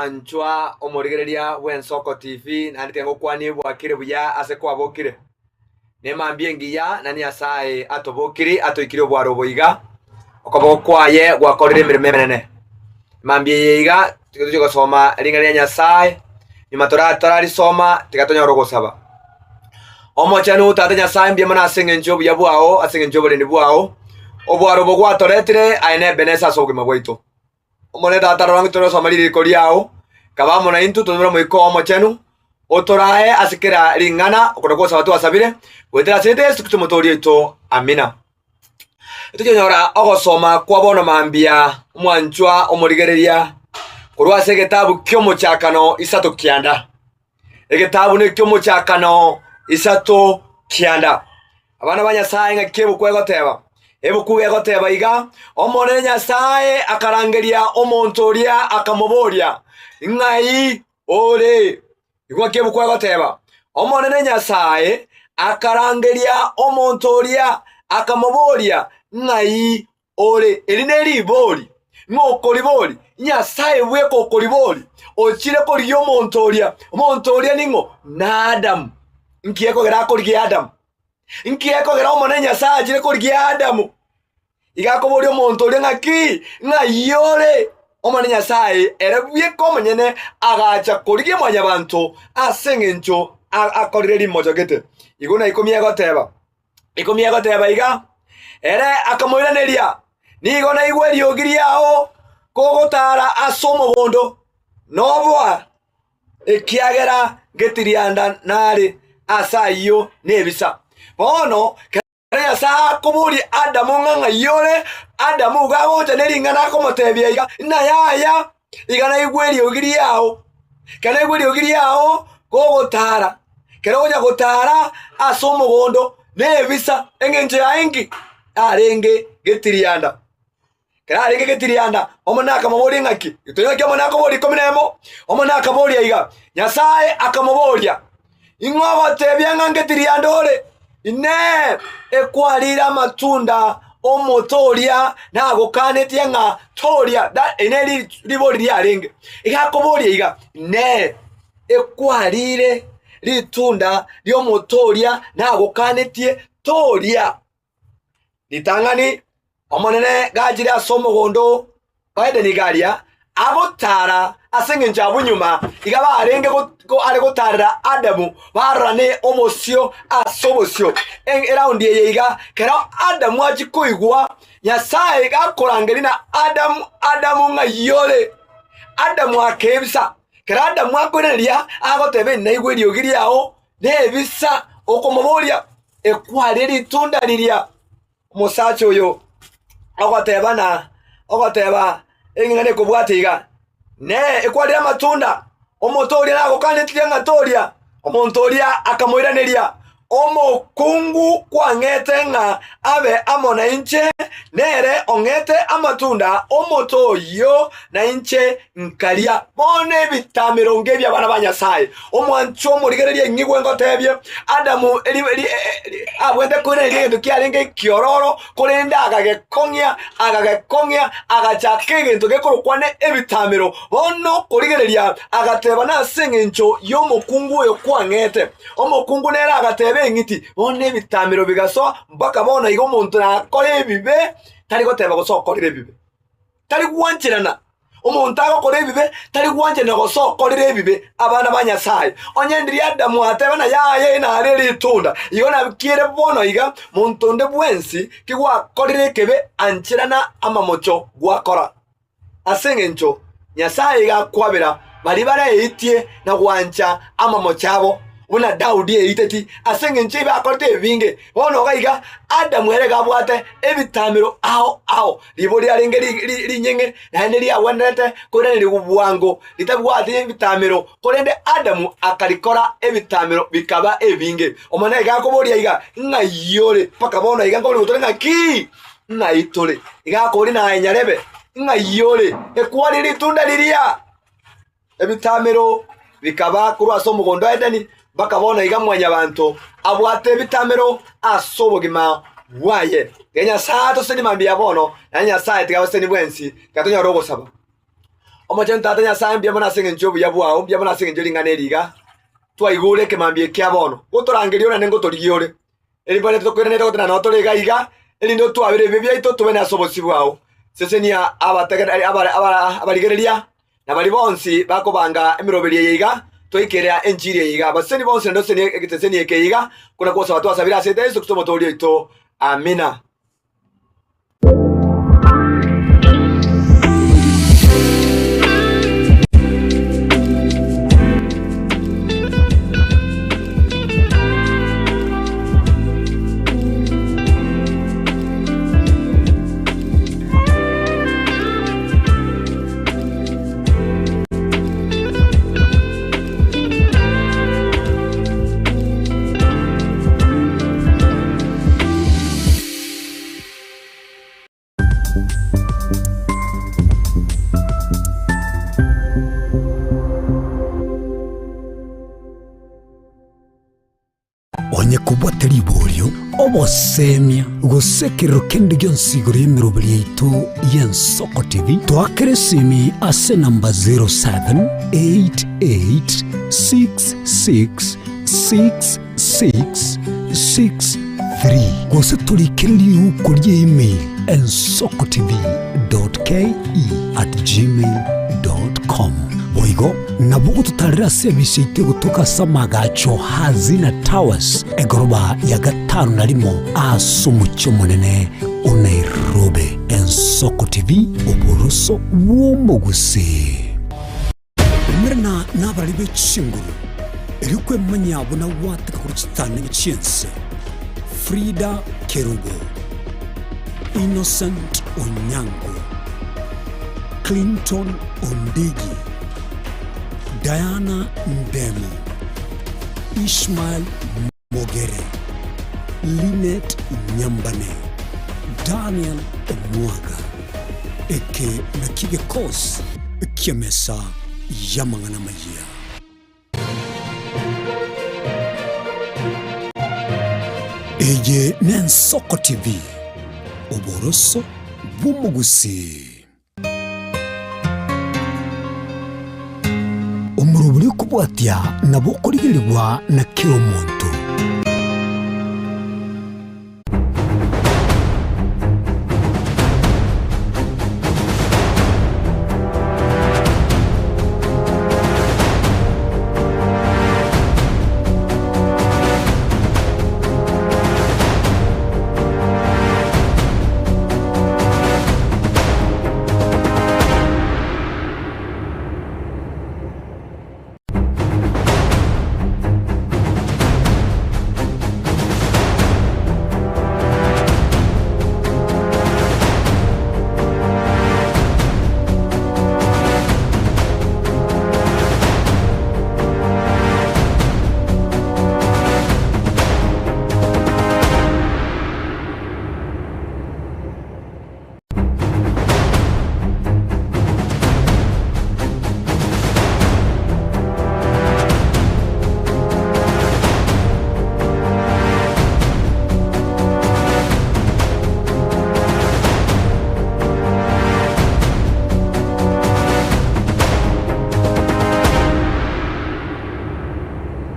Omwanchwa omorigereria bw'Ensoko TV, naende tiga ngokwanie bwakire buya ase kwabokire. Nemambia engiya na Nyasae atobokiri atoikire obwaro obo iga, okoboko kwaye gwakorire emeremo emenene. Mambia eye iga tiga tochie gosoma ring'ana ria Nyasae, nyuma tora torarisoma tiga tonyore ogosaba. Omochenu Tata Nyasae mbuya mono ase eng'encho y'obuya bwao, ase eng'encho y'oborendi bwao, obwaro obo gwatoretire aye nebenesa ase obogima bwaito. Omonene Tata rora ng'a torosoma ririko riao, kaba amo naintwe totomere Omoika oo Omochenu, otorae ase kera ring'ana okona gwosaba twasabire, goetera ase erieta Yeso Kristo Omotoori oito. Amina. Tochonyora ogosoma kwa bono mambia omwanchwa omorigereria korwa ase egetabu ki'omochakano isato kianda. Egetabu neki'omochakano isato kianda. Abana ba Nyasae ng'aki ebuku egoteba? Ebuku egoteba iga, Omonene Nyasae akarangeria omonto oria akamoboria, Ng'ai ore? Igo ng'aki ebuku egoteba? Omonene Nyasae akarangeria omonto oria akamoboria, Ng'ai ore? Eri neribori, ng'a okoribori, Nyasae bweka okoribori, ochire korigia omonto oria. Omonto oria ning'o? N'Adamu. Nki ekogera akorigia Adamu? Nki ekogera Omonene Nyasae achire korigia Adamu? Iga akoboria omonto oria ng'aki? Ng'ai ore? Omonene Nyasae ere bweka omonyene agacha korigia mwanyabanto ase engencho akorire rimocho gete. Igo na ikomi egoteba. Ikomi egoteba iga, Ere akamoiraneria, Nigo naigwa eriogi riao kogotaara ase omogondo, noboa, ekiagera ngetirianda nare ase ayio nebisa. Bono kero Nyasae akoboria Adamu ng'a ng'ai ore, Adamu igo agocha ne ring'ana akomotebia iga, Ng'a yaya, iga naigwe eriogi riao. Ekero naigwa eriogi riao kogotaara, ekero okonya gotaara ase omogondo nebisa, engencho yaye inki? Arenge getirianda. Ekero arenge getirianda, Omonene akamoboria ng'aki? Toigwa ng'aki Omonene akoboria ikomi na emo? Omonene akaboria iga, Nyasae akamoboria, Ing'o ogotebia ng'a ngetirianda ore? Inee! Ekwarire amatunda 'omote oria nagokanetie ng'a toria? Eri neri ribori riarenge. Iga akoboria iga, Inee! Ekwarire ritunda ri'omote oria nagokanetie toria? Ritang'ani Omonene gachire ase omogondo o Edeni iga aria, agotara ase engencho abwo nyuma iga barenge are gotarera Adamu barorane obosio ase obosio. Eraundi eye iga kero Adamu achia koigwa Nyasae iga akorangeria na Adamu, Adamu ng'ai ore? Adamu akebisa. Kero Adamu akoiraneria agoteba naigwe eriogi riao nebisa okomoboria Ekwarie ritunda riria omosacha oyo ogoteba na ogoteba eng'ana ekobwata iga, Ne ekwarire amatunda, omote oria nagokanetie ng'a toria. Omonto oria akamoiraneria, Omokungu kwang'ete ng'a abe amo nainche, nere ong'ete amatunda 'omote oyio, na inche nkaria. Bono ebitamero ngebi'abana ba Nyasae. Omwancho omorigereria ing'igwe ngotebie, Adamu abwate koiraneria egento kiarenge ekiororo, korende agagekong'ia, agagekong'ia, agachaka egento gekorokwa ne ebitamero. Bono korigereria agateba nase engencho y'omokungu oyo kwang'ete. Omokungu nere agateba eng'iti, bono ebitamero bigasoa mpaka bono iga omonto nakore ebibe, tari goteba gose okorire ebibe. Tari gwancherana. Omonto agokora ebibe tari gwancherana gose okorire ebibe abana ba Nyasae. Onye ndiria Adamu ateba na yaya nare ritunda, igo nakiere bono iga monto onde bwensi ki gwakorire ekebe ancherana amamocho gwakora. Ase engencho Nyasae iga akwabera baria bareitie na gwancha amamocho abo, buna Daudi eiteti ase engencho ebibe akorete ebinge. Bono iga iga Adamu ere iga abwate ebitamero ao ao, ribo riarenge rinyeng'e naende riagwenerete koiranerigwa bwango ritabwati ebitamero, korende Adamu akarikora ebitamero bikaba ebinge. Omonene iga akoboria iga, Ng'ai ore? Mpaka bono iga nkoboria tore ng'aki? Ng'ai tore? Iga akoboria naye nyarebe, Ng'ai ore? Ekwarie ritunda riria. Ebitamero bikaba korwa ase omogondo o Edeni mpaka bono iga Mwanyabanto abwate ebitamero ase obogima bwaye. Tiga Nyasae atosenie mambia bono, naende Nyasae tiga abasesenie bwensi, tiga tonyore ogosaba. Omochenu Tata Nyasae, mbuya mono ase engencho y'obuya bwao, mbuya mono ase engencho ye ring'ana eri iga twaigure ekemambia ekia bono. Gotorangeria ore naende ngotorigia ore. Eri mbare tokoiranete goteba nao tore iga iga, erinde otwabere ebibe biaito tobene ase obosio bwao. Sesenia abategereri abare abara abarigereria, na baria bonsi bakobanga emeroberio eye iga, toikeria enchiri eye iga. Abaseseni bonsi naende osesenie egeseseni eke iga, buna gwosaba twasabire ase Yeso Kristo Omotoori oito. Amina. Onye kobwate riborio, obosemia, gose ekerero kende gionsi igoro y'emeroberi yaito y'Ensoko TV, toakere esimi ase enamba 0788666663 gose torikere riuko rie email ensokotv.ke@gmail.com. Boigo nabo ogototarera ase ebisi yaito egotoka ase amagacho Hazina Towers, egoroba ya gatano na rimo ase omochie omonene o Nairobi. Ensoko TV, oboroso bw'omogusii. Umerana nabarari be chinguru, erio kwemanya buna gwateka korwa chitang'ani chi'ense. Frida Kerubo, Innocent Onyango, Clinton Ondigi, Diana Ndemo, Ishmael Mogere, Linet Nyambane, Daniel Omwaga. Eke nakio gekosi ki'emesa y'amang'ana amayia. Eye n'Ensoko TV, oboroso bw'omogusii. Omorobori okobwatia nabo okorigerigwa na kera omonto.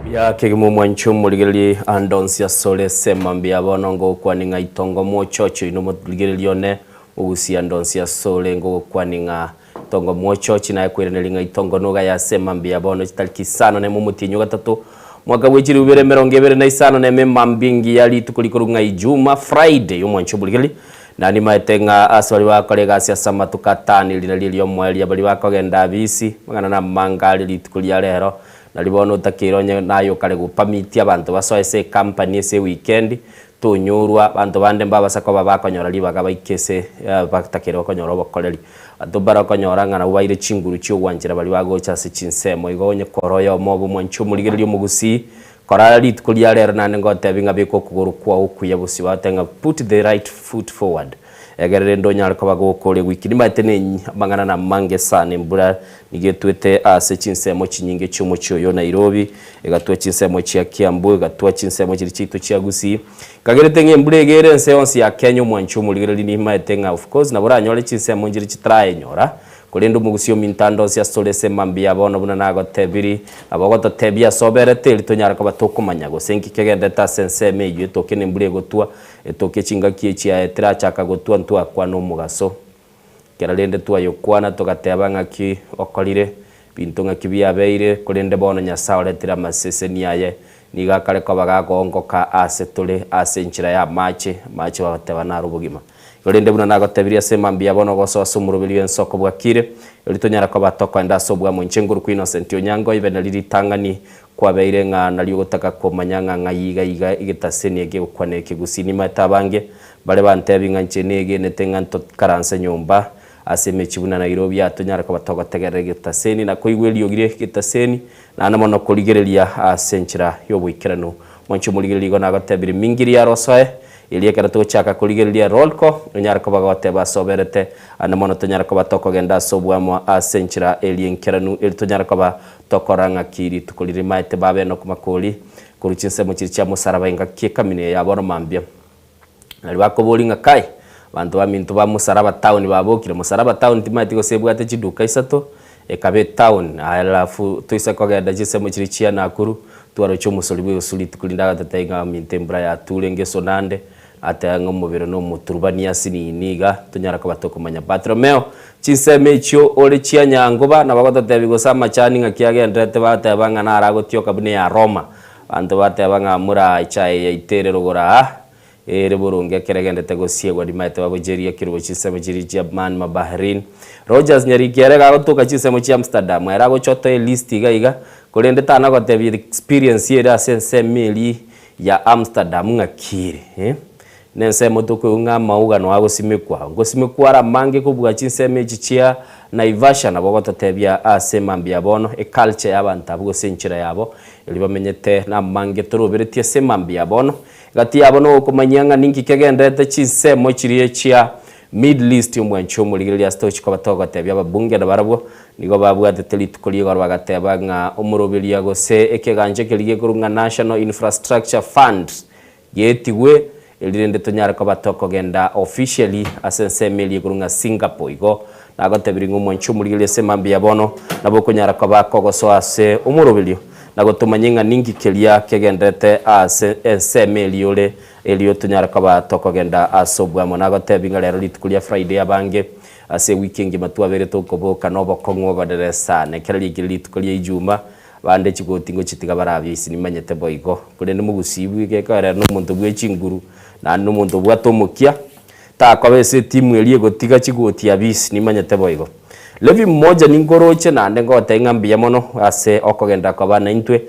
Buya kegima omwancho omorigererie ande onsi asore ase mambia bono ngokwane ng'a itongo mochocho inwe omorigereria one Ogusia ndonsi asore ngogokwania ng'a tongo mwochochi naye koiraneria ng'a itongo nogaye ase emambia bono chitariki isano nemo omotienyi o gatato mwaka bwe chilifu ibere emerongo ebere na isano nemo emambia engiya rituko rikoru ng'a Ijuma, Friday, omwancho omorigereria na nimaete ng'a ase baria bagokora egasi ase amatuko atano eri nario eriomoerio baria bakogenda abisi amang'ana namange aria rituko ria rero Nario bono otakeire onye naye okare gopamitia abanto basoe ase ecompany ase eweekend, tonyorwa, abanto bande mbabasa koba bakonyora ribaga baike ase batakeire okonyora obokoreri. Abanto mbare okonyora ng'a nabwo baire chinguru chi'ogwanchera baria bagocha ase chinsemo. Igo onye kore oyomo obe omwanchi omorigereria omogusii, korara rituko ria rero naende ngotebi ng'a beka okogoro kwao okuya bosio, bagoteba ng'a put the right foot forward. Egere rende onyare koba gokora ewiki. Nimanyete ne amang'ana namange sana embura nigo etwete ase chinsemo chinyinge chi'omochie oyo o Nairobi, egatwa chinsemo chia Kiambu, egatwa chinsemo chiria chiaito chia Gusii. Nkagerete ng'a embura iga ere ense yonsi ya Kenya omwanchi omorigereria nimaete ng'a of course nabo oranyore chinsemo nchire chitarayenyora. Korende omogusi ominto ande onsi asore ase mambia ya bono buna nagotebiri, nabo ogototebia ase oberete eri tonyare koba tokomanya gose nki kegenderete ase ensemo eyio etoke nembura egotwa, etoke chingaki echi aye terachaka gotwa ntwakwana omogaso. Kera rende twayokwana togateba ng'aki okorire, binto ng'aki biabeire, korende bono Nyasae oretire amaseseni aye, nigo akare koba gakoongoka aase tore ase enchera y'amache, amache bagoteba naro obogima. Korende buna nagotebirie ase mambia bono ogosoa ase omoroberio ensoko bwakire, erio tonyare koba tokoenda ase obwamo inche nguru kwa Innocent Onyango ibe nari ritang'ani kwabeire ng'a nari ogotaka komanya ng'a ng'ai iga iga egetaseni eke egokwana ekegusii nimaete abange bare bantebi ng'a inche negenete ng'a ntokaranse nyomba ase emechie buna Nairobi aa tonyare koba togotegerera egetaseni na koigwa eriogi rie egetaseni naende mono korigereria ase enchera y'oboikeranu. Mwanche omorigereria igo nagotebirie mingiria arosoe Erio ekero togochaka korigereria Rolko, onyare koba goteba ase oberete, ande mono tonyare koba tokogenda ase oboamo ase enchera eria enkeranu, erio tonyare koba tokora ng'aki rituko riria rimaete babe nokomakori korwa chinsemo chiria chia mosaraba engaki ekamina eye ya bono mambia. Nario bakoboria ng'a kai, abanto baminto ba mosaraba town babokire, mosaraba town timaeti gose ebwate chiduka isato, ekaba etown, alafu toise kogenda chinsemo chiria chia Nakuru, Twaroche omosori bw'egusuri rituko rinde agatotebia ng'a aminto embura yature ngeso nande, agateba ng'a omobere nomoturubani ase nini iga, tonyara koba tokomanya. Bartolomeo, chinsemo echio ore chia nyangoba, nabo agototebia gose amachani ng'aki agenderete bateba ng'a naro agotioka buna eya Roma. Abanto bateba ng'a mura echae yaito ere rogoro aa, Ere boronge ekero egendete gosiegwa rimaete babocheria ekerubo chinsemo chiria chia Man ma Bahrain. Rogers Nyariki ere gagotoka chinsemo chia Amsterdam ere agocha otoe elist iga iga korende tana gotebia experience ere ase ensemo eria ya Amsterdam ng'aki ere eh. Nensemo tokoigwa ng'a amauga noa agosimekwa. Ngosimekwa are amange kobua chinsemo echi chia Naivasha nabo ogototebia ase mambia bono eculture ya abanto abwo gose enchera yabo eria bamenyete namange toroberetie ase mambia bono. Gati yabo nogokomanyia ng'a ninki kegenderete chinsemo chiria chia Middle East omwanchi omorigereria ase togochia koba togotebia ababunge nabarabwo nigo babwatete rituko ri'igoro bagateba ng'a omoroberia gose ekegancha keria gekorwa ng'a National Infrastructure Fund getigwe erio rende tonyare koba tokogenda officially ase ensemo eria ekorwa ng'a Singapore igo nagotebirie ng'a omwanchi omorigereria ase mambia bono nabo okonyara koba kogosoa ase omoroberio Na gotomanye ng'a ninki keria kegenderete aase ensemo eria ore, erio tonyare koba tokogenda ase obwamo. Nagotebi ng'a rero rituko ria Friday abange ase ewiki engima twabeire tokoboka nobokong'u obonene sana. Ekero riaikire rituko ria Ijuma, bande chigoti ngochitiga barabia isi nimanyete boigo. Korende mogusii bw'egekoerera nomonto bwe chinguru, naende nomonto obwate omokia, Takoba ase etimu eria egotiga chigoti abisi, nimanyete boigo. Levi mmoja ninkoroche naende ngotebia ng'a mbuya mono ase okogenda koba naintwe.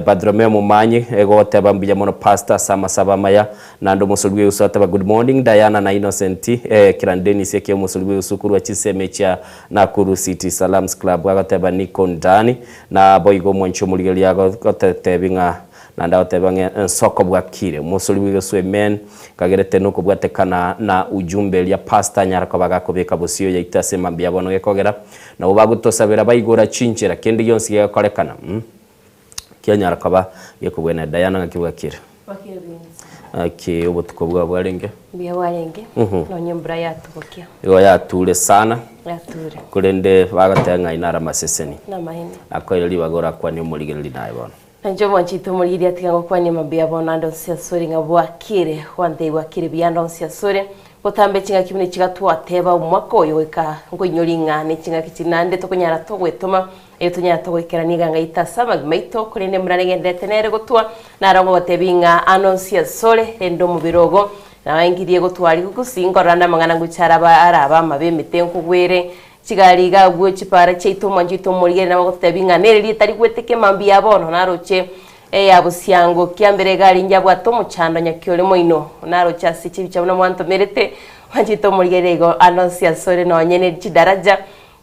Bartolomeo Momanyi egoteba mbuya mono pastor ase amasabo amaya. Naende omosori bw'egusu ateba good morning Diana na Innocent Kiran Dennis eke omosori bw'egusu korwa chinsemo echia Nakuru City Salams Club agoteba niko ndani. Na boigo omwanchi omorigereria agotebi ng'a Naende agoteba ng'a ensoko bwakire. Omosori bw'egesu Amen. Kagerete nokobwatekana na ujumbe eria pastor anyara koba gakobeka bosio yaito ase mambia bono gekogera nabo bagotosabera baigora chinchera kende gionsi gegokorekana mm kianyara koba gekobwenera Diana ng'aki bwakire? Bwakire bwensi. Ng'aki obotuko bwao bwarenge? Mbuya bwarenge, nonya embura yatubokia. Igo yature sana. Yature. Korende bagoteba ng'a inare amaseseni. Namaene. Nakoire ribaga orakwanie omorigereria naye bono. Na inche omwanchete omorigereria atiga ngokwanie mambia bono ande onsi asore ng'a bwakire, gwantebia bwakire buya ande onsi asore, gotambe ching'aki buna echi gatwateba omwaka oyo goika nkoinyori ng'a neching'aki chiri naende tokonyara togwetoma, erio tonyara togoikerania eganga yaito ase amagima aito, korende embura negendererete nere gotwa, naro ngogotebia ng'a ande onsi asore, rende omobere ogo, naengirie gotwa rigugusi, nkorora ande amang'ana ngocha araba arabe amabe emete nkogwere, Chigari iga agwo chipara chiaito omwancho oito omorigere nabagototebia ng'a nere rieta rigweteke mambia ya bono naroche eya bosiango kiambere egari njabwate omochando nyakiore moino naroche ase chibicha buna mwantomerete omwancho oito omorigere igo ande onsi asore nonye ne chidaraja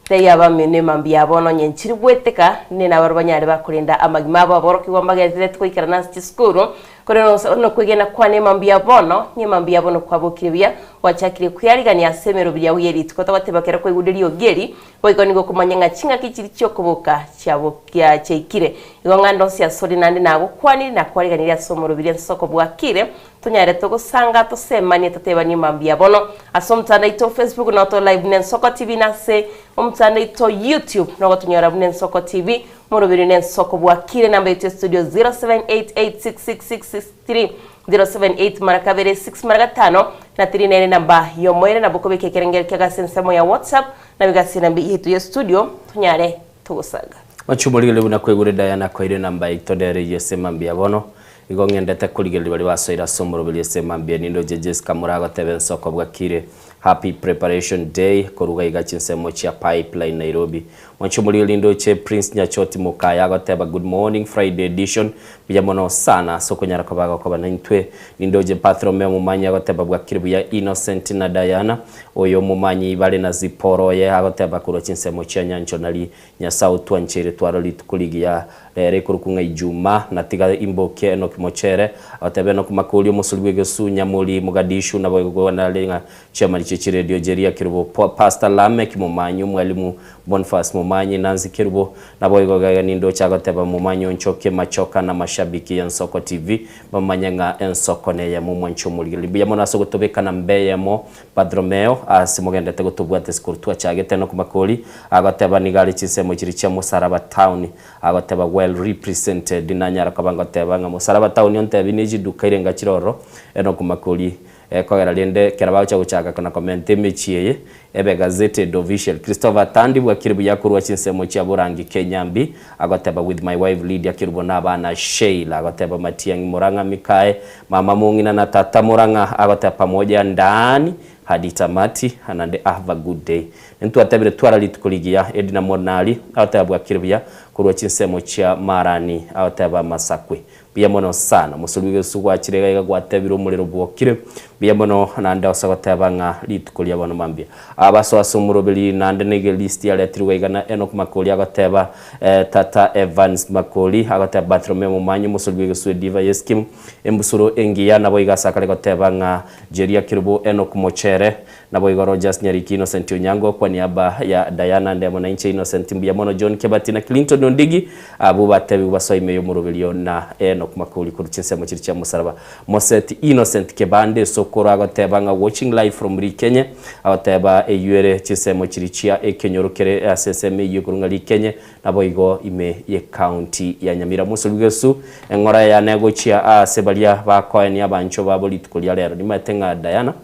teiyo abamino emambia ya bono onye nchiri gweteka ne nabarobwo banyare bakorenda amagima abo aborokigwa mbagendererete goikerana ase chisukuru. Korende onsi nokwegena kwane mambia bono, ng'e mambia bono kwabokire buya, gwachakire kweyarigania ase emeroberi yao ye rituko. Togoteba ekero kwaigure riogi eri, boigo nigo okomanya ng'a ching'aki chiria chi'okoboka chiabokia chiaikire. Igo ng'a ndonsi asore naende nagokwanire na kwariganirie ase omoroberi ensoko bwakire, tonyare togosanga tosemanie totebanie mambia bono. Ase omotandao oito o Facebook noo tore live buna Ensoko TV na ase omotandao oito o YouTube nogotonyora buna Ensoko TV. Moroberi nensoko bwakire namba yaito ya studio 0788666663 078 mara kabere 6 mara gatano na 3 nere namba yomoere nabo okobeka ekerengero kiago ase ensemo ya whatsapp nabo ase enamba yaito ya studio tonyare togosaga. Oche omorigererie buna kwaigure Diana koire enamba yaito nere eyio ase mambia bono. Igo ng'endete korigereria baria basoire ase omoroberi ase mambia nindoche Jessica moragotebe ensoko bwakire Happy preparation day koruga iga chinsemo chia pipeline Nairobi. Mwanche omorigereria ndoche Prince Nyachoti Mokaya agoteba good morning Friday edition buya mono sana ase okonyara koba agokoba naintwe. Nindoche Bartholomeo Momanyi agoteba bwakire buya Innocent na Diana oyo Momanyi bare na Zipporah oye agoteba korwa chinsemo chia Nyancho nari Nyasae otwancheire twarore rituko rigiya rero ekorokwa ng'a Ijumaa, na tiga imbokie Enoki mochere, agoteba Enoki Makori, omosori bw'egesu, Nyamori, Mogadishu, naboigo kogana are ng'a chiamani chie chiredio Jeria Kerubo, Pastor Lameck Momanyi, Omwalimu Boniface Momanyi, Nancy Kerubo, naboigo gaiga nindoche agoteba Momanyi Onchoke Machoka na mashabiki y'Ensoko TV bamanye ng'a Ensoko neyemo omwanchi omorigereria. Mbuya mono ase ogotobeka namba eyemo Bartholomeo, ase mogendete gotobwata isiko twachagete nokomakori, agoteba nigo are chinsemo chiria chia Mosaraba town, agoteba well represented, nanyara koba ngoteba ng'a Mosaraba town ontebi ne chiduka irenga chire ororo, enokomakori ekogera rende ekero bagocha gochaka kona komenta emechie eye ebe gazetted official. Christopher Tandi bwakire buya korwa chinsemo chia Borangi Kenyambi, agoteba with my wife Lydia Kerubo na abana Sheila, agoteba Matiang'i Murang'a Mikae, Mama mong'ina na tata Murang'a, agoteba pamoja ndani hadi tamati anande have a good day. Ntwatebire twara rituko rigiya Edna Monari, agoteba bwakire buya korwa chinsemo chia Marani, agoteba Masakwe. Mbuya mono sana. Omosori bw'egesusu gwachire iga iga gwatebire omorero bwokire. Mbuya mono naende ase goteba ng'a rituko ria bono mambia. Abasoa ase omoroberi naende nigo elist yaretirwe iga na Enock Makori agoteba eh, Tata Evans Makori agoteba Bartholomeo Momanyi omosori bw'egesusu ediva y'eskim embusuro engiya naboigo ase akare goteba ng'a Jeria Kerubo Enock Mochere Naboigo Rogers Nyariki, Innocent Onyango, kwa niaba ya Diana Ndemo na inche Innocent mbuya mono John Kebati na Clinton Ondigi abwo batebigwe basoe ime y'omoroberio na Enock Makori korwa chinsemo chiria chia mosaraba. Moseti Innocent Kebande Sokoro agoteba ng'a watching live from Rikenye agoteba eyio ere chinsemo chiria chia ekenyoro kere ase ensemo eyio ekorwa ng'a Rikenye naboigo ime ye county ya Nyamira. Mosori bw'egesu eng'ora yane gochia aase baria bakoenia abanchwa babo rituko ria rero. Nimaete ng'a Diana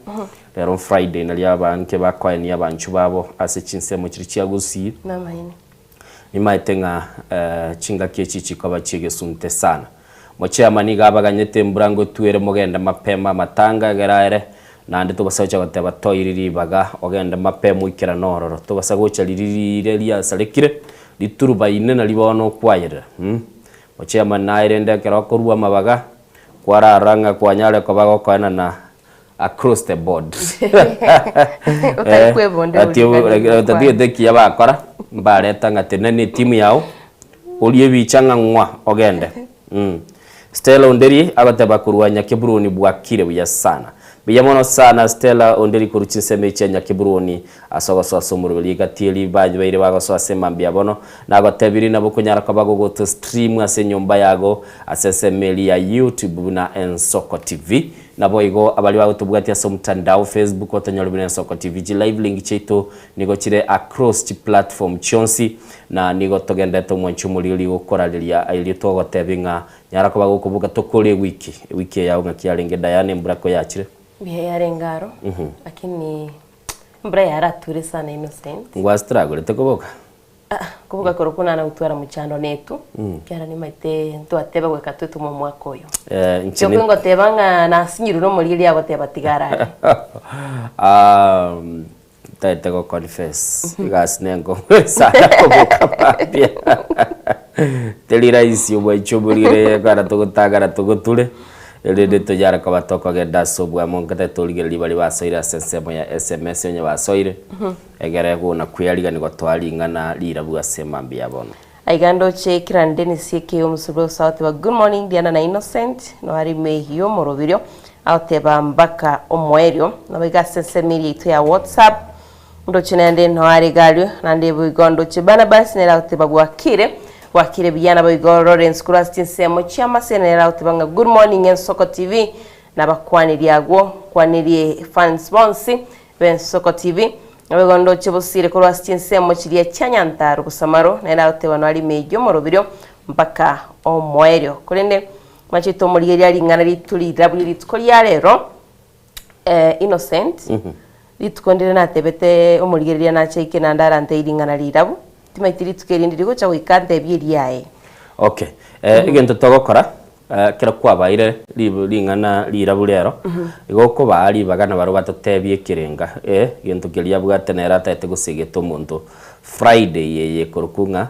Rero Friday nario abange bakoenia abanchwa babo ase chinsemo chiria chia Gusii. Namaene. Nimaete ng'a chingaki echi chikoba chi'egesunte sana. Mochairman nigo abaganyete embura ngotwere mogende mapema amatanga egere aere, naende tobasa gocha goteba toire ribaga ogende mapema oikerane ororo. Tobasa gocha riria riire riasarekire riturubaine nario bono okwayerera. Mochairman naye rende ekero okorua amabaga kwararora ng'a kwanyare koba gokoenana across the board. Otari kwebonda Ati oburikani otatigete ekiya bakora, mbareta ng'a tenena etimu yao, orie ebicha ng'a ng'wa ogende. Mm. Stella Onderi agoteba korwa Nyakeburoni bwakire buya sana. Buya mono sana Stella Onderi korwa chinsemo echia Nyakeburoni ase ogosoa ase omoroberi egati eri babeire bagosoa ase mambia bono nagotebirie nabo okonyara koba gogoto stream ase enyomba yago ase ensemo eria ya YouTube buna Ensoko TV. Naboigo abaria bagotobwatia ase omotandao Facebook otonyore buna Ensoko TV. Chi live link chiaito nigo chire across chi platform chionsi na nigo togenderete omwanchi omoriri gokorareria erio togotebia ng'a nyara koba gokoboka tokore ewiki. Ewiki eye yao ng'aki yarenge Diana embura koyachire? Mbuya yarenge aro lakini embura yarature sana Innocent. Ngwastragorete koboka? Aa, koboka korokwo nana gotwara mochando netu, ekiagera nimaete ntwateba goika twetome omwaka oyo. Eh, inche Tokwe ne- ngoteba ng'a nasinyirwe na omoriri agoteba tiga arare. Um, ntaete go confess egasi nenkong'u sana koboka mambia teri rahisi omwanchi omorire ekero togotang'ana togoture erinde tonyare koba tokogenda ase obwamo nkoteba torigereria baria basoire ase ensemo ya sms onye basoire Egere buna kweriganiwa twa ring'ana rirabu ase mambia ya bono. Aiga ndoche Kiran Dennis aka Omosurwa ose agoteba good morning Diana na Innocent, no are ime y'omoroberio agoteba mpaka omoerio. Nabo iga ase ensemo eria yaito ya WhatsApp ndoche naende no are iga aria, naende boigo ndoche Barnabas nere agoteba bwakire, bwakire buya naboigo Lawrence korwa ase chinsemo chia Maseno nere agoteba ng'a good morning Ensoko TV, nabakwanirie agwo, nkwanirie fans bonsi B'Ensoko TV, Naboigo ndoche bosire korwa ase chinsemo chiria chia Nyantaru Bosamaro, naende agoteba noarie meyio omoroberio mpaka omoerio. Korende machete omorigereria ring'ana rito rirabu rie rituko ria rero, eh, Innocent, rituko ndire natebete omorigereria nache aike naende arantebie ring'ana rirabu, timaeti rituko erinde rigocha goika antebie eriaye. Okay, eh, egento togokora Ekero kwabaire ring'ana rirabu rero, igo okobaa ribaga na barabwo batotebie ekerenga, ee, egento keria abwate nere atagete gosegeta omonto Friday eye ekorokwa ng'a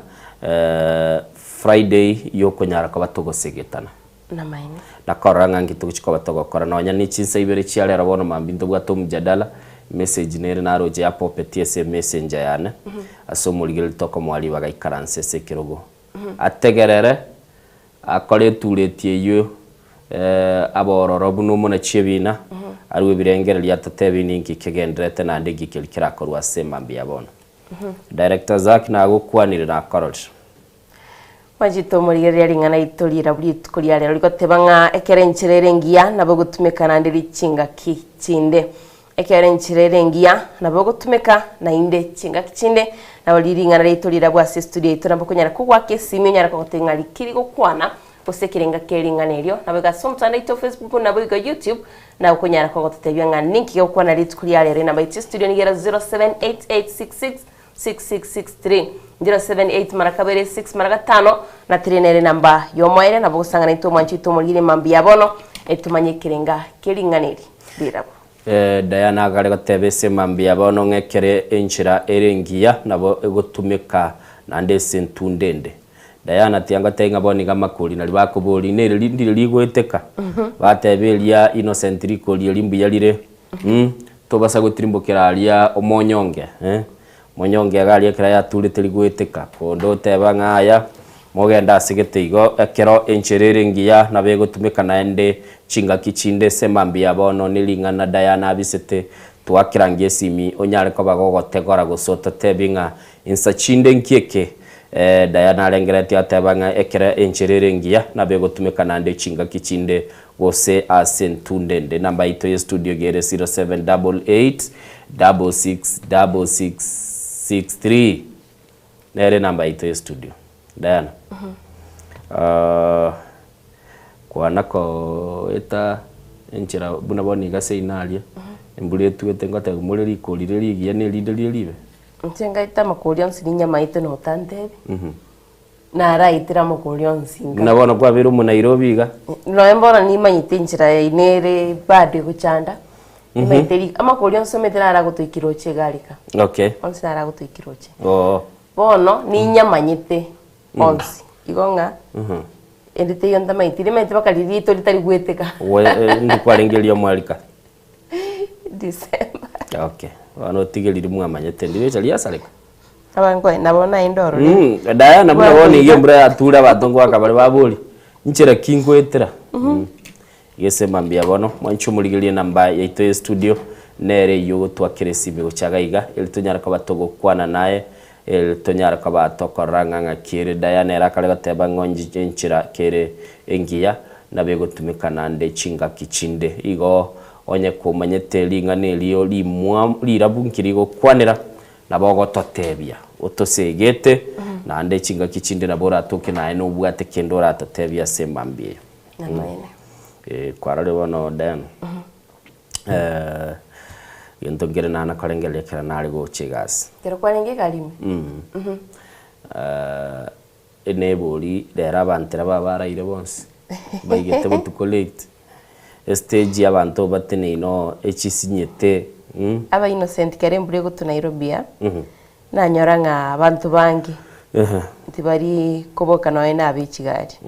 Friday yokonyara koba togosegetana. Namaene. Na korora ng'a nki togochia koba togokora. Nonya ne chinsa ibere chia rero bono mambia ntobwate omjadala, emessage nere naroche yapopetie ase emessenger yane, ase omorigereria tokomoa ribaga aikaranse ase ekerogo. Ategerere Akore etureti eyio abe ororo buna omonachi ebiina, arue ebirengererio atotebi ninki kegendererete naende inki keria kerakorwe ase mambia ya bono. Director Zack nagokwanire nakororire. Mwanchete omorigereria ring'ana rito rirabu rituko ria rero rigoteba ng'a ekero enchera ere engiya nabo egotumeka naende richingaki chinde. Ekero enchera ere engiya nabo egotumeka naende chingaki chinde. Nabo riria ring'ana riaito rirabwo ase estudio yaito nabo okonyara kogoaka esimi onyare kogotebia ng'a rikiri gokwana gose ekerenga kia ring'ana erio. Nabo iga ase omotandao oito o Facebook nabo iga YouTube nabo okonyara kogototebia ng'a ninki gegokwana rituko ria rero. Enamba yaito ya estudio nigo ere 0788666663, 078 mara kabere 6 mara gatano na 3 nere enamba y'omoerio. Nabo ogosang'ana intwe omwancho oito omorigiri mambia bono etomanye ekerenga kia ring'ana eri rirabwo. Diana agare goteba ase mambia bono ng'a ekere enchera ere engiya nabo egotumeka naende ase entunda ende. Diana tiangotebi ng'a bono iga amakori nari bakoboria nere ndire rigoeteka? Bateba eria Innocent rikori eri mbuya rire mh, tobasa gotirimbokera aria omonyonge eh, omonyonge iga aria ekero yaturete rigoeteka, konde oteba ng'a aya Mogende ase gete igo, ekero enchera ere engiya nabo egotumeka naende chingaki chinde ase mambia bono ne ring'ana Diana abisete twakerangia esimi onyare koba gogotegora gose ototebi ng'a insa chinde nki eke eh Diana arengereretie ateba ng'a ekero enchera ere engiya nabo egotumeka naende chingaki chinde gose ase entunde ende. Enamba yaito ye studio iga ere 0788 66 66 63. Nere enamba yaito ye studio. Diana. Ah, kwana koeta enchera buna bono iga seino aria, embura etuete ngoteba more rikori rire rigiya na erinde rire ribe? Inche ngaita amakori onsi ninyamaete notantebi. Naraitire amakori onsi nka. Buna bono kwabeire omonairobi iga. Nonya bono nimanyete enchera yaino ere bado egochanda, nimanyete ri amakori onsi omanyete naragotoikia roche iga arika. Okay. Onsi naragotoikia roche. Oo. Bono ninyamanyete onsi, igo ng'a ende teiyo ntamaeti, nimanyete mpaka riria rito ritari goeteka. We ndi kwarenge erio omwarika? December. Okay. Bono otige riria mwamanyete ndigocha riasareka. Abankoe nabo naende orore. Mm, Diana buna bono iga embura yature abanto ngoaka bare baboria, inchera ki nkoetera? Mm. Gese mambia bono, mwanche omorigererie enamba yaito ye studio, nere eyio ogotwakera esimi gocha iga iga, eri tonyare koba togokwana naye, eri tonyare koba tokorora ng'a ng'aki ere. Diana ere akare goteba ng'a onye enchera kere engiya, nabo egotumeka naende chingaki chinde. Igo onye komanyete ring'ana erio rimwa rirabu nki rigokwanera, Nabo ogototebia, otosegete, naende chingaki chinde nabo oratoke naye nobwate kende oratotebie ase emambia eyo. Namaene. Eh, kwarorire bono Diana, eh, gento nkere nana korengereria ekero nare gocha egasi. Ekero kwarenge egari ime? Eh, Nebori rero abanto nabo abaraire bonsi, baigete botuko late, estage abanto bateneine oo echisinyete mm. Aba innocent kero embura egotwa Nairobi aa, nanyora ng'a abanto bange tibari koboka nonye na abe echigari,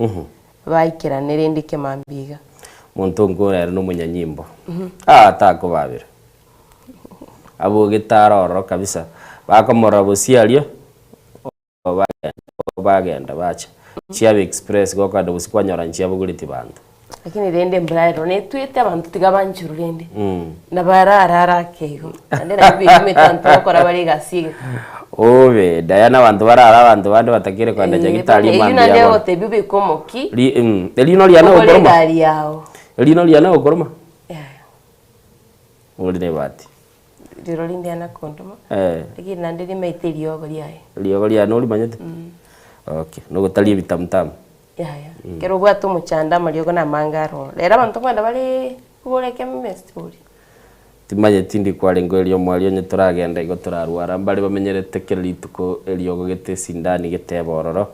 baikerane rende ekemambia iga. Monto nkore ere nomonyanyimbo, ah takobabera, abogete aroro kabisa, bakomorora bosio aria. bagenda bacha. Chiaba express gokogenda gose kwanyora nchiabogoreti banto. Lakini rende embura ero netwete abanto tiga banchuru rende na bararare ake igo naende nabo bigumete abanto bagokora bare egasi egeka. Obe, Diana abanto barare abanto bande batakire kogenda Eh, nyagetari bono eyio mambia naende bono. egotebia obeke omoki Ri erino riane ogore gokoroma? egari yago. Erino riane gokoroma? Yaya. Ore nebati. Rirorio ndiana kondoma, Eh. lakini naende rimaete eriogo riaye. Eriogo riane orimanyete? Okay, nogotari ebitamutamu. Yaya, ekero obwate omochando amariogo namange aroro. Rero abanto nkoenda bare kobora ekemest boria. Timanyeti ndi kwarenge erio omwaria onye toragenda igo torarwara. Mbare bamenyerete kera rituko eriogo gete esindani geteba ororo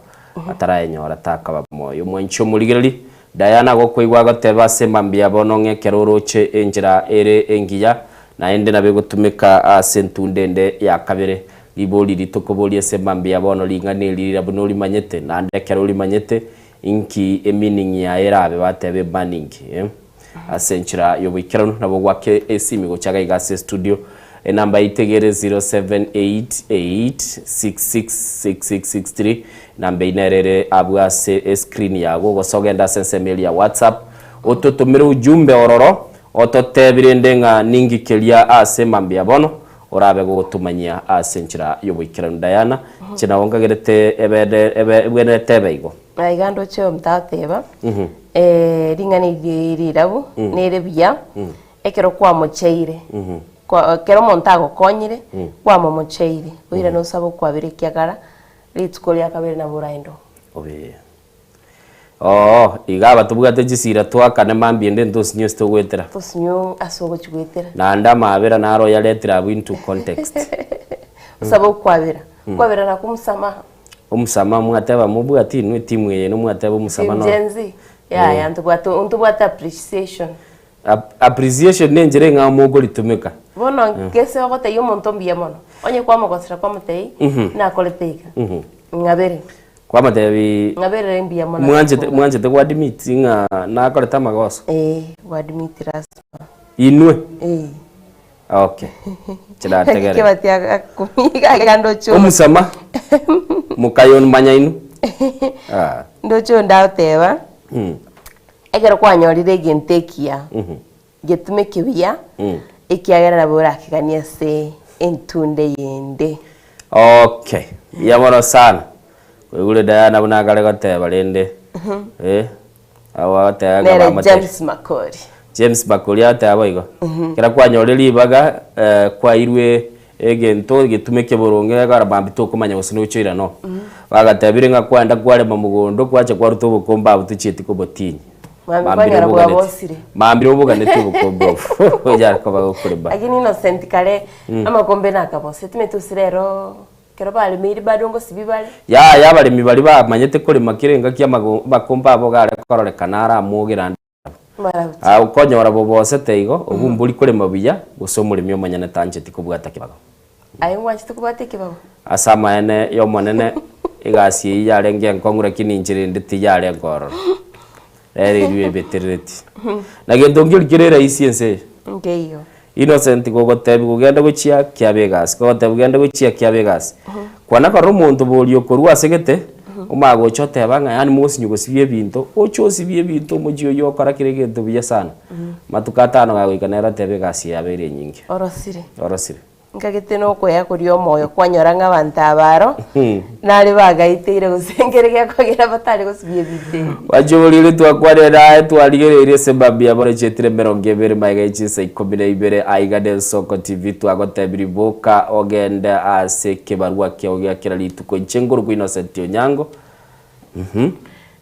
atarayenyora takaba moyo. Omwanchi omorigereri, Diana gokoigwa agoteba ase mambia bono ng'a ekero oroche enchera ere engiya naende nabo egotumeka ase entunda ende ya kabere. Ribori eri tokoboria ase mambia bono ring'ana eri rira buna orimanyete naende ekero orimanyete inki emeaning yaye erabe bateba emeaning eh ase enchera yoboikeranu nabo gwake esimi gocha iga iga ase estudio enamba yaito iga ere 0788666663 Enamba eyio nere ere abwo ase escreen yago, gose ogende ase ensemo eria ya WhatsApp, ototomere ujumbe ororo, ototebi rende ng'a ninki keria ase mambia bono orabe gogotomanyia ase enchera y'oboikeranu. Diana, inche nabo nkagerete ebede ebe ebwenerete ebe igo. Aiga ndoche omonto agoteba, ring'ana eri rirabu, nere buya, ekero kwamocheire, kwa ekero omonto agokonyire, kwamomocheire, oirane osabe okwabera ekiagera Rituko ria kabere nabo oraende oo. Obe. Oo, iga aba tobwate chisira twakane mambia ende ntosinye ase togoetera. Tosinye ase ogochi goetera. Naende amaabera naro oyaretire abwo into context. Osabe okwabera. Okwabera nakwo omusamaha. Omusamaha mwateba mobwati inwe etimu eye inwe mwateba omusamaha Team no. Gen Z? Yaya ntobwate ntobwate appreciation. Appreciation nenchera eng'ao mokoritumeka. Bono gese ogotebia omonto mbuya mono, onye kwamogosera kwamotebia, nakorete iga, ng'abere. Kwamotebi Ng'abere mbuya mono ase mwanchete okong'a. mwanchete gwadmit ng'a nakorete amagoso? Ee, gwadmit lasima. Inwe? Ee. Okay, chirategerere. Kebati akomiga iga ndoche oyo. Omusama, mokayomanya inwe? Ah. Ndoche onde agoteba, Ekero kwanyorire egento ekiya, getumeke buya, ekiagera nabo orakeganie ase entunda eyende. Okay, mbuya mono sana. Koigure Diana buna akare goteba rende eh, abo agoteba ng'a Nere bamotebia. James Makori. James Makori agoteba boigo. Ekero kwanyorire ribaga eh, kwairwe egento getumeke boronge gekogera mambia tokomanya gose noche oirane oo. Bagatebire ng'a kwaenda kwarema mogondo kwacha kwaruta obokombe abwo tochieti kobotinyia. Mambia Mambia kwanyora oboganeti bwabosire. mambia oboganeti obokombe obwo onyare koba gokorema. Lakini Innocent kare amakombe nakabose timanyeti gose rero ekero baremeire bado ngosibia bare. Yaya abaremi baria bamanyete korema kera engaki amago amakombe abo gare kororekana aramogera ande. Marabucha. Okonyora bobosete igo, obwo mbori korema buya, gose omoremi omonyene tancheti kobwata kebago. Aye ngwanchete kobwata ekebago? Ase amaene y'Omonene, egasi eyio yarenge enkong'u lakini inche rende tiyarenge ororo. Rero erio ebeterereti. Na gento nkeri kere rahisi ense eye. Nkeiyo. Innocent gogotebiwa genda gochia kiaba egasi, gogotebiwa genda gochia kiaba egasi. Kwana korora omonto boria okorwa ase gete, omanye gocha oteba ng'a yaani mosinyi gosibia ebinto, oche osibie ebinto omochie oyio okora kera egento buya sana. Matuko atano gagoika nere otebe egasi yabeire enyinge. Orosire. Orosire. Nkagete nokoya koria omoyo kwanyora ng'a abanto aba aro nare bagaiteire gose nkere gekogera batare gosibia ebinto ebi. Gwachoborire twakwanire naye twarigereirie ase mambia bono chietire emerongo ebere magega ye chinsa ikomi na ibere aiga ne Ensoko TV twagotebirie boka ogende ase ekebarua kiao gia kera rituko inche nkorokwa Innocent Onyango.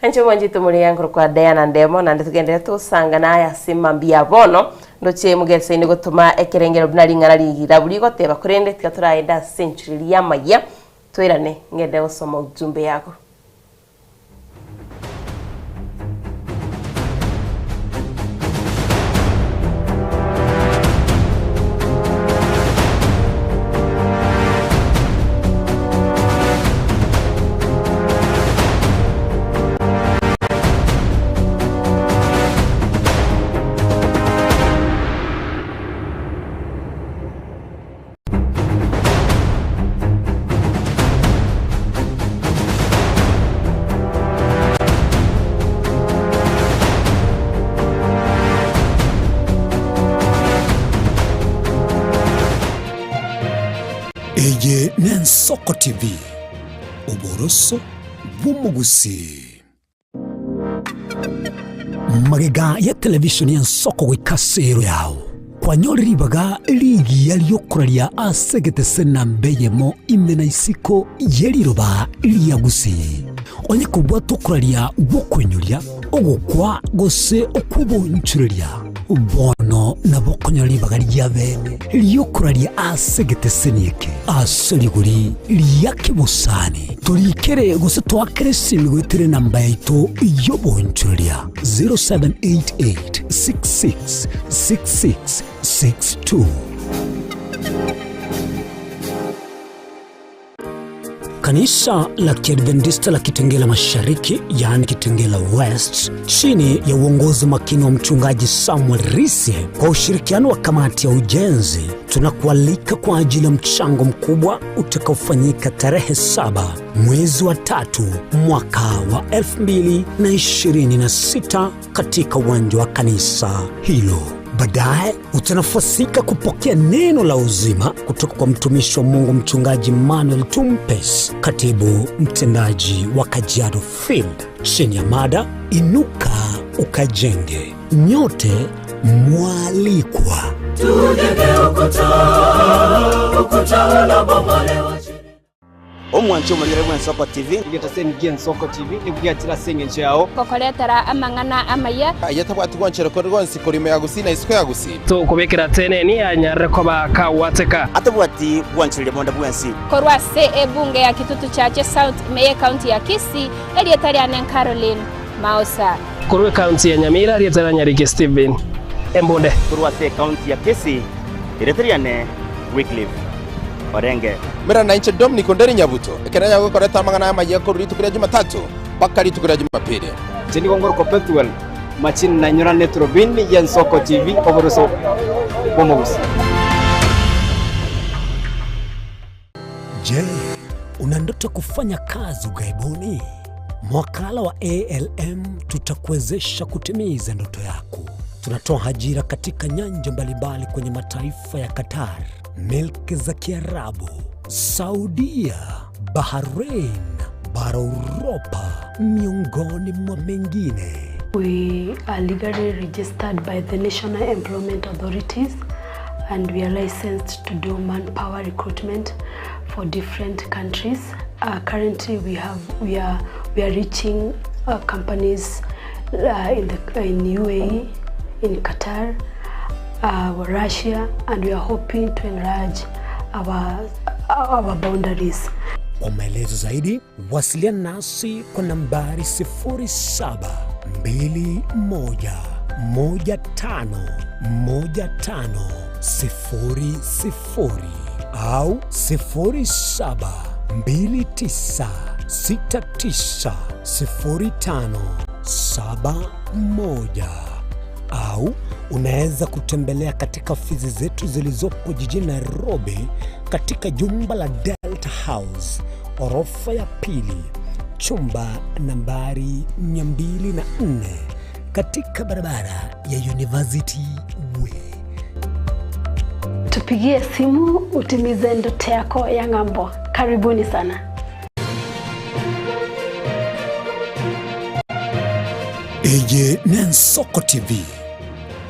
Inche mwanchete omoriya nkorokwa Diana Ndemo, naende togenderere tosangane aya ase mambia bono, ndoche mogesaine gotoma ekerengero buna ring'ana rigirabu rigoteba, korende tiga toragende ase enchuri y'amayia, toirane ngende gosoma ujumbe yako. n'Ensoko TV, oboroso bw'omogusii. Magega ya televisheni y'Ensoko goika ase ero yao, kwanyorire ribaga rigiya ri'okoraria ase egetese namba eyemo ime na isiko ye riroba ria Gusii. Onye kobwate okoraria gw'okoinyoria, ogokwa gose okw'obonchoreria, bono nabo okonyora ribaga ria bene ri'okoraria ase egeteseni eke ase rigori ria kebosani. Torikere gose toakere esimi goetera enamba yaito y'obonchoreria 0788 66 66 62. Kanisa la Kiadventista la Kitengela Mashariki, yaani Kitengela West, chini ya uongozi makini wa mchungaji Samuel Rise kwa ushirikiano wa kamati ya ujenzi, tunakualika kwa ajili ya mchango mkubwa utakaofanyika tarehe 7 mwezi wa 3 mwaka wa 2026 katika uwanja wa kanisa hilo. Baadaye utanafasika kupokea neno la uzima kutoka kwa mtumishi wa Mungu Mchungaji Manuel Tumpes, katibu mtendaji wa Kajiado Field, chini ya mada Inuka Ukajenge. Nyote mwalikwa. Tujenge ukuta, ukuta ulobomolewa chini. Omwanche omorigere bw'Ensoko TV. Egetaseni gi'Ensoko TV nigo giachire ase engencho yao. Gokoretera amang'ana amaya. Aye tabwati gwanchera kore gwonsi korwa ime ya Gusii na isiko ya Gusii. Tokobekera teneni anyarire koba kagwateka. Atabwati gwanchereria bonde bwensi. Korwa ase ebunge ya Kitutu Chache South ime y'ecounty ya Kisii, erieta riane Caroline Maosa. Korwa ecounty ya Nyamira, erieta ria Nyariki Stephen Embunde. Korwa ase ecounty ya Kisii, erieta riane Wycliffe Orenge. Mera nainche Dominic Onderi Nyabuto, ekero nyagokoreta amang'ana amayia korwa rituko ria Jumatatu mpaka rituko ria Jumapili. Inche nigo ngorokwa Pethuel Machini nainyorane Turubini y'Ensoko TV oboroso bw'omogusii. Je, una ndoto ya kufanya kazi ughaibuni? Mwakala wa ALM tutakuwezesha kutimiza ndoto yako. Tunatoa ajira katika nyanja mbalimbali kwenye mataifa ya Qatar, milki za Kiarabu, Saudia, Bahrain, bara Uropa, miongoni mwa mengine. We are legally registered by the National Employment Authorities and we are licensed to do manpower recruitment for different countries. Currently we are reaching companies in UAE, in Qatar, Russia, and we are hoping to enlarge our boundaries. Kwa maelezo zaidi wasiliana nasi kwa nambari 0721151500 au 0729690571 au unaweza kutembelea katika ofisi zetu zilizopo jijini Nairobi katika jumba la Delta House orofa ya pili chumba nambari 204 katika barabara ya University Way. Tupigie simu utimize ndoto yako ya ng'ambo. Karibuni sana. Eye n'Ensoko TV,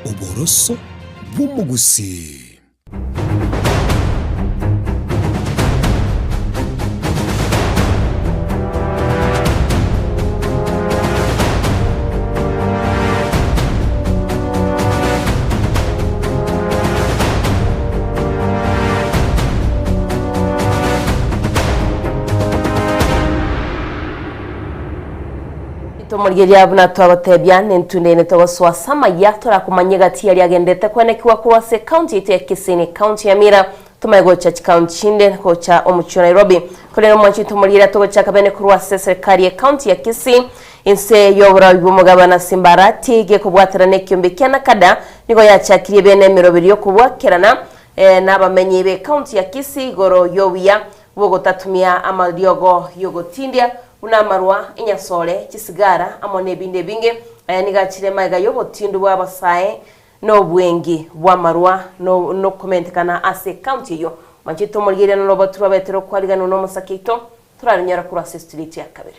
oboroso bw'omogusii. Tomorigeria buna twabatebia nentundene togosoa samaya torakomanya egati aria agendete kwenekiwa korwa ase county yaito ya Kisii ne county ya Mira tomanye gocha chicounty chinde gocha omochie o Nairobi. Korende omwanchi tomorigeria togochaka bene korwa ase serikali ya county ya Kisii inse y'oborabi bw'omogabana Simbarati gekobwaterana ekiombe kia Nakada nigo yachakirie bene emeroberi y'okobwakerana nabamenyi be county ya Kisii igoro y'obuya bwogotatumia amariogo y'ogotindia buna amarwa enyasore chisigara amo na ebinde ebinge. Aya nigo achire magega y'obotindu bwa abasae na obwengi bw'amarwa nokomentekana ase county eyo. Manchete omorigereria norobotu rwabetire okwariganwa nomosake oito, torarunyora korwa ase estudio yaito ya kabere.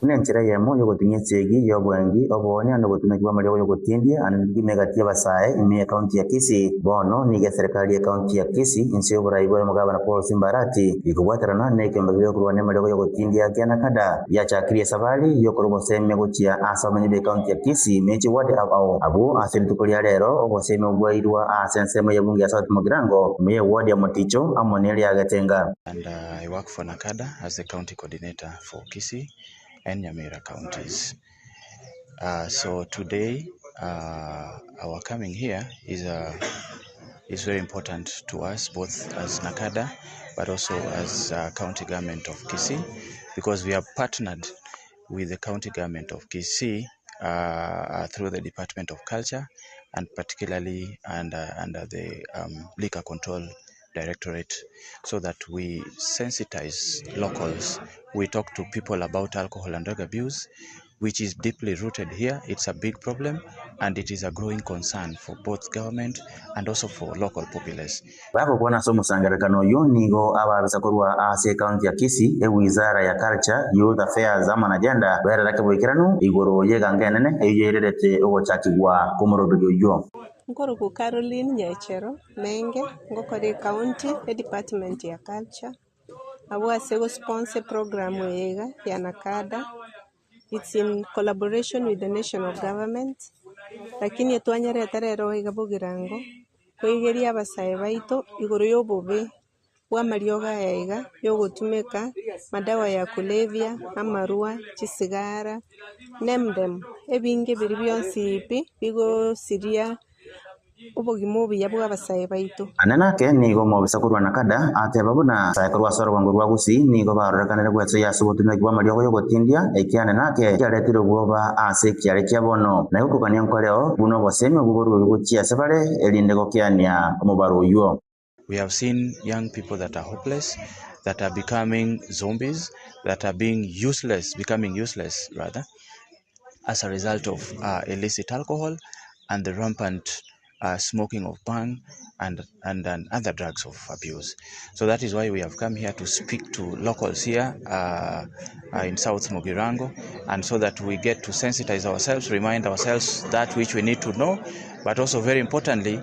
Buna enchera eyemo y'ogotinyia esegi y'obwengi, oboonia na obotumeki bw'amariogo y'ogotindia ande nebigima egati y'abasae ime y'ecounty ya Kisii. Bono nigo eserekari y'ecounty ya Kisii inse y'oborai bwa omogabana Paul Simba Arati gekobwaterana nekiombe keria gekorwania amariogo y'ogotindia kia Nakada giachakirie esabari y'okorwa obosemia gochia ase abamenyi b'ecounty ya Kisii ime chiward ao ao abwo ase rituko ria rero obosemia obwairwa ase ensemo y'ebunge ya South Mugirango ime y'eward ya Moticho amo neria ya Getenga. And I work for NACADA as the county coordinator for Kisii and Nyamira counties. Uh, so today, uh, our coming here is, uh, is very important to us, both as NACADA, but also as uh, county government of Kisii, because we have partnered with the county government of Kisii uh, through the Department of Culture and particularly under, under the um, Liquor Control Directorate so that we sensitize locals. We talk to people about alcohol and drug abuse, which is deeply rooted here. It's a big problem and it is a growing concern for both government and also for local populace. Bagokwana ase omosangererekano oyio nigo abaabisa korwa ase ecounty ya Kisii, ewizara ya Culture, Youth Affairs amo na Gender berereke boikeranu igoro y'eganga enene eyio yairerete ogochakigwa kw'omoroberi oyio. Nkorokwa Caroline Nyachero Menge, ngokora ecounty, edepartment ya Culture, abwo ase gosponsor eprogram eye iga ya NACADA, it's in collaboration with the national government, lakini etwanyarete rero iga bogirango, koigeria abasae baito igoro ya obobe bwa amariogo aya iga, ya ogotumeka madawa ya kulevya, amarwa, chisigara, name them, ebinge biria bionsi pi bigosiria obogima obuya bwa abasae baito. Ande nake nigo omobisa korwa Nakada ateba buna abasae korwa ase orogongo rwa Gusii nigo barorekanire gwesoyia ase obotumeki bw'amariogo y'ogotindia, ekiane nake kiaretire obwoba ase ekiare kia bono. Na igokogania nkoreo buna obosemi obwo boruegwe gochia ase bare, erinde gokeania omobaro oyio. We have seen young people that are hopeless, that are becoming zombies, that are being useless, becoming useless rather, as a result of uh, illicit alcohol and the rampant uh, smoking of bhang and, and, and other drugs of abuse. So that is why we have come here to speak to locals here uh, uh, in South Mugirango, and so that we get to sensitize ourselves, remind ourselves that which we need to know, but also very importantly,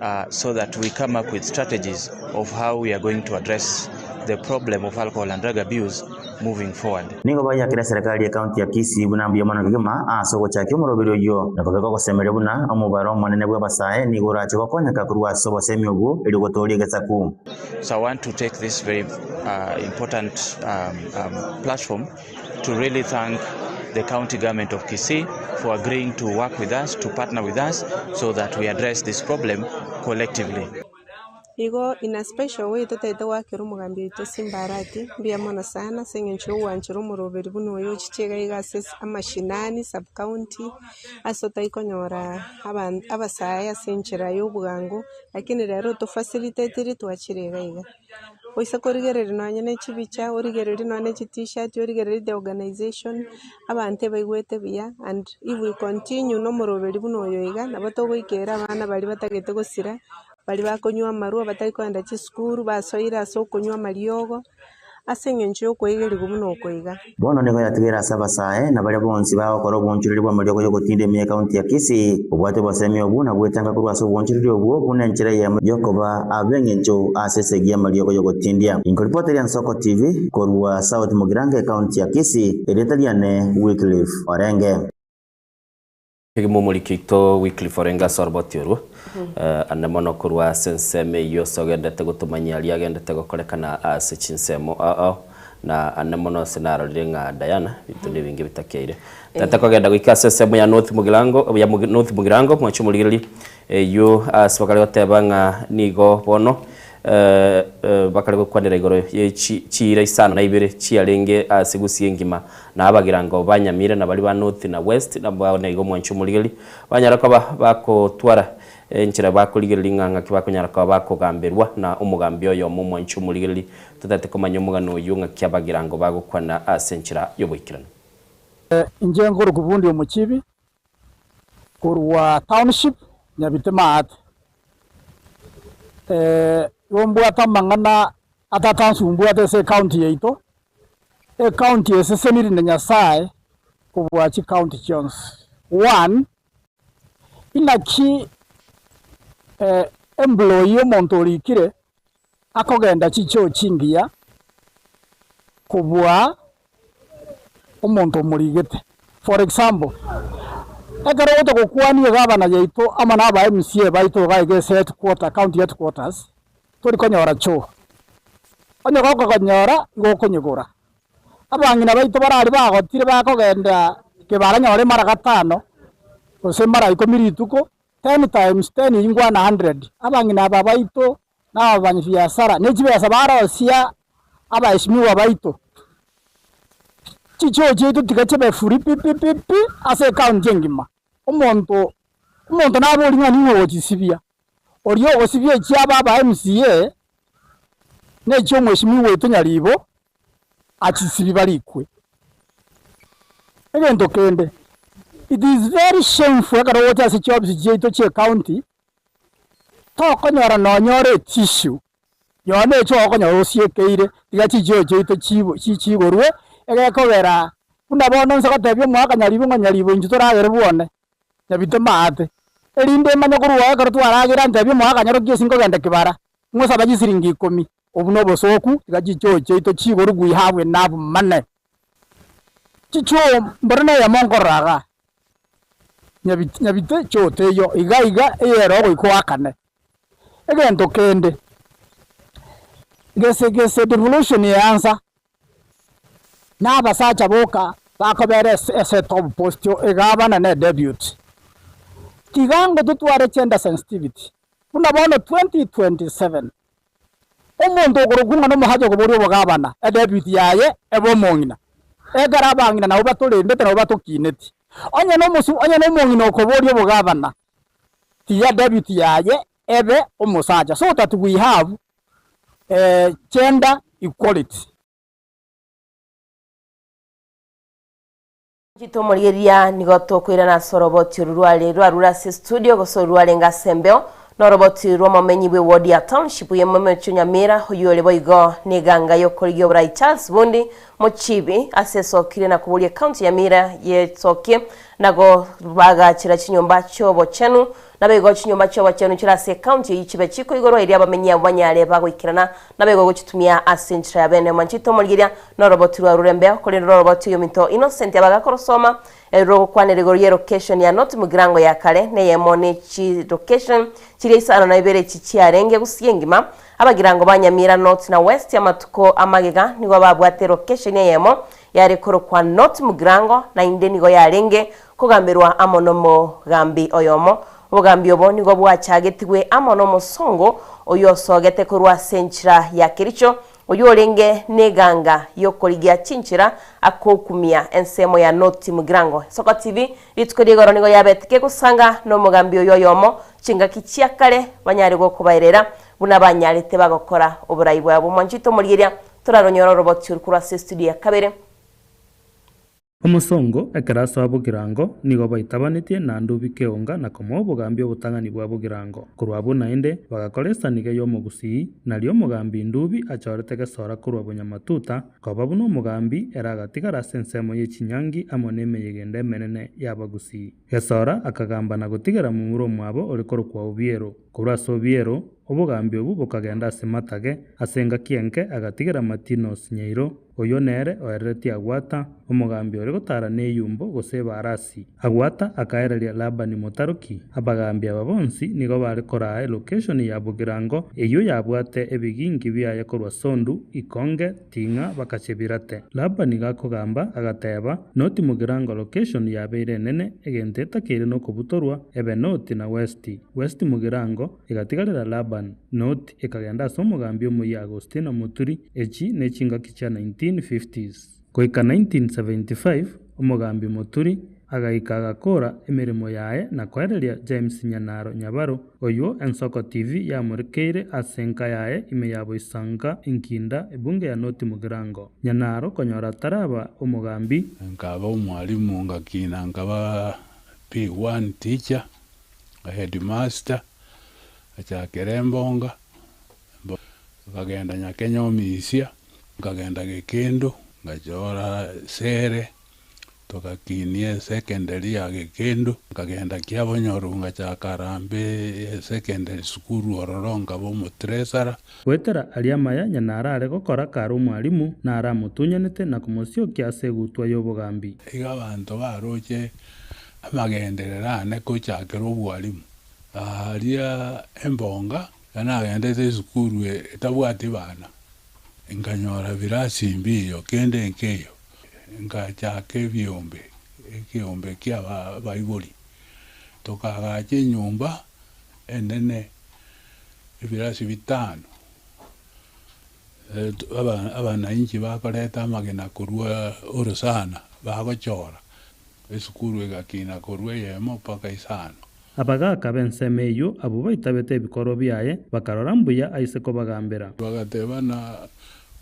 uh, so that we come up with strategies of how we are going to address the problem of alcohol and drug abuse moving forward. Nigo bayakire eserekari y'ecounty ya Kisii buna mbuya mono kegima ase ogochakia omoroberi oyio, na kobeka ogosemeria buna omobaro omonene bw'abasae nigo orache gokonyeka korwa ase obosemi obwo erio gotooria egesaku. So I want to take this very uh, important um, um, platform to really thank the county government of Kisii for agreeing to work with us, to partner with us, so that we address this problem collectively. Igo in a special way totaete goakera omogambi oito Simba Arati mbuya mono sana ase eng'encho y'ogwanchera omoroberi buna oyo ochiche iga iga ase amashinani, sub county, ase otari konyora aban abasae ase enchera ya obwango, lakini rero otofacilitatiri twachire iga iga. Oise korigereria nonye ne chibicha, origererie nonye ne chitishati, origererie the organisation, abanto ebaigwete buya and if we continue na omoroberi buna oyo iga, nabo togoikera abana baria batagete gosira, baria bakonywa amarwa, batari kogenda chisukuru, basoire ase okonywa amariogo, ase eng'encho y'okoigerigwa buna oko iga. Bono nigo yatigaire ase abasae na baria bonsi bagokora obonchoreria bw'amariogo y'ogotinda ime y'ekaunti ya Kisii, kobwatia obosemi obwo na gwetanga korwa ase obonchoreria obwo buna enchera eyemo y'okoba ab'engencho ase esegi y'amariogo y'ogotindia. Inkoripoteria Nsoko TV korwa South Mugirango ekaunti ya Kisii, erieta riane Wycliffe Orenge. Kegima omoriki oito Wycliffe orenge ase oroboti orwo, ande mono korwa ase ensemo eyio ase ogendete gotomanyia aria agendete gokorekana ase chinsemo ao ao, na ande mono ase narorire ng'a Diana ebinto nebinge bitakeire. Tata kogenda goika ase ensemo ya North Mugirango ya North Mugirango mwanche omorigereria eyio ase bakare goteba ng'a nigo bono Bakare gokwanera igoro ye chiira isano na ibere chiarenge ase gusii engima, na abagirango ba Nyamira na baria ba North na West, na bono igo omwanchi omorigeri, banyara koba bagotwara enchera bakorigereria ng'a ng'aki bakonyara koba bakogamberwa na omogambi oyomo omwanchi omorigereri, totagete komanya omogano oyio ng'aki abagirango bagokwana ase enchera y'oboikeranu. Inche nkorokwa Bundi Omochibi, korwa Township, Nyabite Maate. Igo mbwate amang'ana atatansumbwate ase ecounty yaito, ecounty eseseniri na Nyasaye kobua chicounty chionsi. One, inaki employee omonto orikire akogenda chichoo chingiya kobua omonto omorigete. For example, ekero ogocha gokwania egavana yaito amo na aba MCA baito iga iga ase headquarter, county headquarters, tori konyora choo. Onye gokonyora, igo okonyegora. Abang'ina baito bare aria bagotire bakogenda kebaranyore mara gatano, gose mara ikomi rituko, ten times ten eywo nkwana hundred. Abang'ina aba baito na abafanyabiasara, ne chibesa barosia abaheshimiwa baito. Chichoo chiaito tiga chibe free pi pi pi pi ase ecounty engima. Omonto omonto nabori ng'a ning'o ogochisibia, oria ogosibia echiabo aba MCA, na echia omweshimiwa oito Nyaribo, achisibie barikwe. Egento kende, it is very shameful ekero ogocha ase chiofisi chiaito chia ecounty, Tokonyora nonya ore etissue, nonya echi okonyora osiekeire, tiga chichoo chiaito chigorwe, egekogera buna bono nse gotebia omwaka nyaribo ng'a nyaribo intwe toragere bwone, nyabite maate, erinde emanye korwa oo ekero twaragera ntebie omwaka nyarokia ase nkogenda kibara, ng'osaba chisiringi ikomi, obwo na obosoku, tiga chichoo chiaito chigorwe we have enough money. Chichoo mbore na eyemo nkorora igaa, Nyabite choo teiyo, iga iga eyere ogoika oakane. Egento kende, gese gese devolution eansa, na abasacha boka bakobera ase ase top post egavana na edeputy. Tiga ngo totware gender sensitivity, buna bono 2027, Omonto okorokwa ng'a nomosacha okoboria obogabana, edebiti yaye ebe omong'ina. Ekero abang'ina nabo batorendete nabo batokineti. Onye nomosu onye nomong'ina okoboria obogabana, tiga edebiti yaye ebe omosacha so that we have gender equality. Chitomorigereria nigo tokoirana ase oroboti oru rware rwarure ase estudio gose oru rwarenge ase embeo noroboti rw'omomenyi bw'ewodi ya township y'omomechi o Nyamira oyio ore boigo neganga y'okorigia oborai Charles Bundi Mochibi ase esokire na koboria ecounty ya Nyamira yesokie nago bagachera chinyomba chiobochenu Naboigo chinyomba chi'obochenu chire ase ekaunti eyio chibe chikoigorwa erio abamenyi abwo banyare bagoikerana, naboigo gochitumia ase enchera ya bene. Mwanchete omorigeria noroboti rwa rurembe, korende roroboti oyominto Innocent abe agakorosoma, ero rogokwanera igoro y'elocation ya North Mugirango ya kare, neyemo ne chilocation chiria isano na ibere echi chiarenge gusii engima. Abagirango ba Nyamira North na West amatuko amagega nigo babwate elocation eyemo yare korokwa North Mugirango, naende nigo yarenge Kogamberwa amo nomogambi oyomo. Obogambi obo nigo bwachagetigwe amo nomosongo oyio osogete korwa ase enchera ya Kericho, oyio orenge neganga y'okorigia chinchera akokumia ensemo ya North Mugirango. Soko TV rituko ria igoro nigo yabete kegosanga nomogambi oyio oyomo chingaki chia kare banyare gokobaerera buna banyarete bagokora oborai bwabo. Mwanchete omorigeria toraronyore oroboti oru korwa ase estudio ya kabere. Omosongo, ekero asoa bogirango, nigo baitabanetie naende obike eonga na komoa obogambi obotang'ani bwa bogirango. Korwa abwo naende, bagakora esaniga y'omogusii, nario omogambi Ndubi achorete gesora korwa bonyamatuta, koba buna omogambi ere agatigara ase ensemo ye chinyangi amo nemeyega ende emenene y'abagusii. Gesora akagamba na gotigera momura omwabo ore korokwa Obiero. Korwa ase Obiero, obogambi obwo bokagenda ase Matage, ase engaki enke agatigera Matinos Nyairo, Oyio nere oereretie Agwata, omogambi ore gotara neyumbo gose ebarasi. Agwata akaereria Labani motaroki. Abagambi aba bonsi nigo bare koraa elocation ya Bogirango eyio yabwate ebigingi biaye korwa Sondu, Ikonge, Ting'a baka Chebirate. Labani gakogamba agateba, Noti Mugirango location yabeire enene egento etakeire nokobutorwa ebe Noti na Westi. Westi Mugirango egatigarera Labani. Noti ekagenda ase omogambi omoyia Agostino Muturi Echi nechingaki chia 1950s. Goika 1975, omogambi Muturi agaika agakora emeremo yaye na koereria James Nyanaro Nyabaro, oywo Ensoko TV yamorekeire ase enka yaye ime ya Boisanka Enkinda ebunge ya North Mugirango. Nyanaro konyora ataraba omogambi, Nkaba omwalimu ngakina nkaba P1 teacher, headmaster, ngachakera embonga. Nkagenda Nyakenya Omisia, nkagenda Gekendu, ngachora Sere, togakinia esecondary ya Gekendu, nkagenda Kiabonyoru ngachaka Harambee esecondary sukuru ororo nkaba omotreasurer. Goetera aria amaya Nyanara are gokora kare omwalimu, naro amotunyanete na komosiokia ase egutwa y'obogambi. Iga abanto baroche amagenderero ane kochakera obwalimu aaria embonga, ekero nagendete esukuru etabwati bana, nkanyora birasi mbiyo kende nkeiyo, nkachaka ebiombe, ekeombe kia abaibori, tokaagacha enyomba enene ebirasi bitano, abanainchi bakoreta amagena korwa orosana bagochora, esukuru egakina korwa eyemo mpaka isano. Abagaaka b'ensemo eyio abwo baitabete ebikorwa biaye, bakarora mbuya aise kobagambera. Bagateba, Na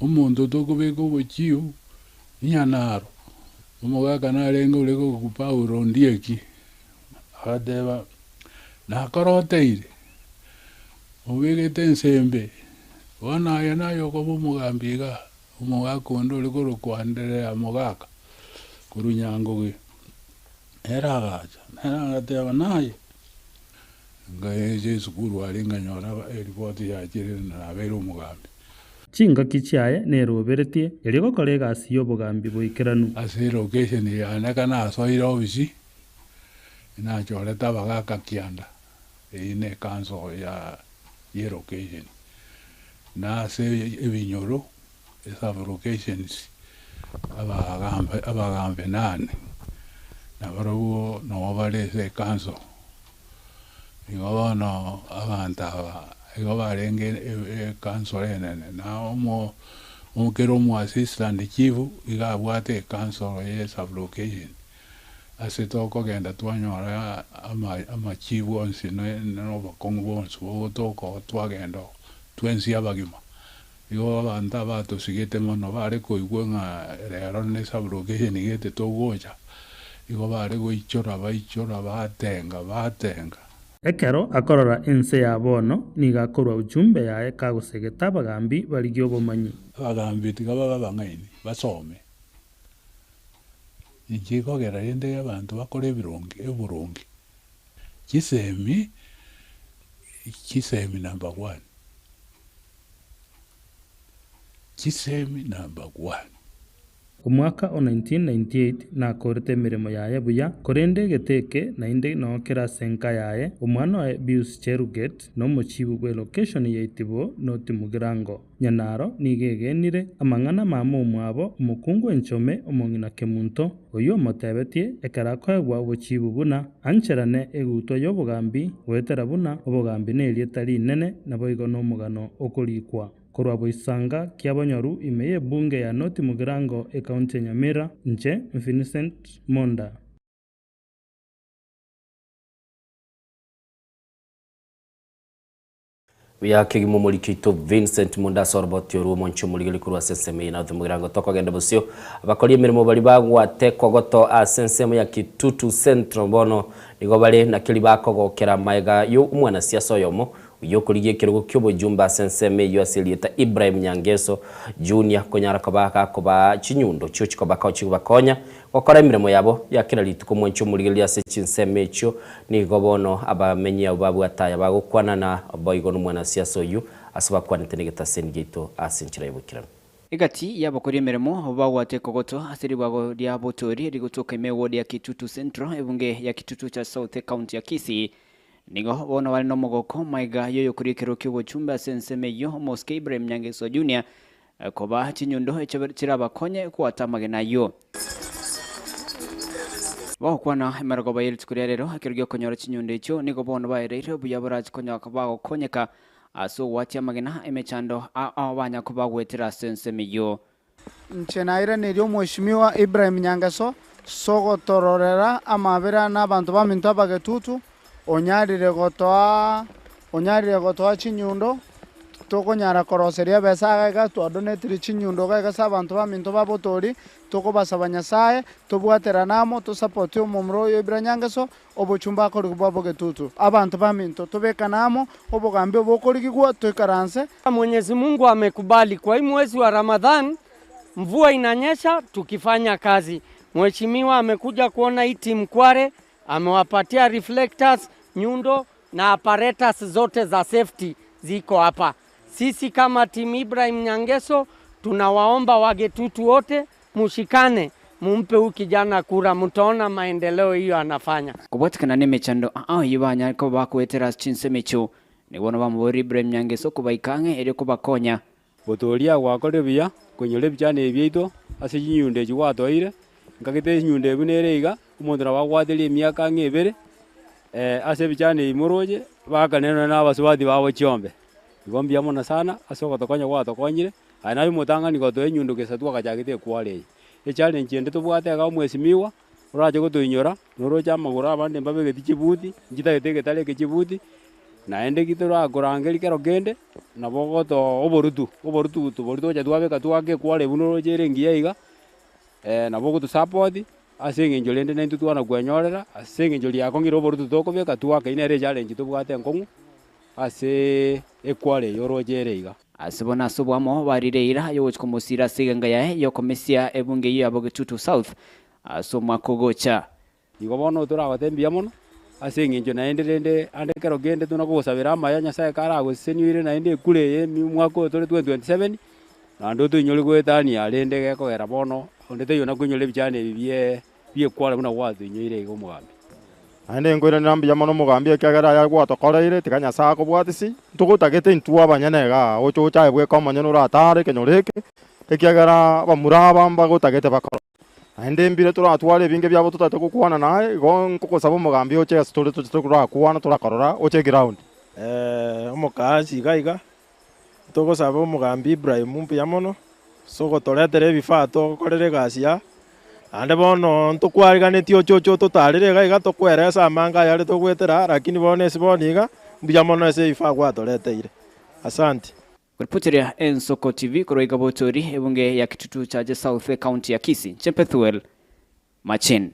omonto tokobeka obochiu inyanaro. Omogaka narenge ore goku Paulo Ondieki, agateba, Nakoroteire, obegete ensembe, bono aye naye okoba omogambi igaa. Omogaka onde ore korokwa Anderea Mogaka korwa Nyangoge, nere agacha, nere agateba, Naye? Nkaecha esukuru aria nkanyora eripoti yachire na nabeire omogambi. Chingaki chiaye neroberetie, erio gokora egasi y'obogambi boikeranu. Ase elocation yane ka nasoire ofisi, nachorete abagaka kianda, eyio ne ecouncil ya y'elocation. Na ase ebinyoro, esub-locations, abagambi abagambi nane, nabarobwo nabo bare ase ecouncil. Igo bono abanto aba igo barenge ecouncil enene, na omo kera omo assistant chief iga abwate ecouncil ya esub-location. Ase tokogenda twanyora amachibu onsi na obokong'u bwonsi bogotoka oo twagenda oo, twensi abagima. Igo abanto abatosigete mono bare koigwa ng'a rero ne sub-location gete togocha, igo bare goichora baichora batenga batenga. Ekero akorora ense ya bono, nigo akorua ujumbe yaye kagosegeta abagambi barigie obomanyi. Abagambi tiga babe abang'aini, basome. Inche ikogera rende abanto bakore ebironge oboronge, chisemi, chisemi number one, chisemi number one. Omwaka o 1998 nakorete emeremo yaye buya, korende egete eke naende noo kere ase enka yaye, omwana oye Bius Cheruget na omochibu bw'elocation ya Itibo North Mugirango. Nyanaro nigo egenire amang'ana mama omwabo, omokungu enchome, omong'ina Kemunto, oyio omotebetie ekero akoegwa obochibu buna ancherane egutwa y'obogambi goetera buna obogambi nerieta rinene naboigo nomogano okorikwa. Korwa boisanga kiabonyoru ime y'ebunge ya North Mugirango ekaunti ya Nyamira, inche Vincent Monda. Buya kegima omoriki oito Vincent Munda ase oroboti orwo omonche omorigeri korwa ase ensemo eye North Mugirango tokogenda bosio. Abakori emeremo baria bagwate kogoto ase ensemo ya Kitutu Central bono nigo bare nakeri bakogokera magega yo omwanasiasa oyomo oyio okorigia ekerogo kiobojumbe ase ensemo eyio ase erieta Ibrahim Nyangeso Junior konyara koba gakobaa chinyundo chiochikobaka chikobakonya Gokora emeremo yabo ya kera rituko mwanche omorigereria ase chinsemo echio, nigo bono abamenyi abwo babwate aya bagokwana na boigo nomwanasiasa oyio ase bakwanete negetaseni giaito ase enchera y'oboikeranu. Egati y'abakori emeremo abwo bagwate kogoto ase ribago ria botoori rigotoka ime eward ya Kitutu Central, ebunge ya Kitutu cha South ecounty ya Kisii, nigo bono bare nomogoko magega y'oyokoria ekerero ki'obochumbe ase ensemo eyio Omosike Ibrahim Nyangeso Junior Kobaa chinyundo echio chirabakonye gwata amagena ayio. Bagokwana emerogoba ye rituko ria rero, ekero gi'okonyora chinyundo echio, nigo bono baereire buya borache konya bagokonyeka ase ogwatia amagena, emechando ao banya kobagwetera ase ensemo eyio. Inche nairaneria Omweshimiwa Ibrahim Nyangeso sogotororera amabera na abanto baminto abagetutu, onyarire gotoa onyarire gotoa chinyundo. Tokonyara koroseria ebesa iga iga, twadonetire chinyundo iga iga ase abanto baminto ba botori, tokobasaba Nyasaye, tobwaterane amo, tosapotie omomura oyo Ibra Nyangeso, obochumba akorigwa bwa bogetutu. Abanto baminto, tobekane amo, obogambi obo okorigigwa, toikaranse. Mwenyezi Mungu amekubali kwa hii mwezi wa Ramadhan mvua inanyesha tukifanya kazi. Mheshimiwa amekuja kuona hii timu Kware, amewapatia reflectors, nyundo na apparatus zote za safety ziko hapa. Sisi kama timu Ibrahim Nyangeso tunawaomba Wagetutu wote mushikane, mumpe huyu kijana kura, mtaona maendeleo hiyo anafanya. Kobwatikana na emechando ao eyio banyare koba bakoetera ase chinsemo echio, nigo bono bamoboria Ibrahim Nyangeso kobaika ang'e erio kobakonya. Botoria gwakorire buya koinyora ebichano ebi biaito ase chinyundo echi gwatoeire, nkagete enyundo eye buna ere iga, omonto nabo agwateria emiaka ang'e ebere, ase ebichano ebi moroche, baakane nonya na abasubati babo chiombe. Igo mbuya mono sana ase ogotokonya gwatokonyire, aye naye omotang'ani gotoa enyundo gesa twagachagete ekware eye. Echallenge ende tobwate iga omwesimigwa, orache gotoinyora, noroche amagoro abande mbabegeti chibuti, nchitagete egetare eke chibuti, naende ki torakorangeria kero kende, nabo ogotoa oborutu, oborutu boria togocha twabeka twake ekware buna oroche ere engiya iga, nabo ogotosupport, ase eng'encho rende naintwe twana kwenyorera, ase eng'encho riakong'ire oborutu tokobeka twake, eyio nere echallenge tobwate enkong'u. Ase ekware eye oroche ere iga. Ase bono ase oboamo barire eira y'ogochia komosiira ase egenga yaye y'okomesia ebunge eyio ya Bogetutu South ase omwaka ogocha. Igo bono toragote mbuya mono, ase eng'encho naende rende ande ekero kende tuna kogosabera amaya Nyasaye karagosesenie oire naende ekura eye omwaka oyo tore 2027, naende otoinyore goetania rende gekogera bono onde taiyo nakoinyora ebichani ebi bie bi'ekware buna gwatoinyoire iga omogambi. Naende nkoiranera mbuya mono omogambi ekiagera aya gwatokoreire, tiga Nyasae akobwatisi. Ntogotagete intwe abanyene igaa, oche oche aye bweka omonyene oratare ekenyoro eke, ekiagera abamura aba mbagotagete bakore. Naende mbire toratware ebinge biabo totagete gokwana naye, igo nkogosaba omogambi oche ase tore toche torakwana torakorora, oche eground. Omokaasi iga iga, Togosaba omogambi Ibrahim mbuya mono ase ogotoretera ebifaa togokorera egasi aa, naende bono ntokwariganetie oche oche ototarere iga iga tokweresa amange ayare togoetera aa lakini bono ase bono iga mbuya mono ase ebifaa gwatoreteire. Asanti. Koripoteria Ensoko TV korwa iga Botori, ebunge ya Kitutu Chache South, Ecounty ya Kisii, Inche Pethuel Machin.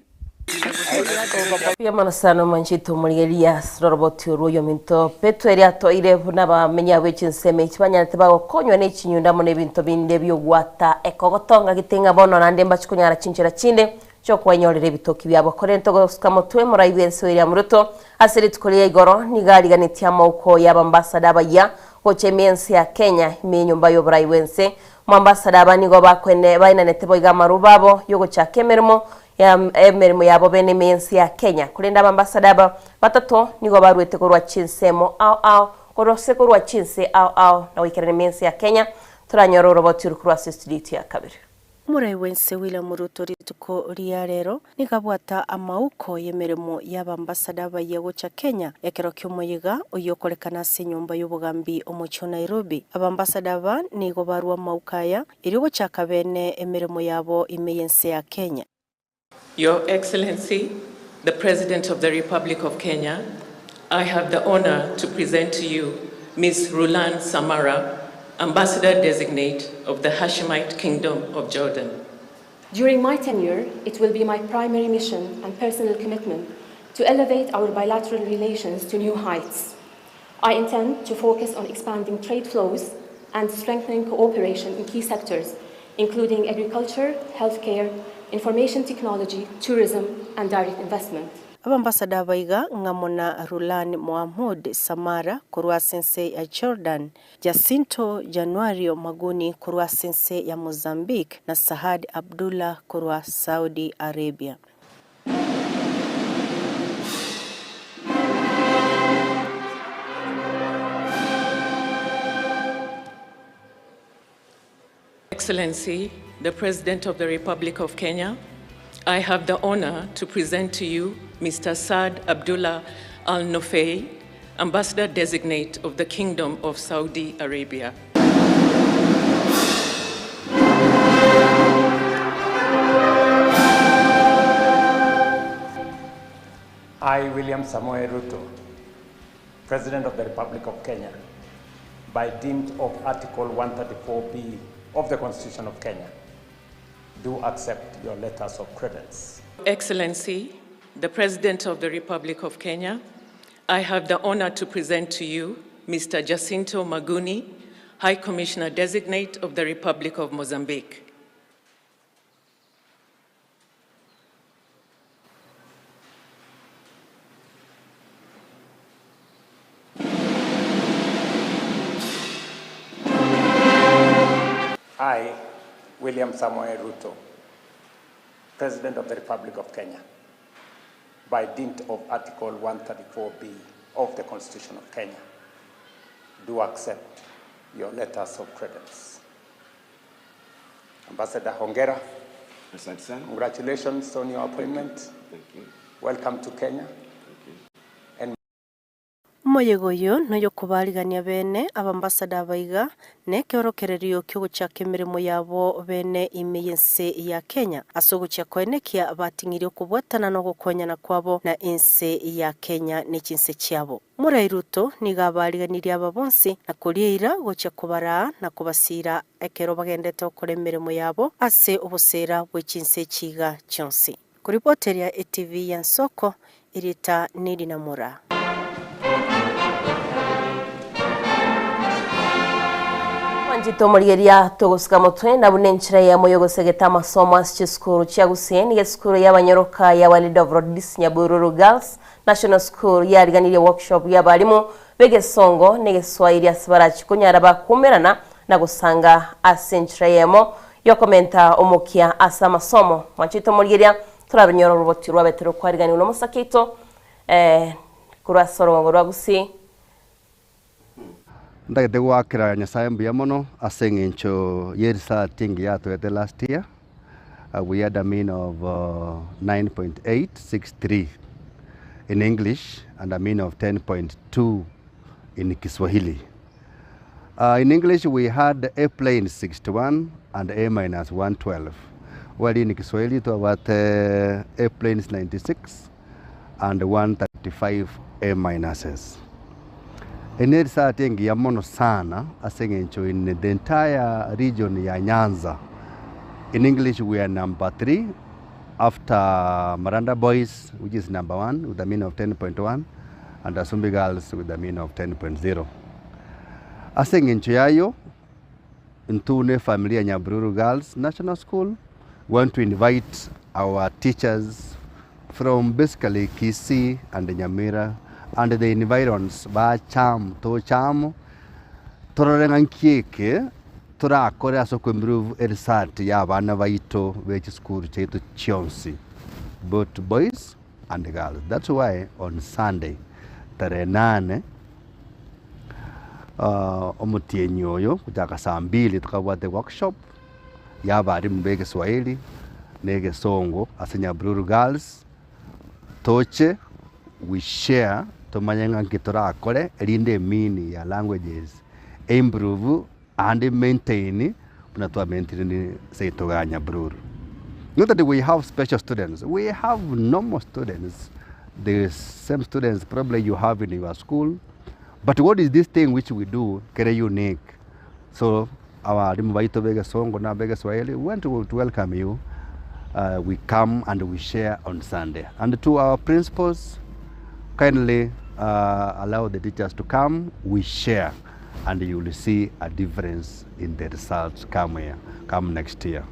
Mbuya mono sana omwanchete omorigereria ase roroboti orwo oyominto Petro eri atoeire buna abamenyi abwo echinsemo echi banyarete bagokonywa ne chinyundo amo nebinto binde bi'ogwata ekogotonga gete ng'a bono naende mbache konyara chinchera chinde chi'okwenyorera ebitoki biabo. Korende togosuka motwe morai bw'ense William Ruto ase rituko ria igoro nigo ariganetie amauko y'abambasada abayia gocha ime y'ense ya Kenya ime y'enyomba y'oborai bw'ense Moambasada aba nigo bakwene baenanete boigo amaruba abo y'ogochaka emeremo ya emeremo yabo bene ime y'ense ya Kenya. Korende abambasada aba batato nigo baruete korwa chinsemo ao ao korwa ase korwa chinse ao ao na goikerana ime y'ense ya Kenya. Toranyore oroboti oro korwa ase estudio yaito ya kabere. Omorai bw'ense William Ruto rituko ria rero nigo abwata amauko y'emeremo y'abambasada abayia gocha Kenya ekero ki'omoyega oyio okorekana ase enyomba y'obogambi omochie o Nairobi. Abambasada aba nigo barua amauko aya erio gochaka bene emeremo yabo ime y'ense ya Kenya. Your Excellency, the President of the Republic of Kenya, I have the honor to present to you Ms. Rulan Samara, Ambassador Designate of the Hashemite Kingdom of Jordan. During my tenure, it will be my primary mission and personal commitment to elevate our bilateral relations to new heights. I intend to focus on expanding trade flows and strengthening cooperation in key sectors, including agriculture, healthcare, information technology, tourism, and direct investment. Abambasada aba iga ng'amo na Rulan Mohamud Samara korwa ase ense ya Jordan, Jacinto Januario Maguni korwa ase ense ya Mozambique, na Sahad Abdullah korwa Saudi Arabia. Excellency, the President of the Republic of Kenya, I have the honor to present to you Mr. Saad Abdullah Al Nofei, Ambassador Designate of the Kingdom of Saudi Arabia. I, William Samoei Ruto, President of the Republic of Kenya, by dint of Article 134B of the Constitution of Kenya, do accept your letters of credence. Excellency, the President of the Republic of Kenya, I have the honor to present to you Mr. Jacinto Maguni, High Commissioner Designate of the Republic of Mozambique. I, William Samoei Ruto, President of the Republic of Kenya, by dint of Article 134B of the Constitution of Kenya, do accept your letters of credence. Ambassador Hongera, Asante sana. congratulations on your appointment. Thank you. Welcome to Kenya. And Omoyega oyo noyokobarigania bene abambassador abaiga na ekeorokererio kiogochaka emeremo yabo bene ime y'ense ya Kenya ase ogochia koenekia bating'irie okobwatana na ogokonyana kwabo na ense ya Kenya ne chinse chiabo. Morai Ruto nigo abariganirie aba bonsi na koria eira gochia kobaraa na kobasiira ekero bagendete gokora emeremo yabo ase obosera bwe chinse echi iga chionsi. Koripoteria etv ya Nsoko, erieta Nelly Namura. Mwanchete omorigeria togosika motwe na buna enchera eyemo yogosegeta amasomo ase chisukuru chia Gusii nigo esukuru y'abanyaroka ya Our Lady of Lourdes Nyabururu Girls National School yariganirie workshop y'abarimu b'egesongo na egeswahili ase barachi konyara bakumerana na gosanga ase enchera eyemo yokomenta omokia ase amasomo. Mwanchete omorigeria torarunyora oroboti rwabete rokwariganiwa na omosakeito eh, korwa ase orogongo rwa Gusii. Ndagete gwakera Nyasaye mbuya mono ase eng'encho ya erisati engiya yatwete last year. We had a mean of 9.863 in English and a mean of 10.2 in Kiswahili. In English we had A plain 61 and A minus 112. While in Kiswahili twabate A plains 96 and 135 A minuses. Ene erisati engiya mono sana ase eng'encho in the entire region ya Nyanza. In English we are number 3 after Maranda Boys, which is number 1 with a mean of 10.1, and Asumbi Girls with a mean of 10.0. Ase eng'encho yayo ntune familia Nyabururu Girls National School want to invite our teachers from basically Kisii and Nyamira and the environs ba cham to cham torore ng'a nkieke torakore ase okoimprove erisati ya abana baito be chisukuru chiaito chionsi, both boys and girls. That's why on Sunday tarehe 8 omotienyi oyo gochaka saa mbili tokabwate workshop ya abarimu ba egeswahili na egesongo ase Nyabururu Girls. Toche we share tomanye ng'a nki torakore erinde emini ya languages improve and maintain buna twamaintain seito ga Nyabururu. Not that we have special students, we have normal students, the same students probably you have in your school. But what is this thing which we do very unique? So our abarimu baito ba egesongo na ba egeswahili, we want to welcome you. We come and we share on Sunday. And to our principals, kindly allow the teachers to come, we share, and you will see a difference in the results come next year.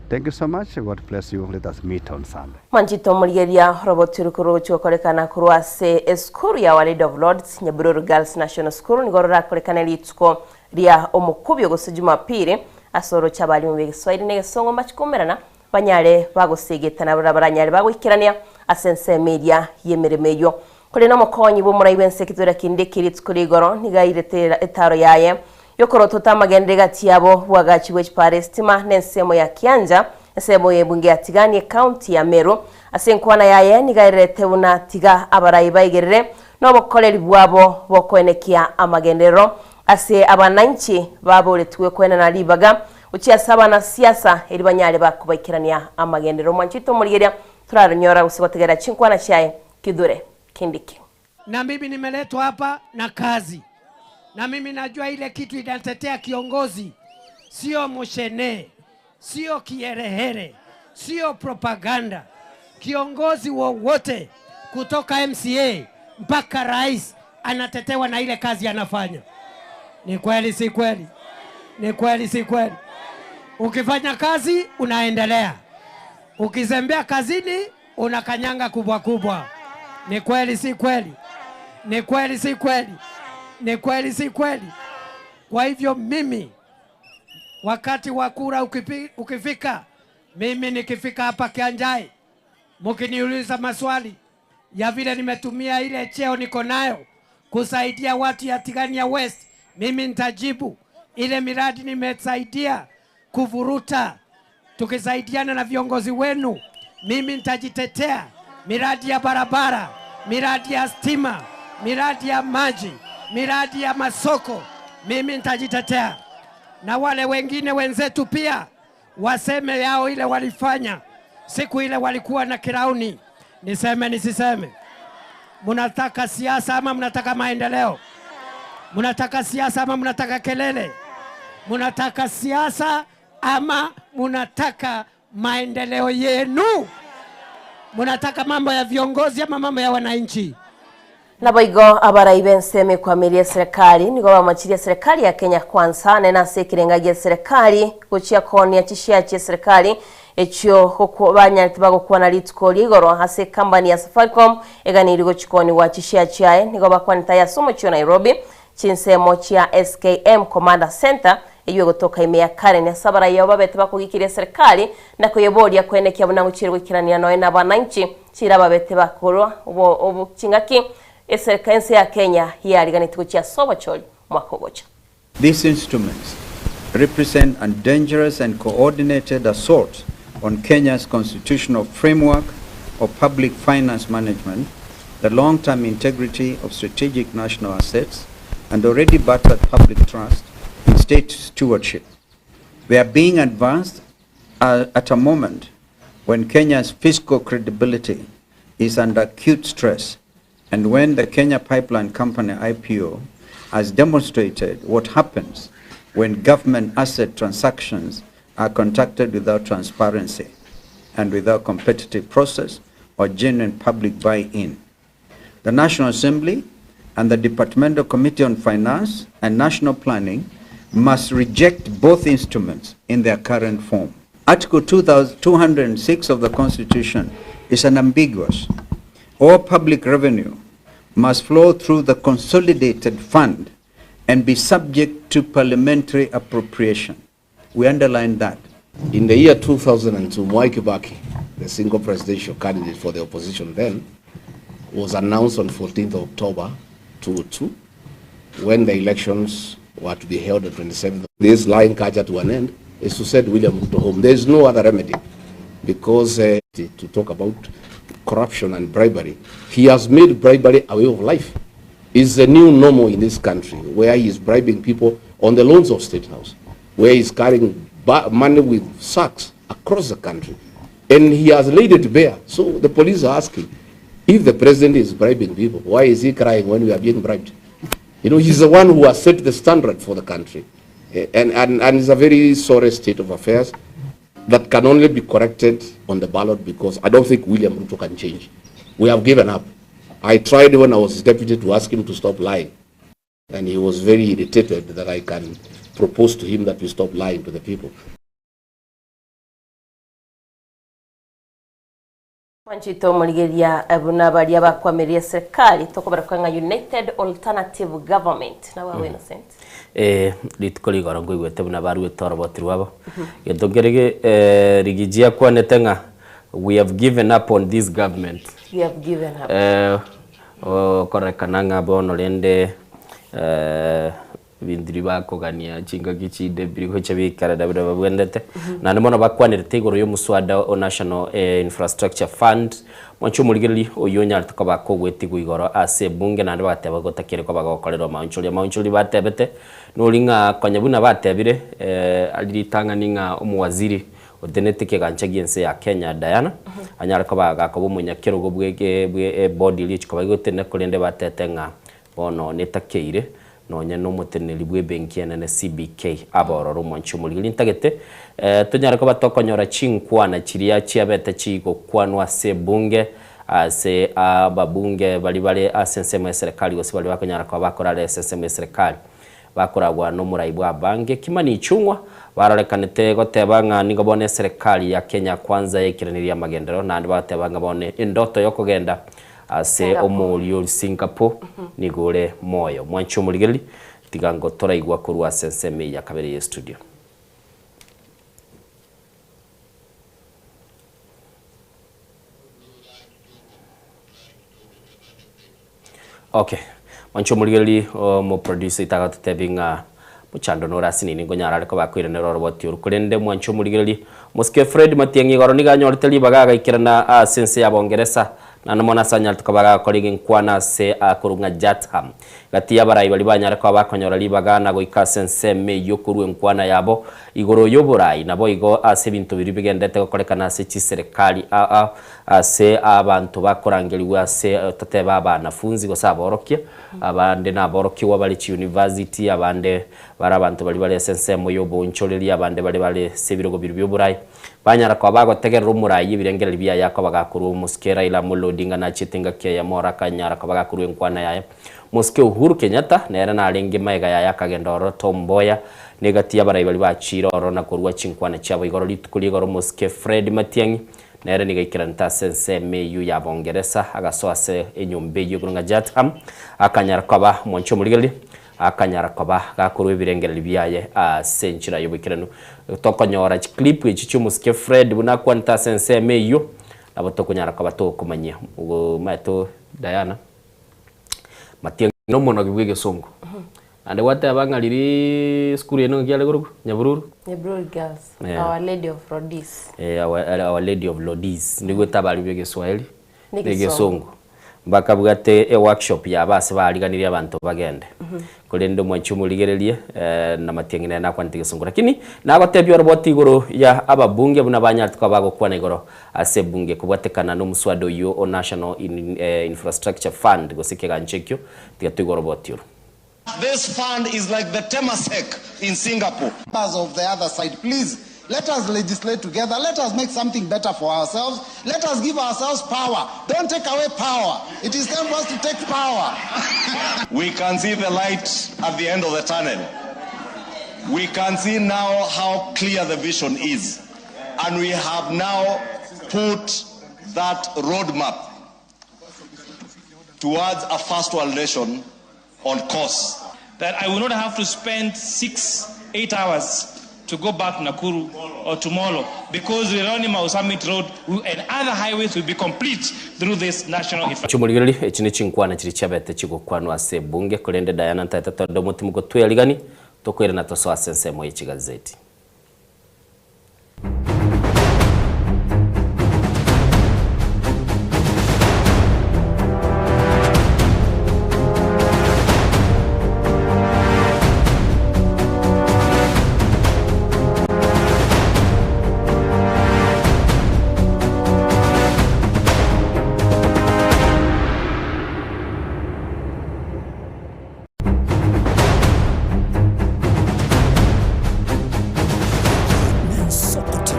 Thank you so much. God bless you. Let us meet on Sunday. Mwanchito omorigeria roboti rukuru gochikorekana korwa ase esukuru ya Our Lady of Lourdes Nyabururu Girls National School nigo rorakorekana rituko ria omokubio gose Jumapili ase oroche abarimu ba egeswahili na egesongo mbachikomerana banyare bagosegetana bara baranyare bagoikerania ase ensemo eria y'emeremo eywo. Kore na omokonyi bwa omorai bwa ense eketwera kende eke rituko ria igoro niga airete etaro yaye yokorotota amagendere gati yabo bwagachi bwa echipara esitima na ensemo ya Kianja ensemo ya ebunge ya Tigani ecounty ya Meru ase enkwana yaye niga airete buna tiga abarai baigerere na obokoreri bwabo bokoenekia amagenderero ase abananchi baboretwe kwenana ribaga gochia ase abanasiasa eri banyare bakobaikerania amagenderero. Mwanchito omorigeria turarunyora gose gotegera chinkwana chiaye Kithure Kindiki. Na mimi nimeletwa hapa na kazi. Na mimi najua ile kitu inatetea kiongozi sio mushene, sio kiherehere, sio propaganda. Kiongozi wowote kutoka MCA mpaka rais anatetewa na ile kazi anafanya. Ni kweli si kweli? Ni kweli si kweli? Ukifanya kazi unaendelea, ukizembea kazini unakanyanga kubwa kubwa. Ni kweli si kweli? Ni kweli si kweli? Ni kweli si kweli? Kwa hivyo mimi wakati wa kura ukifika, mimi nikifika hapa Kianjai, mkiniuliza maswali ya vile nimetumia ile cheo niko nayo kusaidia watu ya Tigania West, mimi nitajibu ile miradi nimesaidia kuvuruta, tukisaidiana na viongozi wenu, mimi nitajitetea miradi ya barabara, miradi ya stima, miradi ya maji, miradi ya masoko, mimi nitajitetea. Na wale wengine wenzetu pia waseme yao ile walifanya siku ile walikuwa na kirauni. Niseme nisiseme? Mnataka siasa ama mnataka maendeleo? Mnataka siasa ama mnataka kelele? Mnataka siasa ama mnataka maendeleo yenu? Mnataka mambo ya viongozi ama mambo ya wananchi? Naboigo abarai b'ensemo ekwamirie eserekari nigo bamachirie eserekari ya Kenya Kwanza nene ase ekerenga gia eserekari gochia koonia chishare chia eserekari echio banyarete bagokwana rituko ria igoro ase ekambani ya Safaricom eganeirie gochikoniwa chishare chiaye nigo bakwanete aya ase omochie o Nairobi chinsemo chia SKM Commander Center eywo egotoka ime ya Karen ase abarai abo babete bakogikiria eserekari na koyeboria koenekia buna gochire goikerania noe na abananchi chire ababete bakorwa obo chingaki esereka ense ya Kenya yariganetie gochia ase obochori omwaka ogocha. These instruments represent a dangerous and coordinated assault on Kenya's constitutional framework of public finance management, the long-term integrity of strategic national assets, and already battered public trust in state stewardship. They are being advanced at a moment when Kenya's fiscal credibility is under acute stress and when the Kenya Pipeline Company IPO has demonstrated what happens when government asset transactions are conducted without transparency and without competitive process or genuine public buy-in. The National Assembly and the Departmental Committee on Finance and National Planning must reject both instruments in their current form. Article 206 of the Constitution is unambiguous. All public revenue must flow through the consolidated fund and be subject to parliamentary appropriation. We underline that. In the year 2002, Mwai Kibaki, the single presidential candidate for the opposition then, was announced on 14th of October 2002, when the elections were to be held on 27th. This lying culture to an end is to send William Ruto home. There is no other remedy, because to talk about corruption and bribery, he has made bribery a way of life. It's the new normal in this country, where he is bribing people on the lawns of State House, where he is carrying money with sacks across the country. And he has laid it bare. So the police are asking, if the president is bribing people, why is he crying when we are being bribed? He's the one who has set the standard for the country. And it's a very sorry state of affairs that can only be corrected on the ballot, because I don't think William Ruto can change. We have given up. I tried when I was deputy to ask him to stop lying. And he was very irritated that I can propose to him that we stop lying to the people. Mwanchete omorigereria buna baria bakwamirie serikali tokobaroka ng'a United Alternative Government nabo abwo Innocent. Ee, rituko rigoro nkoigwete buna baruete oroboti rwabo. Gento nkere ge eh, Rigiji akwanete ng'a we have given up on this government. We have given up. Eh, okorekana ng'a bono rende eh, Ebinto bakogania chingaki chinde mbiri gocha bikarera buna babwenerete. Naende mono bakwanerete igoro y'omoswada o National Infrastructure Fund, mwanche omorigereria oyio onyarete koba akogwetigwa igoro ase ebunge naende bagateba gotakire koba gokorerwa amaonchoria. Amaonchoria batebete nori ng'a konya buna batebire aria ritang'ani ng'a omowaziri otenenete ekegancha gi'ense ya Kenya Diana anyare koba gakoba omonyakerogo bwe bwe ebodi eria echikoba egotenena korende batete ng'a bono netakeire. Nonya nomoteneneri bw'ebenki enene CBK abe ororo omwanchi omorigeri ntagete tonyare koba tokonyora chinkwana chiria chiabete chigokwanwa ase ebunge ase ababunge baria bare ase ensemo y'eserekari gose baria bakonyara koba bakorara ase ensemo y'eserekari bakoragwa nomorai bwa abange Kimani Ichung'wa barorekanete goteba ng'a nigo bono eserekari ya Kenya Kwanza yaikeraneria amagenderero naende bagoteba ng'a bono endoto yokogenda Ase omorio Singapore nigo ore moyo. Mwanche omorigereria, tiga ngo toraigwa korwa ase ensemo eye ya kabere ye studio. Okay, mwanche omorigereria, omoproducer oito agatotebia ng'a mochando nore ase nini nkonyara are koba akoiranera oroboti oru. Korende mwanche omorigereria, Mosike Fred Matiang'i igoro nigo anyorete ribaga agaikerana ase ense ya Bongeresa, naende mono ase anyarete koba agakora egenkwana ase akorwa ng'a Chatham. Gati y'abarai baria banyare koba bakonyora ribaga na goika ase ensemo eyio korwa enkwana yabo igoro y'oborai, naboigo ase ebinto biria bigenderete gokorekana ase chiserekari ao ase abanto bakorangerigwa ase totebe abanafunzi gose aborokia, abande naborokigwa bare chiuniversity, abande bare abanto baria bare ase ensemo y'oboonchoreria, abande bare bare ase ebirogo biria bi'oborai, banyara koba bagotegerera omorai ebirengererio biaye akoba gakorwa omosike Raila Amolo Odinga nachiete engaki eyemo ore akanyara koba gakorwa enkwana yaye. Mosike Uhuru Kenyatta nere narenge magega yaye akagenda ororo Tom Mboya negati y'abarai baria bachiire ororo na korua chinkwana chiabo igoro rituko rigoro Omosike Fred Matiang'i Nere nigo aikeranete ase ensemo eyio ya Bongeresa, agasoa ase enyomba eyio igoro ng'a Chatham, akanyara koba omonche omorigereria, akanyara koba gakorua ebirengererio biaye ase enchera y'oboikeranu. Tokonyora chiclip echi chi'omosike Fred buna akwanete ase ensemo eyio, nabo tokonyara koba tokomanyia. Omaete Diana, Matiang'i nomonogi bw'egesongo. Naende gwateba ng'a riria esukuru eye naki yare korokwa? Nyabururu? Nyabururu Girls, Yeah. Our Lady of Lourdes. Eh, our, our Lady of Lourdes. Nigwete abari b'Egeswahili Na na Egesongo. Egesongo. Mbakabwate eworkshop yabo ase baariganirie abanto bagende. Korende omwanchi omorigererie eh, na Matiang'i nere nakwanete Egesongo. Lakini nagotebia oroboti igoro ya ababunge buna banyarete koba bagokwana igoro ase ebunge kobwatekana na omuswada oyio o National in, eh, Infrastructure Fund gose ekegancho ekio, tiga toigwe oroboti oro. This fund is like the Temasek in Singapore. Members of the other side, please let us legislate together. Let us make something better for ourselves. Let us give ourselves power. Don't take away power. It is time for us to take power. We can see the light at the end of the tunnel. We can see now how clear the vision is. And we have now put that roadmap towards a first world nation on course. That I will not have to spend 6, 8 hours to go back to Nakuru or to Molo because the Ronnie Mau Summit Road and other highways will be complete through this national infrastructure. Chimorigereria, echi nechinkwana chiria chiabete chigokwanwa ase ebunge, korende Diana ntaete tonde omotimo gotwearigania, tokoirana tosoe ase ensemo ye chigazeti. Nensoko TV,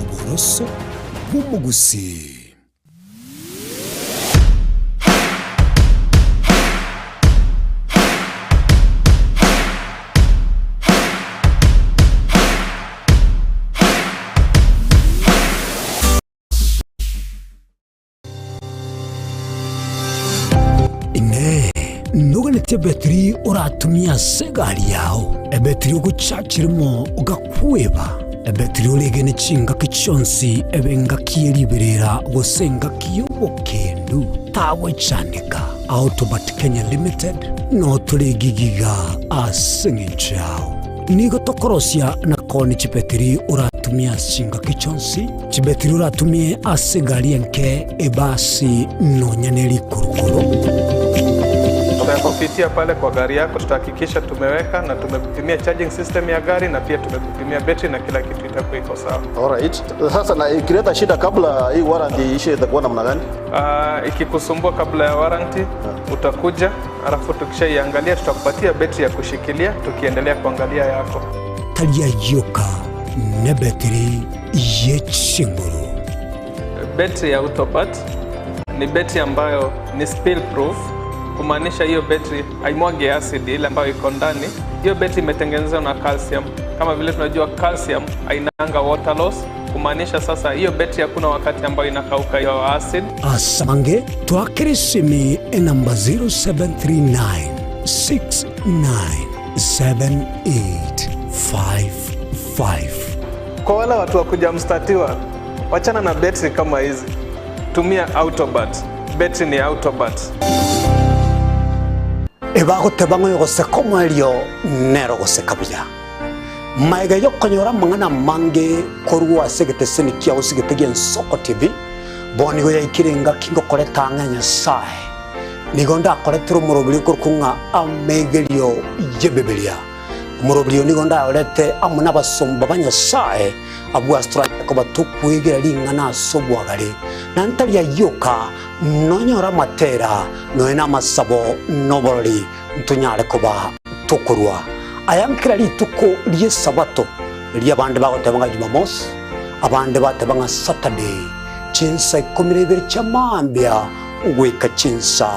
oboroso bw'omogusii. Inee! Noganetie ebetiri oratumie ase egari yao, ebetiri ogochachera rimo ogakweba, ebetiri oregene chingaki chionsi ebe engaki ye riberera gose engaki y'obokendu? Tagwechandeka. Autobat Kenya Limited noo tore egigiga ase eng'encho yao. Nigo tokorosia na koonia chibetiri oratumie ase chingaki chionsi, chibetiri oratumie ase egari enke, ebasi, nonya ne rikurukuru. Tutakupitia pale kwa gari yako, tutahakikisha tumeweka na tumekupimia charging system ya gari na pia tumekupimia betri na kila kitu itakuwa iko sawa. Alright. Sasa na ikileta shida kabla hii warranty iishe itakuwa namna gani? Ikikusumbua kabla ya warranty utakuja, alafu tukishaiangalia tutakupatia betri ya kushikilia tukiendelea kuangalia yako. Taria yoka nebetiri yechinguru. Betri ya Autopat ni betri ambayo ni spill proof, kumaanisha hiyo betri haimwagi acid ile ambayo iko ndani. Hiyo betri imetengenezwa na calcium. Kama vile tunajua calcium hainanga water loss, kumaanisha sasa hiyo betri hakuna wakati ambayo inakauka hiyo acid. Asamange twakere simi enamba 0739 697855. Kwa wale watu wa kujamstatiwa, wachana na betri kama hizi, tumia Autobat. Betri ni Autobat. Ebagoteba ng'a oyogoseka omoerio nere ogoseka buya. Magega y'okonyora amang'ana amange korwa ase egeteseni kiao ase egete gi'Ensoko TV, bono nigo yaikire engaki ngokoreta ang'e Nyasae. Nigo ndakoretere omoroberi okorokwa ng'a Amegerio y'Ebibilia. Omoroberi oyo nigo ndayorete amo nabasomba ba Nyasae, abwo ase toranyare koba tokwegera ring'ana ase obwagare, na ntari ayio oka, nonyore amatera, nonya namasabo, na oborori, ntonyare koba tokorua aya nkera rituko ri'Esabato, riria abande bagoteba ng'a Jumamosi, abande bateba ng'a Saturday, chinsa ikomi na ibere chia mambia goika chinsa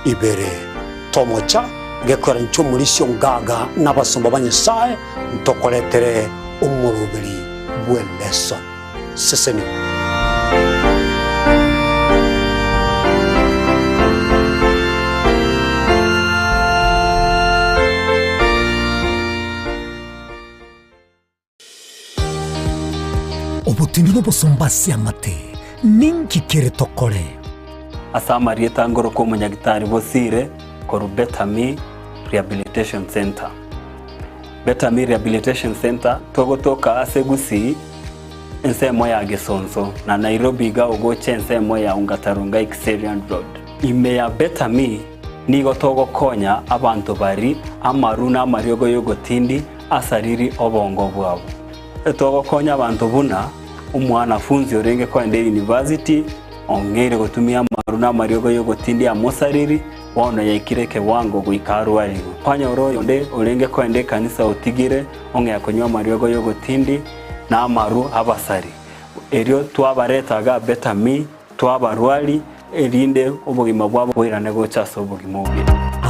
ibere. Tomocha gekoera inche omorisia ongaga na abasomba ba Nyasae ntokoretere omoroberi bw'eleso. Sesenigwa. Obotindi nobosomba ase amate, ninki kere tokore? Ase amarieta ngorokwa omonyagitari Bosire korwa Betami Rehabilitation Centre. Betami Rehabilitation Centre togotoka ase Gusii ensemo ya Gesonso na Nairobi iga ogocha ensemo ya Ongata Rongai Kiserian Road. Ime ya Betami nigo togokonya abanto bari amaru na amariogo y'ogotindi asariri obongo bwabo. Togokonya abanto buna omwanafunzi orenge kogenda eyunivasiti ong'eire gotumia amaru na amariogo y'ogotindia amosariri, bono yaikire ekewango goika arwarigwe. Kwanyora oyonde orenge kogenda ekanisa otigire ong'ea konywa amariogo y'ogotindi na amaru abasari. Erio twabareta iga Betami, twabarwari, erinde obogima bwabo boirane gocha ase obogima obuya.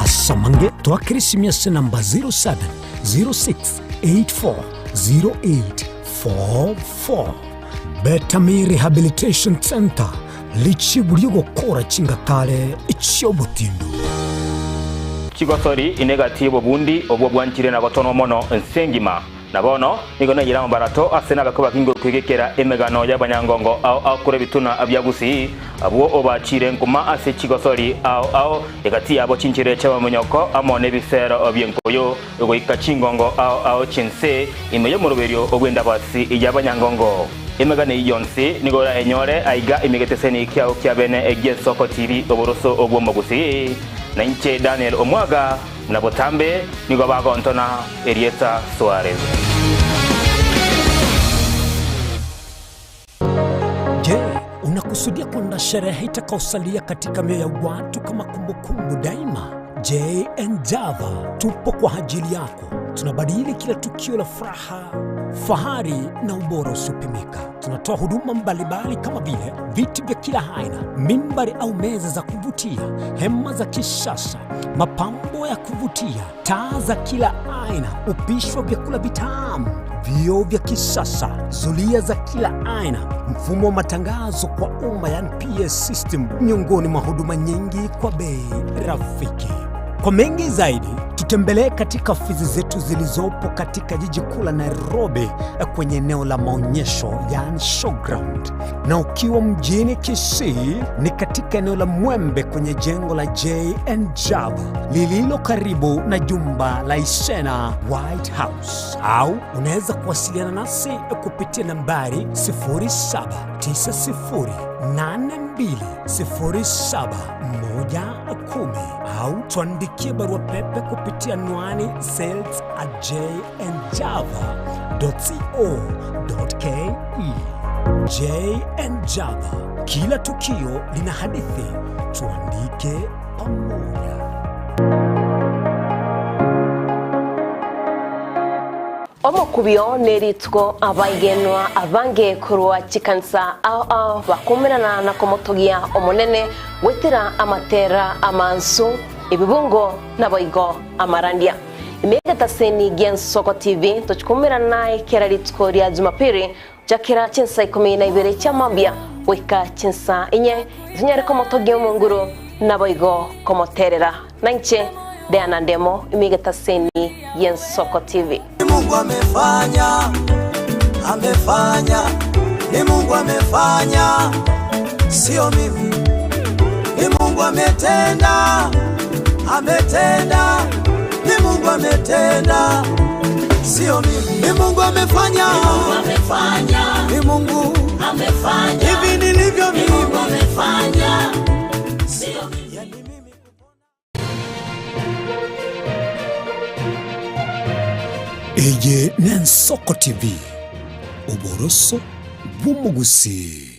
Asamange twakere esimi ase namba 0706840844. Betami Rehabilitation Centre, richibu ri'ogokora chingatare chi'obotindu. Chigosori inegati y'obobundi obwo bwanchire na gotonwa mono ense engima. Na bono nigo naiyire amabarato ase nabakwe bakinge kwegekera emegano y'abanyangongo ao ao korwa ebituna bia Gusii, abwo obachiire nkuma ase chigosori ao ao, egati yabo chinchera chi'abamonyoko amo nebisero bi'enkoyo, goika chingongo ao ao chi'ense ime y'omoroberio bw'endabasi y'abanyangongo. Emegano eyio yonsi nigo orayenyore aiga ime egeteseni kiao kia bene gi'ensoko TV oboroso bw'omogusii. Na inche Daniel Omwaga Buna botambe nigo bagontona erieta Suarez. Je, unakusudia kuandaa sherehe itakayosalia katika mioyo ya watu kama kumbukumbu daima? JN Java tupo kwa ajili yako. Tunabadili kila tukio la furaha, fahari na ubora usiopimika. Tunatoa huduma mbalimbali kama vile viti vya kila aina, mimbari au meza za kuvutia, hema za kisasa, mapambo ya kuvutia, taa za kila aina, upishi wa vyakula vitamu, vioo vya kisasa, zulia za kila aina, mfumo wa matangazo kwa umma yani PS system, miongoni mwa huduma nyingi kwa bei rafiki. Kwa mengi zaidi, tutembelee katika ofisi zetu zilizopo katika jiji kuu la Nairobi kwenye eneo la maonyesho yani showground, na ukiwa mjini Kisii ni katika Togotoka eneo la Mwembe kwenye jengo la J&J Java lililo karibu na jumba la Isena White House, au unaweza kuwasiliana nasi kupitia nambari 0790820710 au tuandikie barua pepe kupitia anwani sales at jnjava.co.ke. JN Java, kila tukio lina hadithi, tuandike pamoja. Omokubio nerituko abaigenwa abange korwa chikanisa ao ao bakomerana na komotogia Omonene goetera amatera amansu, ebibungo naboigo amarandia. Ime egetaseni gi'Ensoko TV tochikomerana naye kera rituko ria Jumapiri Gochakera chinsa ikomi na ibere chia mambia goika chinsa inye, tonyare komotogia Omonguru, naboigo komoterera. Nainche Diana Ndemo, ime egetaseni y'Ensoko TV. Ni Mungu amefanya, amefanya, ni Mungu amefanya, sio mimi. Ni Mungu ametenda, ametenda, ni Mungu ametenda, sio mimi. Ni Mungu amefanya, Ni Mungu amefanya, ni Mungu amefanya, hivi nilivyo Ni Mungu mimi. amefanya, sio mimi. Eye n'Ensoko TV, oboroso bw'omogusii.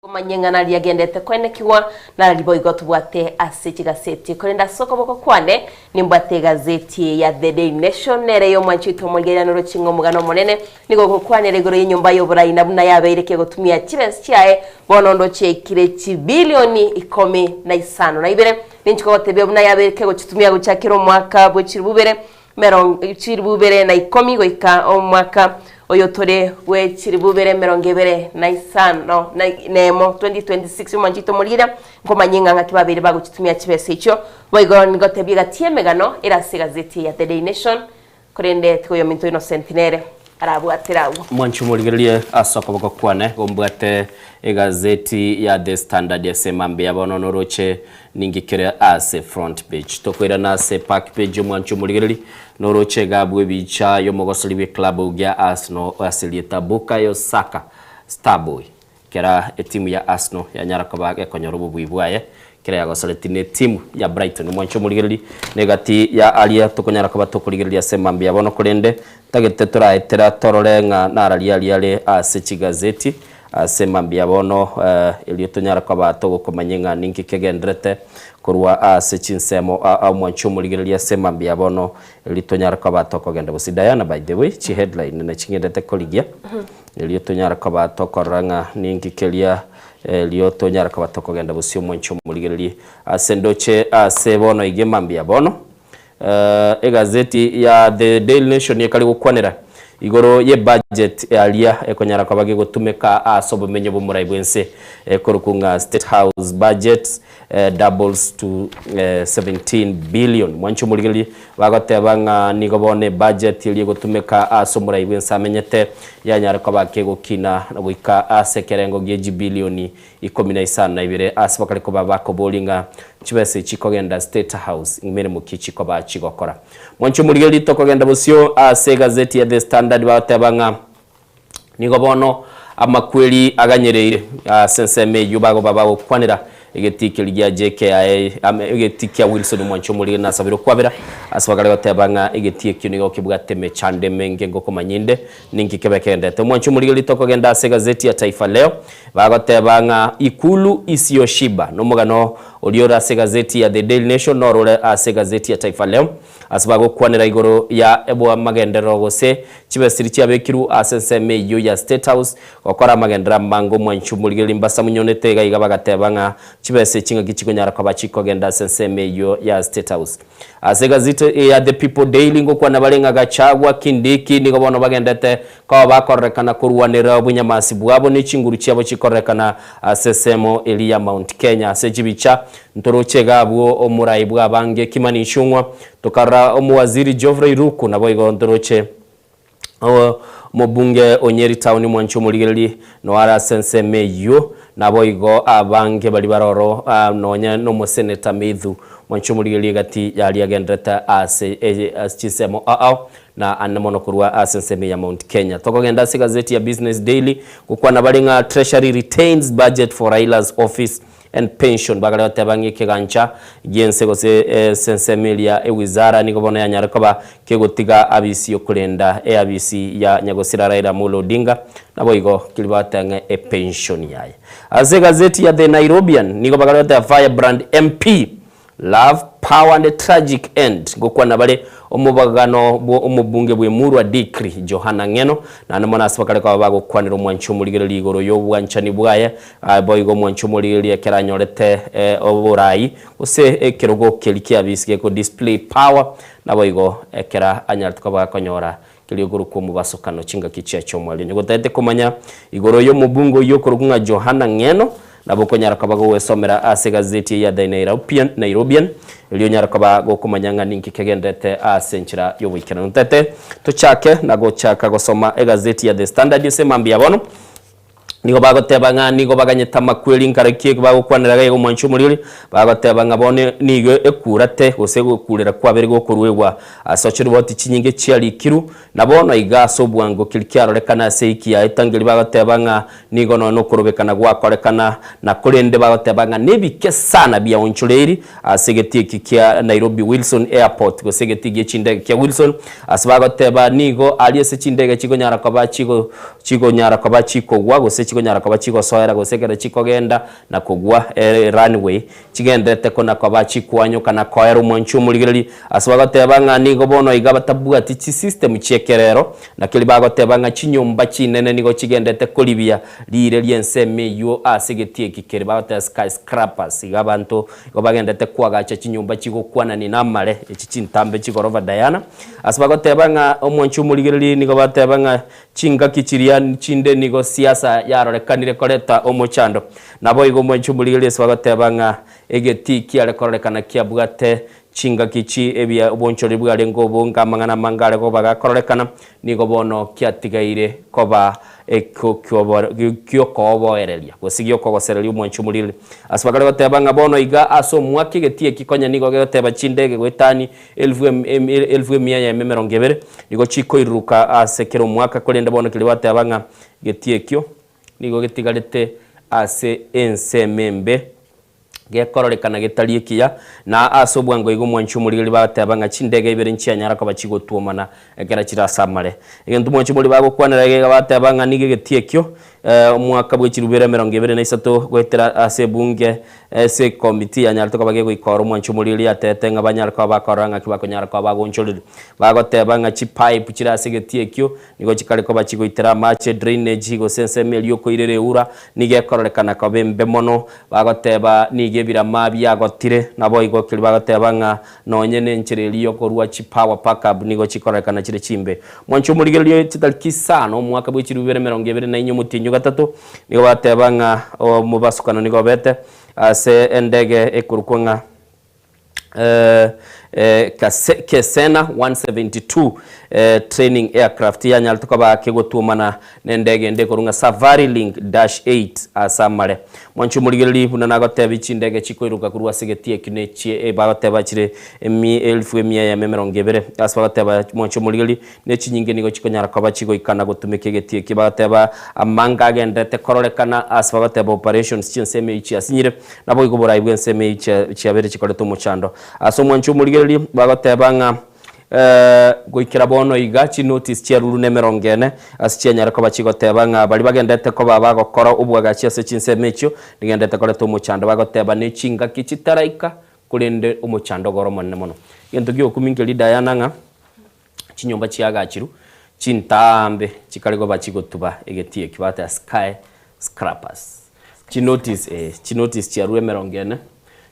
Omanye ng'a nari agendete koenekigwa, narari boigo tobwate ase chigaseti. Korende ase okoboko kwane nimbwate egazeti ya The Daily Nation, nere y'omwanchi oito omorigereria noroche ng'a omogano omonene nigo ogokwanera igoro y'enyomba y'oborai na buna yabeire kegotumia chibesa chiaye bono ndoche yaikire chibilioni ikomi na isano na ibere. Ninchi kogotebia buna yabeire kegochitumia gochakera omwaka bwe chilifu ibere merongo chilifu ibere na ikomi goika omwaka oyo tore bwe chilifu ibere emerongo ebere na isano na nemo, 2026, omwanchete omorira, nkomanye ng'a ng'aki babeire bagochitumia chibesa echio. Boigo nigotebia egati y'emegano ere ase egazeti ya The Daily Nation, korende tiga oyominto Innocent nere arabwatire agwo. Mwanche omorigererie ase okoboko kwane, gombwate egazeti ya The Standard ase mambia bono noroche Ningikere ase front page. Tokoirana ase back page omwancho omorigereri noroche iga abwo ebicha y'omogosori bw'eclub gia Arsenal ase erieta Bukayo Saka Starboy kera etimu ya Arsenal yanyara koba gekonyora obobui bwaye kera yagosoreti netimu ya Brighton. Omwancho omorigereri negati ya aria tokonyara koba tokorigereria ase mambia bono korende ntagete toraetera torore ng'a nararia aria are ase chigazeti Ase mambia bono, erio tonyare koba togokomanya ng'a ninki kegendererete korwa ase chinsemo aa omwanchi omorigereria ase mambia bono, erio tonyare koba tokogenda gose Diana by the way, chi headline naching'endete korigia, erio tonyare koba tokorora ng'a ninki keria erio tonyare koba tokogenda bosio omwanchi omorigereria ase ndoche ase bono iga mambia bono. Egazeti ya The Daily Nation ekare gokwanera igoro ye budget aria ekonyara koba gegotumeka ase obomenyo bw'omorai bw'ense ekorokwa ng'a State House budget doubles to 17 billion. Mwanche omorigereria bagoteba ng'a nigo bono ebudget eria egotumeka ase omorai bw'ense amenyete yanyare koba kegokina goika ase ekerengo gie chibilioni Ikomi na isano na ibere ase bakare koba bakoboria ng'a chibesa echi chikogenda State House ng'meremo ki chikoba chigokora. Mwanche omorigereria tokogenda bosio ase egazeti ya The Standard bagoteba ng'a nigo bono amakweri aganyereire ase ensemo eyio bagoba bagokwanera egetii keria gia JKIA egetii kia Wilson Mwanche omorigereria nasabire okwabera ase bakare goteba ng'a egetii ekio nigo kebwate emechando emenge ngokomanya inde Ninki kebe kegendete? Omwanchi omorigereria tokogenda ase egazeti ya Taifa Leo, bagoteba ng'a Ikulu isiyoshiba nomogano oria ore ase egazeti ya The Daily Nation noro ore ase egazeti ya Taifa Leo, ase bagokwanera igoro ya amagenderero gose chibesiri chiabekirwe ase ensemo eyio ya State House gokora amagenderero amange omwanchi omorigereria mbasamunyonete iga iga bagateba ng'a chibesa echi ng'aki chikonyara koba chikogenda ase ensemo eyio ya State House. Ase egazeti ya The People Daily ngokwana bare ng'a Gachagua, Kindiki nigo bono bagendete koba bakororekana korwanera obonyamasi bwabo ne chinguru chiabo chikororekana ase esemo eria ya Mount Kenya. Ase chibicha Ntoroche iga abwo omorai bw'abange Kimani Ichung'wa, tokarora omowaziri Geoffrey Ruku, naboigo ntoroche omobunge o Nyeri Town mwanche omorigereria noare ase ensemo eyio, naboigo abange baria bare oro nonya nomoseneta Methu mwanche omorigereria egati yaria agenderete ase chinsemo ao ao na ande mono korwa ase ensemo ya Mount Kenya. Tokogenda ase egazeti ya Business Daily gokwana bare ng'a Treasury retains budget for Raila's office and pension bagare goteba ng'a ekegancha gi'ense gose ase ensemo eria ewizara nigo bono yanyare koba kegotiga abisi yokorenda eabisi ya nyagosira Raila Amolo Odinga naboigo keria bagoteba ng'a epension yaye. Ase egazeti ya The Nairobian nigo bagare goteba Firebrand MP Love, Power and a Tragic End, ngokwana bare omobagano bwo omobunge bw'Emurwa Dikri, Johana Ng'eno, naende mono ase bakare koba bagokwanera omwanchi omorigereria igoro y'obwanchani bwaye, boigo omwanchi omorigereria ekero anyorete oborai gose ekerogo keria kiabisi geko display power, naboigo ekero anyarete koba gakonyora keria okorokwa omobasokano chingaki chia chi'omoerio. Onye gotagete komanya igoro y'omobunge oyio okorokwa ng'a Johana Ng'eno, nabo okonyara koba gogwesomera ase egazeti eye ya The Nairobian, Nairobian, erio onyare koba gokomanya ng'a ninki kegenderete ase enchera y'oboikeranu. Ntete tochake na gochaka gosoma egazeti ya The Standard ase mambia bono. Nigo bagoteba ng'a nigo baganyete amakweri nkaraki eke bagokwanera iga iga omwanchi omoriri, bagoteba ng'a bono nigo ekurate gose gokurera kwabere gokoruegwa ase chiroboti chinyinge chiarikirwe, na bono iga ase obwango keria kiarorekana ase eiki yaye tangeri bagoteba ng'a nigo nonya nokorobekana gwakorekana, na korende bagoteba ng'a nebike sana biaonchoreiri ase egetii eki kia Nairobi Wilson Airport gose egetii gie chindege kia Wilson ase bagoteba nigo aria ase chindege chikonyara koba chigo chikonyara koba chikogwa gose chikonyara koba chigosoera gose ekero chikogenda na kogwa runway chigenderete kona koba chikwanyoka na koera omwanchi omorigereria ase bagoteba ng'a nigo bono iga batabwati chisystem chi'ekerero na keria bagoteba ng'a chinyomba chinene nigo chigendete koribia riire ri'ensemo eyio ase egetii eki kere bagoteba skyscrapers iga abanto igo bagendete koagacha chinyomba chigokwanani namare echi chintambe chigorofa Diana ase bagoteba ng'a omwanchi omorigereria nigo bateba ng'a Chingaki chiria chinde nigo siasa yarorekanire koreta omochando. Naboigo omwanchi omorigereria ase bagoteba ng'a egetii kiare kororekana kiabwate chingaki chi ebia obonchoreri bwarenge obonge amang'ana amange are koba gakororekana, nigo bono kiatigaire koba giokooboereria gose giokogosereria omwanchi omorigereria. Ase bakare goteba ng'a bono iga ase omwaka egetii eki konya nigo gegoteba chindege goetani Elfu elfu emia eyemo emerongo ebere nigo chikoiruruka ase kera omwaka, korende bono keria bateba ng'a getie ekio nigo getigarete ase ensemo embe, gekororekana getari ekiya, na ase obwango igo omwanchi omorigereria bagateba ng'a chindege ibere nchianyara koba chigotwomana ekero chire ase amare. Egento omwanchi omorigereria bagokwanera iga iga bateba ng'a nigo egetie ekio Omwaka bwe chirubere 23 goetera ase ebunge ase ekomiti yanyarete koba gegoika oro omwanchi omoriri atete ng'a banyare koba bakorora ng'aki bakonyara koba bagonchoreria. Bagoteba ng'a chipipe chire ase egetii ekio nigo chikare koba chigoitera amache, drainage, gose ensemo eria okoirera eura nigo ekororekana koba embe mono. Bagoteba nigo ebirama biagotire naboigo keria bagoteba ng'a Nonye nenchera eria y'okorua chipower backup nigo chikororekana chire chimbe. Mwanche omorigererio chitariki isano omwaka bwe chilifu ibere 24 omotienyi ogatato nigo bateba ng'a omobasukano nigo obete ase endege ekorokwa ng'a Cessna 172 training aircraft yanyarete koba kegotwomana Nendege ende ekorwa ng'a Safari Link dash 8 ase amare. Mwanche omorigererie buna nagotebie chindege chikoiruka korwa ase egetii ekio nechie bagoteba chire emi elfu emia eyemo emerongo ebere. Ase bagoteba mwanche omorigererie nechinyinge nigo chikonyara koba chigoikana gotumeka egetii ekio. Bagoteba amanga agenderete kororekana ase bagoteba operations chiensemo eyio chiasinyire. Naboigo oborai bw'ensemo eyio chia chiabeire chikorete omochando. Ase omwanche omorigererie bagoteba ng'a. Goikera bono iga chinotice chiarurwe nemerongo ene, ase chianyare koba chigoteba ng'a baria bagenderete koba bagokora obwagachi ase chinsemo echio, nigenderete koreta omochando, bagoteba ne chingaki chitaraika, korende omochando ogoro omonene mono. Egento giokumia nkeria Diana ng'a chinyomba chiagachirwe, chintaambe chikare koba chigotuba egetii ekio bagoteba sky scrappers. Chinotice eh, chinotice chiarurwe emerongo ene,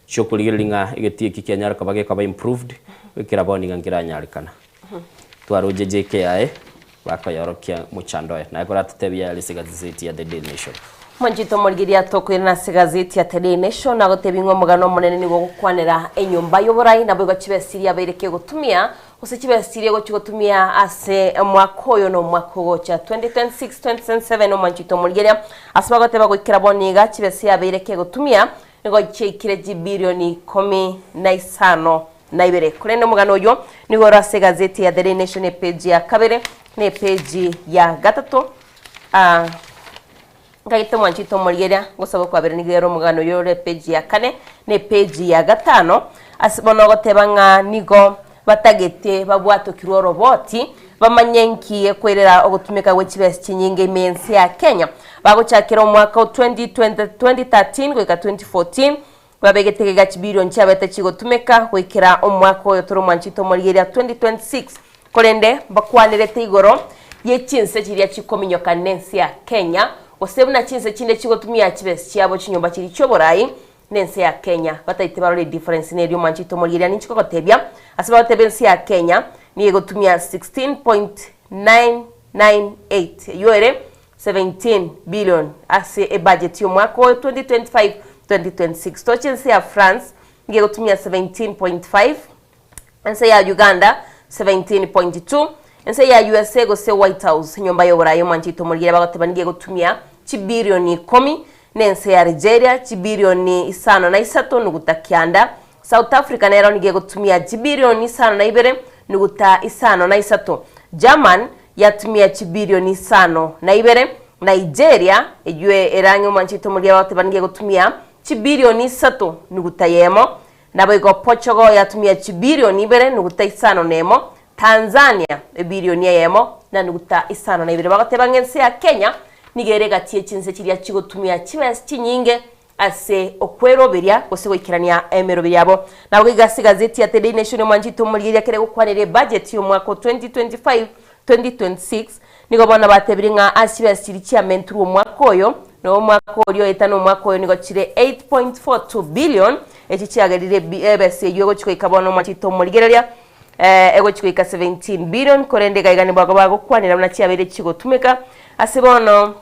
Chi'okorigereria ng'a egetii eki kianyare koba gekoba improved, goikera bono iga nkeranyarekana. Twaroche JK aye, bakoyorokia mochando oye. Naye koratotebie ayare ase egazeti ya The Daily Nation. Mwanchete omorigereria tokoirana ase egazeti ya Today Nation agotebi ng'a omogano omonene nigo ogokwanera enyomba y'oborai naboigo chibesa iria abeire kegotumia gose chibesa chiria egochi gotumia ase omwaka oyo na omwaka ogocha 2026 2027 omwanchete omorigereria ase bagoteba goikera bono iga chibesa yabeire kegotumia nigo chiaikire chibilioni ikomi na isano na ibere. Korende omogano oyio nigo ore ase egazeti ya The Daily Nation epeji ya kabere na epeji ya gatato. Ah, Nkagete mwanchete omorigereria, ngosaba okwabera nigo ere omogano oyo ore epeji ya kane na epeji ya gatano, ase bono ogoteba ng'a nigo batagete babwatokirwe oroboti, bamanye nki ekoirera ogotumeka gwe chibesa chinyinge ime y'ense ya Kenya. Bagochakera omwaka o 2020 2013 goika 2014, babegete iga chibilion chiabete chigotumeka goikera omwaka oyo tore omwanchete omorigereria 2026. Korende mbakwanerete igoro ye chinse chiria chikominyoka nense ya Kenya, gose buna chinse chinde chigotumia chibesa chiabo chinyomba chiria chioborai nense ya Kenya. Bataete barore edifference neria omwanchete omorigereria ninche kogotebia, ase bagoteba ense ya Kenya nigo egotumia 16.998 eyio ere 17 billion ase ebudget y'omwaka oyo 2025 2026. Toche ense ya France nigo egotumia 17.5 Ense ya Uganda 17.2, ense ya usa gose White House enyomba y'oboraai omwanchete omorigere bagoteba nigo egotumia chibilioni ikomi, na ense ya Algeria chibilioni isano na isato nuguta kianda, South Africa nero nigo egotumia chibilioni isano na ibere nuguta isano na isato, German yatumia chibilioni isano na ibere, Nigeria eyio ere ang'e omwanchete omorigere bagoteba nigo egotumia chibilioni isato nuguta yemo, Naboigo Portugal yatumia chibilioni ibere nuguta isano na emo, Tanzania ebilioni eyemo na nuguta isano na ibere. Bagoteba ng'a ense ya Kenya nigo ere egati ye chinse chiria chigotumia chibesa chinyinge ase okweroberia gose goikerania emeroberi yabo. Nabo iga ase egazeti ya The Daily Nation omwanchete omorigereria kere gokwanera ebudget y'omwaka o 2025 2026, Nigo bono batebirie ng'a ase chibesa chiria chiamentirwe omwaka oyo, na omwaka oria oeta na omwaka oyo nigo chire 8.42 billion, echi chiagerire ebi ebesa eyio egochia goika bono omwachete omorigereria egochia goika 17 billion, korende iga iga nigo bagokwanera buna chiabeire chigotumeka ase bono.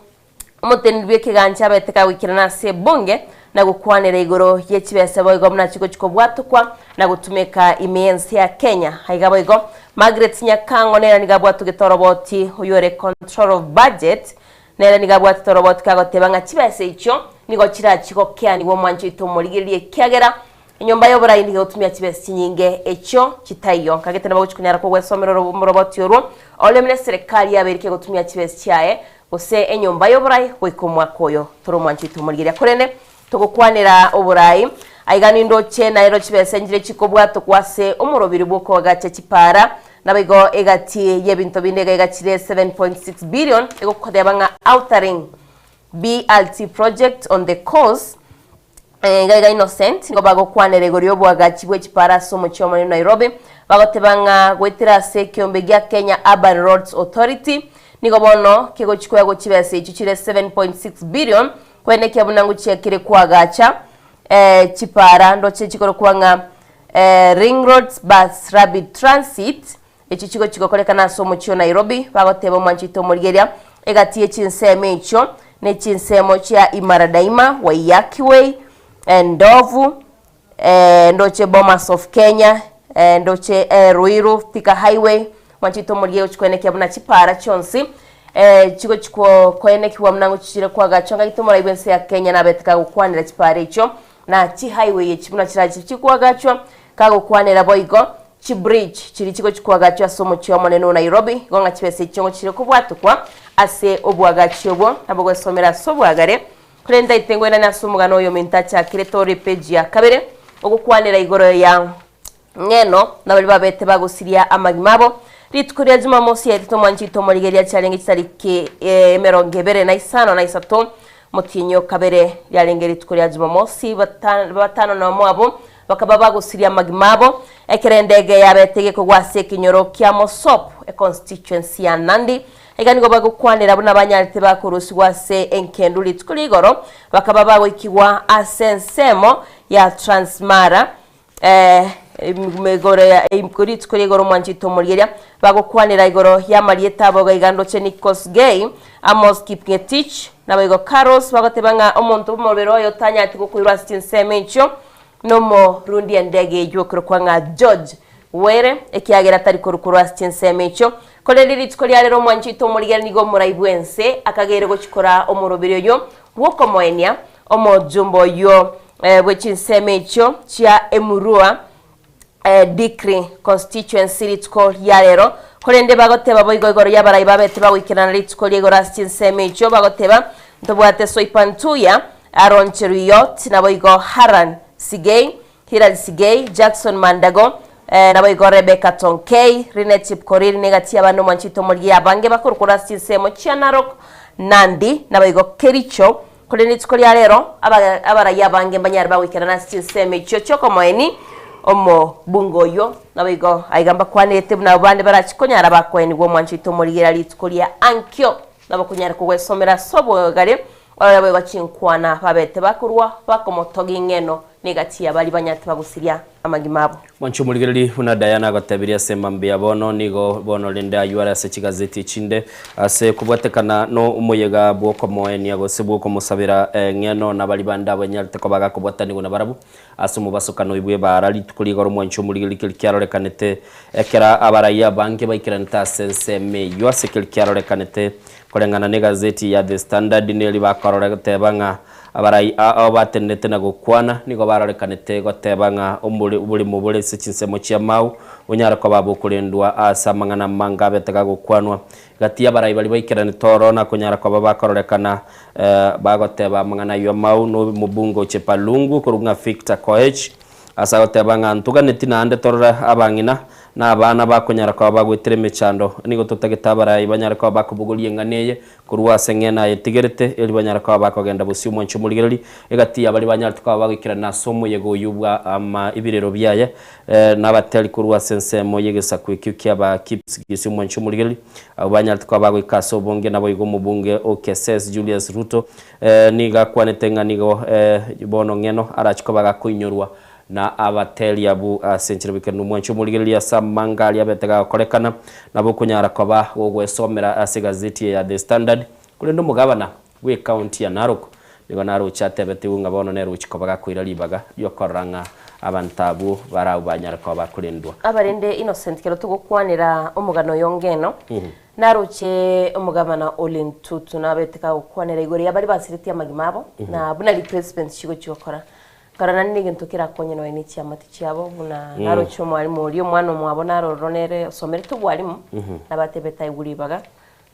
Omoteneneri bw'ekegancha abete kagoikerana ase ebunge na gokwanera igoro ye chibesa boigo buna chigochi kobwatokwa na gotumeka ime y'ense ya Kenya. Aiga boigo Margaret Nyakang'o nere nigo abwatogete oroboti oyore Controller of Budget nere nigo abwatete oroboti kagoteba ng'a chibesa echio nigo chirachi gokeanigwa omwancho oito omorigereria ekiagera Enyomba y'oborai nigo egotumia chibesa chinyinge echio chitaiyo. Nkagete nabo gochia konyara kogwesomera oroboti orwo oremire eserekari yabeire kegotumia chibesa chiaye gose enyomba y'oborai goika omwaka oyo tore omwancho oito omorigereria. Korende togokwanera oborai aiga nindoche narero chibesa enchire chikobwatokwa ase omorobiri bw'okoagacha chipaara naboigo egati y'ebinto binde iga egachire 7.6 billion egokoteba ng'a Outer Ring BRT project on the course Iga iga Innocent nigo bagokwanera igoro y'oboagachi bwe chipara ase omochie omonene Nairobi, bagoteba ng'a goetera ase ekeombe gia Kenya Urban Roads Authority nigo bono kegochi koegwa chibesa echio chire 7.6 billion koenekia buna ngochia kere koagacha chipara ndoche chikorokwa ng'a Ring Roads Bus Rapid Transit echio chigochi gokorekana ase omochie o Nairobi, bagoteba omwanchete omorigeria egati ye chinsemo echio ne chinsemo chia Imara Daima, Waiyaki Way, Ndovu, ndoche Bomas of Kenya, ndoche Ruiru Thika Highway, omwanchete omorigeria gochi koenekia buna chipara chionsi chigochi koenekigwa buna ngochi chire koagachwa ngaki tomorai bwense ya Kenya nabete kagokwanera chipara echio na chihighway echi buna chirachi chikoagachwa kagokwanera boigo Chibridge chiria chigochi koagachwa ase omochie omonene o Nairobi, igo ng'a chibesa echio ngochire kobwatokwa ase oboagachi obwo, nabo gwesomera ase oboagare. Korende ntaete ngoenane ase omogano oyo ominto achakire tore epeji ya kabere, ogokwanera igoro ya ng'eno na baria babete bagosiria amagima abo. Rituko ria Jumamosi yaetete omwanchito omorigereria chiarenge chitariki emerongo ebere na isano na isato, motienyi o kabere, riarenge rituko ria Jumamosi, batano nomo abwo Bakaba bagosiria amagima abo, ekero endege yabete egekogwa ase ekenyoro kia Mosop, econstituency ya Nandi. Iga nigo bagokwanera buna banyarete bakorusigwa ase enkendu rituko ria igoro, bakaba bagoikigwa ase ensemo ya Transmara igoro ya rituko ria igoro omwanchete omorigeria. Bagokwanera igoro y'amarieta abo iga iga ndoche Nick Kosgei, Amos Kipngetich, Naboigo Carlos bagoteba ng'a omonto bw'omorobere oye otanyareti gokoirwa ase chinsemo echio nomorundi endege eyio okorokwa ng'a George Were, ekiagera tari korukorwa ase chinsemo echio. Korende rituko ria rero omwanchi oito omorigeri nigo omorai bw'ense akageire gochikora omorobere oyio bw'okomoenia omojumbe oyio bwe chinsemo echio chia Emurua Dikri Constituency rituko ria rero. Korende bagoteba boigo igoro y'abarai babete bagoikerana rituko ria igoro ase chinsemo echio, bagoteba, Ntobwate Soipantuya, Aaron Cheruiyot, naboigo Haran Sigei, Hilary Sigei, Jackson Mandago, naboigo Rebecca Tonkei, Linet Chepkorir, negati y'abana omwanchete omorigia abange bakorokora ase chinsemo chia Narok, Nandi, naboigo Kericho. Korende rituko ria rero abarai abange mbanyare bagoikerana ase chinsemo echio chi'okomoeni omobunge oyio. Naboigo aiga mbakwanete buna abwo bande barachie konyara bakoenigwa omwanchete omorigia rituko ria ankio, nabo konyare kogwesomera ase obogare orore boigo chinkwana babete bakorwa bakomotogia ing'eno Negati ya baria banyarete bagosiria amagima abo. Mwanche omorigereria buna Diana agotebirie ase mambia bono, nigo bono rende ayio are ase chigazeti echinde ase kobwatekana nomoyega bw'okomoenia gose bw'okomosabera eng'eno na baria bande abanyarete koba gakobwatanigwa nabarabwo ase omobasokano oyio bw'ebaara rituko rigoro mwanche omorigereria keri kiarorekanete ekero abarai abange baikeranete ase ensemo eyio ase keri kiarorekanete koreng'ana negazeti ya The Standard neri bakorora goteba ng'a Abarai ao batenenete na gokwana nigo barorekanete goteba ng'a oborimo bore ase chinsemo chi'amao bonyare koba bokorendwa ase amang'ana amange abete gagokwanwa. Gati y'abarai baria baikeranete oro na konyara koba bakororekana bagoteba amang'ana ayio amao nomobunge o Chepalungu korwa ng'a Victor Koech Ase agoteba ng'a ntoganeti naende torore abang'ina na abana bakonyara koba bagoetera emechando, nigo totagete abarai banyare koba bakobogoria eng'ana eye korwa ase eng'ena aye etigerete, erio banyare koba bakogenda bosio omwancho omorigereria egati ya baria banyarete koba bagoikerana ase omoyega oyio bwa ama ebirero biaye, na abateri korwa ase ensemo y'egesaku ekio kiaba Kipsigis omwancho omorigereria, abwo banyarete koba bagoika ase obonge, naboigo omobunge o Keses Julius Ruto Nigo akwanete ng'a nigo bono ng'eno arache koba gakoinyorwa na abateri abwo ase enchera bw'ekerero. Nomwanche omorigereria ase amanga aria abete gagokorekana, nabo okonyara koba gogwesomera ase egazeti eye ya The Standard. Korende omogabana bw'ecounty ya Narok nigo naroche atebetigwe ng'a bono nere ogochia koba gakoira ribaga riokorora ng'a abanto abwo barabwo banyare koba bakorendwa. Abarende Innocent kero togokwanera omogano oyo ngeno, Naroche omogabana Ole Ntutu nabete kagokwanera igoro ya baria basiretie amagima abo, na buna replacements chigochia gokora. Nkarora naende negento kerakonye nonya ne chiamate chiabo, buna naroche omwalimu oria omwana omwabo naroro nere osomerete obwalimu, nabatebete aigwe ribaga.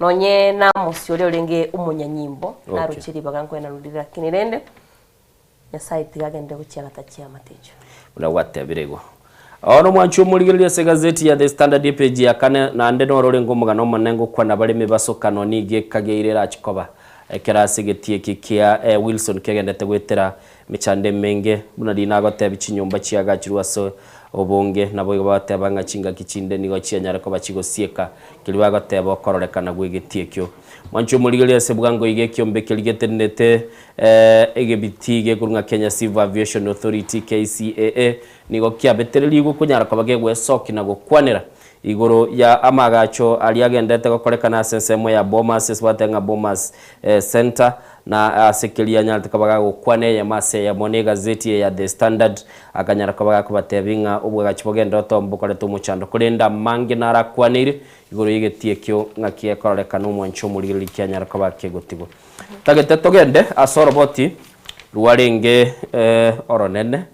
Nonye namosi oria orenge omonyanyimbo, naroche ribaga nkoenanwa rire lakini rende, Nyasae tiga agende gochia gata chiamate echio. Buna gwatebire igo. Bono omwanchi omorigereria ase egazeti ya The Standard epeji ya kane naende noro orenge omogano omonene ngokwana bare emebasokano nigo ekageire erache koba ekero ase egetii eke kia Wilson kegendete goetera emechando emenge buna riina agotebia chinyomba chiagachirwe ase obonge naboigo bagoteba ng'a chingaki chinde nigo chianyare koba chigosieka keria bagoteba okororekana gw'egetii ekio. Mwanche omorigereria ase bwango iga ekiombe keria getenenete Egebiti gekorwa ng'a Kenya Civil Aviation Authority, KCAA, nigo kiabetererigwe konyara koba gegwesokia na gokwanera igoro ya amaagacho aria agenderete gokorekana ase ensemo ya Bomas ase bateba ng'a Bomas Centre na ase keria anyarete koba gagokwana eyemo ase eyemo na egazeti eye ya The Standard akanyara koba gakobatebia ng'a obwagachi bogenderete obo mbokorete omochando korende amange narakwaneire igoro y'egetii ekio ng'aki gekororekana omwancho omorigereria kianyara koba kegotigwa. Tagete togende ase oroboti rwarenge oronene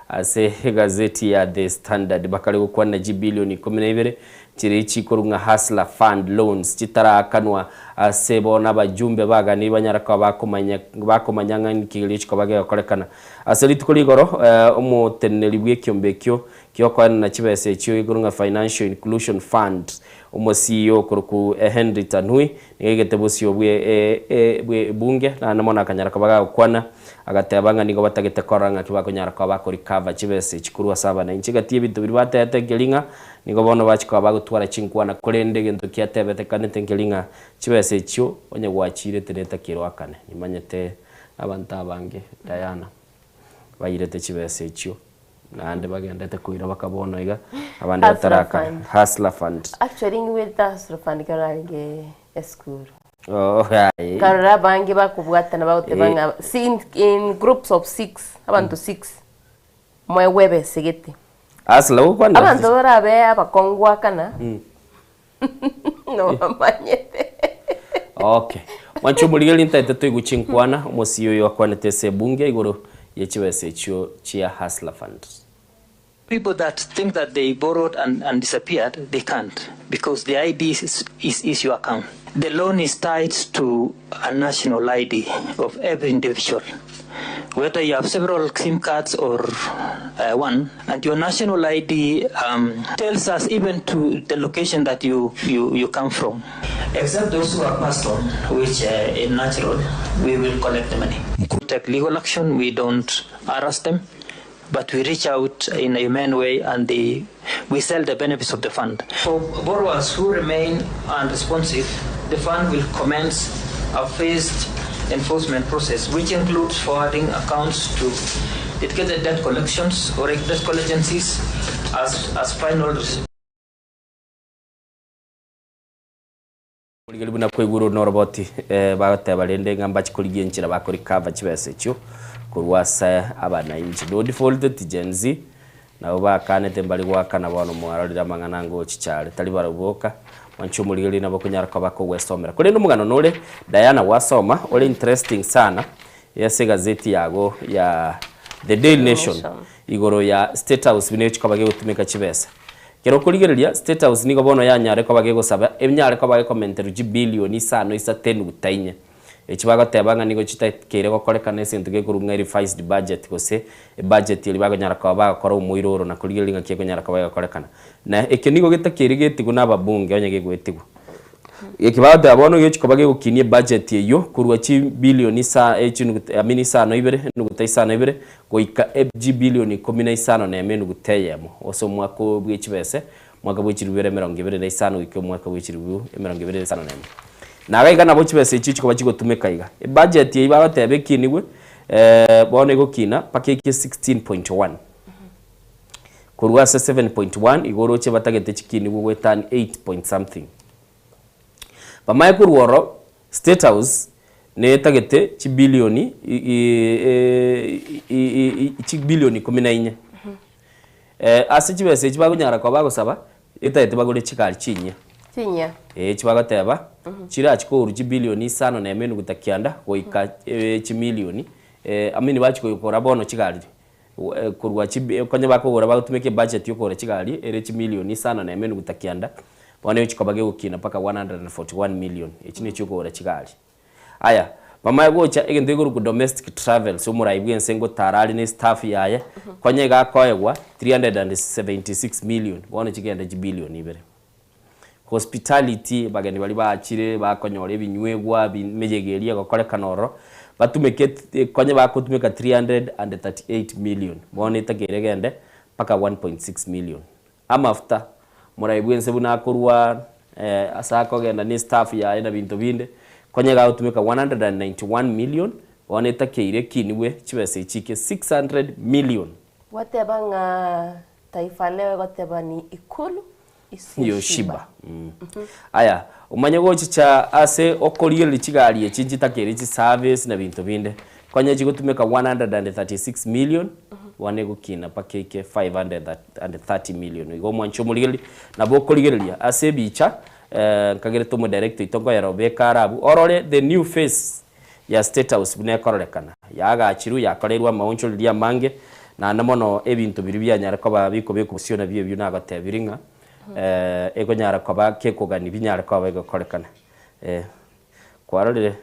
ase egazeti ya The Standard bakare gokwanera chibilioni ikomi na ibere chiria chikorwa ng'a Hustler Fund loans chitaraakanwa ase bono abajumbe baganiri banyare koba bakomanya bakomanya ng'a nki keria chikoba gegokorekana. Ase rituko rigoro omoteneneri bw'ekiombe ekio giokoenana chibesa echio igoro ng'a Financial Inclusion Fund omo-CEO okorokwa Henry Tanui Nigo aigete bosio bwe ebunge, naende mono akanyara koba gagokwana, agateba ng'a nigo batagete korora ng'aki bakonyara koba bakorecover chibesa echi korwa ase abananchi. Egati y'ebinto biria batebete nkeri ng'a nigo bono bachia koba bagotwara chinkwana, korende egento kiatebetekanete nkeri ng'a chibesa echio onye gwachirete netakire oakane. Nimanyete abanto abange Diana bairete chibesa echio. Naende bagendete koira baka bono iga, abande Hustler batarakana. Fund. Hustler Fund. Actually ingwe ta Hustler Fund ekero narenge esukuru. Oh, aye. Nkarora abange bakobwatana bagoteba Eh. ng'a si in, in groups of six, abanto six, moegwe ebese gete. Hustler ogokwana Abanto barabe abakong'u goakana, nobamanyete. Okay. Mwanche omorigereria ntaete toigwe chinkwana, omosii oyo akwanete ase ebunge igoro ye chibesa echio chia Hustler Fund. People that think that they borrowed and, and disappeared, they can't because the ID is, is, is your account. The loan is tied to a national ID of every individual. Whether you have several SIM cards or uh, one, and your national ID um, tells us even to the location that you, you, you come from. Except those who are passed on, which uh, is natural, we will collect the money. Take legal action, we don't harass them but we reach out in a humane way and the, we sell the benefits of the fund. For borrowers who remain unresponsive, the fund will commence a phased enforcement process, which includes forwarding accounts to dedicated debt collections or debt collection agencies as, as final Rigereria buna kwaigure noroboti eh, bagoteba rende ng'a mbache korigia enchera bakorecover chibesa echio korwa ase abanainchi. No defaulted Gen Z nabo bakanete mbari goakana bono mwarorire amang'ana ngochicha are tari barabwo boka mwanche omorigereria nabo okonyara koba kogwesomera. Korende omogano nore Diana gwasoma ore interesting sana ase egazeti yago ya The Daily Nation igoro ya State House buna egochi koba gegotumeka chibesa. Ekero okorigereria, State House nigo bono yanyare koba gegosaba enyare koba gekomenterwa chibilioni isano isato enuguta inye, echi bagoteba ng'a nigo chitakeire gokorekana ase egento gekorwa ng'a revised budget gose ebudget eria bakonyara koba bagokora omoiro oro na korigereria ng'aki ekonyara koba egokorekana. Na ekio nigo getakeire getigwe na ababunge onye gegoetigwa. Eki bagoteba bono gegochia koba gegokinia ebudget eyio korwa chibilioni isa chinuguta I mean isano ibere enuguta isano ibere goika chibilioni ikomi na isano na emo enuguta eyemo ase omwaka o bwe chibese omwaka bwe chilifu ibere emerongo ebere na isano goika omwaka bwe chilifu emerongo ebere na isano na emo. Na iga iga nabo chibesa echio chikoba chigotumeka iga. Ebudget eyio bagoteba ekinigwe bono egokina mpaka eike 16.1. Korwa ase 7.1 igo oroche batagete chikinigwe goetani 8 point something. Bamaye korwa oro State House netagete chibilioni chibilioni ikomi na inye. Ase chibesa echi bakonyara koba bagosaba etagete bagore chigari chinyia. Chinyia. Ee chibagoteba chirachi kourwa chibilioni isano na emo enuguta kianda goika chimilioni I mean bachi kogora bono chigari Korwa konya bakogora bagotumeka ebudget yokogora chigari ere chimilioni isano na emo enuguta kianda, bono egochia koba gegokina mpaka 141 million, echi nechia okogora chigari. Aya, bamanye gocha egento gekorokwa domestic travels, omorai bwense ngotara are ne staff yaye, konya iga akoegwa 376 million, bono chigende chibilioni ibere. Hospitality, abageni baria bachire bakonyora ebinywegwa, emeyega eria egokorekana ororo, batumeke konye bagotumeka 338 million, bono etakeire egende mpaka 1.6 million. Amafuta, morai bwense buna akorwa ase akogenda ne staff yaye na binto binde, konye iga agotumeka 191 million, bono etakeire ekinigwe chibesa echi ike 600 million. Gwateba ng'a Taifa Leo egoteba ni Ikulu Yoshiba. Aya, omanye gochicha ase okorigereria chigari echi nchitakeire chiservice na binto binde, konya chigotumeka 136 million, bono egokina mpaka eike 530 million. Igo omwanche omorigereria, nabo okorigereria ase ebicha, nkagerete omodirector oito nkoyera obeke are abwo, orore the new face ya State House buna ekororekana, yaagachirwe, yakoreirwe amaonchoreria amange, naende mono ebinto biria bianyare koba bikobekwa bosio nabio ebio nagotebirie ng'a ekonyara koba kekogani binyare koba bigokorekana. Kwarorire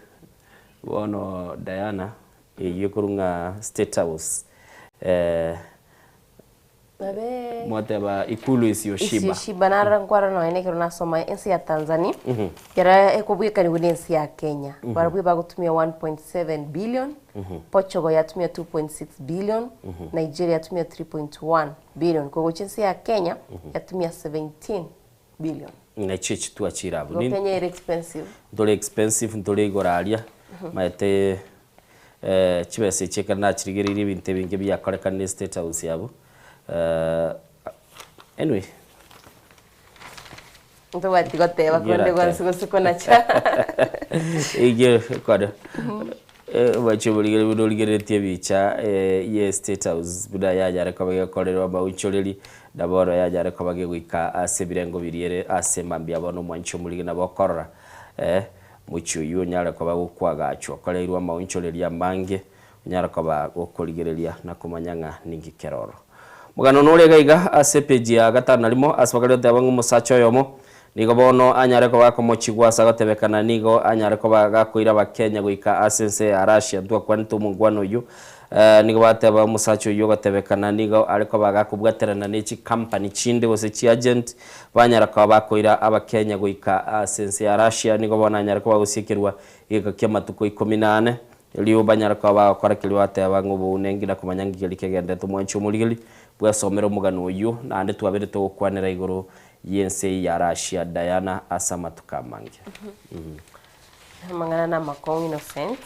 bono Diana eyio ekorwa ng'a State House. Nabe Mwateba ikulu isiyo Isiyo shiba narora nkwarora nonya nekero nasoma ense ya Tanzania kera ekobwekanigwa na ense ya Kenya barabwo bagotumia 1.7 billion Portugal yatumia 2.6 billion Nigeria yatumia 3.1 billion kogocha ense ya Kenya yatumia 17 billion. Nachi echi twachire abwo. Igo Kenya ere expensive. Ntore expensive ntore igoro aria maete chibesa echi ekero nachirigereirie ebinto ebinge biakorekanire estate house abwo anyway. Ntobwati goteba konde gwansi gose konacha. Ekio kore omochie omorigeri buna origereretie ebicha ye State House buna yanyare koba gekorerwa amaonchoreri, na bono yanyare koba gegoika ase ebirengo biria ere ase mambia bono omwanchi omorigi nabo okorora mochie oyio onyare koba gokwagachwa okoreirwe amaonchoreri amange onyare koba gokorigereria na komanya ng'a ninki kere oro. Omogano nore iga iga ase epeji ya gatano na rimo ase bakare goteba ng'a omosacha oyomo nigo bono anyare koba gakomochigwa ase agotebekana nigo anyare koba gakoira abakenya goika ase ense ya Russia. Ntwakwanete omongwana oyio nigo bateba omosacha oyio ogotebekana nigo are koba gakobwaterana ne chicompany chinde gose chiagent banyara koba bakoira abakenya goika ase ense ya Russia nigo bono anyare koba gosiekerwa egeka kiamatuko ikomi na ane Erio banyare koba bagokora keria bateba ng'a obounenki na komanya ng'a keria kegenderete omwanchi omorigeri bwesomere omogano oyio, naende twabere togokwanera igoro y'ense eyio ya Russia, Diana, ase amatuko amange. Amang'ana namakong'u Innocent,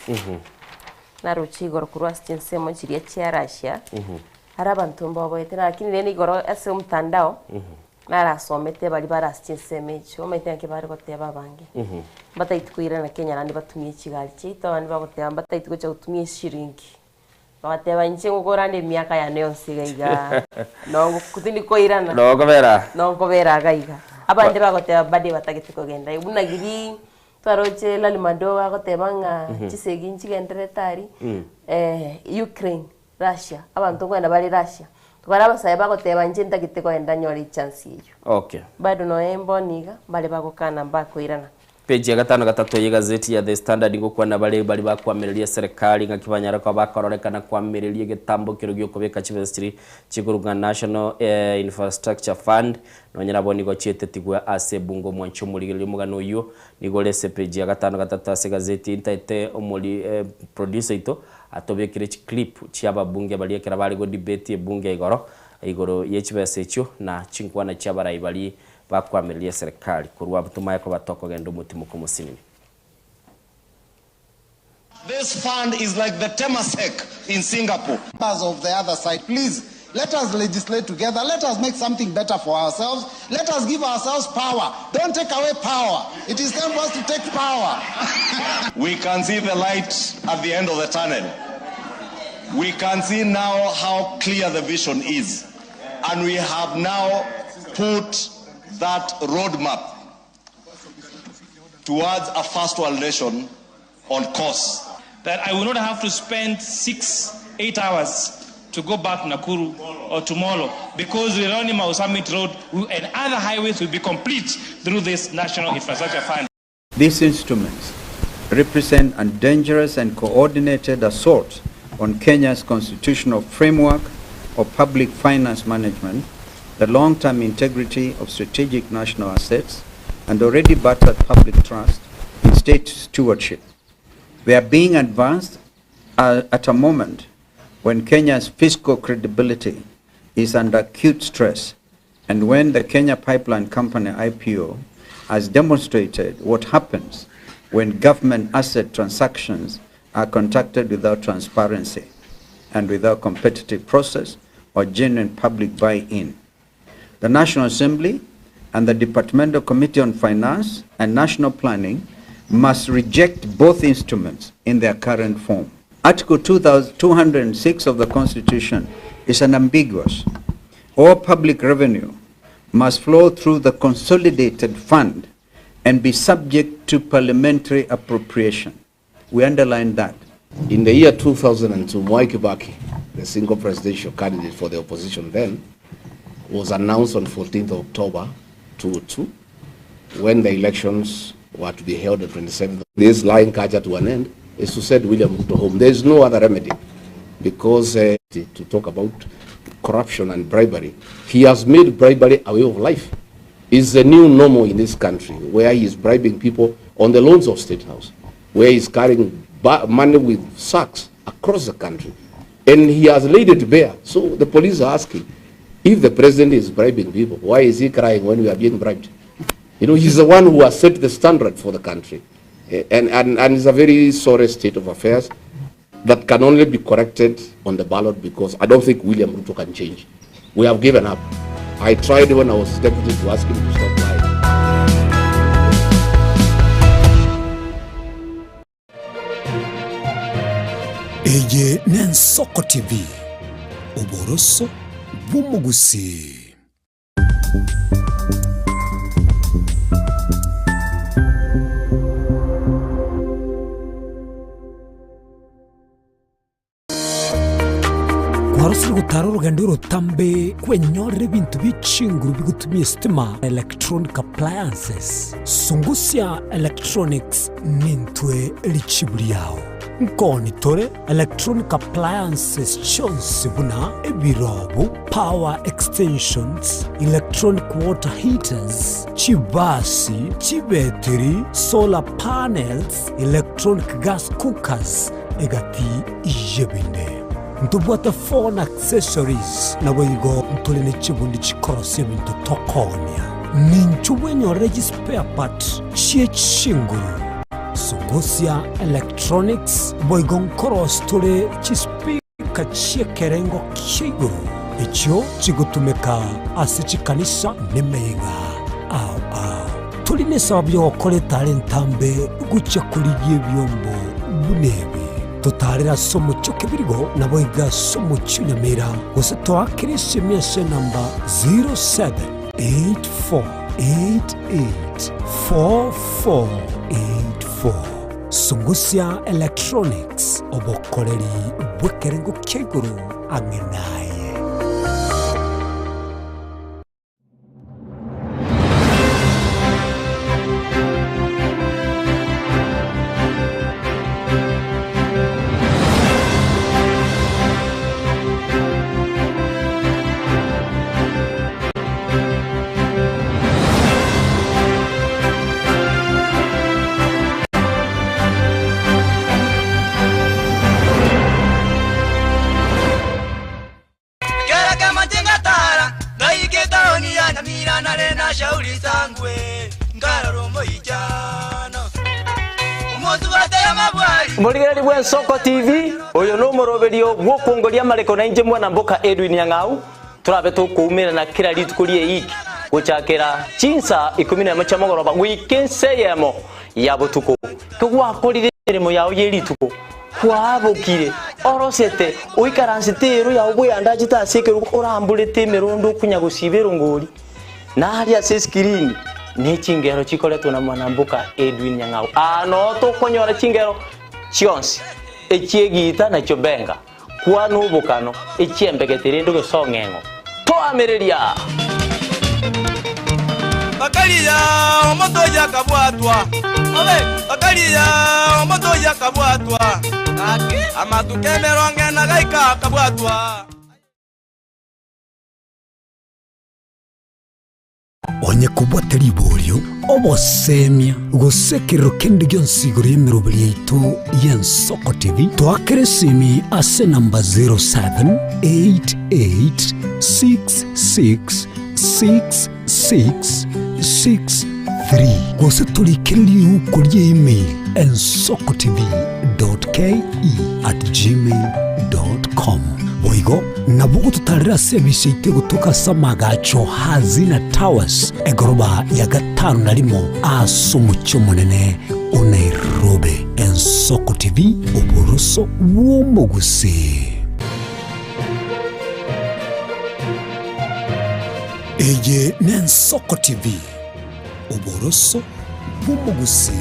naroche igoro korwa ase chinsemo chiria chia Russia, are abanto mbaoboete lakini rende igoro ase omotandao, Narasomete baria bare ase chinsemo echio, omanyete ng'aki bare goteba abange, mbataeti koirana Kenya naende batumie chigari chiaito, abande bagoteba mbataeti gocha gotumia eshiringi, bagateba inche ngokorande emiaka yane yonsi iga igaa, nongo tindi koirana, Nokobera. nokobera iga iga. Abande bagoteba bado batagete kogenda, buna riria twaroche Larry Madowo agoteba ng'a chisegi nchigendererete aria, Ukraine. Russia, abanto nkoenda bare Russia, tokare abasae bagoteba inche ntagete koenda nyore echance eyio. Okay. Bado nonya mbono iga, mbare bagokana mbakoirana. Page ya gatano gatato y'egazeti ya The Standard ngokwana bare baria bakoamereria eserekari ng'aki banyare koba bakororekana koamereria egetambo kero giokobeka chibesa chiria chikorwa ng'a National Infrastructure Fund nonye nabo nigo chietetigwe ase ebunge omwanchi omorigereria omogano oyio nigo ore ase epage ya gatano gatato ase egazeti ntaete omori producer oito Atobekire chiclip chi'ababunge baria ekero bare godebate ebunge igoro igoro ye chibesa echio na chinkwana chi'abarai baria bakoamereria eserekari korwa abwo tomaye koba tokogenda omotimoko omosinini. This fund is like the Temasek in Singapore. Members of the other side, please let us legislate together. Let us make something better for ourselves. Let us give ourselves power. Don't take away power. It is time for us to take power. We can see the light at the end of the tunnel. We can see now how clear the vision is. And we have now put that roadmap towards a first world nation on course. That I will not have to spend 6, 8 hours to go back Nakuru or to Molo because Rironi Mau Summit Road and other highways will be complete through this National Infrastructure Fund. These instruments represent a dangerous and coordinated assault on Kenya's constitutional framework of public finance management, the long-term integrity of strategic national assets, and already battered public trust in state stewardship. They are being advanced at a moment when Kenya's fiscal credibility is under acute stress and when the Kenya Pipeline Company IPO has demonstrated what happens when government asset transactions are conducted without transparency and without competitive process or genuine public buy-in. The National Assembly and the Departmental Committee on Finance and National Planning must reject both instruments in their current form. Article 206 of the Constitution is unambiguous. All public revenue must flow through the consolidated fund and be subject to parliamentary appropriation. We underline that. In the year 2002, Mwai Kibaki, the single presidential candidate for the opposition then, was announced on 14th of October 2002, when the elections were to be held on 27th. This lying culture to an end is to send William Ruto home. There is no other remedy, because to talk about corruption and bribery, he has made bribery a way of life. It's the new normal in this country, where he is bribing people on the lawns of State House, where he is carrying money with sacks across the country. And he has laid it bare. So the police are asking, if the president is bribing people, why is he crying when we are being bribed? He's the one who has set the standard for the country. And it's a very sorry state of affairs that can only be corrected on the ballot, because I don't think William Ruto can change. We have given up. I tried when I was deputy to ask him to stop lying. Eye n'Ensoko TV, oboroso bw'omogusii. Kwarosire gotara orogendo orotambe kwenyorera ebinto bie chinguru bigotumia esitima, electronic appliances. Sungusia Electronics nintwe richibu riao. Nkoni tore electronic appliances chionsi buna ebirobu, power extensions, electronic water heaters, chibasi, chibetiri, solar panels, electronic gas cookers, egati y'ebinde. Ntobwate phone accessories, naboigo ntore ne chibundi chikorosia ebinto tokoonia. Ninchu bwenyorere chispare part chie chinguru, Sungusia Electronics, boigo nkorosia tore chispeaker chi'ekerengo kia igoro echio chigotumeka ase chikanisa nemeyega ao ao. Tori nesababu y'ogokora etara entambe gochia korigia ebiombo buna ebi. Totaarere ase omochie o Kebirigo, naboigo ase omochie o Nyamira, gose toakere esemi ase enamba 0784884484. Sungusia Electronics, obokoreri bw'ekerengo kia igoro ang'e naye. Kera kemache ngatara, ngaika etaoni ya Nyamira nare na Shauri Sangwe, nkarora omoichano. Omosubate y'amabwari. Morigereri bw'Ensoko TV, oyo nomoroberio bw'okwongoria amareko na inche mwana mboka Edwin Nyang'au, torabe tokoumerana kera rituko ri'eiki gochakera chinsa ikomi nemo chia mogoroba goika ensa eyemo ya botuko. Kegwakorire emeremo yao ye rituko, Kwabokire, orosete, oikaransete eero yao bweandachete ase ekerogo oramborete emerondo okonya gosiba erongori, na aria ase esikirini ne chingero chikoretwe na mwanamboka Edwin Nyang'au. Aa noo tokonyora chingero chionsi, echi'egiita na chiobenga, kwana obokano, echi'embegete rende ogesong'eng'o. Toamereria! Bakaria omonto oyio akabwatwa, bakaria omonto oyio akabwatwa, amatuko emerongo ena gaika akabwatwa. Onye kobwate riborio, obosemia, gose ekerero kende gionsi igoro y'emeroberi yaito y'Ensoko TV, toakere esimi ase enamba 0788666663 gose torikere riuko ria email ensokotv.ke@gmail.com. Boigo nabo ogototarera ase ebise yaito egotoka ase amagacho Hazina Towers, egoroba ya gatano na rimo ase omochie omonene o Nairobi. Ensoko TV, oboroso bw'omogusii. Eye n'Ensoko TV, oboroso bw'omogusii.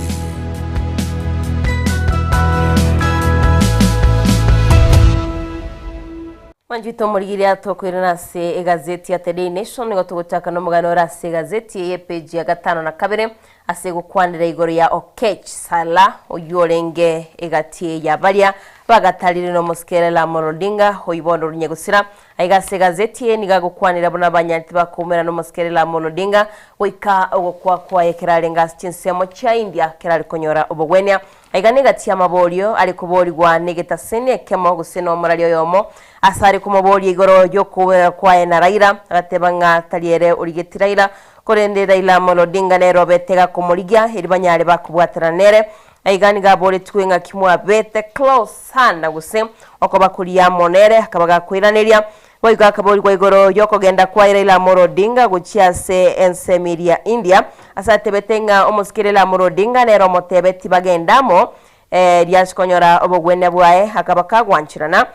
Mwanchete omorigereria atokoirana ase egazeti ya The Daily Nation nigo togochaka nomogano ore ase egazeti eye epeji ya gatano na kabere ase gokwanera igoro ya Okech Sala oyio orenge egati ya baria bagatarire nomosike Raila Amolo Odinga oyio bono orunye gosira Aiga ase egazeti eye nigo agokwanera buna abanyariti bakoumera nomosike Raila Amolo Odinga goika ogokwa kwaye ekero arenge ase chinsemo chia India ekero are konyora obogwenia. Aiga negati y'amaborio are koborigwa negetaseni ekemo gose nomorari oyomo ase are komoboria igoro y'okoumerana kwaye na Raila agateba ng'a tari ere origeti Raila korende Raila Amolo Odinga nere obete gakomorigia eri banyare bakobwaterana nere. Aiga nigo aboretigwe ng'aki mwabete close sana gose okoba koria amo nere akaba gakoiraneria. Boigo akaborigwa igoro y'okogenda kwa Raila Amolo Odinga gochia ase ensemo eria India, ase atebete ng'a omosike Raila Amolo Odinga nere omotebeti bagende amo. Riache konyora obogwenia bwaye, akaba kagwancherana.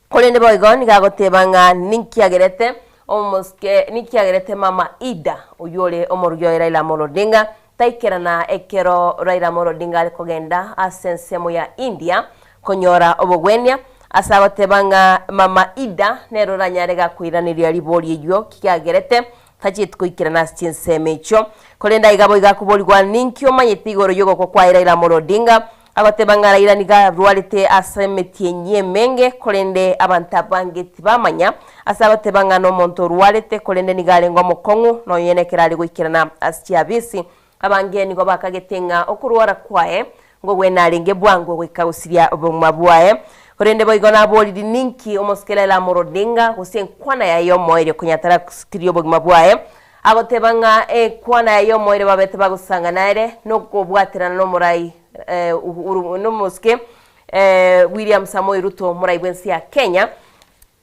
Korende boigo nigo agoteba ng'a ninki agerete omosike ninki agerete mama Ida oyio ore omorugi oye Raila Amolo Odinga taikerana ekero Raila Amolo Odinga are kogenda ase ensemo ya India konyora obogwenia ase agoteba ng'a mama Ida nere oranyare gakoiraneria ribori eyio kiagerete tachieti goikerana ase chinsemo echio. Korende aiga boigo akoborigwa ninki omanyete igoro y'ogokwa kwaye Raila Amolo Odinga Agoteba ng'a Raila nigo arwarete ase emetienyi emenge, korende abanto abange tibamanya. Ase agoteba ng'a nomonto orwarete, korende nigo arenge omokong'u, nonya nekero are goikerana ase chiabisi. Abange nigo bakagete ng'a okorwara kwaye ngogwena arenge bwango goika gosiria obogima bwaye. Korende boigo naboriri ninki omosike Raila Amolo Odinga gose enkwana yaye y'omoerio konya tarasikirie obogima bwaye. Agoteba ng'a enkwana yaye y'omoerio babete bagosangana ere nokobwaterana nomorai Uhuru nomosike William Samoei Ruto omorai bw'ense ya Kenya.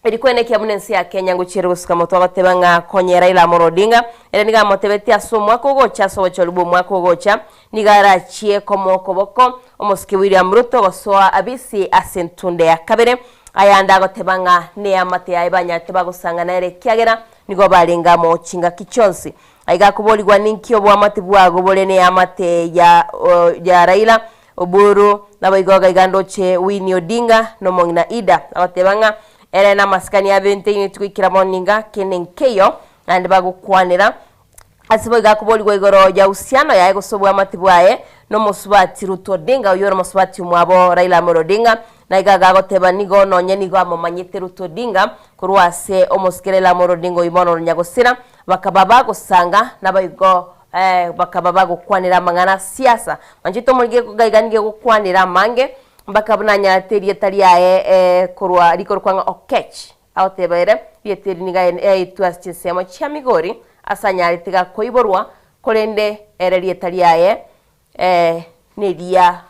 Eri kwenekia buna ense ya Kenya ngochiere gosuka motwe agoteba ng'a konye Raila Amolo Odinga ere nigo amotebetie ase omwaka ogocha ase obochori bw'omwaka ogocha nigo arachie komoa okoboko omosike William Ruto gosoa abisi ase entunde ya kabere. Ayande agoteba ng'a neamate yaye banyarete bagosangana ere ekiagera nigo barenge amo chingaki chionsi. Aiga akoborigwa ninki oboamate bwago bore neamate ya ya Raila, Oburu, naboigo gaiga ndoche Winnie Odinga na omong'ina Ida. Agoteba ng'a ere namasikani abente inwe goikera bono ninga kende nkeiyo naende bagokwanera. Ase boigo akoborigwa igoro ya uhusiano yaye gose oboamate bwaye na omosubati Ruto Odinga oyio ore omosubati omwabo Raila Amolo Odinga. Na iga agagoteba nigo nonye nigo amomanyete Ruto Odinga korwa ase omosike Raila Amolo Odinga oyio bono ore nyagosira. Bakaba bagosanga, naboigo bakaba bagokwanera amang'ana a siasa. Manchete omorige gaiga nigo egokwanera amange, mpaka buna anyarete erieta riaye korwa rikorokwa ng'a Okech. Agoteba ere, rieta eri nigo yaetwe ase chinsemo chia Migori, ase anyarete gakoiborwa, korende ere rieta riaye neria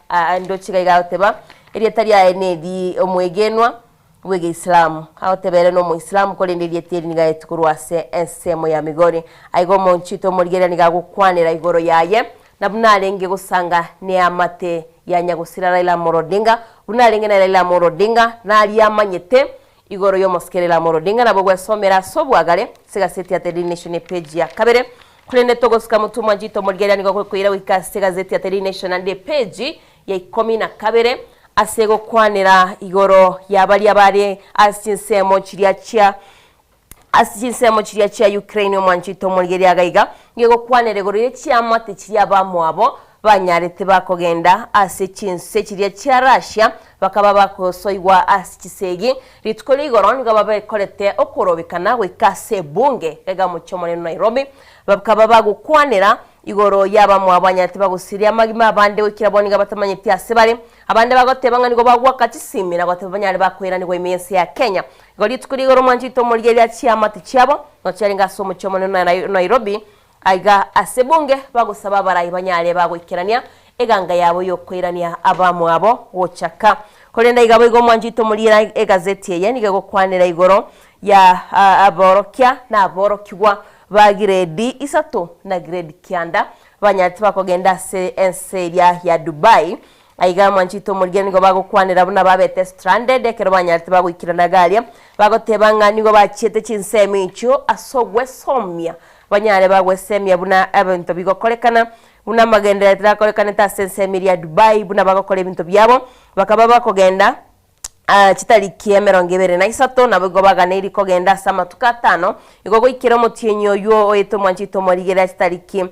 ndoche gaiga agoteba, erieta riaye neri omwegenwa bw'Egeisilamu. Agoteba ere nomoisilamu korende erieta eri nigo aetwe korwa ase ensemo ya Migori. Aiga omonchete omorigereria nigo agokwanera igoro yaye, na buna arenge gosanga neamate ya nyagosira Raila Amolo Odinga, buna arenge na Raila Amolo Odinga, naria amanyete igoro y'omosike Raila Amolo Odinga nabo gwesomera ase obwagare ase egazeti ya The Daily Nation epage ya kabere. Korende togosuka motwe mwanchete omorigereria nigo gokoira goika ase egazeti ya The Daily Nation naende epage ya ikomi na kabere ase gokwanera igoro ya baria bare ase chinsemo chiria chia ase chinsemo chiria chia Ukraine omwanchete omorigereria iga iga nigo egokwanera igoro ye chiamate chiria abamwabo banyarete bakogenda ase chinse chiria chia Russia bakaba bakosoigwa ase chisegi. Rituko ria igoro nigo babekorete okorobekana goika ase ebunge iga omochie omonene o Nairobi bakaba bagokwanera Igoro y'abamwabo banyarete bagosiria amagima abande goikera bono nigo batamanyeti ase bare. Abande bagoteba ng'a nigo bagoaka chisimi na goteba banyare bakoiranigwa ime y'ense ya Kenya. Igo rituko rigoro omwanchete omorigereria chiamate chiabo nigo chiarenge ase omochie omonene o Nairobi aiga ase ebunge bagosaba abarai banyare bagoikerania eganga yabo y'okoirania abamwabo gochaka. Korende aiga boigo omwanchete omorigereria egazeti eye nigo egokwanera igoro ya aborokia na aborokigwa Ba giredi isato na giredi kianda banyarete bakogenda ase ense eria ya Dubai. Aiga mwanchete omorigia nigo bagokwanera buna babete stranded ekero banyarete bagoikerana iga aria, bagoteba ng'a nigo bachiete chinsemo echio ase ogwesomia, banyare bagwesemia buna ebinto bigokorekana, buna amagenderero akorekanete ase ensemo eria ya Dubai, buna bagokora ebinto biabo, bakaba bakogenda. Chitariki emerongo ebere na isato, naboigo baganeiri kogenda ase amatuko atano, igo goikera omotienyi oyio oete omwanchete omorigereria chitariki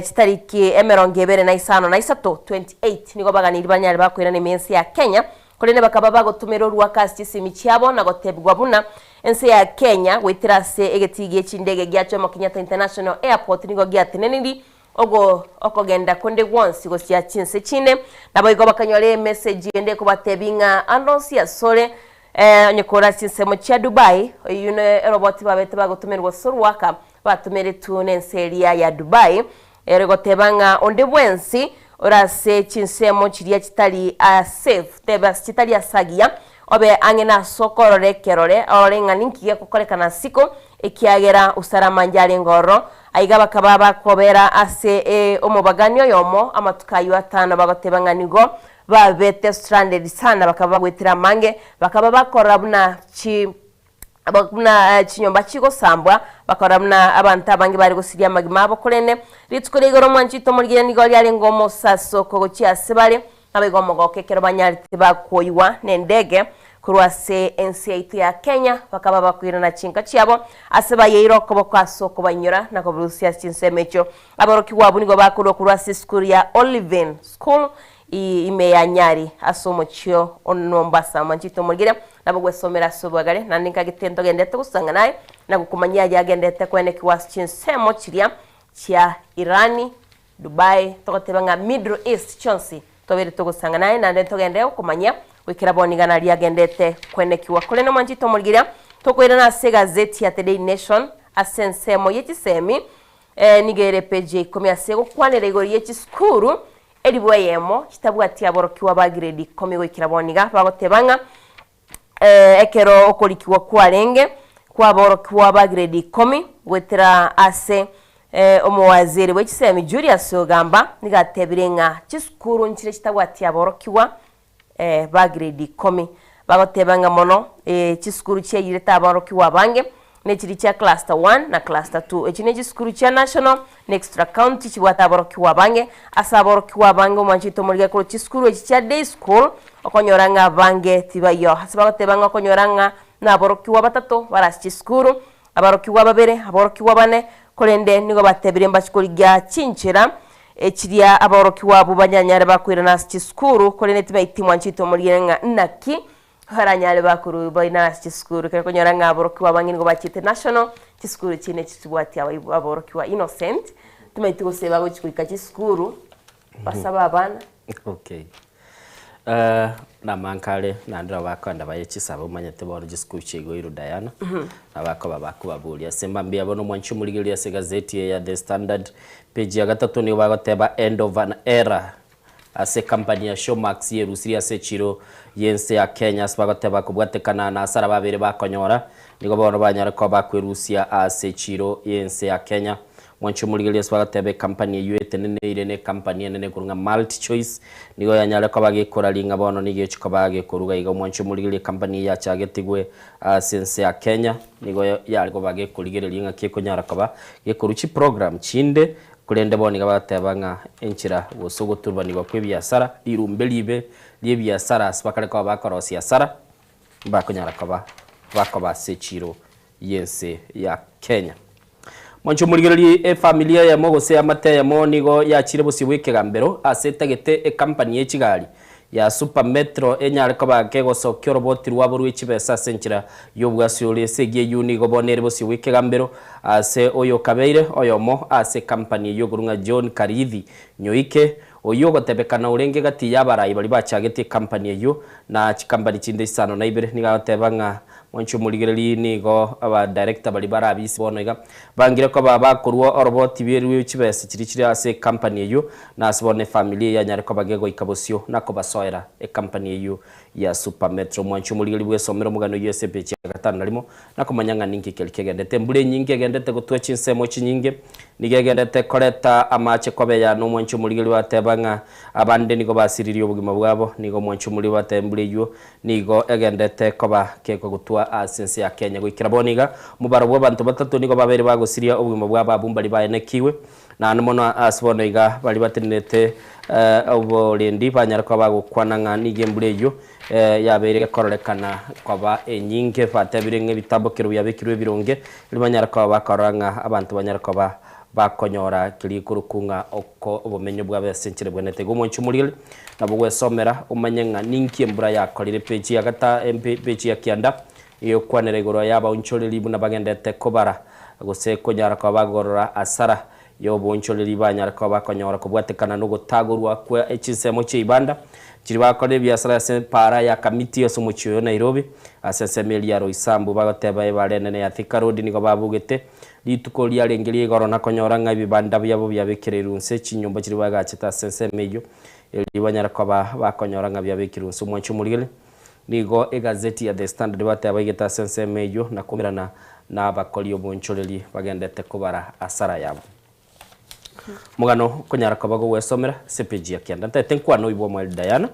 chitariki emerongo ebere na isano na isato, 28, nigo baganeiri banyare bakoirana ime y'ense ya Kenya, korende bakaba bagotomera oruaka ase chisimi chiabo na gotebigwa buna ense ya Kenya goetera ase egetii gie chindege gia Jomo Kenyatta International Airport nigo giateneniri Ogo okogenda konde gwonsi gochia chinse chinde, naboigo bakanyora emessage ende ekobatebia ng'a ande onsi asore onye kore ase chinsemo chia Dubai, oyio ne eroboti babete bagotomerwa ase orwaka, batomeretwe nense eria ya Dubai, ere goteba ng'a onde bwensi ore ase chinsemo chiria chitari safe, tebe ase chitari ase agiya, obe ang'e nase okorora ekerore, orore ng'a ninki gegokorekana asiko, ekiagera usalama njarenge ororo. Aiga bakaba bakobera ase omobagani oyomo amatuko ayio atano bagoteba ng'a nigo. Babete stranded sana bakaba bagwetera amange, bakaba bakora buna chi buna chinyomba chigosambwa, bakora buna abanto abange bare gosiria amagima abo. Korende rituko ria igoro omwanchete omorigire nigo riarenge omosasoko gochia ase bare, naboigo omogooko ekero banyarete bakoigwa nendege korwa ase ense yaito ya Kenya, bakaba bakoirana chinka chiabo ase bayeire okoboko ase okobainyora na kobarusia ase chinsemo echio. Aborokigwa abwo nigo bakorwa korwa ase esukuru ya Olivine School ime ya Nyali ase omochie o Mombasa. Mwanchete omorigire nabo gwesomera ase obwagare, naende nkagete ntogendete gosang'ana aye na gokomanyia aye agendete koenekigwa ase chinsemo chiria chia Irani, Dubai, togoteba ng'a Middle East chionsi tobeire togosang'ana aye naende ntogende gokomanyia goikera bono iga naria agendete koenekigwa. Korende mwanchete omorigire tokoirana ase egazeti ya The Daily Nation ase ensemo ye chisemi nigo ere epeji ya ikomi ase egokwanera igoro ye chisukuru Elifu eyemo chitabwati aborokigwa ba grade ikomi goikera bono iga bagoteba ng'a ekero okorikigwa kwarenge kw'aborokigwa ba grade ikomi goetera ase omowaziri bwe chisemi Julius Ogamba nigo atebire ng'a chisukuru nchire chitabwati aborokigwa ba grade ikomi. Bagoteba ng'a mono chisukuru chiairete aborokigwa abange nechiria chia cluster one na cluster two. Echi nechisukuru chia national na extra county chibwate aborokigwa abange. Ase aborokigwa abange omwancho oito omorige korwa chisukuru echi chia day school okonyora ng'a abange tibaiyo. Ase bagoteba ng'a okonyora ng'a naborokigwa batato bare ase chisukuru, abarokigwa babere, aborokigwa bane, korende nigo batebire mbachi korigia chinchera echiria aborokigwa abwo banyanyare bakoirana ase chisukuru, korende tibaiti mwancho oito omorige ng'a naki Baranyare bakorwa baina ase chisukuru, ekero okonyora ng'a aborokigwa abange nigo bachiete national, chisukuru echi nechi chibwati abaibwa aborokigwa innocent, timaeti gose bagochi goika chisukuru, basabe abana. Okay. Namanka are naende nabo bakoenda baye chisabo omanyete bono chisukuru chiaigoirwe Diana, nabo bakoba bakobaboria ase mambia bono omwanchi omorigereria ase egazeti eye ya The Standard, page ya gatato nigo bagoteba end of an era. Ase company ya Showmax yerusirie ase echiro y'ense ya Kenya ase bagoteba kobwatekana na asara babere bakonyora, nigo bono banyare koba bakwerusia ase echiro y'ense ya Kenya. Mwanche omorigereria ase bagoteba ecompany eyio eteneneire ne ecompany enene korwa ng'a MultiChoice nigo yanyare koba gekora ring'a bono nigo echi koba gekoruga iga. Omwanche omorigereria ecompany eyio yachagetigwe ase ense ya Kenya nigo yare koba gekorigereria ng'aki ekonyara koba gekorwa chiprogram chinde Korende bono nigo bagateba ng'a enchera gose ogoturbanigwa kw'ebiasara, rirumbe ribe ri'ebiasara ase bakare koba bakorosia asara, mbakonyara koba bakoba ase echiiro y'ense ya Kenya. Mwanche omorigererie efamiri eyemo gose eamate eyemo nigo yachire bosio bw'ekegambero ase etagete ekampani ye chigari ya Super Metro enyare koba kegosokia oroboti rwabo rwe chibesa ase enchera y'obwasi ore. Esegi eyio nigo bono ere bosio bw'ekegambero ase oyokabeire oyomo ase ekampani eyio okorwa ng'a John Kariithi Nyoike, oyio ogotebekana orenge gati y'abarai baria bachagetie ekampani eyio na chikampani chinde isano na ibere. Nigo agoteba ng'a mwanche omorigereria nigo aba director baria bare abisi bono iga bangire koba bakorua oroboti rwe chibesa chiria chire ase ekampani eyio Na ase bono efamiri eye yanyare koba gegoika bosio na kobasoera ekampani eyio ya Super Metro. Mwanche omorigeri bwesomere omogano oyio ase epeji ya gatano na rimo na komanya ng'a ninki keria kegendete. Embura enyinge egendete gotwa chinsemo chinyinge nigo egendete koreta amache kobeya na omwanche omorigeri bateba ng'a abande nigo basiririe obogima bwabo. Nigo omwanche omorigeri bateba embura eyio nigo egendete koba kegotwa ase ense ya Kenya. Goikera bono iga omobaro bw'abanto batato nigo babeire bagosiria obogima bwabo abwo mbaria baenekigwe. Naende mono ase bono iga baria batenenete oborendi banyare koba bagokwana ng'a nigo embura eyio yabeire gekororekana koba enyinge, batebire ng'a ebitambokero biabekirwe ebironge, erio banyare koba bakorora ng'a abanto banyare koba bakonyora keria gekorokwa ng'a oko obomenyo bwabo ase enchera ebwenerete. Igo omwanchi omorigereria nabo gwesomera omanye ng'a ninki embura yakorire. Page ya gata page ya kianda Egokwanera igoro y'abaonchoreri buna bagendete kobara, gose konyara koba bagorora asara y'oboonchoreri banyare koba bakonyora kobwatekana nogotagorwa kwe chinsemo chi'eibanda chiria bakorire ebiasara ase epaara ya Kamiti ase omochie oyo Nairobi. Ase ensemo eria ya Roysambu bagoteba ebara enene ya Thika Road nigo babugete rituko riarenge ria igoro na konyora ng'a ebibanda biabo biabekereirwe inse chinyomba chiria bagachete ase ensemo eyio erio banyare koba bakonyora ng'a biabekirwe inse omwancho omorigeri. Nigo egazeti ya The Standard bateba baigete ase ensemo eyio na koumerana nabakori obonchoreri bagendete kobara asara yabo. Omogano okonyara koba gogwesomera ase epeji ya kianda. Ntaete nkwane oyio bw'Omweri Diana,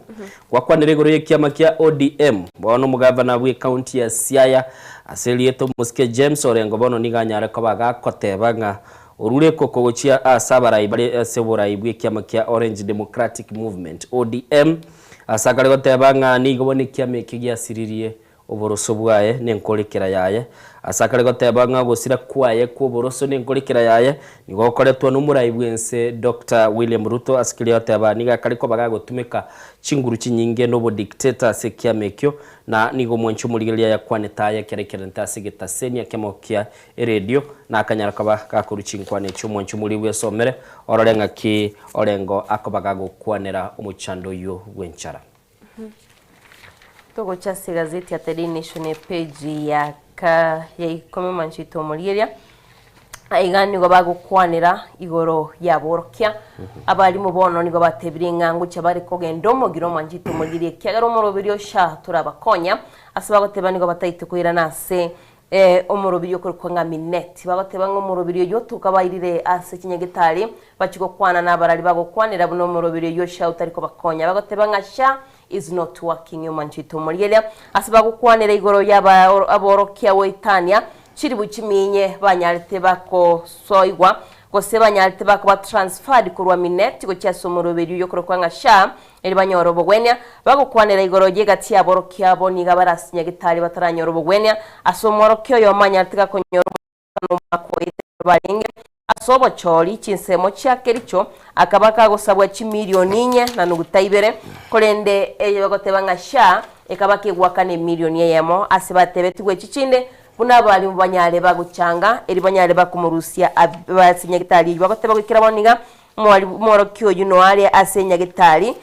gwakwanire igoro y'ekiama kia ODM. Bono omogavana bw'ecounty ya Siaya ase erieta omosike James Orengo bono nigo anyare koba gagoteba ng'a orure ekoko gochia ase abarai bare ase oborai bw'ekiama kia Orange Democratic Movement, ODM, ase akare goteba ng'a nigo bono ekiama ekio giasiririe oboroso bwaye nenkorekera yaye. Ase akare goteba ng'a ogosira kwaye kw'oboroso nenkorekera yaye nigo gokoretwa nomorai bw'ense Doctor William Ruto ase keria oteba nigo akare koba gagotumeka chinguru chinyinge nobodictator ase ekiama ekio na nigo omwanchi omorigereria ayakwanete aya ekero aikererete ase egetaseni ekemo kia eredio na akanyara koba gakorwa chinkwana echio omwanchi omorigereria bwesomere orore ng'aki Orengo akoba gagokwanera omochando oyio bw'enchara. Togocha ase egazeti ya The Daily Nation epeji ya ka ya ikomi mwanchete omorieria aiga nigo bagokwanera igoro y'aborokia abarimu bono nigo batebire ng'a ngochia bare kogenda omogiro mwanchete omorieria ekiagera omoroberi osha torabakonya ase bagoteba nigo bataete koirana ase Omorobiri okorokwa ng'a Minet. Bagoteba ng'a omorobiri oyio tokabairire ase chinyagetari, bachie gokwana nabarari bagokwanera buna omorobiri oyio SHA otari kobakonya. Bagoteba ng'a SHA is not working Omanchete omorieria ase bagokwanera igoro y'aba aborokia goetania chiribu chiminye banyarete bakosoigwa gose banyarete bakoba transferred korwa Minet gochia ase omoroberi oyio okorokwa ng'a SHA Erio banyore obogwenia, bagokwanera igoro y'egati y'aborokia abo nigo abare ase nyagetari bataranyora obogwenia. Ase omworokia oyomo anyarete gakonyora omogwekano omwaka oye ekero barenge ase obochori chinsemo chia Kericho, akaba kagosabwa chimilioni inye na nuguta ibere, korende eye bagoteba ng'a SHA ekaba kegoakana emilioni eyemo ase batebetigwe echi chinde buna abalimu banyare bagochanga erio banyare bakomorusia ase nyagetari eyio bagoteba goikera bono iga Omworokia oyio noare ase nyagetari,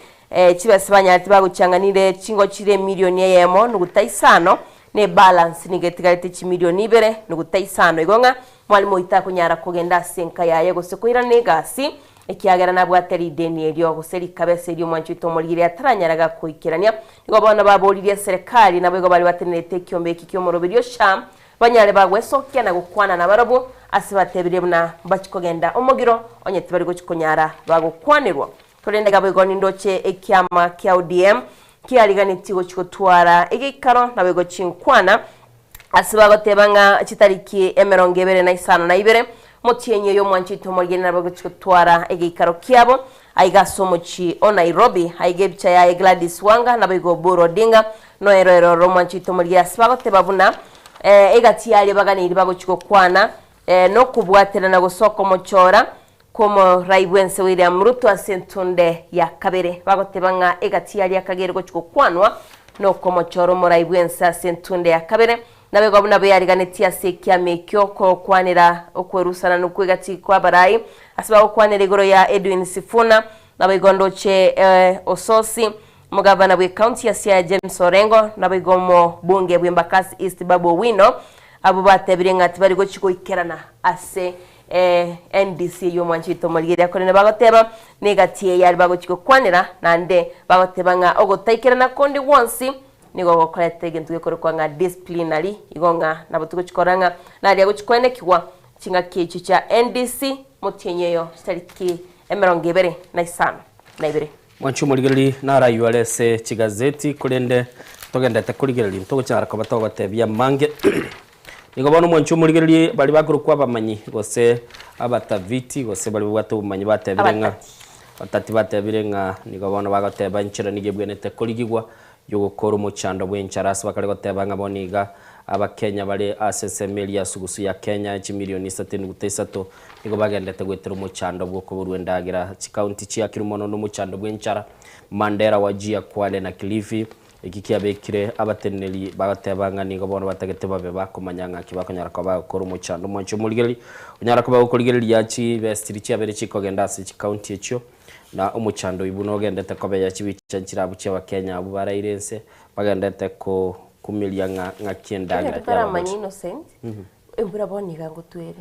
chibesa banyarete bagochiang'anire chingo chire emilioni eyemo nuguta isano, na ebalance nigo etigarete chimilioni ibere nuguta isano. Igo ng'a mwalimu oyio takonyara kogenda ase enka yaye gose koirana egasi, ekiagera nabwate rideni erio gose rikabesa erio omwanchi oito omorigire ataranyara gakoikerania. Nigo bono baboririe eserekari, naboigo baria batenerete ekiombe eki ki'omoroberio SHA, Banyare bagwesokia na gokwana nabarabwo, ase batebirie buna mbachie kogenda omogiro, onye tibari gochia konyara bagokwanerwa. Korende iga boigo nindoche ekiama kia ODM kiariganetie gochia gotwara egeikaro naboigo chinkwana, ase bagoteba ng'a chitariki emerongo ebere na isano na ibere motienyi oyo omwanchete omorigeni nabo gochia gotwara egeikaro kiabo aiga ase omochie o Nairobi. Aiga ebicha yaye Gladys Wanga naboigo Oburu Odinga Noero eroro omwanchete omorigia ase bagoteba buna egati yaria baganeiri bagochia gokwana nokobwaterana gose okomochora kw'omorai bw'ense William Ruto ase entunde ya kabere. Bagoteba ng'a egati yaria akagere gochia gokwanwa nokomochora omorai bw'ense ase entunde ya kabere. Nabo igo buna beyariganetie ase ekiama ekio gokwanera okwerusananu kw'egati kw'abarai ase bagokwanera igoro ya Edwin Sifuna. Nabo igo ndoche Ososi Omogavana bw'ecounty ya Siaya James Orengo naboigo omobunge bw'Embakasi East Babu Owino abwo batebire ng'a tibari gochia goikerana ase NDC eyio omwanchete omorigereria korende bagoteba negati eye aria bagochia gokwanera naende bagoteba ng'a ogotaikerana konde gwonsi nigo gokoreta egento gekorokwa ng'a disciplinary igo ng'a nabo togochia korora ng'a naria agochia koenekigwa chingaki echio chia NDC motienyi oyo chitariki emerongo ebere na isano na ibere. Mwanche omorigereria naraywo are ase chigazeti, korende togendete korigereria ntogochara koba togotebia amange. Nigo bono mwanche omorigereria baria bakorokwa abamanyi gose abatafiti gose baria babwate obomanyi batebire ng'a abatati batebire ng'a nigo bono bagoteba enchera nigo ebwenerete korigigwa yogokora omochando bw'enchara ase bakare goteba ng'a bono iga Abakenya bare ase ensemo eria ya sugusu ya Kenya chimilioni isato enuguta isato nigo bagendete goetera omochando bw'okoborwa endagera chikaunti chiakirwe mono nomochando bw'enchara Mandera, Wajir, Kwale na Kilifi. Eki kiabekire abateneneri bagoteba ng'a nigo bono batagete babe bakomanya ng'aki bakonyara koba bagokora omochando omwanche omorigereria onyara koba gokorigereria chibesa chiria chiabeire chikogenda ase chikaunti echio na omochando oyio buna ogendete kobeya chibicha nchirabu chi'abakenya abwo baraire ense bagendete ko kumiria ng'a ng'aki endagera Ekero totaramanya yababori. Innocent, embura bono iga ngotwere.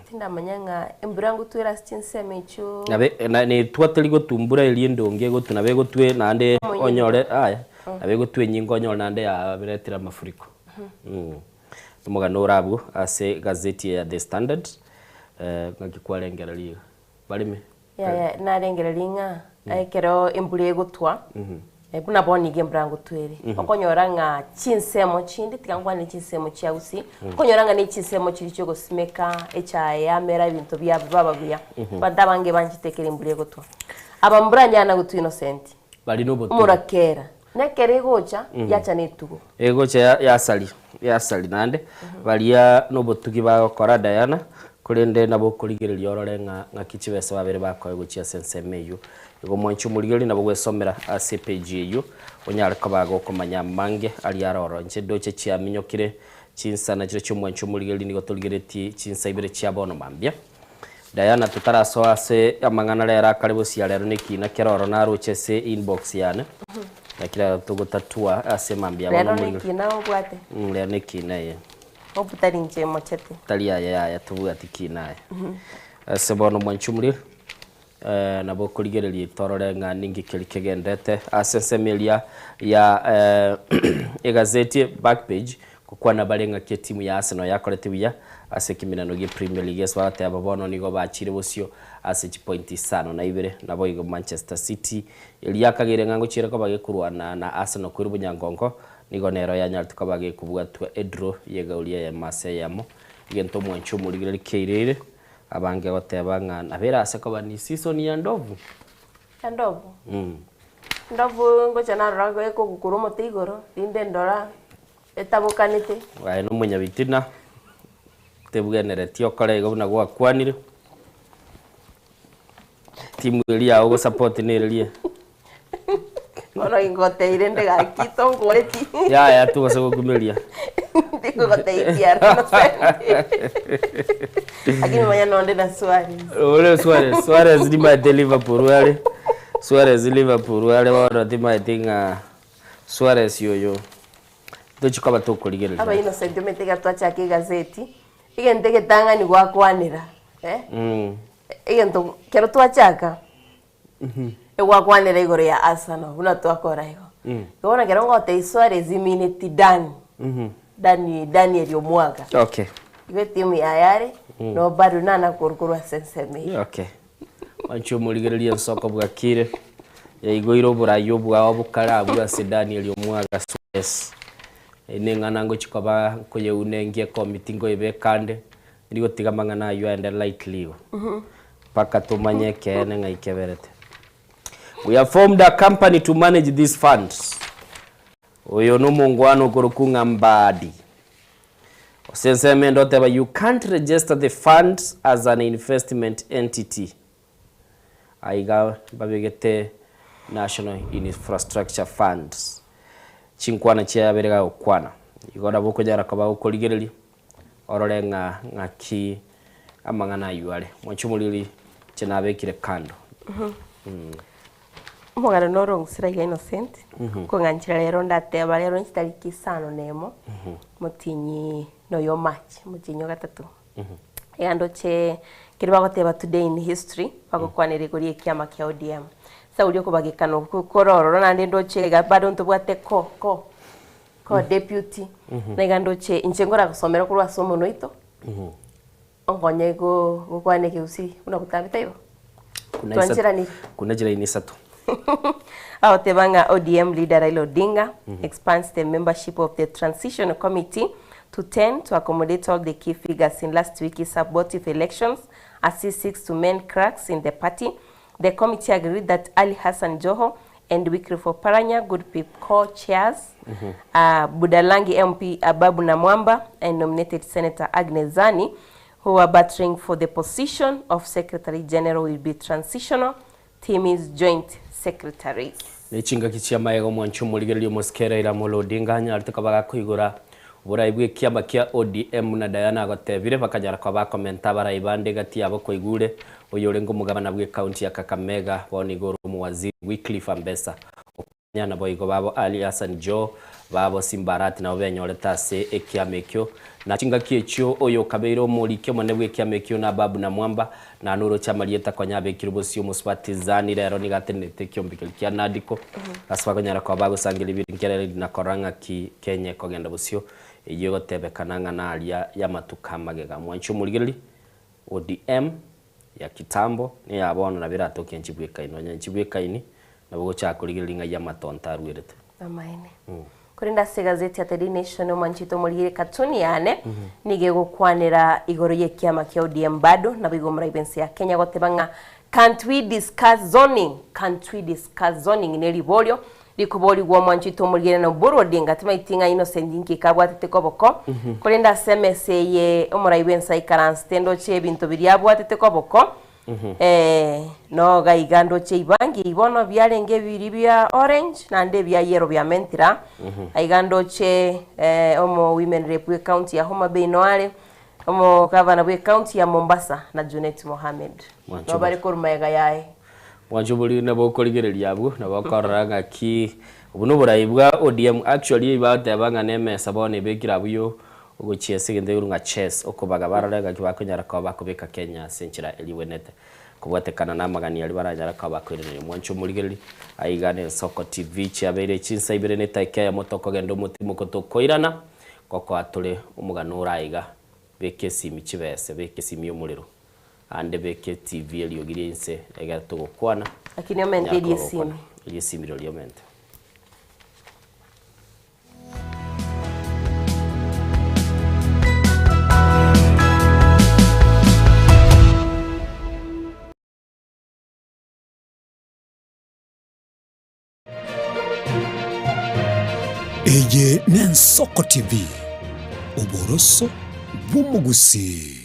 Tindamanya ng'a embura ngotwere ase chinsemo echio. Nabe na netwa teri gotwa mbura eria endonge egotwa nabo egotwe naende Omoyio. onyore aya nabo egotwa enyinge onyore naende yaretire amafuriko. Omogano ore abwo ase egazeti eye ya The Standard, ng'aki kwarengereria iga? Bareme. Yaya narengereria ng'a ekero embura egotwa, buna bono iga embura ngotwa ere, okonyora ng'a chinsemo chinde, tiga nkwane chinsemo chia gusii, okonyora ng'a ne chinsemo chiria chiogosimeka echae yamera ebinto biaba baba buya. Abanto abange banchete ekero embura egotwa. Aba mbura nyana gotwa Innocent, Bari na obotugi. omorakera, na ekero egocha, yacha na etugo. Egocha ya- yasaria, yasaria naende, baria na obotugi bagokora Diana, korende nabo okorigereria orore ng'a ng'aki chibesa babere bakoe gochia ase ensemo eyio. Igo mwanche omorigereria nabo gwesomera ase epage eyio, onyare koba gokomanya amange aria aroro. Inche ndoche chiaminyokire chinsana chiria chi'omwanche omorigereria nigo torigeretie chinsa ibere chia bono mambia. Diana totarasoa ase amang'ana rero akare bosia rero nekina kere oro naroche ase inbox yane naki rero togotatua ase mambia bono Rero omorigeri. nekina obwate? Rero nekina eye. Hope tari inche mochete. Tari aye yaya tobwati kina aye. Ase bono mwanche omorigeri nabo okorigereria torore ng'a ninki keri kegenderete ase ensemo eria ya egazeti back page Gokwana bare ng'aki etimu ya Arsenal yakorete buya ase ekeminano gie Premier League ase bagateba bono nigo bachire bosio ase chipointi isano na ibere. Naboigo Manchester City eria yakageire ng'a ngochiere koba gekorwana na Arsenal koirwa bonyangongo nigo nero yanyarete koba gekobwatwa edraw yegauri eyemo ase eyemo. Egento omwanchi omorigereria keireire abange goteba ng'a nabo erase koba ni season ya ndovu. Endovu? Endovu ngocha narora ekogukura omote igoro, rinde ndora etabokanete. Aye nomonyabitina, tebwenereti okore igo buna gwakwanire. Timu eria yago ogosupport nereria? Bono ingoteire nde gaki tonkoreti. Yaya tobasa gokumeria. Ndigogotebia kiara Innocent. Lakini manya nonde na Suarez. Ore Suarez, Suarez nimaete Liverpool are, Suarez Liverpool are bono timaeti ng'a Suarez oyo tochi koba Aba tokorigereria. Innocent omanyete ekero twachaka egazeti, egento egetang'ani gwakwanera eh, egento kero twachaka, Egwakwanera igoro ya Arsenal buna twakora igo. Bono ekero ngotebia Suarez imineti Dan, Dani Daniel Omwaga. Okay. Igo etimu yaye are, no bado nana korwa korwa ase ensemo eye. Okay. Mwanche omorigererie ensoko bwakire, yaigoire oborai obwao bokare abwo ase Daniel Omwaga Suarez. Eye neng'ana ngochia koba nkoyeunengia ekomiti nkoyebeka ande, Ndigotiga amang'ana ayio aende lightly igo, mpaka tomanye ekeene ng'ai keberete. We have formed a company to manage these funds. Oyo nomongwana okorokwa ng'a Mbadi. Ase ensemo ende oteba you can't register the funds as an investment entity. Aiga mbabegete National Infrastructure Fund. Chinkwana chiabere gagokwana. Igo nabo okonyara koba gokorigereria orore ng'a ng'aki amang'ana ayio are. Mwanche omoriri inche nabekire kando. Omogano noro ong'usire iga Innocent, okong'anchera rero ndateba rero inche tariki isano na emo, omotienyi noyo March, omotienyi o gatato. Iga ndoche ekero bagoteba today in history, bagokwanera igoro ya ekiama kia ODM. Ase oria okobagekana okwo kore ororo naende ndoche iga bado ntobwate co co co deputy, na iga ndoche inche nkoragosomera korwa ase omonwa oito, onkonye go gokwana ekegusii buna botambe taibo? Kuna isato, Twancheranire? kuna chiraini isato. Agoteba ng'a ODM leader Raila Odinga expands the membership of the transitional committee to 10 to accommodate all the key figures in last week's abortive elections as he seeks to mend cracks in the party. The committee agreed that Ali Hassan Joho and Wycliffe Oparanya would be co-chairs, Budalangi MP Ababu Namwamba and nominated Senator Agnes Zani who are battling for the position of Secretary General will be transitional team's joint secretaries. Ne chingaki chi'amaega omwanchi omorigereria omosike Raila Amolo Odinga anyarete koba gakoigora oborai bw'ekiama kia ODM buna Diana agotebire bakanyara koba bakomenta abarai bande egati yabo koigure oyorenge omogabana bw'ecounty ya Kakamega bono igo ore omowaziri Wycliffe Ambesa Okanya naboigo babo Ali Hassan Joho babo Simba Arati nabo benyorete ase ekiama ekio. Na chingaki echio oyo okabeire omoriki omonene bw'ekiama ekio na Ababu Namwamba, na noroche amarieta konya abekirwe bosio omosubati Zani rero nigo atenenerete ekiombe keria kia Nadco, ase bakonyara koba bagosangereria ebirengererio na korora ng'aki Kenya ekogenda bosio, eyio egotebekana ng'a naria y'amatuko amagega. Mwanche omorigereria, ODM. Ya kitambo na eya bono nabo eratoke nchibwekaini, nonya nchibwekaini nabo ogochaka korigereria ng'ai amatonto arwerete. Amaene. Korende ase egazeti ya The Daily Nation omwanchete omorigire cartoon yane nigo egokwanera igoro y'ekiama kia ODM bado naboigo omorai bw'ense ya Kenya goteba ng'a can't we discuss zoning, can't we discuss zoning neriborio rikoborigwa omwanchete omorigire na Oburu Odinga timaiti ng'a Innocent inki kabwatete koboko korende ase emesa eye omorai bw'ense aikaransete ndoche ebinto biria abwatete koboko Ee, noga iga ndoche ibangi eyi bono biarenge ebiri bia orange naende ebia yellow biamentire aa. Aiga ndoche omo women rep bwe county ya Homa Bay noare, omo gavana bwe county ya Mombasa na Junet Mohamed. Mwancho Nabo bare korwa magega yaye. Mwancho bori nabo okorigereria abwo, nabo okorora ng'aki obwo noborai bwa ODM actually bagoteba ng'a nemesa bono ebekire abwo yo Ogochia ase egento ekerwe ng'a chess, okobaga barore ng'aki bakonyara koba bakobeka Kenya ase enchera eria egwenerete kobwatekana na amagani aria baranyare koba bakoiraneria. Mwanche omorigereria, aiga ne Ensoko TV chiabeire chinsa ibere na etaika eyemo tokogenda omotimoko tokoirana, gokoa tore omogano ore aiga, beka esimi chibese, beka esimi omorero, ande beka etv eriogi ria inse egere togokwana, Lakini omente nyara eria koba gokwana. esimi. Eria esimi rirorio omente. Eye n'Ensoko TV, oboroso bw'omogusii.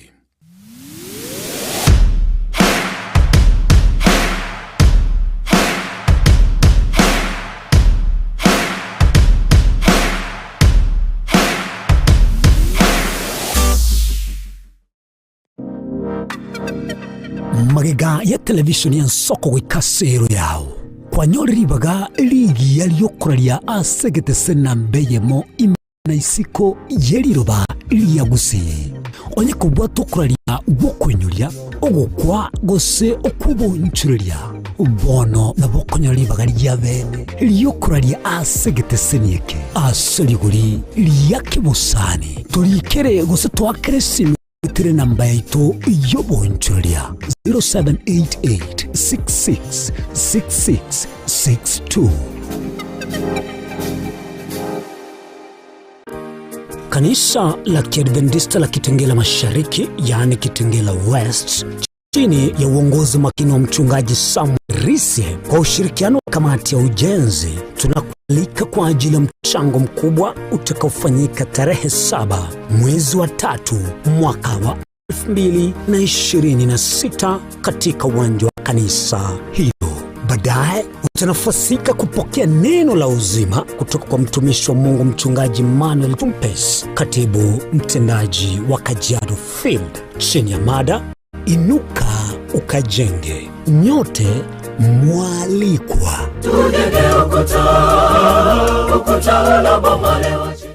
Magega ya televisheni y'ensoko goika ase ero yao, kwanyore ribaga rigiya riokoraria ase egetese namba eyemo ime na isiko ye riroba ria Gusii. Onye kobwata okoraria gw'okoinyoria, ogokwa gose okw'obonchoreria, bono nabo okonyora ribaga ria bene ri'okoraria ase egeteseni eke ase rigori ria kebosani. Torikere gose toakere esimi goetera enamba yaito y'obonchoreria 0788 66 66 62. Kanisa la Kiadventista la Kitengela Mashariki, yaani Kitengela West, chini ya uongozi makini wa mchungaji Samuel Rise kwa ushirikiano wa kamati ya ujenzi, tunakualika kwa ajili ya mchango mkubwa utakaofanyika tarehe 7 mwezi wa 3 mwaka wa 2026 katika uwanja wa kanisa hilo. Baadaye utanafasika kupokea neno la uzima kutoka kwa mtumishi wa Mungu Mchungaji Manuel Tumpes, katibu mtendaji wa Kajiado Field, chini ya mada Inuka Ukajenge. Nyote mwalikwa. Tujenge ukuta, ukuta unabomolewa chini.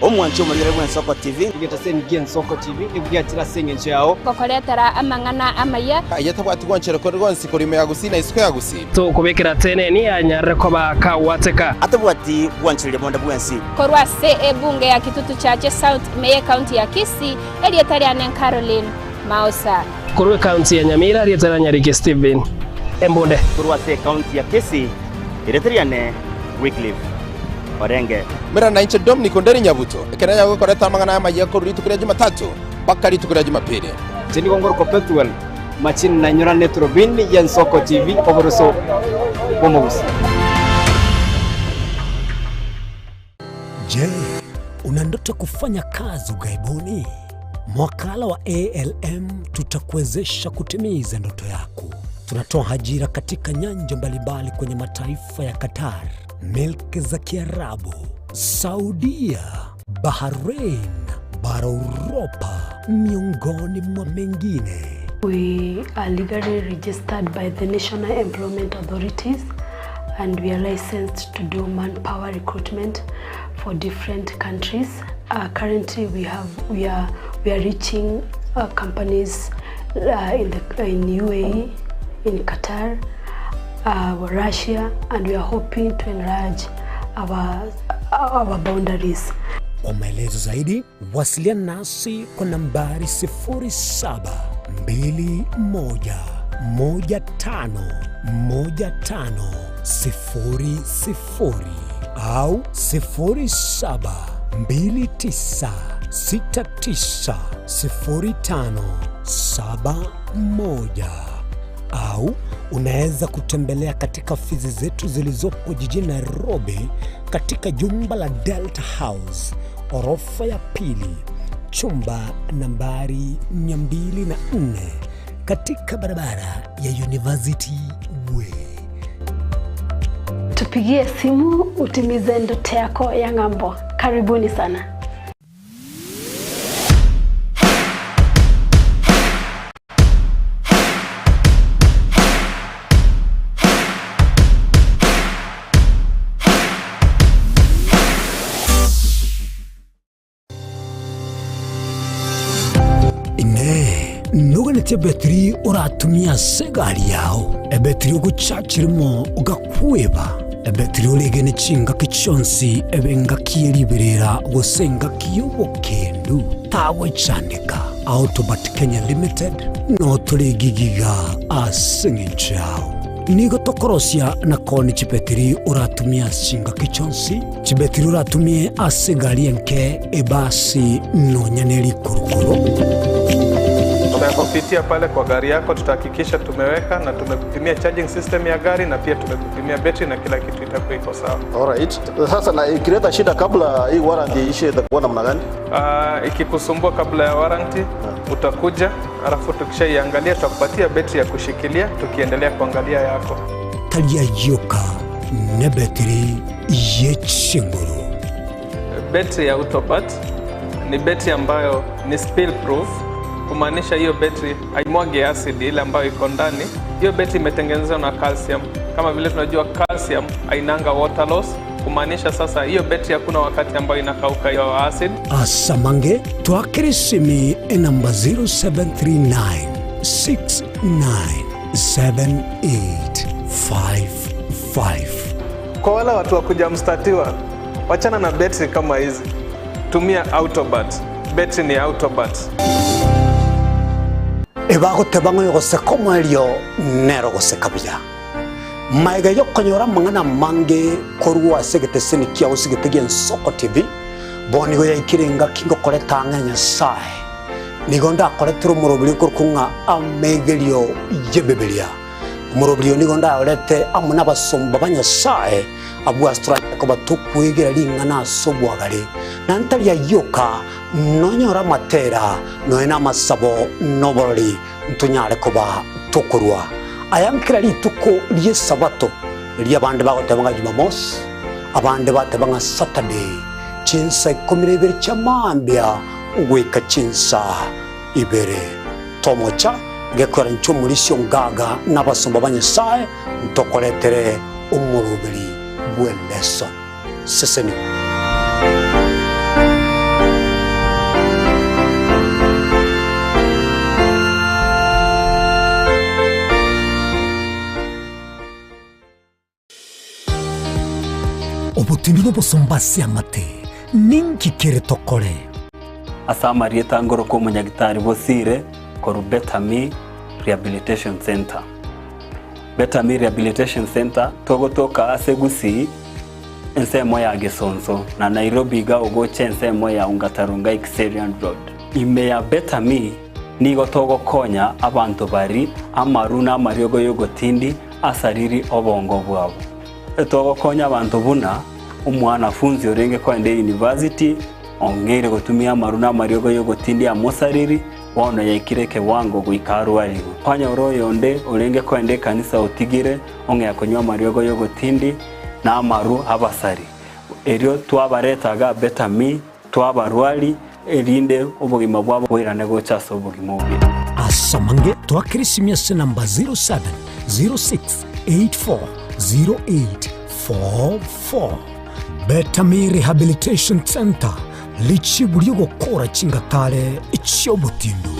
Omwanche omorigere bw'Ensoko TV. Egetaseni gi'Ensoko TV nigo giachire ase engencho yao. Gokoretera amang'ana amaya. Aye tabwati gwanchera konde gwonsi korwa ime ya Gusii na isiko ya Gusii. Tokobekera teneni anyarire koba kagwateka. Atabwati gwanchereria bonde bwensi. Korwa ase ebunge ya Kitutu Chache South ime y'Ecounty ya Kisii, erieta riane Caroline Maosa. Korwa ecounty ya Nyamira, erieta ria Nyariki Stephen Embunde. Korwa ase ecounty ya Kisii, erieta riane Wycliffe Orenge. Mera nainche Dominic Onderi Nyabuto, ekero yagokorete amang'ana aya amayia korwa rituko ria Jumatatu mpaka rituko ria Jumapili. Inche nigo ngorokwa Pethuel Machini nainyora neturubini y'Ensoko TV oboroso bw'omogusii. Je, una ndoto kufanya kazi ughaibuni? Mwakala wa ALM tutakuwezesha kutimiza ndoto yako. Tunatoa ajira katika nyanja mbalimbali kwenye mataifa ya Qatar, milki za Kiarabu, Saudia, Bahrain, bara Uropa, miongoni mwa mengine. We are legally registered by the National Employment Authorities and we are licensed to do manpower recruitment for different countries. Currently we are reaching companies in UAE, in Qatar, Russia, and we are hoping to enlarge our boundaries. Kwa maelezo zaidi wasiliana nasi kwa nambari 0721151500 au 0729690571 au unaweza kutembelea katika ofisi zetu zilizopo jijini Nairobi katika jumba la Delta House orofa ya pili chumba nambari 204 katika barabara ya University Way. Tupigie simu utimize ndoto yako ya ng'ambo. Karibuni sana. Inee! Noganetie ebetiri oratumie ase egari yao, ebetiri ogochachirimo ogakweba, ebetiri oregene chingaki chionsi ebe engaki ye riberera gose engaki y'obokendu? Tagochandeka. Autobat Kenya Limited notore gigiga ase engencho yao. Nigo tokorosia na koonia chibetiri oratumie ase chingaki chionsi, chibetiri oratumie ase egari enke, ebasi, nonya ne rikurukuru. Tutakupitia pale kwa gari yako, tutahakikisha tumeweka na tumekupimia charging system ya gari na pia tumekupimia betri na kila kitu itakuwa iko sawa. Alright. Sasa na ikileta shida kabla hii warranty iishe itakuwa namna gani? Ikikusumbua kabla ya warranty utakuja, alafu tukishaiangalia tutakupatia betri ya kushikilia tukiendelea kuangalia yako. Tari ayioka nebetiri ye chinguru. Betri ya Autobat ni betri ambayo ni spill proof, kumaanisha hiyo betri haimwagi acid ile ambayo iko ndani. Hiyo betri imetengenezwa na calcium. Kama vile tunajua calcium hainanga water loss, kumaanisha sasa hiyo betri hakuna wakati ambayo inakauka hiyo acid. Asamange twakere esimi enamba 0739 697855. Kwa wale watu wa kuja mstatiwa, wachana na betri kama hizi, tumia Autobat. Betri ni Autobat. Ebagoteba ng'a oyogoseka omoerio nere ogoseka buya. Magega y'okonyora amang'ana amange korwa ase egeteseni kiao ase egete gi'Ensoko TV, bono nigo yaikire engaki ngokoreta ang'e Nyasae. Nigo ndakoretere omoroberio okorokwa ng'a Amegerio y'Ebibilia. Omoroberio oyo nigo ndayorete amo nabasomba ba Nyasae, abwo ase toranyare koba tokwegera ring'ana ase obwagare, na ntari ayio oka, nonyore amatera, nonya namasabo, na oborori, ntonyare koba tokorua aya nkera rituko ri'Esabato, erio abande bagoteba ng'a Jumamosi, abande bateba ng'a Saturday, chinsa ikomi na ibere chia mambia goika chinsa ibere. Tomocha gekwera inche omorisia ongaga na abasomba ba Nyasae ntokoretere omoroberi bw'eleso. Sesenigwa. Obotindi nobosomba ase amate, ninki kere tokore? Ase amarieta ngoroka omonyagitari Bosire korwa Betami Rehabilitation Centre. Betami Rehabilitation Centre togotoka ase Gusii ensemo ya Gesonso na Nairobi iga ogocha ensemo ya Ongata Rongai Kiserian Road. Ime ya Betami nigo togokonya abanto bari amaru na amariogo y'ogotindi asariri obongo bwabo. Togokonya abanto buna omwanafunzi orenge kogenda eyunivasiti ong'eire gotumia amaru na amariogo y'ogotindi amosariri bono yaikire ekewango goika arwarigwe. Kwanyora oyonde orenge kogenda ekanisa otigire ong'ea konywa amariogo y'ogotindi na amaru abasari. Erio twabareta iga Betami, twabarwari, erinde obogima bwabo boirane gocha ase obogima obuya. Ase amange twakere esimi ase namba 0706840844. Betami Rehabilitation Centre, richibu ri'ogokora chingatare chi'obotindu.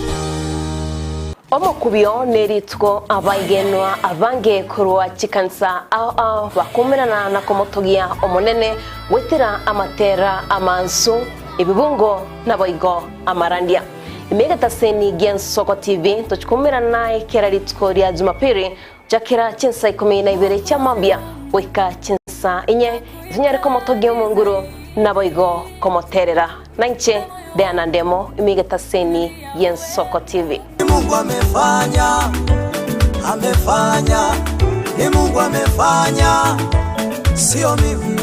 Omokubio nerituko abaigenwa abange korwa chikanisa ao ao bakumerana na komotogia Omonene goetera amatera amansu. Ebibungo naboigo amarandia. Ime egetaseni gi'Ensoko TV tochi koumerana naye kera rituko ria Jumapiri gochakera chinsa ikomi na ibere chia mambia goika chinsa inye, tonyare komotogia Omonguru naboigo komoterera. Nainche Diana Ndemo ime egetaseni gi'Ensoko TV. Ni Mungu amefanya, amefanya, ni Mungu amefanya, sio mimi.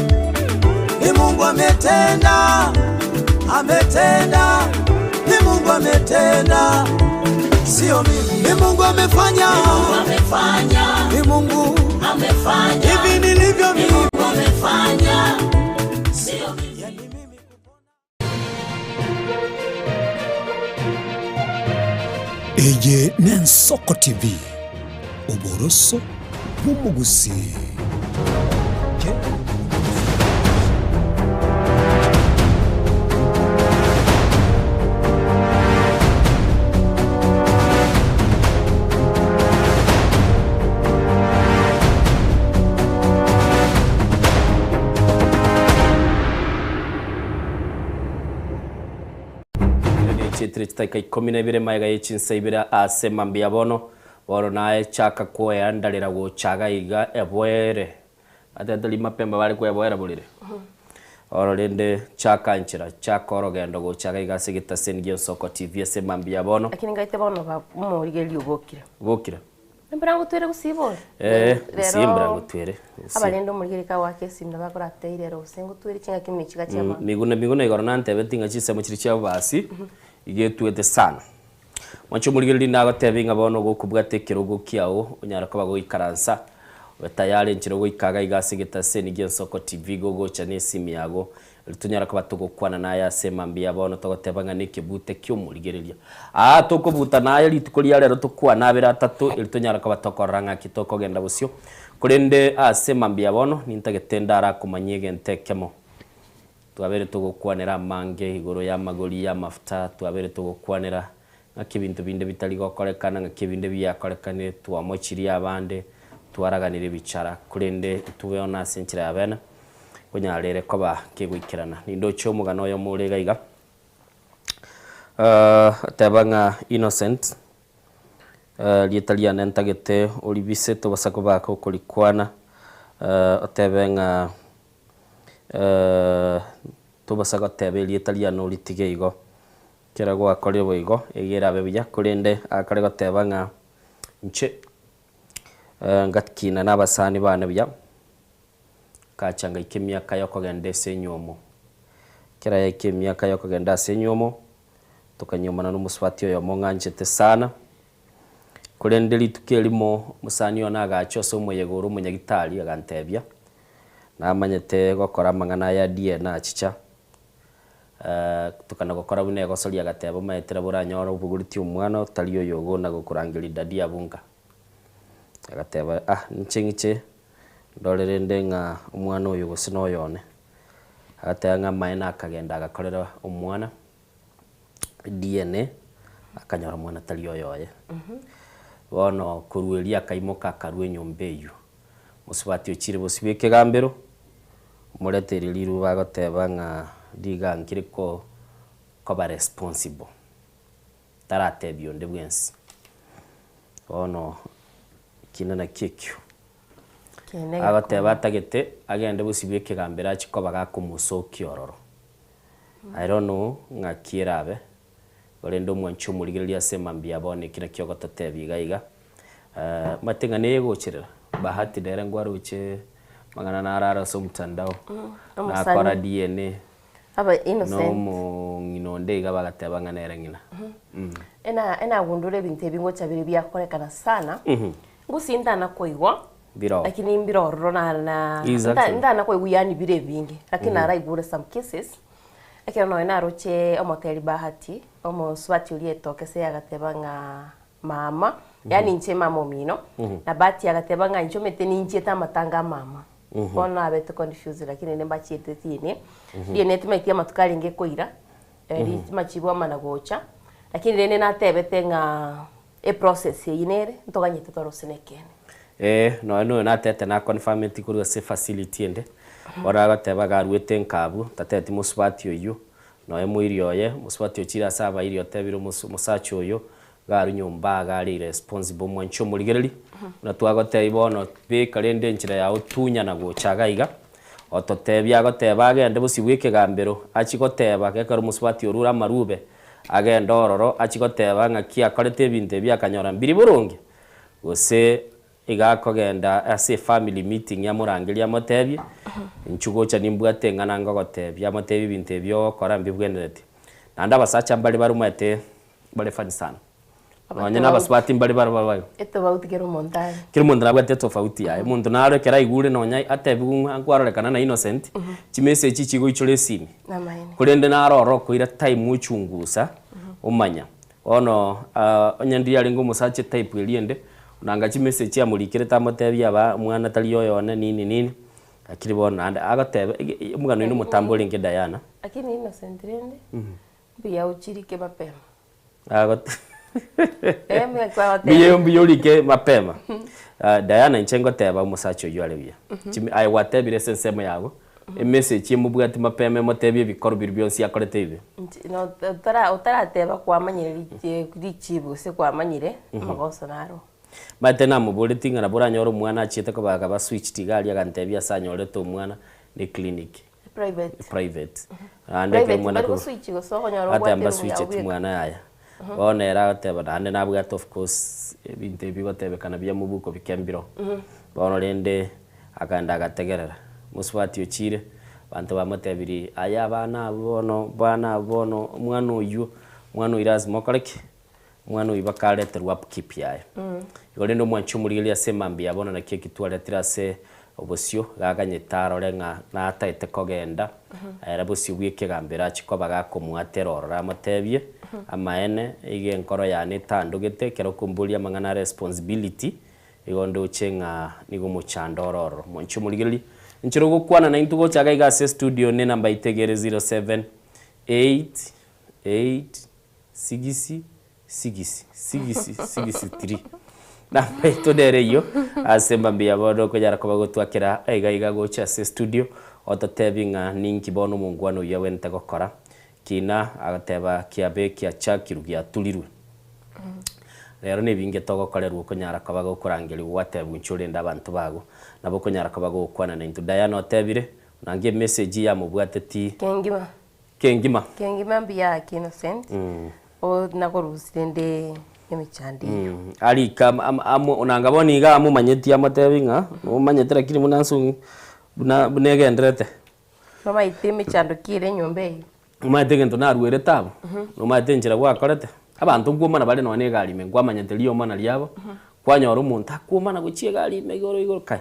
Ni Mungu ametenda, ametenda, ni Mungu ametenda, sio mimi. Ni Mungu amefanya, ni Mungu amefanya, hivi nilivyo mimi amefanya, sio mimi. Eye n'Ensoko TV, oboroso bw'omogusii. Chietire chitaika ikomi na ibere maega ye chinsa ibere ase mambia bono. Bono naye chaka koeandarera gocha iga iga eboere. Batebete riria mapema bare koeboera borere. Bono rende chaka nchera, chaka orogendo gocha iga iga ase egetaseni gia Nsoko TV ase mambia bono. Lakini ngaite bono ba omorigereria obokire. Obokire. Embura ngotwere gusii bori? Eh, gusii embura ngotwere. Gusii. Abarende omorigereria kagoaka esimi nabo akoratebie rero gose ngotwere chingaki muna chiga chia bono. Miguna miguna igoro nantebeti ng'a chinsemo chiria chia bobasi iga etwete sana. Mwanche omorigereria nagotebie ng'a bono gokobwata ekerogo kiao onyare koba goikaransa obe tayari enchera ogoika iga iga ase egetaseni gia Nsoko TV gogocha na esimi yago Erio tonyare koba togokwana naye ase mambia bono togoteba ng'a nekebute ki'omorigereria. Aa tokobuta naye rituko ria rero tokwane abere atato, erio tonyare koba tokorora ng'aki tokogenda bosio. Korende ase mambia bono nintagete ndarakomanyie egento ekemo. Twabeire togokwanera amange igoro y'amagori y'amafuta, twabeire togokwanera ng'aki ebinto binde bitari gokorekana, ng'aki ebinde biakorekanire, twamochirie abande, twaraganire ebichara, korende intwe bono ase enchera ya bene, Konyarere koba kegoikerana. Nindoche omogano oyomo ore iga iga, oteba ng'a Innocent, rieta riane ntagete oribise tobasa koba gokorikwana, otebe ng'a tobasa goteba erieta riane oritige igo. Ekero gwakorire boigo, iga erabe buya, korende akare goteba ng'a inche ngakina na abasani bane buya. Nkacha ngaika emiaka y'okogenda ase enywomo. Ekero yaika emiaka y'okogenda ase enywomo, tokanyuomana na omosubati oyomo ng'anchete sana, korende rituko erimo omosani one agacha ase omoyega ore omonyagitari agantebia, namanyete gokora amang'ana aya DNA achicha, tokana gokora buna egosoria agateba omanyete nabo oranyore obogoretie omwana otari oyogo na gokorangeria daddy abwo nka. Agateba ah inche ng'iche Ndore rende ng'a omwana oyo gose noyo one. Agateba ng'a amaene akagenda agakorera omwana DNA, akanyora omwana tari oyoye. Bono korwa erio akaimoka akarua enyomba eywo. Mosubati ochire bosio bwa ekegambero, omoreteire riruba agoteba ng'a riga nkire ko koba responsible, taratebia onde bwensi. Bono ekina nakio ekio. Agoteba atagete agende bosio bw'ekegambero achie koba gakomosokia ororo. I don't know ng'aki erabe, korende omwanchi omorigereria ase mambia bono eki nakio ogototebia iga iga. Omanyete ng'a neye egocherera, Bahati nere nkwaroche amang'ana naro are ase omotandao, nakora DNA, Aba na innocent. omong'ina onde iga bagateba ng'a nere ng'ina. Ena enagundure ebinto ebi ngocha bire biakorekana sana, Gose intana koigwa, Mbiroo. lakini mbire ororo na na Exactly. ntana koigwa yaani bire ebinge, lakini naraigure some cases, ekero nonye naroche omoteri Bahati, omosubati oria etokese agateba ng'a mama, yaani inche mama omino, na Bahati agateba ng'a inche omanyete ninchiete amatanga a mama, bono nabete confused lakini rende mbachiete DNA, DNA timanyeti amatuko arenge koira, machibu amana gocha, lakini rende natebete ng'a. Eprocess eyio nere ntoganyete torose nekeene. Ee, nonya noyo natete na confirmeti korwa ase facility ende, bono agoteba iga aruete nka abwo, tateti mosubati oyio, Nonya moiri oye, mosubati ochire ase abairi otebire omosacha oyo, iga arwe nyomba iga are irresponsible mwanche omorigereria, buna twagotebia bono beka rende enchera yago tunyana gocha iga iga, ototebia agoteba agende bosio bwa ekegambero achie goteba gekero omosubati orure amarube, agende ororo achie goteba ng'aki akorete ebinto ebi akanyora mbiri boronge, gose Iga akogenda ase efamily meeting amorangerie amotebie, inchuo gocha nimbwate eng'ana ngogotebia, amotebie ebinto ebi ogokora mbibwenereti. Naende abasacha mbare baromete bare funny sana. Nonye na abasubati mbare bare babe. Etofauti kera omonto are. Kera omonto nabwate etofauti yaye. Omonto naro ekero aigure nonya atebiwe ng'a nkwarorekana na innocent, chimessage chigoichora esimi. Namaene. Korende naro oro okoira time ochungusa, omanya. Bono onye ndiria arenge omosacha etype eria ende, onanga chimessage chiamorikerete amotebie aba omwana tari oyone nini nini, lakini bono naende agoteba ege omogano oino omotambe orenge Diana. Lakini Innocent rende, mbuya ochirike mapema. Agote Eh, mbuya kwagoteba. mbuya mbuya orike mapema. Diana inche ngoteba omosacha oyio are buya. Chimi aye gwatebire ase ensemo yago, Emessage emobwati mapema emotebie ebikorwa biria bionsi akorete ebibe. Inche no otara otarateba kwamanyire richi richibu gose kwamanyire amagoso naro. Omanyete namoboretie ng'a nabo oranyore omwana achiete koba akaba switched iga aria agantebia ase anyorete omwana ne clinic. Private. Private. Naende ekero Private omwana mbari ko goswitch gose okonyora ateba obwate room yago mbaswicheti bweka. mwana yaya. Bono ere agoteba naende nabwate of course ebinto ebi bigotebekana bia mobuko bike mbiroo. Bono rende Akaenda agategerera. Mosubati ochiire, abanto bamotebirie, Aye abana abwo bono, bana abwo bono, omwana oyio, omwana oyio lazima okore ki? Omwana oyio bakareterwa upkeep yaye. Igo rende omwanchi omorigereria ase emambia ya bono naki eki twaretire ase obosio, iga aganyete arore ng'a nataete kogenda, ere bosio bwa ekegambero achie koba gakomoatera ororo amotebie, amaene, iga enkoro yane etandogete, ekero okomboria amang'ana a responsibility, Igo ndoche ng'a nigo omochando ore ororo. Mwanche omorigereria, inchera ogokwana naintwe gocha iga iga ase estudio ne enamba yaito egere 0788666663. Namba yaito nere eyio, ase mambia bono okonyara koba gotwakera iga iga gocha ase estudio, ototebi ng'a ninki bono omongwana oyio agwenerete gokora. Kina agateba kiabe kiachakirwe giaturirwe. Rero nebinge togokorerwa okonyara koba gokorangerigwa gwatebwa inche orende abanto bago, nabo okonyara koba gogokwana naintwe. Diana otebire, onange emessage yamobwateti Kengima. kengima. Kengima mbuya ake Innocent, o nakorusire nde emechando eyio. Arike am- am- amo onanga bono iga amomanyeti amotebi ng'a nomanyete lakini buna nso buna buna egenderete. Nomaete emechando ki ere enyomba eye? Nomanyete egento naruerete abwo? Nomanyete enchera gwakorete? Abanto nkwomana bare nonya na egari ime, nkwamanyete riomana riabo, kwanyora omonto akwomana gochia egari ime igoro igoro kai,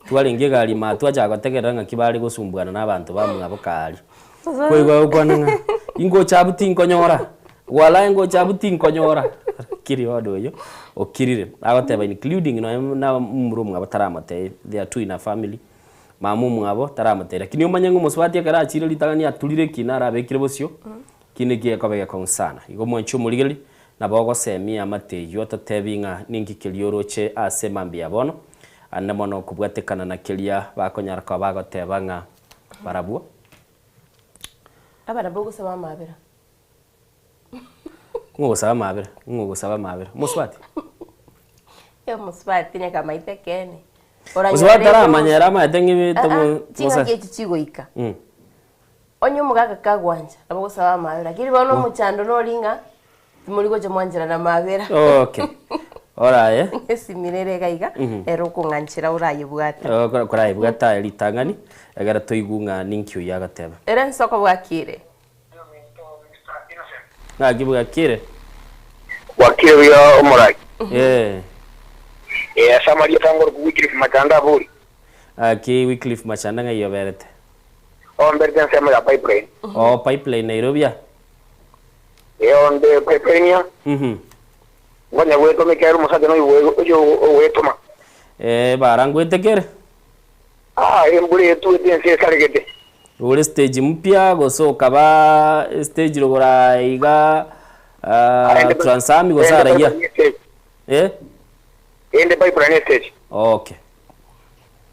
twarenge egari ime aa twachaka gotegerera ng'aki bare gosumbuana na abanto bamwabo kaaria. Kwaigwa agokwana ng'a ingocha abwo tinkonyora, walai ngocha abwo tinkonyora, lakini bono oyo okirire, agoteba including nonya na momura omwabo taramotebia, they are two in a family. Mama omwabo taramotebia, lakini omanye ng'a omosubati ekero achiire ritang'ani aturire ekina arabekire bosio, ekina ekio gekoba egekong'u sana. Igo mwanche omorigereria, nabo ogosemia amate eyio ototebi ng'a ninki keria oroche ase mambia ya bono, ande mono kobwatekana na keria bakonyara koba bagoteba ng'a barabwo. Aba nabo ogosaba amabera. Ng'o ogosaba amabera? Ng'o ogosaba amabera? Omosubati? Omosubati nyakamaete ekeene. Mosubati taramanya ere amaete ng'a ebi Ah, ah, tomo ching'aki echi chigoika. Onye omogaka kagwancha, nabo ogosaba amabera, lakini bono omochando nori ng'a timori gocha mwancherana amabera. Okay. Oraye. Esimire ere iga iga, ere okong'anchera orayebwate. Oh, korayebwate aye ritang'ani, egere toigwe ng'a ninki oyio agoteba. Ere nsoko bwakire. Ng'aki bwakire? Bwakire buya omorai. Eh. Eh, ase amarieta ngoroku Wycliffe Machanda abori. Gaki Wycliffe Machanda ng'ai oberete? Oo mberete ensemo ya Pipeline. Oo Pipeline Nairobi aa? Eh, onde Pipeline aa. Ngonya gwetoma ekiagera omosacha noyo oyo ogwetoma. Eh, bara ngwete kere? Ah, embura etuete ense esaregete. Ore stage mpya gose okaba stage rogoro aiga Transami gose araiya? Eh? Ende pipeline stage. Okay.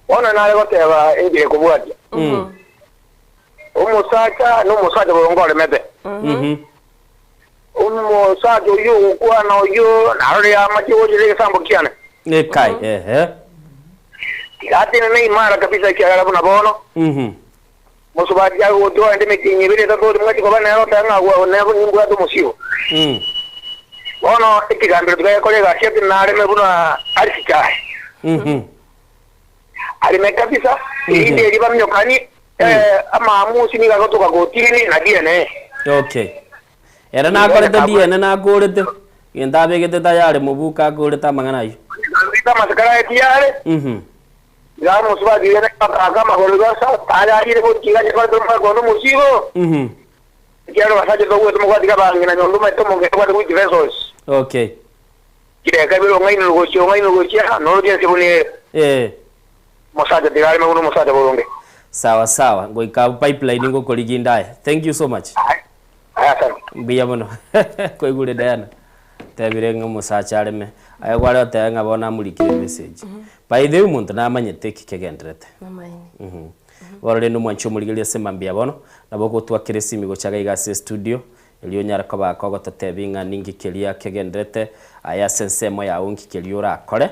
Bono nare goteba enchera ekobwatia. Omosacha na omosacha boronge oremete. Omosacha oyio ogokwana oyio narore amache gochera egesambo kiane. Ekai, ehe. Tiga atenene imara kabisa ekiagera buna bono mosubati agotigwa ende emetienyi ebere etato oria mwachi koba nere otebe ng'a agwo nebo nimbwate omosigo. Bono ekegambero tiga gekore egasi ati nareme buna arisichae. Areme kabisa, erinde erio baminyokani amaamusi nigo agotoka kotini na DNA. Okay. Ere nakorete DNA nakorete, gento abegete tayari mobuko akorete amang'ana ayio. Rita amasikara aye tiyare, iga omosubati oria akaaka amagoro igo ase tayarire gotiga aye korete omogaka onde omosigo, ekiagera abasacha togwete mogwatiga abang'ina nyomba omanyete omong'ina obwate weak vessels. Okay. Chidakika ibere ong'ainwe gochia, ong'ainwe gochia, noroche ense buna ere. Eh. Omosacha tiga areme buna omosacha boronge. Sawa sawa, goika abwo pipeline ngokorigia inde aye. Thank you so much. Aya asante. Mbuya mono. Kwaigure Diana? Tebire ng'a omosacha areme. Aye kware goteba ng'a bono amorikire emessage. By the way omonto namanyete eki kegenderete. Namaene. Bono rende omwanchi omorigereria ase mambia bono, nabo ogotwakera esimi gocha iga iga ase estudio, Erio onyare koba kogototebia ng'a ninki keria kegenderete aye ase ensemo yao nki keria orakore.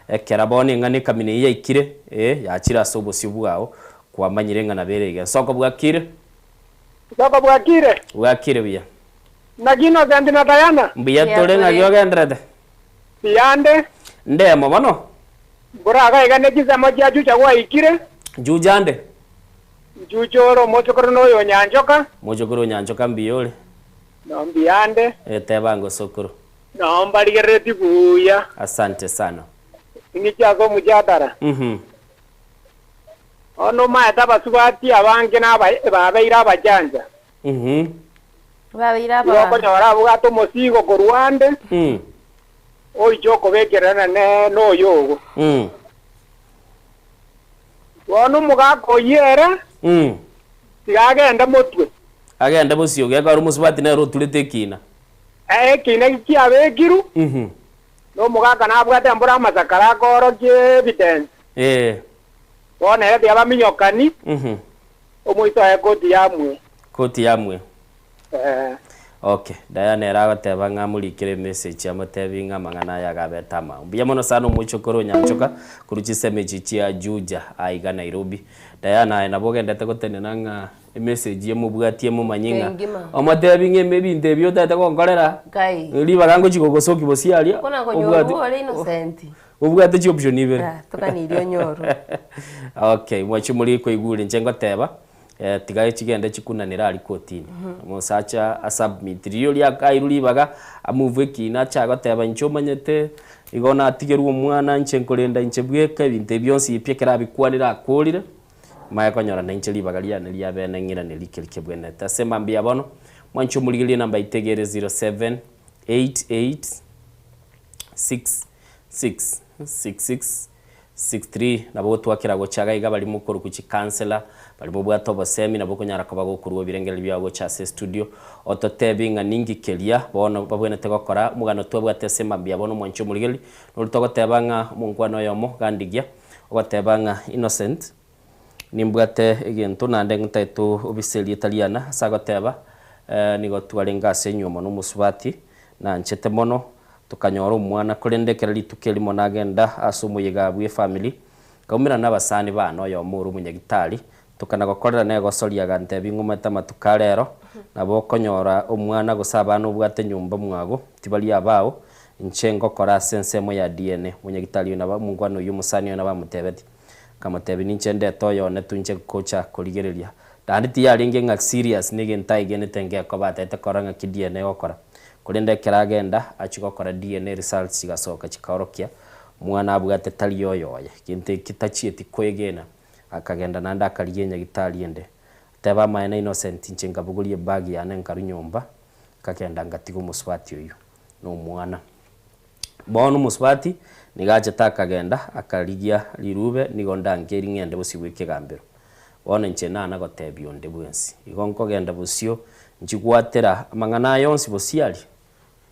Ekero bono eng'ana ekamina eyio yaikire, ee, yachire ase obosio bwao, kwamanyire ng'a nabo ere iga. Nsoko bwakire? Nsoko bwakire? Bwakire buya. Naki Innocent na Diana? Mbuya tore, ng'aki ogenderete? Mbuyande. Ndemo bono. Mboragaiga ne chinsemo chia Juja gwaikire. Juja ande. Nchuche ore omochokoro na oyo onyanchoka. Mochokoro onyanchoka mbuya ore. Nao mbuya ande. Teba ango sokoro. Nao mbarigereretie buya. Asante sana. Ing'iche ase omojadara. Bono omaete abasubati abange na babeire abachancha. Babeire Igo okonyora abwate omosigo korwa ande, oiche okobekerana noyo ogo. Bono omogaka oyio ere tiga agende motwe. Agende bosio, gekogera omosubati nere oturete ekiina. Ekiina eki kiabekirwe, na omogaka nabwate embura amasakara akoorokia evidence. Bono ere tiga baminyokani, omoito oye koti yamwe. Koti yamwe. Okay, Diana ere agoteba ng'a amorikere emessage amotebi ng'a amang'ana aya agabete amao. Mbuya mono sana omochokoro o Nyanchoka korwa chisemo echi chia Juja aiga Nairobi. Diana aye nabo ogendete gotenena ng'a emessage emobwatie emomanye ng'a Kengima. omotebi ng'a ime ebinto ebi otagete gonkorera Nkai. ribaga ngochi gogosoki bosio aria Kona konyorwa obwate ore innocent. obwate chioption ibere. Ah, toganirie onyorwe. Okay, mwanche morie koigure inche ngoteba. Tiga chigende chikunanere aria kotini. Omosacha asubmit riria oria airwe ribaga amove ekina ache agoteba inche omanyete igo natigerwe omwana inche nkorenda inche bweka ebinto ebi bionsi pi ekero abikwanire akorire, manye konyora nainche ribaga riane ria bene ng'irane rike rikebwenerete. Ase mambia bono, mwanche omorigererie enamba yaito egere 0788 66 66 63 nabo gotwakera gocha iga iga baria mokorokwa chicouncillor, baria mobwate obosemi nabo okonyara koba gokorwa ebirengererio biao gocha ase estudio, ototebi ng'a ninki keria bono babwenerete gokora, omogano twabwate ase mambia bono omwanchi omorigereria, nori togoteba ng'a omonkwana oyomo gandigia, ogoteba ng'a Innocent, nimbwate egento naende ntagete obise erieta riane ase agoteba, nigo twarenge ase enyiomo na omosubati, Nanchete mono, tokanyora omwana, korende ekero rituko erimo nagenda ase omoyega bw'efamiri, nkaumerana nabasani bane, oyomo ore omonyagitari, tokana gokorera negosoria agantebia ng'omete amatuko a rero, nabo okonyora omwana gose abana obwate nyomba mwago, tibari abao, inche ngokora ase ensemo ya DNA. Omonyagitari oyo nabo omongwana oyio omosani oyo nabo amotebetie. Nkamotebia ninche ndete oyone tu inche gocha korigereria. Naende tiyarenge ng'a serious negento aegenete ngekoba atagete korora ng'aki DNA egokora. Korende ekero agenda achia gokora DNA results chigasoka chikaorokia mwana abwate tari oyoye. Gento eki tachieti koegena akagenda naende akarigia enyagitari ende. Teba amaene Innocent inche nkabogoria ebag yane nkarwa nyomba nkagenda ngatiga omosubati oyio na omwana. Bono omosubati nigo achete akagenda akarigia rirube nigo ndanke ring'ende bosio bw'ekegambero. Bono inche nana gotebia onde bwensi, igo nkogenda bosio nchigwatera amang'ana aya onsi bosio aria,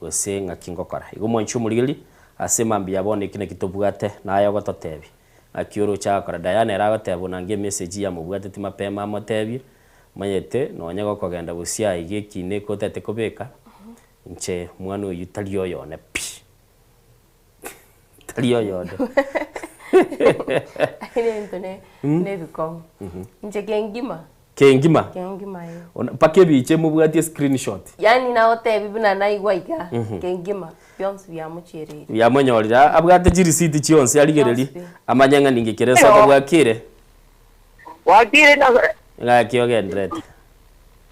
gose ng'aki ngokora. Igo mwanche omorigereria ase mambia bono eki naki tobwate naye ogototebia. Ng'aki oroche agakora. Diana ere agoteba buna ange emessage yamobwateti mapema amotebie. Omanyete nonye gokogenda bosio aiga ekina eke otagete kobeka, inche mwana oyio tari oyone pi, tari oyone. Lakini ebinto ne nebikong'u. Inche kengima. Kengima? Kengima eh. Ona mpaka ebicha emobwatie screenshot. Yaani nagotebi buna naigwa iga, kengima, bionsi biamochiereire. Biamonyorire, abwate chirisiti chionsi arigererie, Chionsi pi. amanye ng'a ninki kere soka bwakire. Bwakire na Ng'aki ogenderete?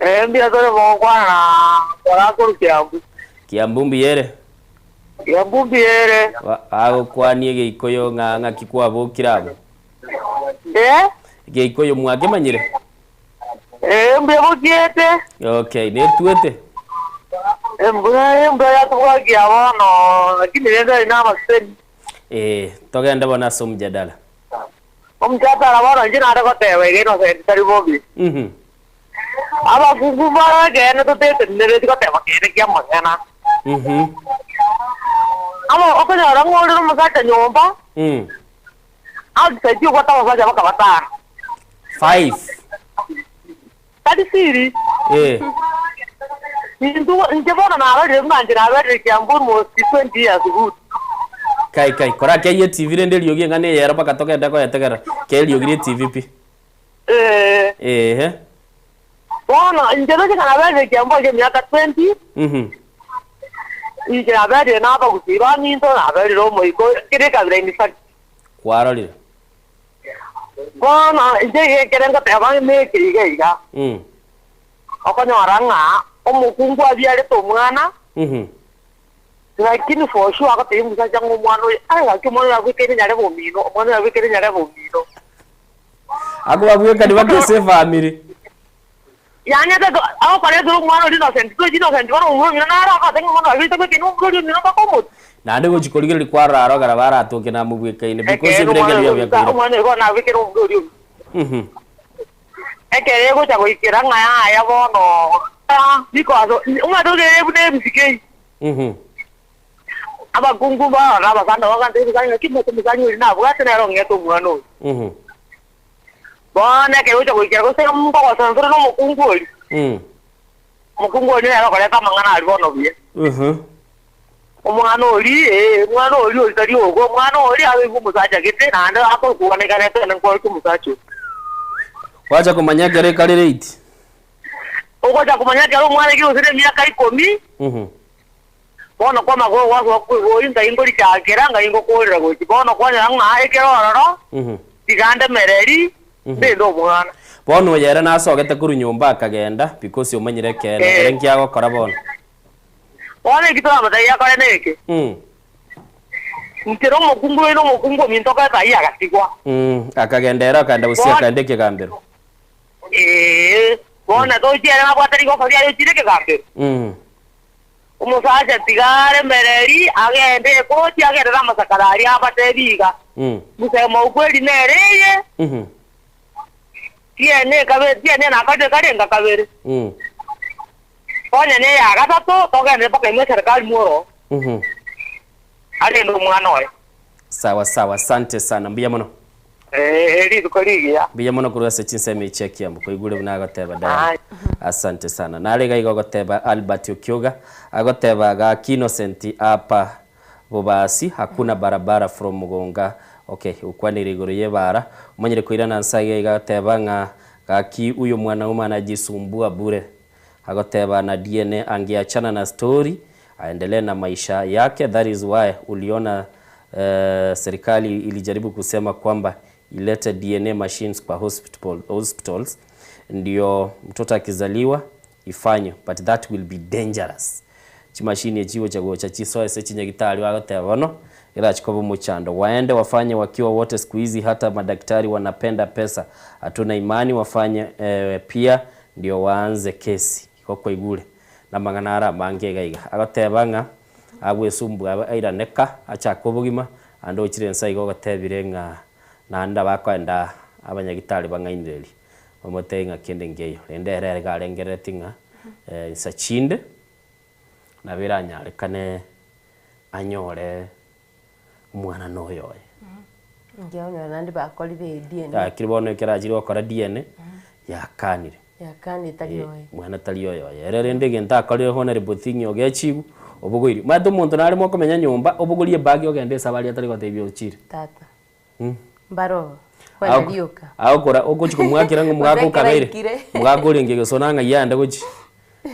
Eh, mbuya tore mogokwana na Moraa korwa Kiambu. Kiambu mbuya ere? Kiambu mbuya ere. Agokwanie Egeikoyo ng'a ng'aki kwabokire abwo? Eh? Egeikoyo mwakemanyire? Eh, mbuya bokiete. Okay, netuete? Embura embura yatobwakia bono, lakini rende ari namaseseni. Eh, togende bono ase omjadala. Omjadala bono inche nare goteba iga Innocent tari bobe. Abakungu mbare ekeene totetenenereti goteba kende ki'amang'ana. Amo okonyora ng'a ore nomosacha nyomba, outside obwate abasacha baka batano. Five. Tari siri. Eh. Intwe inche bono narorire buna inche naberire Kiambu almost 20 years good. Kai kai, korake eyie TV rende eriogi eng'ana eyero mpaka togende koyetegerera, kee eriogi rie TV pi. Ee. Eeh. Bono inche roche ng'a naberire Kiambu ase emiaka 20, inche naberire na abagusii baminto, naberire omoika kera ekabira in fact. Kwarorire. Bono inche iga ekere ngoteba neke iga iga, okonyora ng'a omokungu abiarete omwana, lakini for sure agotebia omosacha ng'a omwana oyo, aye gaki omwana oyo abwekaine nyarebe omino, omwana oyo abwekaine nyarebe omino. Akobabwekani baka ase efamiri. Yaani ase agokoretera omwana oria innocent, tochi innocent bono omomura omino naro agote ng'a omwana oria otabwekaini omomura oria omino mpaka omotwe. Naende gochia korigereria kwarora aro ekero baratoke namobwekaine because Ekeene omwana ebirengererio oyo biabo biakoirana. omwana oyo bono nabwekaine omomura oria omino. Ekero egocha goikera ng'a yaya bono because omanyete ogerere buna ebisike eyi. Abakungu bao na abasani bagantebia, Ebisanyi naki omanyete omosani oria nabwate nere ong'ete omwana oyo. Bono ekero ogocha goikera gose nkogosonsora nomokungu oria, omokungu oria nere okoreta amang'ana aria bono buya. Omwana oria, ee, omwana oria oria tari ogo, omwana oria abeirwe omosacha gete, naende akorokwana ekero nkworokia omosacha oria. Gwacha komanya ekero ekare late. Ogocha komanya ekero omwana aikire gose nemiaka ikomi, Bono kwamagoro gwasoa kweboria, Ngai ngorichakera, Ngai ngokoorera gochia. Bono kwanyora ng'a ekero ororo, tiga ndemereri, ndende omwana. Bono oyo ere nasogete korwa nyomba akagenda, because omanyire ekeene, ere nki agokora bono? Bono eki toramotebie akore neke, Inche nomokungu oyo nomokungu ominto okoreta ayio agatigwa. Akagenda ere akaenda gose akaenda ekegambero. Ee, bono tochia ere nabwate rigoso riaye ochire ekegambero. Omosacha tiga aremereri, agende ekoti, agende namasakara aria abatebi iga, Kusema ukweli nere eye, tiene ekabe tiene nakarire karenga kabere, konya neya gatato, togenderere mpaka inwe eserekari mworo, arende omwana oye. Sawa sawa, asante sana, mbuya mono. Ee, rituko rigiya. Mbuya mono korwa ase chinsemo echi chia Kiambu, kwaigure buna agoteba Diana. Asante sana. Nare iga iga ogoteba Albert Okioga, agoteba gaki Innocent apa Bobasi hakuna barabara from Mugonga. Okay, okwanire igoro y'ebara. Omanyire koirana nsa iga iga agoteba ng'a gaki huyo mwanaume anajisumbua bure. Agoteba na DNA angeachana na story aendelee na maisha yake that is why uliona serikali ilijaribu kusema kwamba ilete DNA machines kwa hospital, hospitals ndio mtoto akizaliwa ifanywe but that will be dangerous chimashini echi gocha gocha chisoe ase chinyagitari bagoteba bono erachi koba omochando waende wafanye wakiwa wote siku hizi hata madaktari wanapenda pesa hatuna imani wafanye eh, pia ndio waanze kesi igo kwaigure Namang'ana are amange iga iga. Agoteba ng'a agwesumbua airane ka, achake obogima, naende ochire inse iga ogotebire ng'a naende nabo akoenda abanyagitari bang'ainererie, bamotebie ng'a kende nkeiyo. Rende ere iga arengereretie ng'a insa chinde nabo eranyarekane anyore omwana noyo oye. Nkiya onyore naende bakorire DNA. Lakini bono ekero achire gokora DNA, yakanire. Yakani tari oye. Mwana tari oyoye. Ere rende egento akorire Honourable Thing'i ogechigwe, obogoirie. Omanyete omonto nare mokomenya nyomba, obogorie ebag ogende esabari atari gotebia ochire. Tata. Mbarobo. Kwana rioka. Agokora ogochi komwakera ng'a omogaka Gose ekero okabeire, aikire. omogaka orenge gesona ng'ai aende gochi,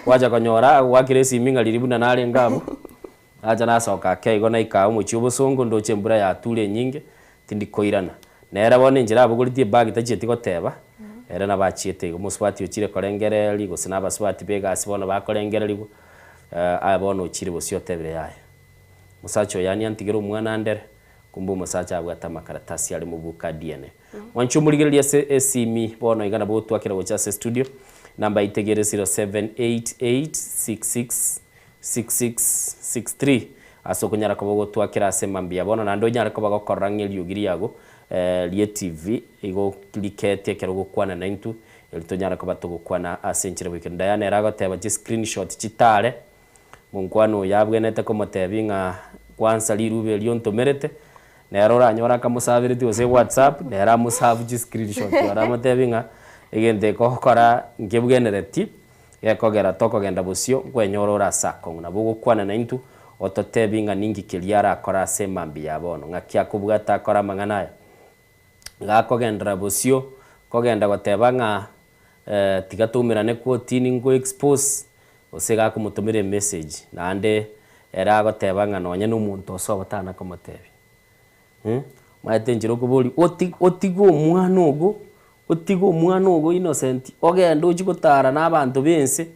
gwacha konyora agoakera esimi ng'a riria buna narenge abwo, nacha nasoka ake igo naika omochie obosongo ndoche embura yature enyinge, tindi koirana. Nere bono enchera abogoretie ebag tachieti goteba, ere nabo achiete igo. Omosubati ochire korengereria gose na abasubati ba egasi bono bakorengererigwa, aye bono ochire bosio otebire yaya, mosacha oyo yaani antigere omwana andere, kumbe omosacha abwate amakaratasi are mobuko a DNA. Mwanche omorigererie ase esimi bono iga nabo otwakera gocha ase studio, namba yaito egere 0788666663 Ase okonyara koba ogotwakera ase mambia bono naende onyare koba gokorora ng'a eriogi riago rie TV igo riketie ekero ogokwana naintwe, erio tonyare koba togokwana ase enchera boikeranu. Diana ere agoteba chi screenshot chitare, monkwana oyo abwenerete komotebia ng'a kwansa rirube erio ontomerete, nere oranyore akamosabereti gose whatsapp, nere amosabu chi screenshot oro amotebi ng'a egento eke ogokora nkebwenereti. Gekogera tokogenda bosio, nkwenyora ore ase akong'u. Nabo ogokwana naintwe, ototebi ng'a ninki keria arakore ase emambia ya bono, ng'aki akobwata akore amang'ana aya. Gakogenderera bosio, kogenda goteba ng'a tiga toumerane kotini nko expose, gose gakomotomera emessage, naende ere agoteba ng'a nonye na omonto osobo tana komotebia. Omanyete enchera okoboria, oti otige omwana ogo, otige omwana ogo innocent, ogende ochie gotara na abanto ba ense,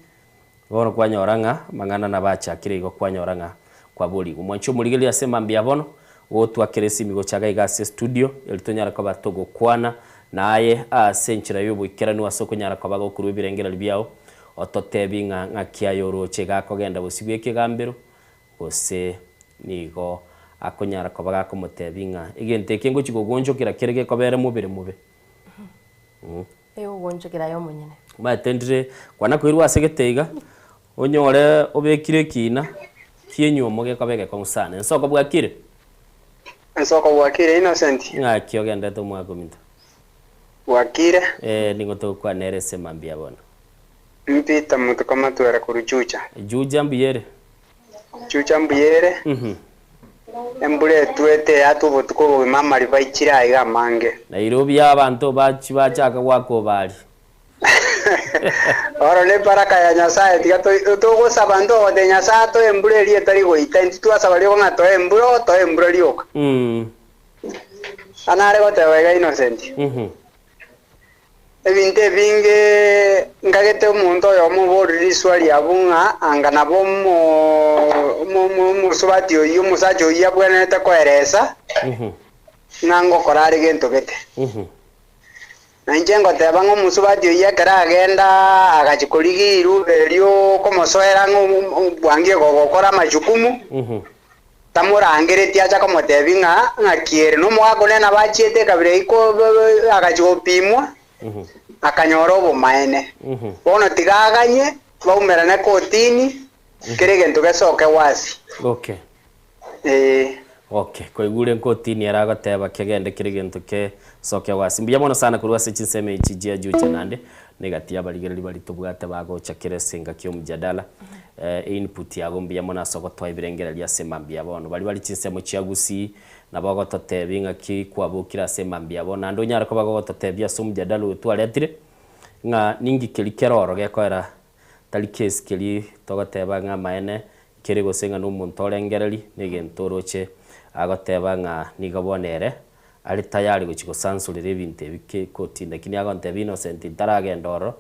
bono kwanyora ng'a amang'ana nabo achakire igo kwanyora ng'a kwaborigwe. Mwanche omorigereria ase mambia bono, gotwakera esimi gocha iga iga ase estudio, eri tonyare koba togokwana naye ase enchera ya oboikeranu ase okonyara koba gokorwa ebirengererio biao, ototebi ng'a ng'aki aye oroche iga akogenda bosio bwa ekegambero, Gose nigo akonyara koba gakomotebia ng'a egento eke ngochia gogonchokera kere gekobere mobere mobe. Egogonchokera aye omonyene. Omanyete ndire kwana koirwa ase gete iga, onyore obekire ekina ki'enyiomo gekoba egekong'u sana. Ensoko bwakire? Ensoko bwakire Innocent. Ng'aki ogenderete omwaka ominto? Bwakire. Eh, ning'o togokwana ere ase mambia bono? Mpita motuko matwere korwa Juja. Juja mbuya ere? Chucha mbuya ere, embura etwete eyatwa obotuko obogima amariba aichire aiga amange. Nairobi abanto bachi bachaka goaka obari. Oro nebaraka ya Nyasae, tiga togosaba ntogotebia Nyasae atoe embura eria etari goita, intwe twasaba rioka ng'a toe embura otoe embura rioka. Nare goteba iga Innocent. Ebinto ebinge nkagete omonto oyomo oborire riswali abwo ng'a anga nabo omosubati oyio, omosacha oyio abwenerete koeresa ng'a ngokora are gento gete. Na inche ngoteba ng'a omosubati oyio ekero agenda agachia korigia rirube erio okomosoera ng'a bwango igo ogokora amajukumu, Tamorangeretie acha komotebia ng'a ng'aki ere nomogaka onde nabo achiete ekabira eyio ko agachia gopimwa, akanyora obomaene. Bono tiga aganye baumerane kotini, kera egento gesoke wasi. Okay. Ee. Okay, koigure nkotini ere agoteba kegende kera egento gesoke wasi. Mbuya mono sana korwa ase chinsemo echi chia Juja naende na egati y'abarigereria baria tobwate bagocha kera ase engaki y'omjadala. Input yago mbuya mono ase ogotoa ebirengererio ase mambia bono. Baria bare chinsemo chia Gusii nabo ogototebia ng'aki kwabokire ase mambia bono. Naende onyare koba gogototebia ase omjadala oyo twaretire ng'a ninki keria kere oro gekoera tari case keria togoteba ng'a amaene kere gose ng'a nomonto orengereri negento oroche agoteba ng'a nigo bono ere are tayari gochia gosansorera ebinto ebi ki kotini lakini agontebia Innocent ntaragenda ororo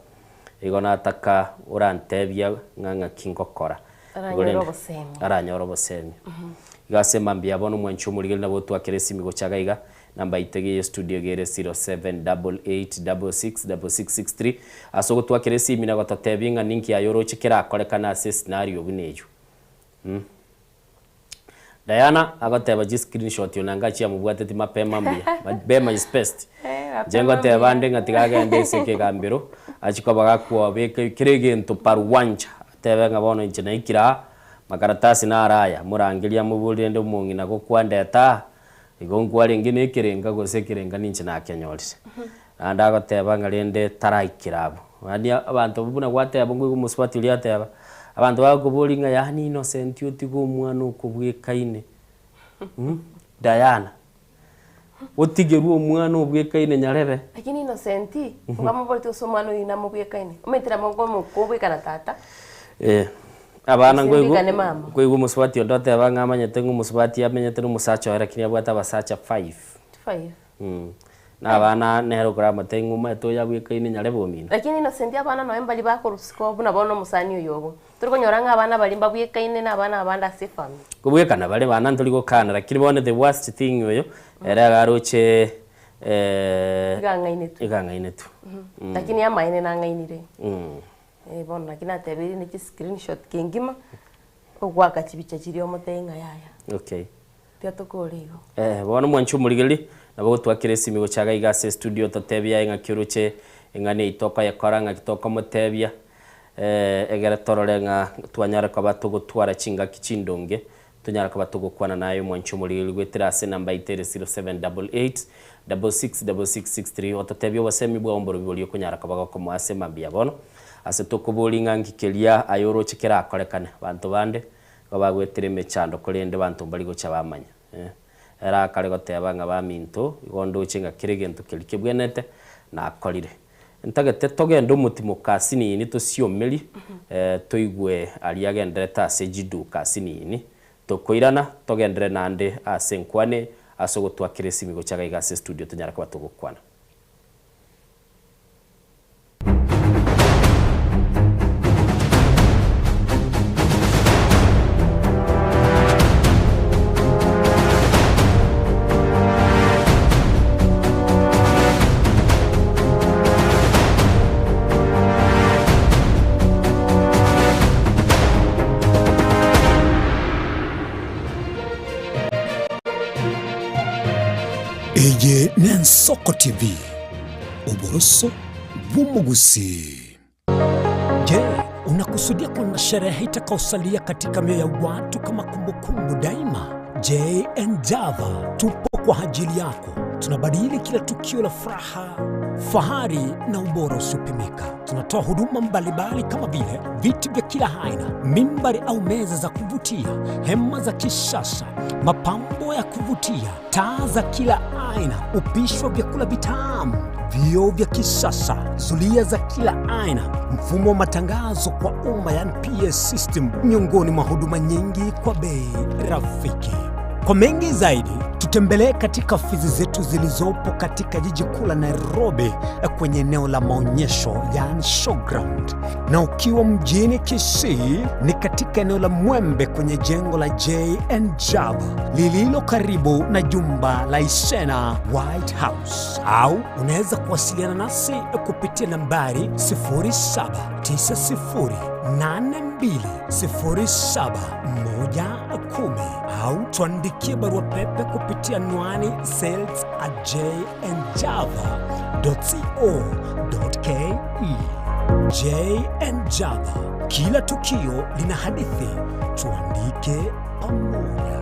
igo nataka orantebia ng'a ng'aki ngokora. Igo Aranyore rende obosemia. aranyore obosemia. Igo ase mambia bono omwanchi omorigeri nabo otwakere esimi gocha iga iga, namba yaito iga eye studio iga ere 0788666663 ase ogotwakera esimi na gototebia ng'a ninki aye oroche kerakorekane ase escenario buna eywo. Diana agoteba chi screenshot onanga chiamobwateti mapema mbuya, mapema is best. Inche ngoteba ande ng'a tiga agende ase ekegambero, achie koba gakwabeka kera egento paruwancha, atebe ng'a bono inche naikire aa, makaratasi naro aya, morangerie amoborie rende omong'ina gokwandeta aa, igo nkwarenge na ekerenga gose ekerenga ninche nakenyorire. Naende agoteba ng'a rende taraikera abwo. Yaani abanto buna gwateba nkoigwa omosubati oria ateba, abanto bagokoboria ng'a yaani Innocent otige omwana okobwekaine Diana, otigerwe omwana obwekaine nyarebe. Lakini Innocent, nkomoboretie gose omwana oyio namobwekaine? Omanyete nabo nkomobwekana tata. Eh, abana Gose nkoigwa mbwekane mama. nkoigwa omosubati onde oteba ng'a amanyete ng'a omosubati amenyete na omosacha oye lakini abwate abasacha five. Five. Na abana nere okoramotebi ng'a omanyete oyo abwekaine nyarebe omino. Lakini Innocent abana nonya mbari bakorusika buna bono omosani oyo obo. Tori konyora ng'a abana baria mbabwekaine na abana abande ase efamiri. Kobwekana bare bana ntori gokana lakini bono the worst thing oyo ere iga aroche Iga ang'ainetwe. iga ang'ainetwe. Lakini amaene nang'ainire. Eh bono naki natebirie ne chi screenshot kengima, ogoaka chibicha chiria omotebie ng'a yaya. Okay. Tiga tokore igo. Eh, bono mwanche omorigereria, nabo gotwakera esimi gocha iga iga ase estudio totebie aye ng'aki oroche eng'ana eyio tokoyekora, ng'aki tokomotebia, eh, egere torore ng'a twanyare koba togotwara chingaki chindonge, tonyare koba togokwana naye omwanche omorigereria goetera ase enamba yaito ere 0788 666663 ototebie obosemi bwao mborobio boria okonyara koba gokomoa ase mambia bono, ase tokoboria ng'a nki keria aye oroche kerakorekane, abanto bande Nigo bagwetire emechando, korende abanto mbari gocha bamanya. Ere akare goteba ng'a baminto, igo ndoche ng'a kera egento keria kebwenerete nakorire. Ntagete togende omotimoka asinini tosiomerie, toigwe aria agenderete ase jiduka asinini, tokoirana togenderere naende ase enkwana eye ase ogotwakera esimi gocha iga iga ase estudio tonyare koba togokwana. Eye n'Ensoko TV. Oboroso bw'omogusii. Je, unakusudia kuwa sherehe itakaosalia katika mioyo ya watu kama kumbukumbu daima? JN Java tupo kwa ajili yako. Tunabadili kila tukio la furaha, fahari na ubora usiopimika. Tunatoa huduma mbalimbali kama vile viti vya kila aina, mimbari au meza za kuvutia, hema za kisasa, mapambo ya kuvutia, taa za kila aina, upishi wa vyakula vitamu, vioo vya kisasa, zulia za kila aina, mfumo wa matangazo kwa umma yani PA system, miongoni mwa huduma nyingi kwa bei rafiki. Kwa mengi zaidi, tutembelee katika ofisi zetu zilizopo katika jiji kuu la Nairobi kwenye eneo la maonyesho yani showground, na ukiwa mjini Kisii ni katika eneo la Mwembe kwenye jengo la JN Java lililo karibu na jumba la Isena White House, au unaweza kuwasiliana nasi kupitia nambari 0790820710 au tuandikie barua pepe kupitia anwani sales at jnjava.co.ke. JN Java, kila tukio lina hadithi, tuandike pamoja.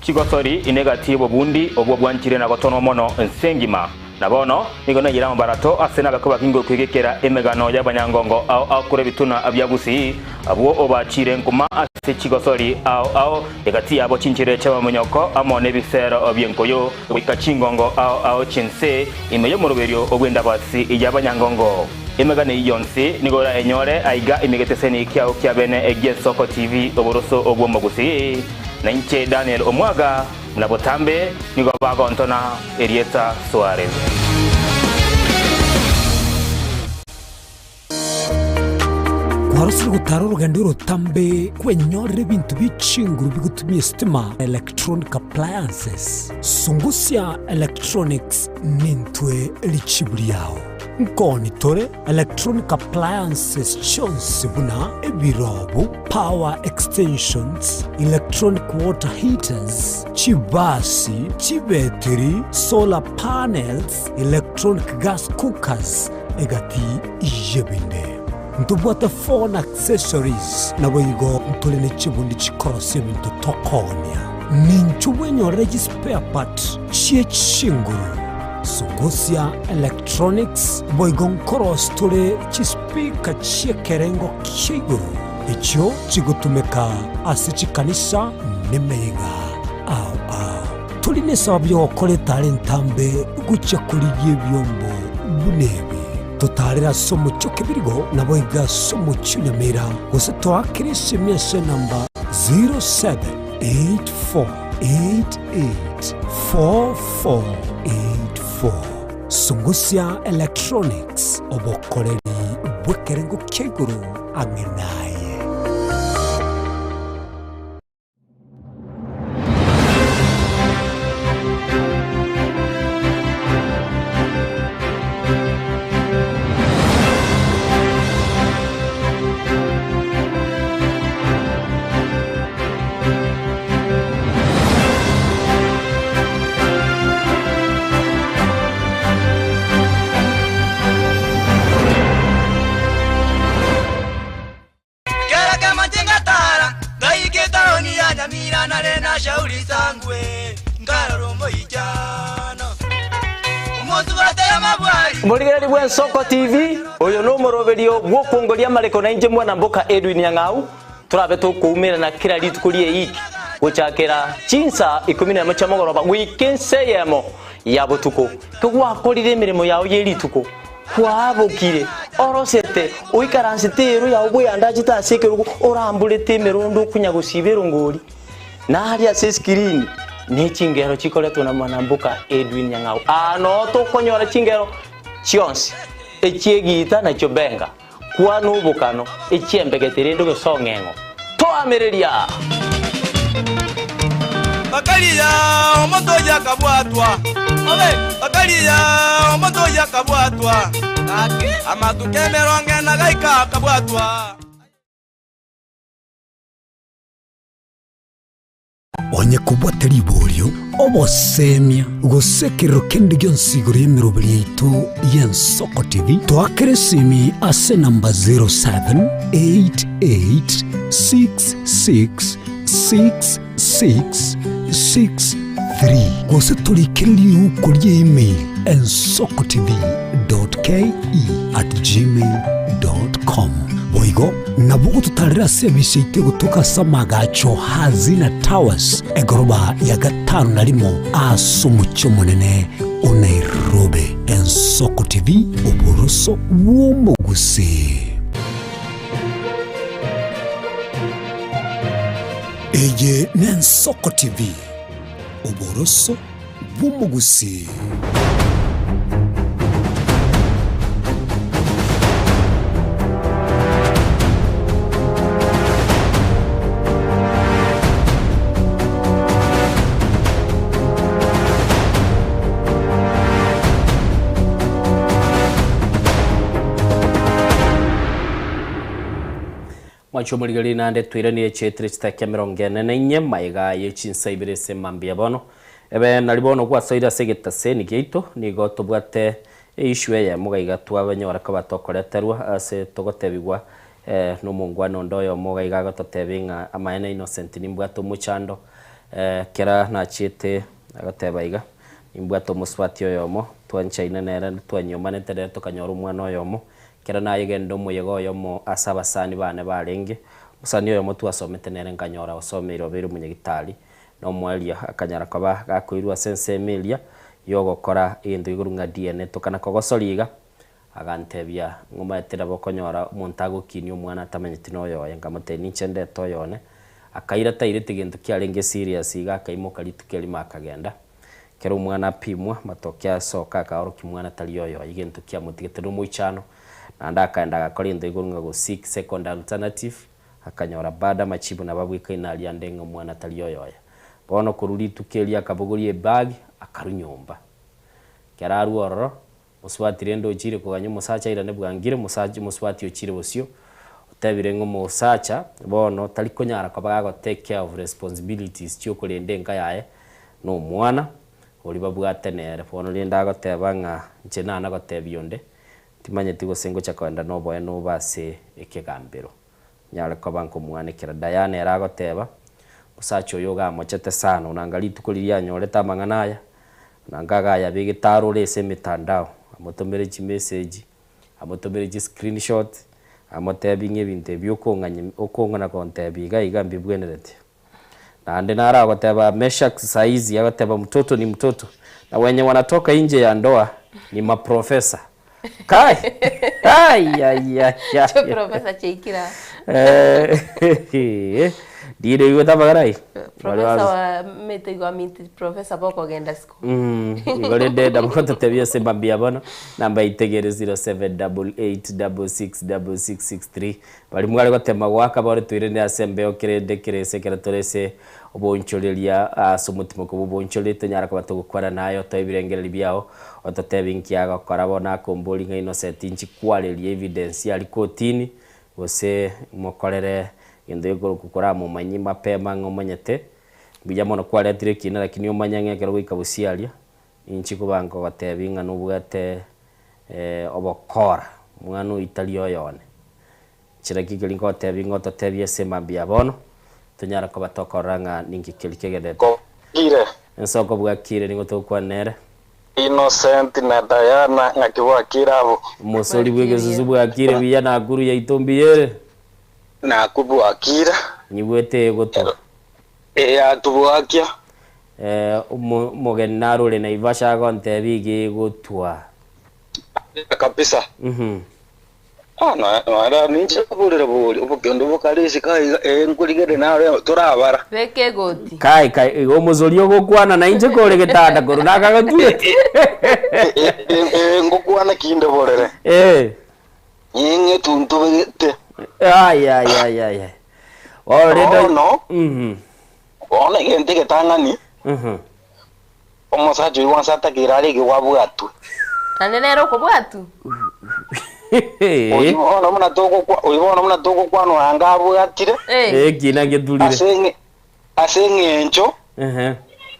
Chigosori ine egati y'obobundi obwo bwanchire na gotonwa mono ense engima. Na bono nigo naiyire amabarato ase nabekwa bakingo kwegekera emegano y'abanyangongo ao ao korwa ebituna bia Gusii, abwo obachiire nkuma ase chigosori ao ao, egati yabo chinchera chi'abamonyoko amo nebisero bi'enkoyo, goika chingongo ao ao chi'ense ime y'omoroberio bw'endabasi y'abanyangongo. Emegano eyio yonsi nigo orayenyore aiga ime egeteseni kiao kia bene gi'Ensoko TV oboroso bw'Omogusii. Na inche Daniel Omwaga, buna botambe nigo bagontona erieta Suarez. Kwarosire gotara orogendo orotambe kwenyorera ebinto bie chinguru bigotumia esitima, electronic appliances. Sungusia Electronics nintwe richibu riao. Nkoni tore electronic appliances chionsi buna ebirobu, power extensions, electronic water heaters, chibasi, chibetiri, solar panels, electronic gas cookers, egati y'ebinde. Ntobwate phone accessories, naboigo ntore ne chibundi chikorosia ebinto tokoonia. Ninchu bwenyorere chispare part chie chinguru. Sungusia Electronics boigo nkorosia tore chispeaker chi'ekerengo kia igoro echio chigotumeka ase chikanisa nemeyega ao ao. Tori nesababu y'ogokora etara entambe gochia korigia ebiombo buna ebi. Totaarere ase omochie o Kebirigo, naboigo ase omochie o Nyamira, gose toakere esimi ase enamba 0784884484. Sungusia Electronics, obokoreri bw'ekerengo kia igoro ang'e naye. Kera kemanche ngatara, ngaika etaoni ya Nyamira nare na shauri sangwe, nkarora omoichano. Omosubate y'amabwari. Omorigereria bw'Ensoko TV, oyo nomoroberio bw'okwongoria amareko nainche mwana mboka Edwin Nyang'au, torabe tokoumerana kera rituko ri'eiki gochakera chinsa ikomi nemo chia mogoroba goika ensa eyemo ya botuko. Kegwakorire emeremo yao ye rituko, Kwabokire, orosete, oikaransete eero yao bweyandachete ase ekerogo, oramborete emerondo okonya gosiba erongori, na aria ase esikirini ne chingero chikoretwa na mwanamboka Edwin Nyang'au. Aa noo tokonyora chingero chionsi, echi'egiita na chiobenga, kwana obokano, echi'embegete rende ogesong'eng'o. Toamereria! Bakaria omonto oyio akabwatwa, bakaria omonto oyio akabwatwa, amatuko emerongo ena gaika akabwatwa. Onye kobwate riborio, obosemia, gose ekerero kende gionsi igoro y'emeroberi yaito y'Ensoko TV, toakere esimi ase enamba 0788666663 gose torikere riuko ria email ensokotv.ke@gmail.com. Boigo nabo ogototarera ase ebise yaito egotoka ase amagacho Hazina Towers, egoroba ya gatano na rimo ase omochie omonene o Nairobi. Ensoko TV, oboroso bw'omogusii. Eye n'Ensoko TV, oboroso bw'omogusii. Mwanche omorigereria naende toiranire chietire chitaki emerongo ene na inye magega ye chinsa ibere ase mambia bono. Ebe nari bono gwasoire ase egetaseni giaito, nigo tobwate eissue eyemo iga iga twabanyora koba tokoreterwa ase togotebigwa nomongwana onde oyomo iga iga agototebia ng'a amaene Innocent nimbwate omochando kera nachiete agoteba iga, nimbwate omosubati oyomo twanchaine nere twanyiomanete nere tokanyora omwana oyomo, Ekero nayegenda omoyega oyomo ase abasani bane barenge, omosani oyomo twasomete nere nkanyora osomeire obeire omonyagitari, na omoerio akanyara koba gakoirwa ase ensemo eria y'ogokora egento gekorwa ng'a DNA. Tokana kogosoria iga, agantebia, Ng'omaete nabo okonyora omonto agokinia omwana atamanyeti noyoye. Nkamotebia, Ninche ndete oyone. Akaira taireti gento kiarenge serious iga, akaimoka rituko erimo akagenda. Ekero omwana apimwa, amatoke asoka akaorokia omwana tari oyoye, egento kiamotigete nomoichano, naende akaenda agakora egento gekorwa ng'a go seek second alternative, akanyora bado amachibu nabo abwekaine aria ande ng'a omwana tari oyoye. Bono korwa rituko erio akabogoria ebag, akarwa nyomba. Ekero arwa ororo, Mosubati rende ochiire koganya omosacha airane bwangire, omosacha omosubati ochiire bosio, otebire ng'a omosacha bono tari konyara koba gago take care of responsibilities chiokorenda enka yaye na omwana oria babwate nere. Bono rende agoteba ng'a inche nana gotebia onde. Timanyeti gose ngocha kogenda noboene obo ase ekegambero. Nyare koba nkomwanekera. Diana ere agoteba, Omosacha oyo iga amochete sana, onanga rituko riria anyorete amang'ana aya, onanga iga ayabegete arore ase emetandao, amotomere chimessage, amotomere chiscreenshot, amotebi ng'a ebinto ebi okong'anyi okong'ana gontebia iga iga mbibwenereti. Naende naro agoteba Meshack saizi agoteba mtoto ni mtoto na wenye wanatoka nje ya ndoa ni maprofesa kai aiaiaiai Professor cheikira. Eh, ndire igwete amagana ai Professor wa mete igo aminti professor bokogenda siko. Igo rende nabo gototebia ase mambia bono namba itegere 0788666663 Baria mware gotema goaka bono toirane ase embeo kerende kerese ekero tore ase obonchoreria ase omotimoko bw'obonchoreri tonyara koba togokwana naye otoe ebirengererio biao ototebi nki agokora bono akombori ng'a Innocent inchi kwareria evidence aria kotini gose mokorere gento gekorokwa koramomanyie mapema ng'a omanyete mbuya mono kwaretire ekina lakini omanye ng'a ekero goika bosio aria inchi koba nkogotebi ng'a nobwate obokora, omwana oyio tari oyone. Nchera ki keria ngotebia ng'a ototebie ase mambia ya bono, tonyare koba tokorora ng'a ninki keria kegenderete. Kire. Ensoko bwakire nigo togokwana nere. Innocent na Diana ng'aki bwakire abwo. Omosori bw'egesusu bwakire buya Nakuru yaito mbuya ere. Nakwo bwakire. Nyigwete egotwa. Eyatubwakia. Omogeni narure Naivasha agontebia iga egotwa. Kabisa. Ah, nonya ninche naborire bori, obokendo bokare isiko aiga, eh, nkorigere naro torabara. Beka egoti. Kai, kai, igo omosori ogokwana nainche kore getanda korwa nakagaturete. Eh, ngokwana kinde borere. Eh. Ing'e tuntubegete. Ai, ai, ai, ai, ai. Bono rende. Bono, bono egento egetang'ani, Omosacha oyio bonsi atakeire are ekegwa abwatwe. Naende nere okobwatwa. Oyio bono buna togokwa oyio bono buna togokwanwa anga abwatire. Ekina geturire. Ase eng'e ase eng'encho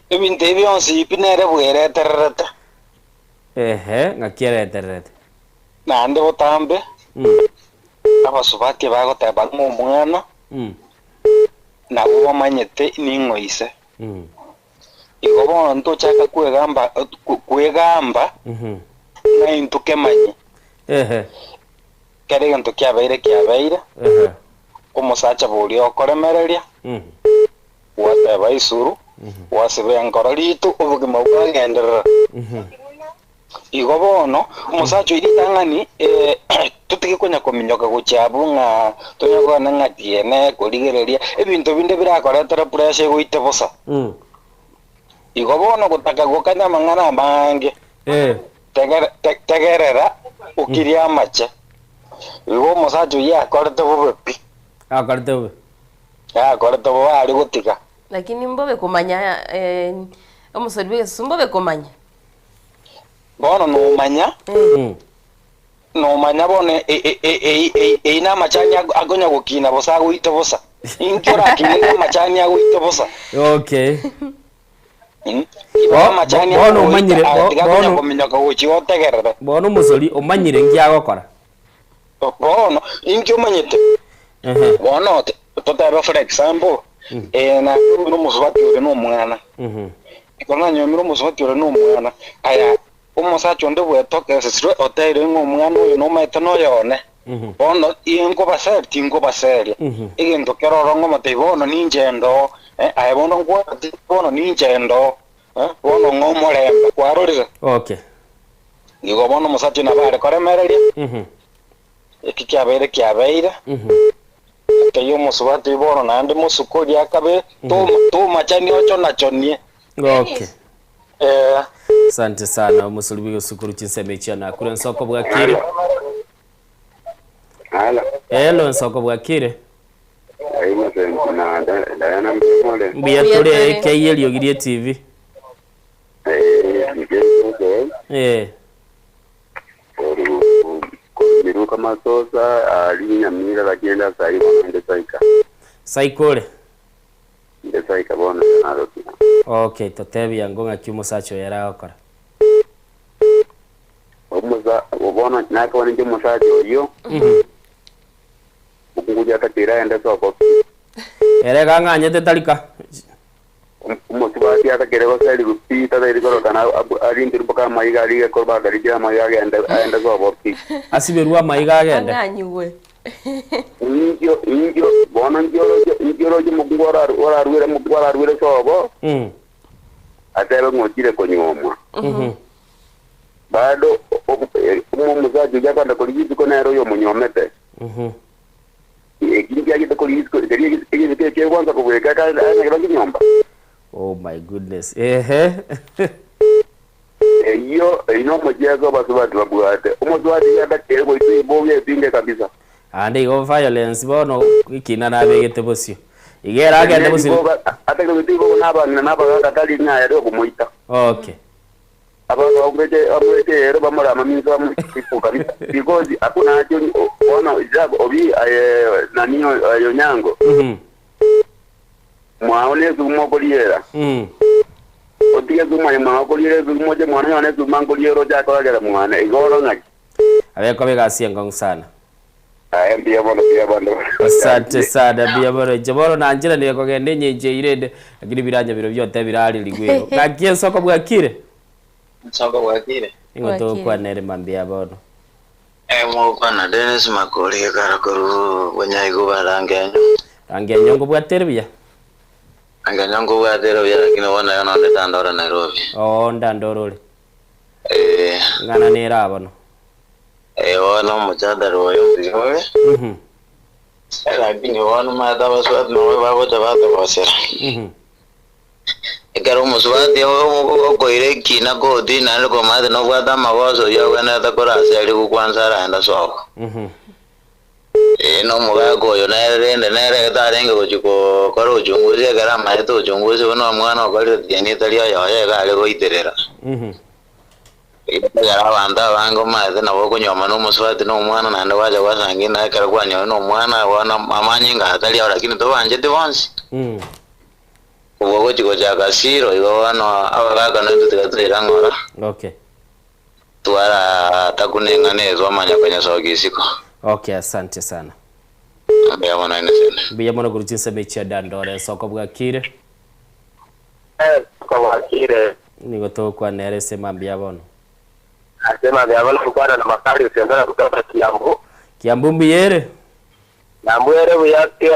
ebinto ebi bionsi pi nere bweretererete. Ehe, ng'aki eretererete. Naende botambe abasubati bagoteba ng'a omwana nabwo bamanyete ning'o ise. Igo bono ntochaka kwegamba, kwegamba ng'a intwe kemanye. Kera egento kiabeire kiabeire, omosacha boria okoremereria, gwateba isuru, gwasiba enkoro rito, obogima bwagenderera. Igo bono, omosacha oyio ritang'ani, totige konya kominyoka gochia abwo ng'a tonya kogana ng'a tiene korigereria, ebinto binde birakoretere pressure egoite bosa. Igo bono gotaka gokanya amang'ana amange, tegere tegerera okirie amache. Igo omosacha oyio akorete bobe pi. Akorete bobe. Akorete bobe are gotiga. Lakini mbobe komanya omosori bw'egesusu mbobe komanya. Bono nomanya, nomanya bono eyio namachani akonya gokina bosa agoite bosa. Inki orakine namachani agoite bosa? Okay. Igo amachani Bono omanyire, agoita tiga akonya bono kominyoka gochia otegerere. Bono omosori omanyire nki agokora. Bono inki omanyete? Bono totebe for example, nanyomire omosubati ore nomwana. Ekero nanyomire omosubati ore nomwana, aya omosacha onde bwetokesesirwe oteire ng'a omwana oyo nomaete noyo one, bono inkobaseria tinkobaseria. Egento kere ororo ng'omotebia bono ninche ndoo, aye bono nkwabate bono ninche ndoo, bono ng'a omorembe, kwarorire? Okay. Igo bono omosacha oyo nabo are koremereria, eki kiabeire kiabeire. Taiyo omosubati bono naende mosuko oria akabe tomachani ochonachonie. Okay. Eh. Asante sana omosori bw'egesukuru chinsemo echio nakure nsoko bwakire. Halo. Hello nsoko bwakire. Innocent na Diana Mbemore. Mbuya tore keiye eriogi rie TV. Eh, Eh. Koru Masosa ari Nyamira lakini enda sahi bono inde Saika. Saika ore? Inde Saika bono naroki. Okay, totebia ngo ng'aki omosacha oyo aragokora. Omosacha Sasa bono nakabana inche omosacha oyio, mokungu oyio atakeire aende sobo pi. Ere iga ang'anyete tari ka. Omosubati atakeire goserigwa pi, tatairi korokana arinterwe mpaka amaiga aria gekorwa bakarikire amaiga agende aende sobo pi. Asiberwe amaiga agende. Ang'anyigwe. Inchio inchio bono inchio oroche inchio oroche omokungu orarwere omokungu ararwere sobo, atebe ng'a ochire konyuomwa. Bado omosacha oyio akogenda korigia isiko nere oyo omonyuomete. Eki nkiagete korigia isiko keria egesiko ekio egwansa kobweka eka aye na kerokia nyomba. Oh my goodness ehe. Eyio eyio nomochieso abasubati babwate. Omosubati oyio atakeire goitwa ebibogo ebinge kabisa. Ande igo violence bono ekina nabegete bosio. Iga ere agende bosio. Atakeire goitwa ebibogo na abang'ina na abagaka tari ng'a ere okomoita. Okay. Abanto bamwete ere bamore amaminso amochiko kabisa because hakuna haja bono Jack obi aye nani aye Onyango mwao ne esuguma okoriera otige esuguma aye mwao okoriera esuguma oche mwane yone esuguma nkoriera oche akoragera mwane igo oro ng'aki. Abekoba egasi enkong'u sana. Aye mbuya mono mbuya mono. Asante sana mbuya mono inche bono nancheranire kogenda enyencho eyio rende lakini biranya birobio otebire are rigwero. Gaki ensoko bwakire? Ensoko bwakire? Ning'o togokwana ere mambia bono? Mogokwana Dennis Makori ekara korwa Bonyaigu ba Rangenyo. Rangenyo nkobwate ere buya? Rangenyo nkobwate ere buya lakini bono iga nonde tandora Nairobi. Oo ndandore ore. Ee. Ing'ana nere aa bono. Ee bono omochandara oyo mbuya ore. Lakini bono omanyete abasubati nabo bagocha batogosera. Ekero omosubati okoira ekina koti naende komanyete nobwate amagoso oyio agwenerete koraserigwa kwanza araende sobo. Ee, na omogaka oyo nere rende nere tarenge gochia gokora uchunguzi ekero amanyete uchunguzi buna omwana okorire tieni etari oyoye iga are goiterera. Ekero abanto abange omanyete nabo okonyuoma na omosubati na omwana naende gwacha gwasangia naye ekero kwanyorire na omwana bono amanyinga atari ao lakini tobancheti bonsi. Obwo gochia gochaka siro igo bono abagaka naintwe tiga toira ng'ora. Okay. Twara takuna eng'ana eye twamanya konyesokia isiko. Okay, asante sana. Mbuya mono Innocent. Mbuya mono korwa chinsemo echi chia Dandora ensoko bwakire. Ensoko bwakire. Nigo togokwana ere ase mambia bono. Ase mambia bono ngokwana na Makari Otiendora kutoka Kiambu. Kiambu mbuya ere? Kiambu ere buya ki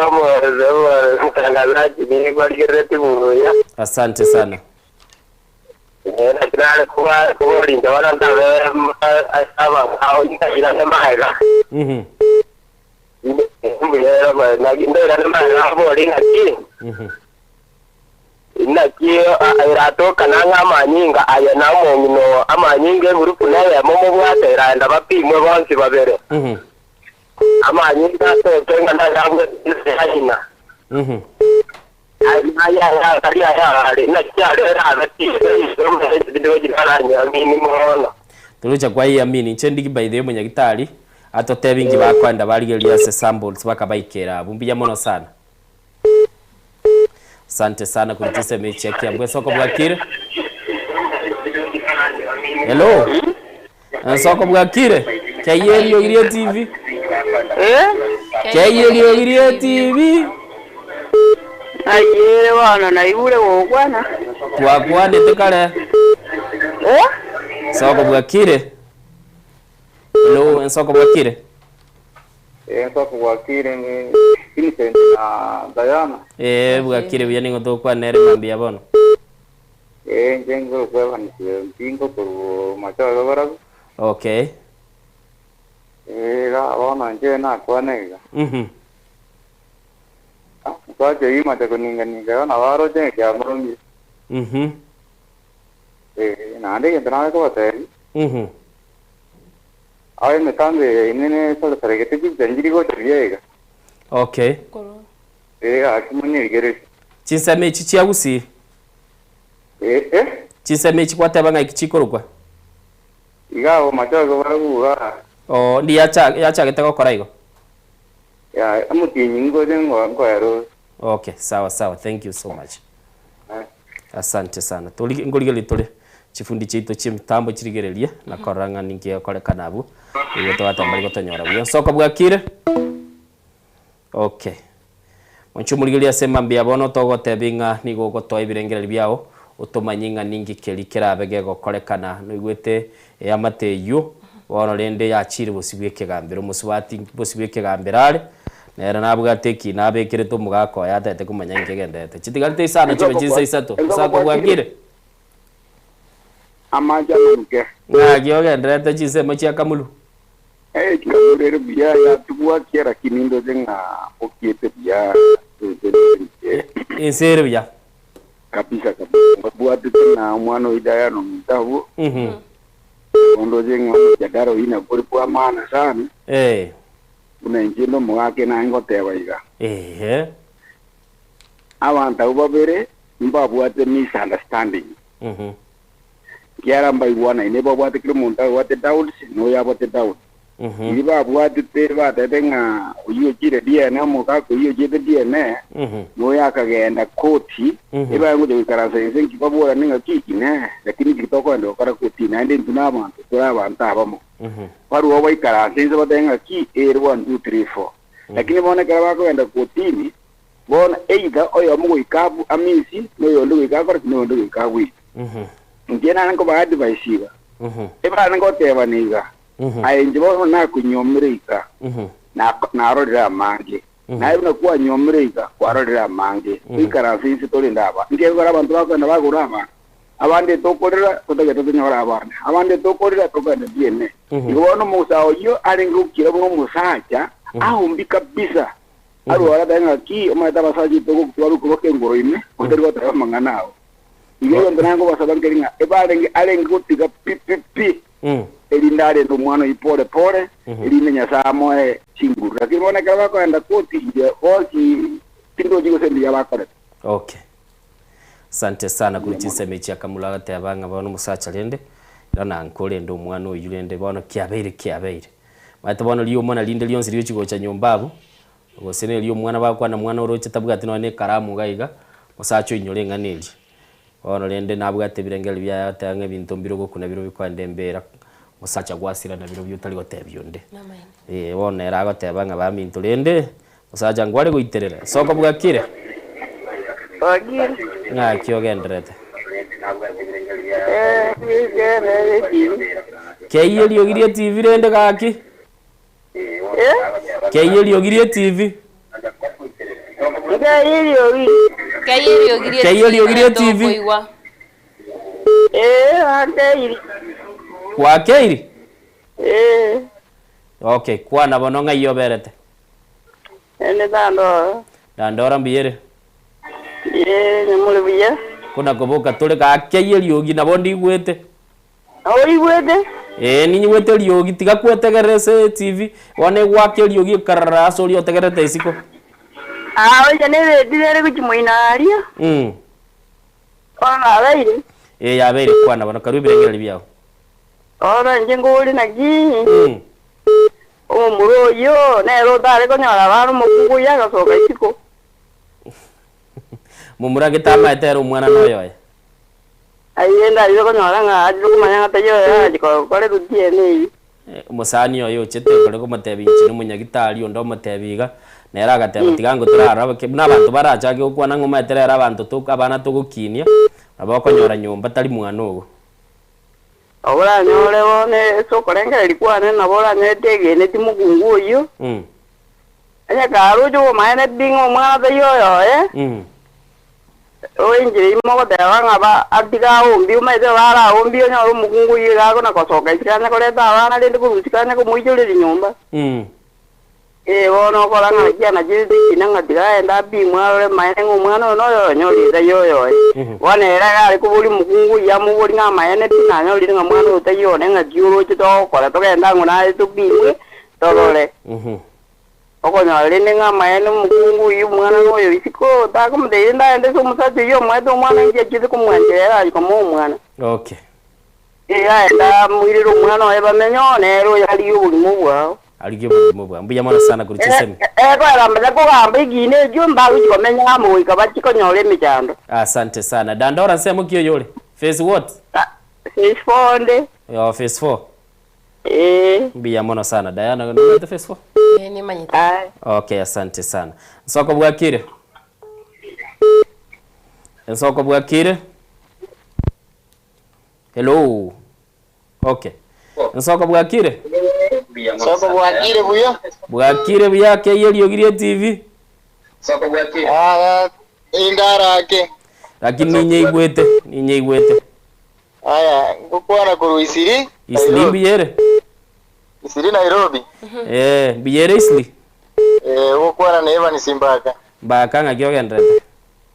omotangazaji nigo arigerereti buya. Asante sana. Ee, naki nare koboria inche bono ntabe ase abang'ao intairane magega. Mbuya ere, naki ntairane magega aborie ng'aki, Naki eratokana ng'a amanyinga aye na omong'ina oo, amanyinga egurupu neyemo mobwate, eraenda bapimwe bonsi babere. Amanyinga atoke ng'a nayabwate inse ya ng'ina. Torocha kwaiamini inche ndigi by the way omonyagitari atotebi inki bakoenda barigereria ase samples bakabaikera abwo mbuya mono sana. Asante sana korwa chisemi echi chia Kiambu esoko bwakire. Hello. Ensoko bwakire. Keyie eriogi TV. Keyie eriogi TV. Aye bono naigure gokwana. Twakwanete kare. Eh? Ensoko bwakire. Hello, ensoko bwakire. Ensoko bwakire ni Vincent na Diana. Eh, bwakire buya ning'o togokwana ere mambia bono. Ee, inche nkorokwa Evans Mpingo korwa Machakos barabwo. Okay. Ee, iga bono inche nakwana iga. Mhm. Omosacha oyio omache koninga-ninga iga nabo aroche ng'a kiamoromire. Mhm. Ee, naende egento naye kobatebia, Mhm. aye emetambo eye yaino nesaresaregete chinsa nchiri gocha buya iga. Okay. Ee, gaki monyerigererie. Chinsemo echi chia Gusii. Ee, eh. Chinsemo echi gwateba ng'aki chikorokwa? Iga abwo machoge barabwo igaa. Oo, ndi yacha yachagete gokora igo? Yaya, omotienyi ngoche ngo nkoera ore. Okay, sawa sawa, thank you so much. Asante sana. Tori nkorigereria tore Chifundi chiaito chi'emitambo chirigererie na korora ng'a ninki gekorekana abwo, nigo togoteba mbari gotonyora buya. Nsoko bwakire? Okay. Mwanche omorigereria ase mambia bono togotebia ng'a nigo ogotoa ebirengererio biao otomanye ng'a ninki keria kerabe gegokorekana. Noigwete eamate eyio bono rende yachiire bosio bw'ekegambero. Omosubati bosio bw'ekegambero are, nere nabwate ekina abekerete omogaka oye atagete komanya inki egendererete. Chitigarete isano chibe chinsa isato. Nsoko bwakire? Amache amanuke. Ng'aki ogendererete chinsemo chia Kamulu? Eh, Kamulu ere buya yatugwa ki lakini ndoche ng'a okiete buya ense nere Ense ere buya. Kabisa kabisa. Mbabwatete ng'a omwana oyio Diana ominto abwo. Igo ndoche ng'a omojadara oyio nabwo ore bwa maana sana. Buna inche inde omogaka naye ngoteba iga. Abanto abwo babere mbabwate misunderstanding. Ekiagera mbaigwanaine, babwate kera omonto abwate doubts na oyo abwate doubts. Riria babwatete batebete ng'a oyio ochire DNA, omogaka oyio ochiete DNA, na oyo akagenda koti, ebaye ngocha goikaransa inse nki baborane ng'a ki inee, lakini nki tokogenda gokora koti naende intwe na abanto tore abanto abamo. Barwao baikaranse inse batebe ng'a ki ere one two three four. Lakini bono ekero bakogenda kotini, Bono either oyomo goika amisi, na oyonde goika akore ki, na oyonde goika agwire. Inche nare nkoba advice iga, ebare ngotebana iga, aye inche bono nakonyuomire iga, narorire amange, naye buna kwanyuomire iga, kwarorire amange, toikaranse inse torende aba. Inki ekero abanto bakogenda bagora abana, abande tokorera totagete tonyore abana, abande tokorera tokogenda DNA. Igo bono omosae oyio arenge gokira buna omosacha, aumbi kabisa, Arware atabe ng'aki omanyete abasacha intwe gokwa koboka engoro ime, otari goteba amang'ana ao. Igo egento naye nkobasaba nkeri ng'a ebarenge arenge gotiga pi pi pi, erinde arende omwana oyio pore pore, erinde Nyasae amoe chinguru. Lakini bono ekero bakoenda koti inche bonsi tindochi gose mbuya bakorete. Okay. Asante sana korwa chinsemo echi akamura agateba ng'a bono omosacha rende, irana nkorende omwana oyio rende bono kiabeire kiabeire. Omanyete bono riomana rinde rionsi rigochi gocha nyomba abwo, gose na erio omwana bagokwana mwana oroche tabwati nonya na ekaramu iga iga, omosacha oinyore eng'ana eria. Bono rende nabwate ebirengererio biaye agoteba ng'a ebinto mbire ogokuna bire bikoenda embera, omosacha gwasira nabirobio otari gotebia onde. Eeh bono ere agoteba ng'a baminto rende, omosacha ngware goiterera, soko bwakire? Bwakire. Ng'aki ogendererete? Eh, nere TV. Keyia eriogi rie TV rende gaki. Eh? Keyia eriogi rie TV. Nkeyia eriogi. Keyia eriogi rie Keyia eriogi rie TV. TV. Tokoigwa. Eh, akeiri. Gwakeiri? Eh. Okay, kwana bono ng'ai oberete? Ende Dandora. Dandora mbuya ere? Ee, nyamore buya. Kona koboka tore gaki aye eriogi nabo ndigwete. Oigwete? Ee, ninyigwete eriogi, tiga kwetegerera ase etivi, bono egwaka eriogi ekarara ase oria otegererete isiko. Aa, oicha nereti nere gochia moino aria. Bono nabeire. Ee, yabeire kwana bono, karue ebirengererio biao. Bono inche nkobori naki, omomura oyio nere otare konyora abana omokungu oyio agasoka isiko. Momura gete amaete ere omwana noyoye. Aye ndarire konyora ng'a achire komanya ng'a taiyo oyo agachi korerwa DNA eyio. Omosani oye ochete kore komotebia inche nomonyagitari onde omotebia iga, nere agateba tiga ango torarora buna abanto barachake gokwana ng'a omaete rero abanto to abana togokinia, nabo okonyora nyomba tari mwana ogo. Oranyore bono ase okorengereria kwane nabo oranyore tegeneti mokungu oyio, onye karoche obomaene pi ng'a omwana taiyo oyoye, oenchire ime ogoteba ng'a ba atiga aombie, omanyete igo araombie onyore omokungu oyio iga akona gosoka isiko anye koreta abana rende korwa isiko anye komoichoreria nyomba. Ee, bono okora ng'a naki anacherete ekina ng'a tiga aende apimwe arore maene ng'a omwana oyo noyoye onyorire taiyo oyoye. Bono ere iga are koboria omokungu oyio amoborie ng'a amaene pi nanyorire ng'a mwana oyo taiyo one ng'aki oroche togokora togende ang'o naye topimwe torore. Okonyora rende ng'a amaene omokungu oyio omwana noyo isiko takomotebia rende aende ase omosacha oyio omoete omwana inki achiete komwanchera ere aye komoa omwana. Okay. Iga aende amoirere omwana oye bamenye oo nere oyo arigie obogima obwao. Arigie obogima obwao. Mbuya mono sana korwa chisemi. Ekoera mbacha kogamba ekiina ekio, mbagochia komenya amo goika bachie konyora emechando. Asante sana. Dandora nsemo ki oyo ore? Face what? Phase 4 onde. Yo phase 4. Eh. Mbuya mono sana Diana, nomanyete phase 4? Eh, nimanyete. Okay, asante sana. Nsoko bwakire? Nsoko bwakire? Hello. Okay. Nsoko bwakire? Soko bwakire buya. Bwakire buya keye eriogi rie TV. Soko bwakire. Ah, indarake. Lakini ninye igwete, ninye igwete. Aya, ngukwana koru Isiri. Isli mbiyere. Isiri Nairobi. Eh, mbiyere Isli. Eh, gukwana na Evan Simbaka. Mbaka ng'aki ogenderete.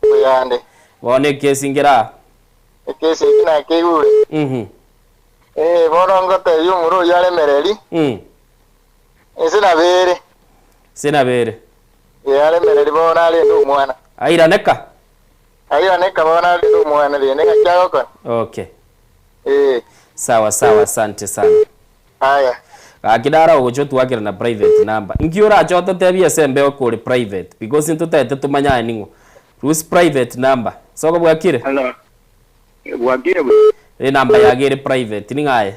Buyande. Bono ekesi nkera. Ekesi eki nakeigure. Mhm. Eh, bono ngotebia omoro oyio aremereri. Ase nabere. Ase nabere. Eh, aremereri bono arende omwana. Airaneka. Airaneka bono arende omwana rende ng'aki agokora. Okay. Eh. Sawa sawa asante sana. Aya. Gaki naro ogocha otwakere na private number. Nki orache ototebie ase embeo kore private because ntotagete tumanye aye ning'o. Rusi private number. Soko bwakire? Hello. Bwakire buya. Enamba yage ere private ning'o aye?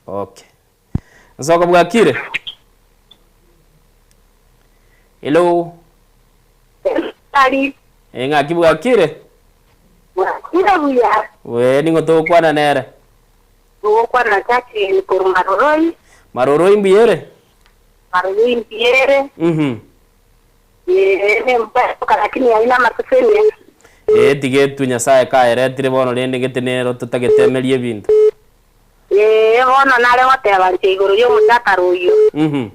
Okay. Nsoko bwakire? Hello. Ari. Eh, ng'aki bwakire? Bwakire buya. We ning'o togokwana nere? Togokwana na Jacqueline korwa Maroroi. Maroroi mbuya ere? Maroroi mbuya ere. Mhm. Ee, nembaroka lakini aina amasesenia. Ee, tiga etwe Nyasaye kaeretire bono rende gete nero totagete emerie ebinto. Ee, bono nare goteba inche igoro y'omochakara oyio. Mhm.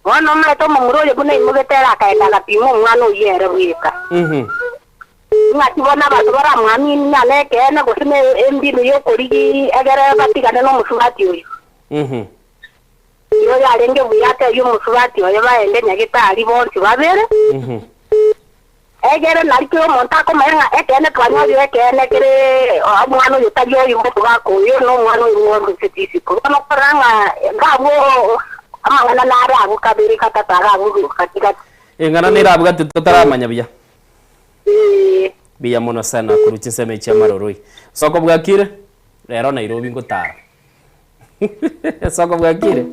Bono omanyete omomura oyo buna aimogete ere akaenda agapima omwana oyio ere bweka. Mhm. Ng'aki bono abanto baramwamini ng'a nekeene gose ne embinu y'okorigi egere batigane nomosubati oyo. Mhm. Igo yarenge buya atebie omosubati oye baende nyagetari bonsi babere, egere nari kera omonto akomanya ng'a ekeene twanyorire ekeene kere omwana oyo tari oyo omogaka oyo, na omwana oyo ng'oruseti isiko. Bono okorora ng'a ngabwo amang'ana nare abwo kabere gatato iga abwo gati gati. Eng'ana nere abwo gati totaramanya buya. Ee. Mbuya mono sana korwa chinsemo echi amaroroi. Soko bwakire? Rero Nairobi ngotara. Soko bwakire?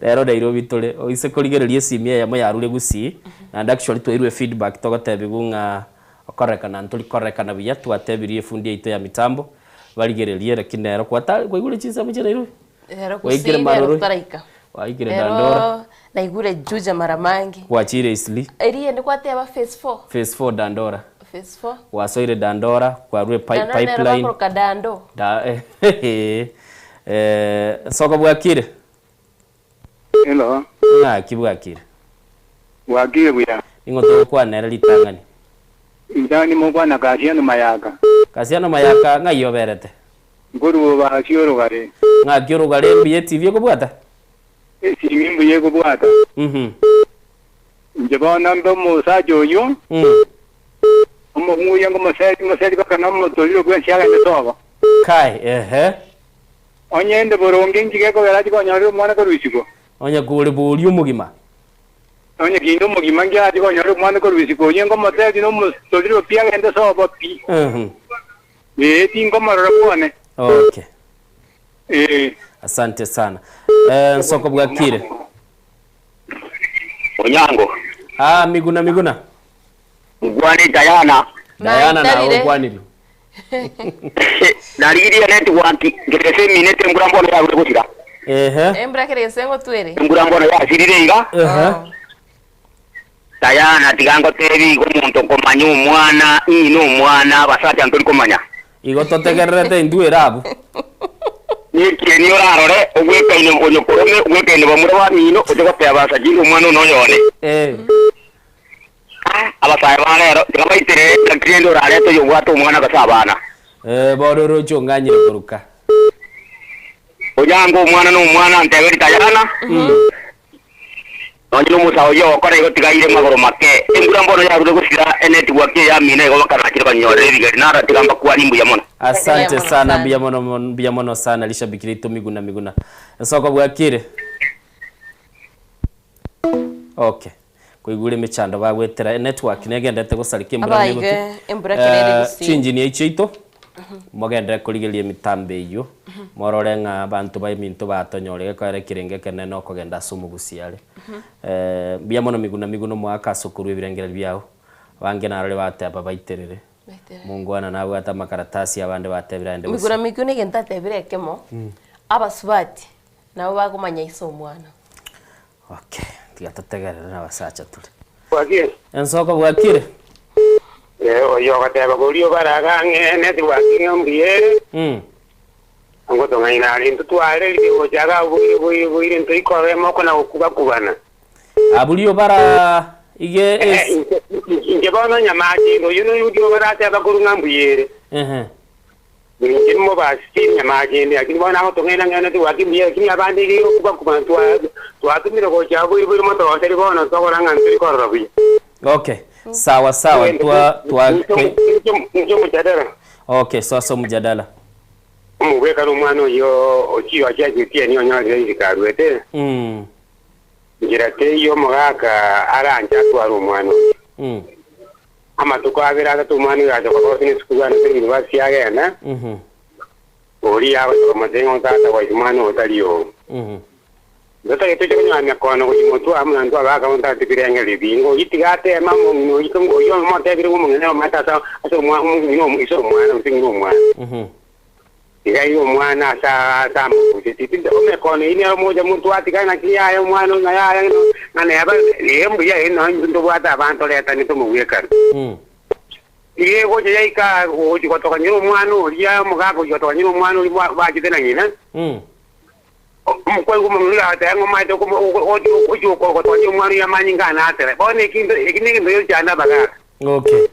Rero Nairobi tore. Oise korigereria esimi eyemo yarure Gusii, naende actually twairwe feedback togotebigwa ng'a okorekana ntori korekana buya, twatebirie efundi yaito ya mitambo, barigererie lakini nero kwata kwaigure chinsemo chia Nairobi? Rero Waikire Gusii rero Marurui? totaraika. Waikire Dandora? Rero naigure Juja mara mangi. Gwachire Eastleigh? Eria ende kwateba phase 4. Phase 4 Dandora. Phase 4. Gwasoire Dandora, kwarure pi Dandora nero pipeline. bakoroka Dando. Da eh, soko bwakire? Hello. Ng'aki bwakire? Bwakire buya. Ning'o togokwana nere ritang'ani? Inche nimokwana Kasiano Mayaka. Kasiano Mayaka ng'ai oberete? Nkorwa obasi orogare. Ng'aki orogare mbuya etibi ekobwata? Esimi mbuya ekobwata. Mhm. Inche bono mbe omosacha oyio, Mm. omokungu oyio ngomoseri moseri mpaka nomotorire bwensi agende sobo. Kai, ehe. Onye inde boronge inki gekogera achie konyorera omwana korwa isiko? Onye kore boria omogima. Onye kinde omogima inki arachie konyorera omwana korwa isiko? Oyio ngomotebia nomotorire pi agende sobo pi. Mhm. Ee, tinkomorora bwone. Okay. Ee. Asante sana. Eh, Nsoko bwakire. Onyango. Ah, Miguna Miguna. Ngwane Diana. Diana na okwanire. Narigirie network ngerese minete embura mbono yagure gosira. Ehe. Embura kerese ngotwere. Embura mbono yasirire iga. Ehe. Diana tiga ngotebi igo omonto okomanya omwana ng'ina omwana abasacha ntori komanya. Igo totegererete intwe ere abwo. Nekieni orarore ogwekaine onyokorome ogwekaine bamura bamino oche goteba asa chinde omwana one oyone. Eh. Abasae ba rero tiga baitere naki rende orarete oyobwate omwana gose abana. Eh, bono oroche ong'anyire koruka. Onyango omwana nomwana ntebe ritayana. Nonye nomosae oyio ogokora igo tiga aire magoro make. Embura mbono yarure gosira enetwork eyamino igo bakanachire banyorere ebigeri naro tiga mbakwanie mbuya mono. Asante sana mbuya mono mbuya mono sana rishabiki riaito Miguna Miguna. Nsoko bwakire? Okay. Koigure emechando bagwetera enetwork negenderete gosareka embura Abaige negotu. embura ekero ere Eh, gusii. chinjini echi chiaito mogenderere korigereria emitambo eyio morore ng'a abanto baminto batonyore gekoera ekerengo ekenene na okogenda ase omogusi are. Eh, mbuya mono Miguna Miguna omoaka ase okorua ebirengererio biao, abange narore bateba baiterere. Mongwana nabwate amakaratasi abande batebire aende Miguna gose. Miguna egento atebire ekemo, abasubati nabo bagomanya ise omwana. Okay, tiga totegerere nabasacha tore. Bwakire? Ensoko bwakire? Eh, oyo ogoteba koria obaraga ang'e network ng'a mbuya ere, Mm. ngotong'aina are intwe twarerire gocha iga boire boire boire ntoikora emoko na gokubakubana. Aburia obara ige Eh, es. inche inche bono nyamache inde oyio noyudia obarateba korwa ng'a mbuya ere. Ehe. Inche nimobasiti nyamache inde, lakini bono agotong'aina ng'a network mbuya ere, lakini abande iga egokubakubana twa twatumire gocha boire boire motoroseri bono tokora ng'a ntori korora buya. Okay. Sawa sawa twa twa Inche inche omojadala. Okay, so ase omojadala. Omogwekano omwana oyio ochio achiachetie nionyorire isiko aruete. Mm. Nchera teiyo omogaka aranche atware omwana oyio. Mm. Amatuko abere atato omwana oyo acha koba ase esukuru ande ase university agenda, Mhm. oria agocha komotebia ng'a tata gwacha omwana oyo tari oo. Mhm. Ntotagete toche konyora mekono gochia motwe amo na intwe abagaka bonsi birengeri ebi, ng'a oyio tiga ateme omong'ina oyio ng'a oyio omotebire ng'a omong'ina nere omanyete ase ase omwa omong'ina omo ise omwana gose ng'ina omwana. Mhm. Tiga aire omwana ase ase amabuseti. Tindi omekono eyio nero mocha motwe atigare naki yaya omwana oyo ng'a yaya ng'a ng'a neba ee mbuya ee nonye intwe ntobwate abanto retani tomogwekane. Mm. Iga egocha yaika aa gochia gotokonyera omwana oria omogaka gochia gotokonyera omwana oria bwa bachete na ng'ina. Mm. Omokungu omong'ina oria agateba ng'a omanyete ogochia gotonya omwana oyio amanyinga ane asere. Bono ekento eki negento giochanda abagaka. Okay.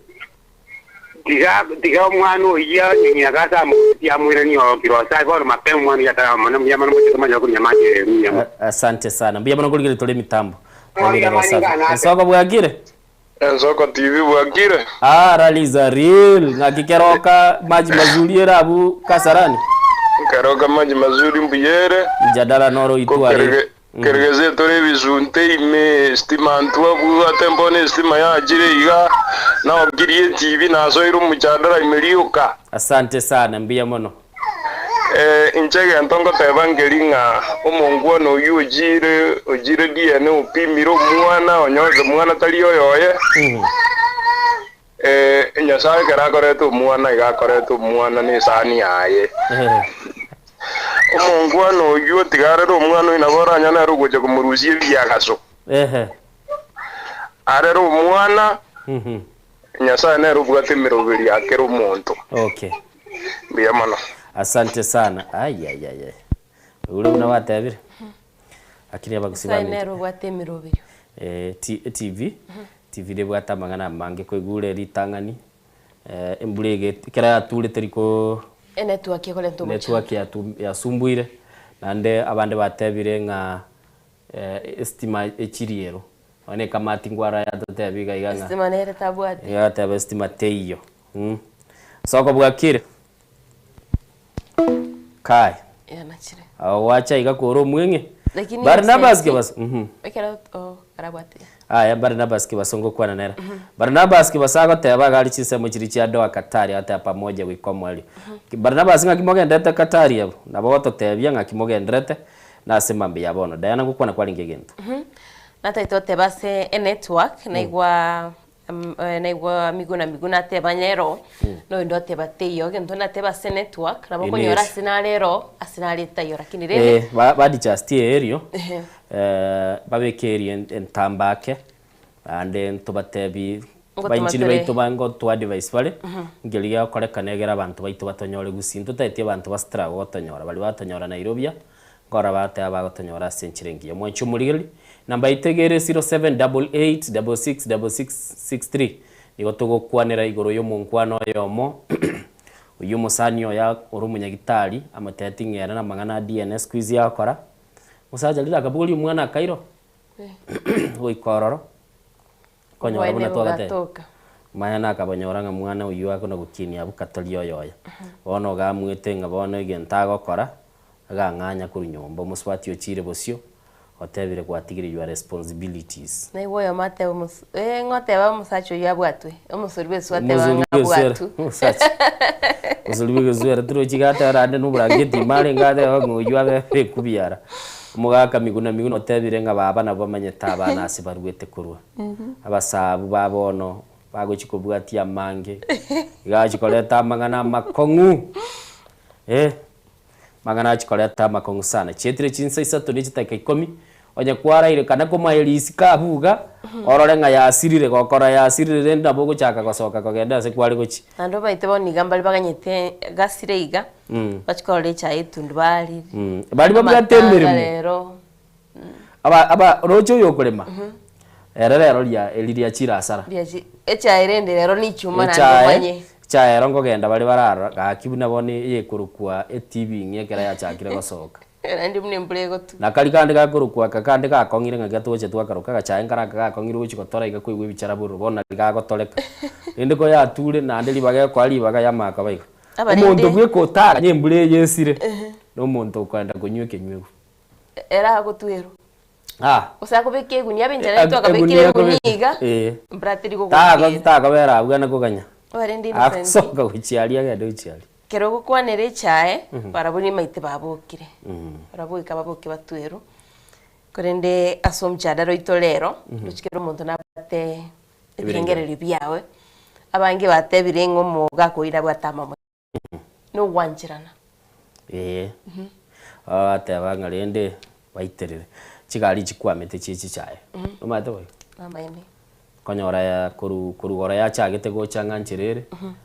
Tiga tiga omwana oyio ng'ina gase amorusie amoiranie oo kirosa bono mapema omwana oyio ataramona mbuya mono moche tomanye korunya amache ere mbuya mono. Asante sana. Mbuya mono korigereria tore emitambo. Twabire Rosafi. Ensoko bwakire? Ensoko TV bwakire? Ah, rally is a real. Ng'aki keroka maji mazuri ere abu Kasarani? Keroka maji mazuri mbuya ere. Mjadala noro oitware. Ko kergese tore ebisunte ime estima ntwabwate mbono estima yachire iga naokirie etibi nasoire omojadala ime rioka. Asante sana mbuya mono. Eh, inche egento ngoteba nkeri ng'a omongwana oyio ochiire ochiire DNA opimire omwana onyorire mwana tari oyoye, eh, Nyasaye ekero akorete omwana iga akorete omwana na esani yaye. Omongwana oyio tiga arere omwana oyio nabo oranyore nere ogocha komorusia ebiagaso. Arere omwana, Nyasaye nere obwate emeroberi ya kera omonto. Okay. Mbuya mono. Asante sana. Ayayaya. Ure buna gwatebire. Lakini abagusi Nyasaye baminto. nere obwate emeroberio. Eh, T- TV, TV nebwate amang'ana amange koigure ritang'ani eh, embura ege ekero yature teri ko Enetwork ekorenta omochando. network yatu yasumbuire naende abande batebire ng'a Estima echiri ero. Nonya ekamati ngwara yatotebia iga iga ng'a. Estima nere tabwati. Iga agateba estima teiyo. Mm. Soko bwakire. Kai. Yanachire. Ago gwacha iga kore omweng'e. Lakini Barnabas Excellency, Kebaso. Mhm. Ekero oh karabwate. Aya Barnabas Kebaso ngokwana nere. Barnabas Kebaso agoteba iga aria chinsemo chiria chia Doha Qatar agateba pamoja goika omoerio. Barnabas ng'aki mogenderete Qatar abwo? Nabo ogototebia ng'aki mogenderete. Nase mambia ya bono, Diana ngokwana kwarenge egento. Natagete goteba ase enetwork, naigwa naigwa Miguna Miguna ateba nero, noyonde oteba teiyo, egento nateba ase enetwork, nabo okonyora ase nare ero, ase nare etaiyo lakini rende. Eh, ba baadjustie erio, babeke erio entamba ake, naende ntobatebi Ngotoma bainchini tore. baito ba ngotoa advice bare, nkeri gegokorekana egere abanto baito batonyore gusii. Ntotaeti abanto ba struggle gotonyora, baria batonyora Nairobia, Nkora bateba bagotonyora ase enchera engiya. Mwanche omorigereria, namba yaito iga ere 0788666663. Nigo togokwanera igoro y'omonkwano oyomo oyio omosani oye ore omonyagitari amotebeti ng'a ere namang'ana a DNA squeeze agokora. Omosacha riria akabogoria omwana akairwa goika ororo. Konyora buna Obwaene twagateba. bogatoka. Maya nakabanyora ng'a mwana oyio akona gokinia abwo katori oyoye. Bono iga amwete ng'a bono egento agokora, iga ang'anya korwa nyomba. Omosubati ochiire bosio, Otebire gwatigire your responsibilities. Naigwa oyomo ateba omosu eh ng'a oteba omosacha oyio abwatwe, omosori bw'esuo ateba Omosori ng'a bw'esuo ere, abwatwe. omosacha omosori bw'egesuo ere torochi iga ateba naende na oborangeti ime arenge ateba ng'a oyio abe ekubiara. Omogaka Miguna Miguna otebire ng'a baba nabwo bamanyete abana ase barwete korwa. Abasabu ba bono bagochia kobwatia amange, iga agochia koreta amang'ana amakong'u eh. Amang'ana achia koreta amakong'u sana. Chietire chinsa isato ne chidakika ikomi, onye kwaraire kana komae risiko abwo iga, orore ng'a yasirire, gokora yasirire rende nabo ogochaka gosoka kogenda ase kware gochia. Naende obaete bono iga mbare baganyete gasire iga, bachie korora echae etundubari, Baria babwate amatanga emeremo. rero. Aba aba roche oyo okorema, ere rero ria eri riachire asara. Riachi echae rende rero nichuma naende Echae, omanye. echae ero nkogenda bare bararora gaki buna bono eyekorokwa etv ng'a ekero yachakire gosoka. Naende buna embura egotwa. Na karia kande gakorokwa aka kande gakong'ire ng'aki atogocha twakaroka agachae nkare aka gakong'ire ogochi gotora iga koigwa ebichara bororo bono nari gagotoreka. Rende koyature naende ribaga ekoa ribaga yamanya koba igo. Abarende. Omonto bweka otaganye embura eye esire, na omonto okoenda konywa ekenywegwa. Ere agotwerwa. Ah. Gose akobeka egunia abe enchera intwe akabekire egunia iga, mbura teri kogotwera. Takobera abwo gana koganya. Obarende Innocent. Agosoka gochia aria agende gochia aria. Ekero ogokwanera echae, barabwo nimaete babokire. Barabwo goika baboke batwerwe. Korende ase omchadara oito rero, ndoche kera omonto nabwate ebirengererio biaye. Abange batebire ng'a omogaka oyio nabwate amamocho. Nogwancherana. Ee. Bagateba ng'a rende baiterere chigari chikwamete chie chichae. Omanyete boigo? Namaene. Konyora ya koru koru igoro yachagete gocha ng'a nchera ere,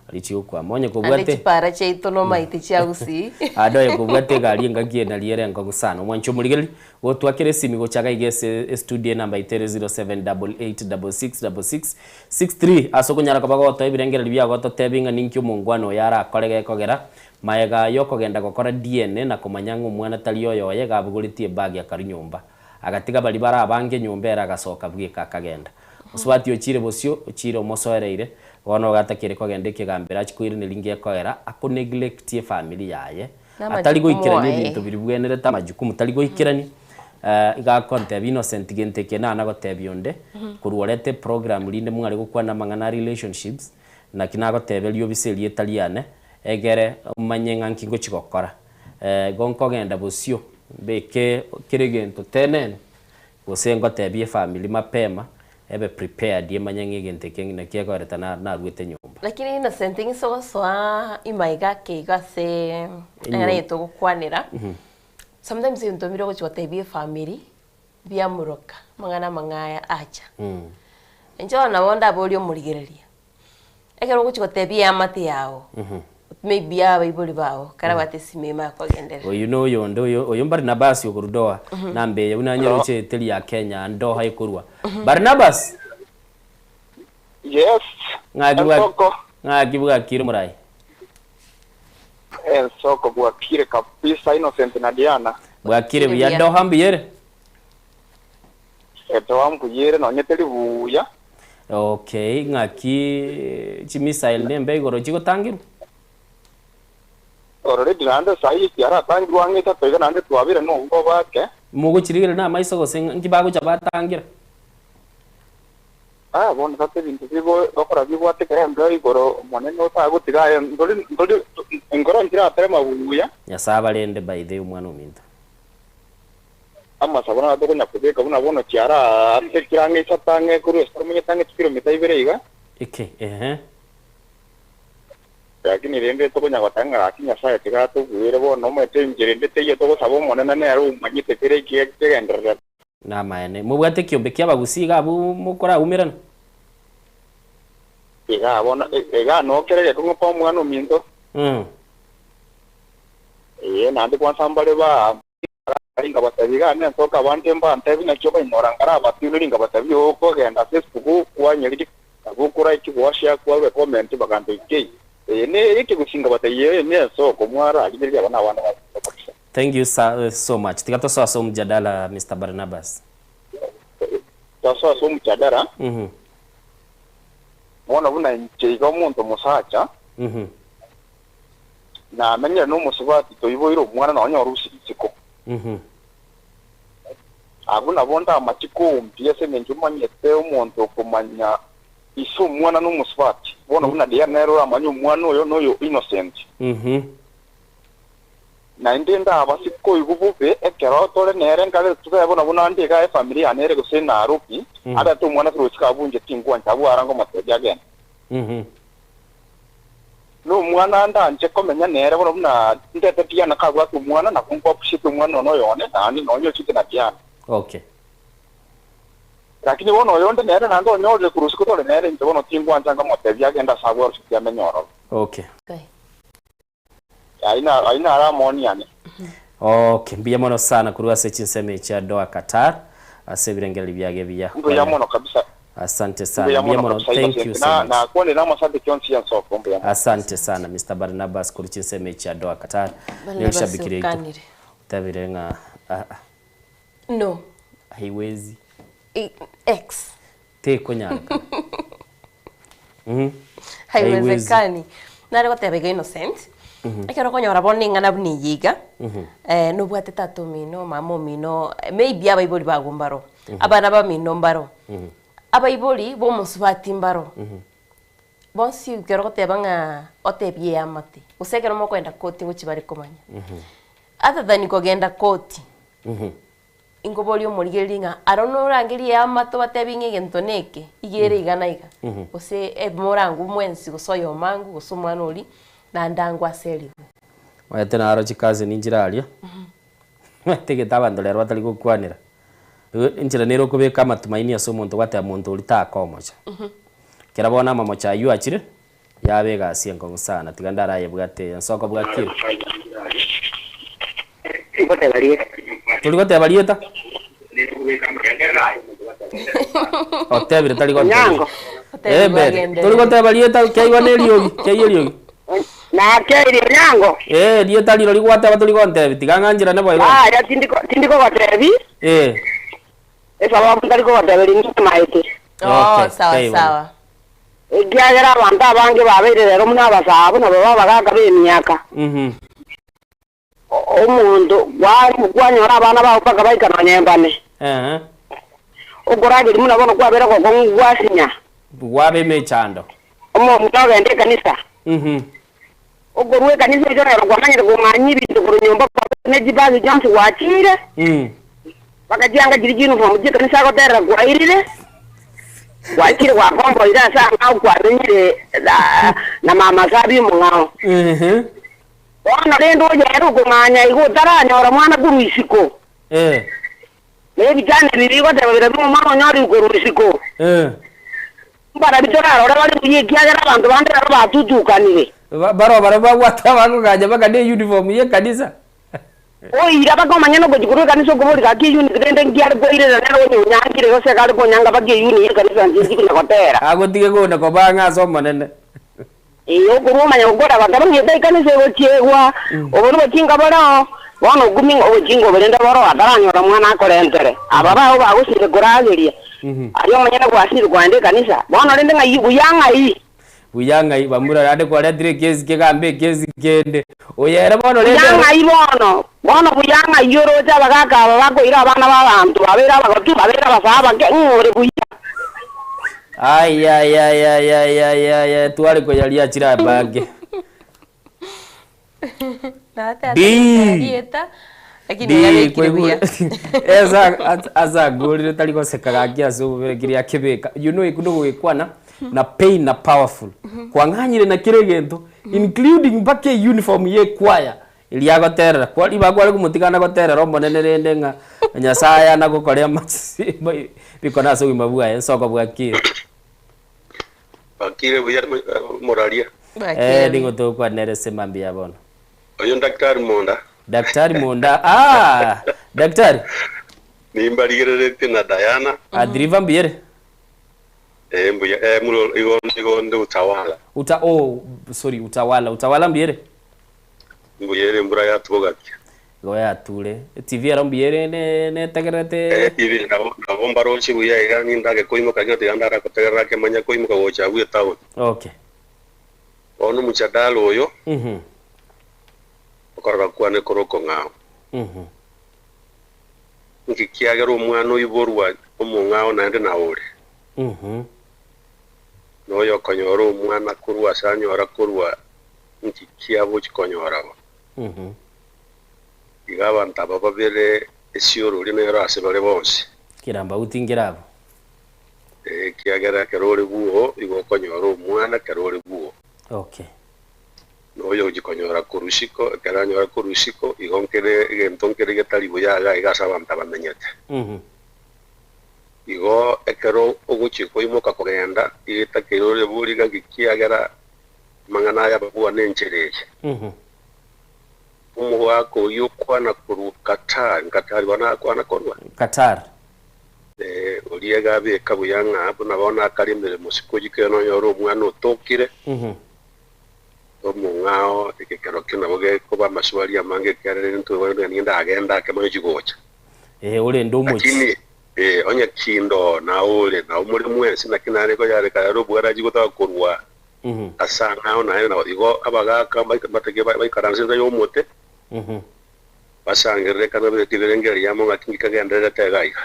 aria chigokwama. Onye Ande kobwate chipara chiaito nomaete chia Gusii. Ande onye kobwate egari engaki eye nari ere enkong'u sana. Omwanchi omorigereria, gotwakera esimi gocha iga iga ase estudio enamba yaito ere 07886666 63 ase okonyara koba gotoa ebirengererio biago gototebia ng'a ninki omongwana oyo arakore gekogera maega yokogenda gokora DNA na komanya ng'a omwana tari oyoye iga abogoretie ebag akarwa nyomba agatiga baria bare abange nyomba ere agasoka bweka akagenda. Mosubati ochiire bosio ochiire omosoereire bono gatakeire kogenda ekegambero achie koiraneria ngekoera ako neglectie efamiri yaye Atari Namajukumu goikerania aye. ebinto biria bwenerete amajukumu tari goikerania iga akontebia Innocent gento eke nana gotebia onde korwa orete eprogram rinde mware gokwana amang'ana a relationships naki nagoteberia obise erieta riane egere omanye ng'a nki ngochi gokora igo nkogenda bosio mbeke kera egento tenene gose ngotebie efamiri mapema Ebe prepared emanye ng'a egento eke naki ekoreta naruete nyomba. Lakini Innocent ng'ise gosoa imaiga ake igo ase eng'ana eye togokwanera, sometimes ebinto mbire ogochia gotebia efamiri biamuroka amang'ana amang'aya acha. Inche bono nabo ndaborie omorigereria, Ekero ogochia gotebia eamate yao, maybe abaibori bao, ekero abwate esime ime akogenderera. Oyo na oyonde oyo oyo Barnabas okorwa Doha nambeye buna nyeroche eteri ya Kenya Doha ekorwa. Barnabas! Yes, Ng'aki bwa Ensoko. ng'aki bwakire omorai? Ensoko bwakire kabisa Innocent na Diana. Bwakire buya Doha mbuya ere? Doha mbuya ere nonye teri buya. Okay, ng'aki chimissile nembe igoro chigotangirwa? Already naende sahi chiaratangirwe ang'e isato iga naende twabire nobwoba ake. Mogochirigereria namaiso gose nki bagocha batangira? Ah, bono sasa ebinto bigo gokora bibwate ekero embeo igoro Omonene otagotiga aye ntori ntori enkoro nchiraterema buya. Nyasae abarende by the omwana ominto. Amasabo naro tokonya kobeka buna bono chiara ase kera ang'e isato ang'e korwa ase toromonyete ang'e chikilomita ibere iga. Eke, ehe. Lakini rende tokonya goteba ng'a gaki Nyasae tiga atobuere bono omanyete enchera ende teiyo togosaba Omonene nere omanyete kera eki kegendererete. Namaene. Mobwate ekiombe ki'abagusii iga abwo mokoraumerana? Igaa bono, igaa nokere egekong'u pa omwana ominto. Ee, naende kwansa mbare ba. Nkabatebia, Igaa nensoka abande mbantebie naki okoinyora nkare abatinori, nkabatebia, Okogenda ase Facebook kwanyerire nabo okoraiki goashare kwarua ecomment bagantebia kei eye neye ekegusii nkabatebia eye nensoko mwararigereria aba nabana ba kabisa. Thank you sir so much. Tiga tosoe ase omjadala Mister Barnabas. Tosoe ase omjadala, bono buna inche iga omonto omosacha, Namenyire nomosubati toiboire omwana nonya orusie isiko. Abwo nabo ndamache koumbia ase engencho omanyete omonto okomanya ise omwana na omosubati. Bono buna Diana nere oramanye omwana oyo noyo innocent. Naende ndabase koigwa bobe ekero tore nere nkare tobe buna buna ande igaa efamiri yane ere gose Nairobi, arete omwana ase rosiko abwo inche tingwancha abwo ara ngomotebia agende. Nomwana ndanche komenya nere bono buna ndete Diana kabwate omwana nabo nko appreciate omwana one oyone naende nonye ochete na Diana. Okay. Lakini bono oyonde nere naende onyorire korwa isiko tore nere inche bono tingwancha ngomotebia agende ase abwo aroseti amenye ororo. Okay. Ayio ayio naro amaoni ane. Okay, mbuya mono sana korwa ase chinsemo echi chia Doha Qatar ase ebirengererio biage ebiya. Mbuya mono kabisa. Asante sana. Mbuya Mbuya mono mono. kabisa Thank you Innocent. so Na much. nakwanire namasabiki onsi y'ensoko. Mbuya mono. Asante sana Mister Barnabas korwa chinsemo echi chia Doha Qatar. Barnabas Nerishabiki riaito. okanire. Otabire ng'a ah ah. No. Haiwezi. X. Tekonyarekana. Mhm. Haiwezekani. Nare goteba iga Innocent, ekero okonyora bono eng'ana buna eye iga, nobwate tata omino, mama omino, maybe abaibori bago mbaro, abana bamino mbaro, abaibori ba omosubati mbaro, bonsi ekero ogoteba ng'a otebie eamate, gose ekero mokoenda koti ngochia bare komanya. Other than kogenda koti, Inkoboria omorigereria ng'a aro norangerie eamate obatebie ng'a egento neke, iga ere iga na iga, gose morangwe mwensi gose oyomo angwe gose omwana oria, naende angwe ase erigwe. Omanyete naro chicousin nchire aria, omanyete abanto rero batari gokwanera, enchera nere okobeka amatumaini ase omonto gwateba monto oria takomocha. Ekero bono amamocho aywo achire, yaba egasi enkong'u sana, tiga ndarayebwate eye, nsoko bwakire. Tigoteba rieta. Tori goteba rieta? Otebire tari goteba. Onyango. Eh, mbere. Tori goteba rieta kiaigwa na eriogi, kiaigwa eriogi. Nakeirie Onyango. Eh, rieta riro rigwateba tori gontebi, tiga ng'ancherane boigo. Yaya tindiko tindikogotebi. Eh. Esababu ntari kogoteberia nimaete. Oh, Okay, sawa teibo. sawa. Ekiagera abanto abange babeire rero buna abasaabo, nabo babagaaka b'emiaka. Mhm. Omonto kwanyora abana bao mpaka baika nonya embane. Ehe. Okorageria buna bono kwabera gokong'u gwasinya. Gwaba emechando. Omong'ina ogenda ekanisa. Mhm. Okorua ekanisa echo rero kwamanyire kong'anyia ebinto korwa nyomba kwabete ne chibagi chionsi gwachiire. Mpaka chianga chiria chiuniform chi'ekanisa agoterera kwairire, gwachire gwakomboire ase ang'ao kwamenyire na mama Sabi omong'ao. Bono rende oyo ere okong'anya igo otaranyora mwana korwa isiko. Na ebichani ebi bigoteba biria buna omwana onyorire korwa isiko. Mbarabwo torarore bare buya ekiagera abanto bande nabo batutukanire. Barobwo barabwo babwate abakoganya mpaka ne uniform y'ekanisa. Oira mpaka omanye nogochia korwa ekanisa okoboria gaki eyuni rende nki are koirera nere onye onyangire gose iga are konyanga mpaka eyuni y'ekanisa inche nchi konya gotera. Agotige kona koba ang'e ase Omonene. Ee, okorwa omanye gokora goteba ng'a eta ekanisa egochiegwa, obo nobochinga boreo, bono okumia ng'a obochinga obo rende boroo ataranyora mwana akorentere. Aba bao bagosire korageria, aria omonyene gwasire koenda ekanisa, bono rende ng'ai buya ng'ai? Buya ng'ai bamura naende kwaretire ekesi kegambe ekesi kende. Oyo ere bono rende Buya ere. ng'ai bono? Bono buya ng'ai oroche abagaaka aba bakoira abana b'abanto babeire abagotu, babeire abasaa abake, ng'o ore buya? Ayayayayayaya tware koyaria achire abange. Dii. Dii kwaigure esa asa agorire tari goseka gaki ase obobere keria akebeka you know ekio nogokwana na pain na powerful kwang'anyire na kera egento including mpaka euniform ya ekwaya eria agoterera kwa ribaga kware komotigana goterera omonene rende ng'a Nyasaye anagokore amachisi bikone ase obogima bwaye nsoko bwakire. Bakire buya moraria. Eh, nigo togokwanera ase mambia ya bono. Oyo Daktari Monda. Daktari Monda, ah! Daktari. Nimbarigereretie na Diana. Ah, driver mbuya ere? Eh, mbuya. Eh, muro igo igo nde utawala. Uta oh, sorry, utawala. Utawala mbuya ere? Mbuya ere embura yatubogakia. Igo yature. Etivi ero mbuya ere ne netegererete. Etivi nabo nabo mbaroche buya iga nindake koimoka iga tiga ndarakotegerera ake manye koimoka gocha abwo etown. Okay. Bono omojadala oyo Mhm. okorora kwane kore okong'ao. Mhm. Nki kiagera omwana oiborwa omong'ao naende nao ore? Na oyokonyora omwana korwa ase anyora korwa, nki kiagochia konyora bo? Iga abanto aba babere esiorori nero ase bare bonsi. Kerambauti nkerabo. Ekiagera ekero ore bwoo igo okonyora omwana ekero ore bwoo. Okay. Na oyogochia konyora korwa isiko, ekero anyora korwa isiko, igo nkere egento nkere getari buya iga iga ase abanto abamenyete. Igo ekero ogochia koimoka kogenda, iga etakeire ore bori ng'a ekiagera amang'ana aya ababua nenchera eye. Omogaka oyio okwana korwa Qatar, Qatar bono akwana korwa? Qatar. Eh, oria iga abeka buya ng'a buna bono akare emeremo isiko oyio kero nonyore omwana otokire, omong'ao egekero kio nabo gekoba amaswali amange ekiagera rende intwe bono nigo ndagende ake mono chigocha. Eh, orende omochie. Lakini eh, onye kindo nao ore nao more mwensi naki nare koyareka ere obwarachi gotaka korwa ase ang'ao naende nabo igo abagaka mbatake baikaranse inse y'omote basangererekane babeke ebirengererio amo ng'aki ngikagendererete iga iga.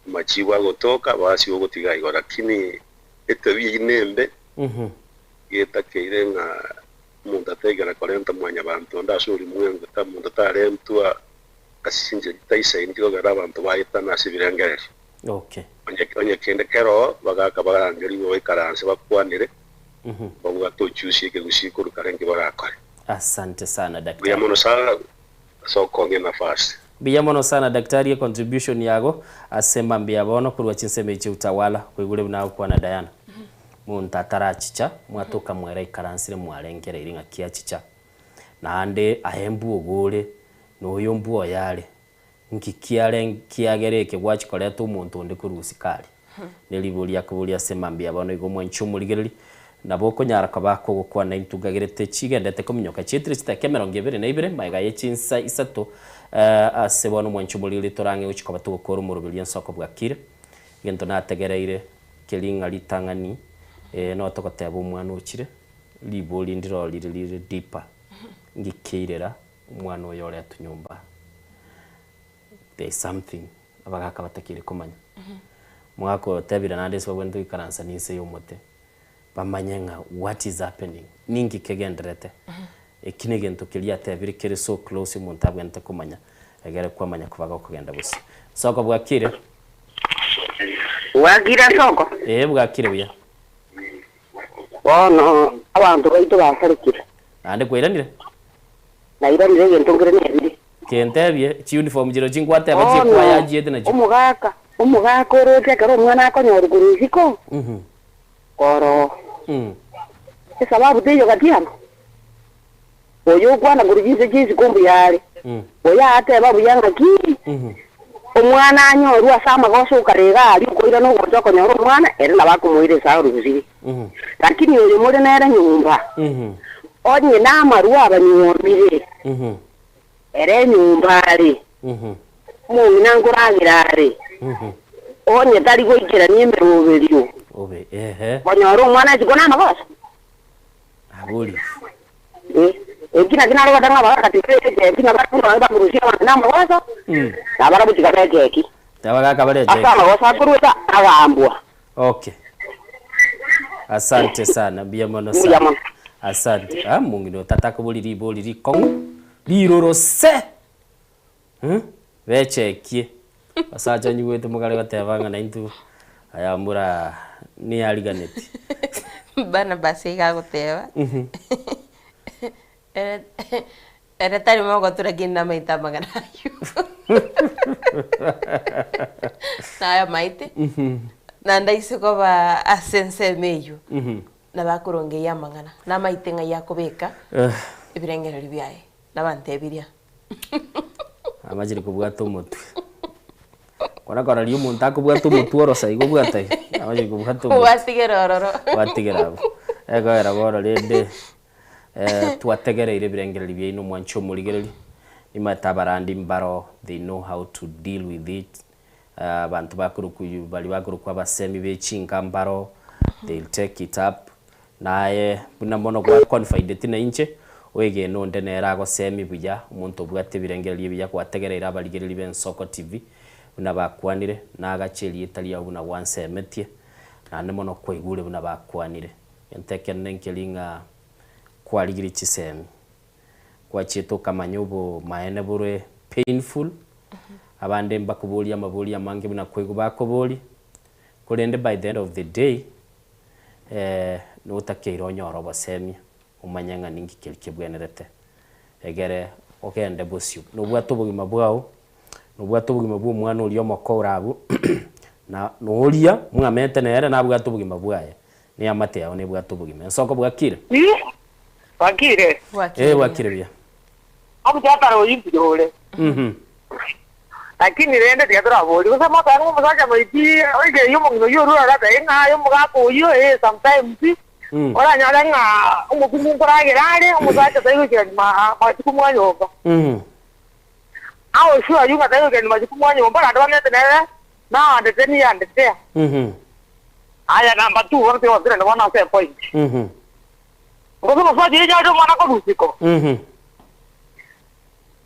Amachibu agotoka basi ogotiga igo lakini etabi eyio nembe getakeire ng'a omonto ataigana korenta mwanyabanto onde ase orimwengu ta monto tarentwa ase chinchera chitaisaini chikogera abanto baetana ase ebirengererio. Okay. Onye onye kende keroo bagaka barangerigwe baikaranse bakwanere babwate ochusi ekegusii korwa kare nki barakore. Asante sana Mbuya daktari. mono sana ase okong'a enafasi. Mbuya mono sana daktari econtribution yago ase mambia bono korwa chinsemo echi utawala koigure buna agokwana Diana. Monto atarachicha mwatoka mwera ikaransire mwarengereiri ng'aki achicha. Naende aye mbwogo ore na oyo mbwoye are Nki kiare kiagera eke gwachia koreta omonto onde korwa isiko aria? Neriborio akoboria ase mambia bono igo mwanche omorigereria, nabo okonyara koba kogokwana intwe ngagerete chigendete kominyoka chietire chidakika emerongo ebere na ibere magega ye chinsa isato ase bono mwanche omorigereria torang'e gochia koba togokora omoroberio ensoko bwakire. Egento nategereire keria ng'a ritang'ani notogoteba omwana ochire, riborio ndiro rire rire deeper, ngikeirera Omwana oyo oretwe nyomba there is something abagaka batakeire komanya. Omogaka oyo otebire naende ase babwenerete goikaransa ninse y'omote bamanye ng'a what is happening, ninki kegendererete. Eki negento keria atebire kere so close omonto abwenerete komanya egere kwamanya koba gokogenda bosio. Soko bwakire? Bwakire soko? Ee bwakire buya. Bono abanto baito basarekire. Naende kwairanire? Nairanire egento nkere nebiri. Kentebie, chiuniform chiria chingwateba Bono chi'ekwaya achiete nachio. omogaka, omogaka oroche ekero omwana akonyorwa korwa isiko, koroo. Esababu teiyo gati amo. Oyo okwana korwa chinse chia isiko mbuya are, oyo aateba buya ng'aki, omwana anyorwe ase amagoso okare iga aria okoirana ogocha okonyora omwana, ere nabo akomoira esauri gosiri. Lakini oyo more nere nyomba, onye namarwa abanyuomire, ere enyomba are, omong'ina nkoragera are, onye tari goikerania emeroberio, Obe, ehe. konyora omwana isiko namagoso. Abori. Eki nakio nare goteba ng'a abagaka tibabeka eki, na barabwo nonye bakorusia abanto namagoso, na barabwo tikabeka eki. Abagaka bare Ase echeki. amagoso akorueta agambwa. Okay. Asante sana, mbuya mono Mbuya sana. mono. Asante. Ah, mong'ina otata akobori ribori rikong'u, riroro se! Hmm? Bechekie. Basacha nyigwete mogare goteba ng'a naintwe aya mbura niyariganeti. Barnabas iga agoteba, ere ere tari mogotu lakini namaete amang'ana aywo. Nayamaete, naende aise koba ase ensemo eywo, nabo akorongeyia amang'ana, namaete ng'ai akobeka ebirengererio biaye, nabantebirie. Amachire kobwata omotwe. Kora kororia omonto akobwata omotwe orosa igo obwata iga, amachire kobwata omotwe. Gwatigera ororo. Gwatigera abwo. Ekogera bono rende twategereire ebirengererio biaino mwanche omorigereria, nimanyete abarandi mbaro they know how to deal with it, abanto bakorokwa baria bakorokwa abasemi be chinka mbaro, they'll take it up, Naye buna mono gwa confideti nainche, Oegene onde nere agosemi buya, omonto obwate ebirengererio ebiya gwategereire abarigereria b'Ensoko TV buna bakwanire, nagache erieta riao buna gwansemetie, naende mono kwaigure buna bakwanire. Egento ekenene nkeri ng'a kwarigirie chisemi, gwachiete okamanya obomaene bore painful, abande mbakoboria amaborio amange buna kwaigwa bakoboria, korende by the end of the day, notakeire onyore obosemia. Omanye ng'a ninki keria kebwenerete, egere ogende bosio. Nobwate obogima bwao, nobwate obogima bwa omwana oria omoke ore abwo, na noria mwamete nere nabwate obogima bwaye, na eamate yao nebwate obogima. Ensoko bwakire? Bwakire. Ee, bwakire buya. Omochakano oyio mbuya ore. Lakini rende tiga toraborie, gose motebe ng'a omosacha moiti oige eyio omong'ina oyio orure aratebe ng'a aye omogaka oyio ee sometimes oranyore ng'a omokungu nkoragera are, omosacha tari goikerania machuku mwa nyomba. Aye sure ayio ng'a tari goikerania machuku mwa nyomba naende bamete nere naandete niandete. Aya number two bono tiga gotirana bono ase epoint. Gose omosacha oyio onyorire omwana korwa isiko.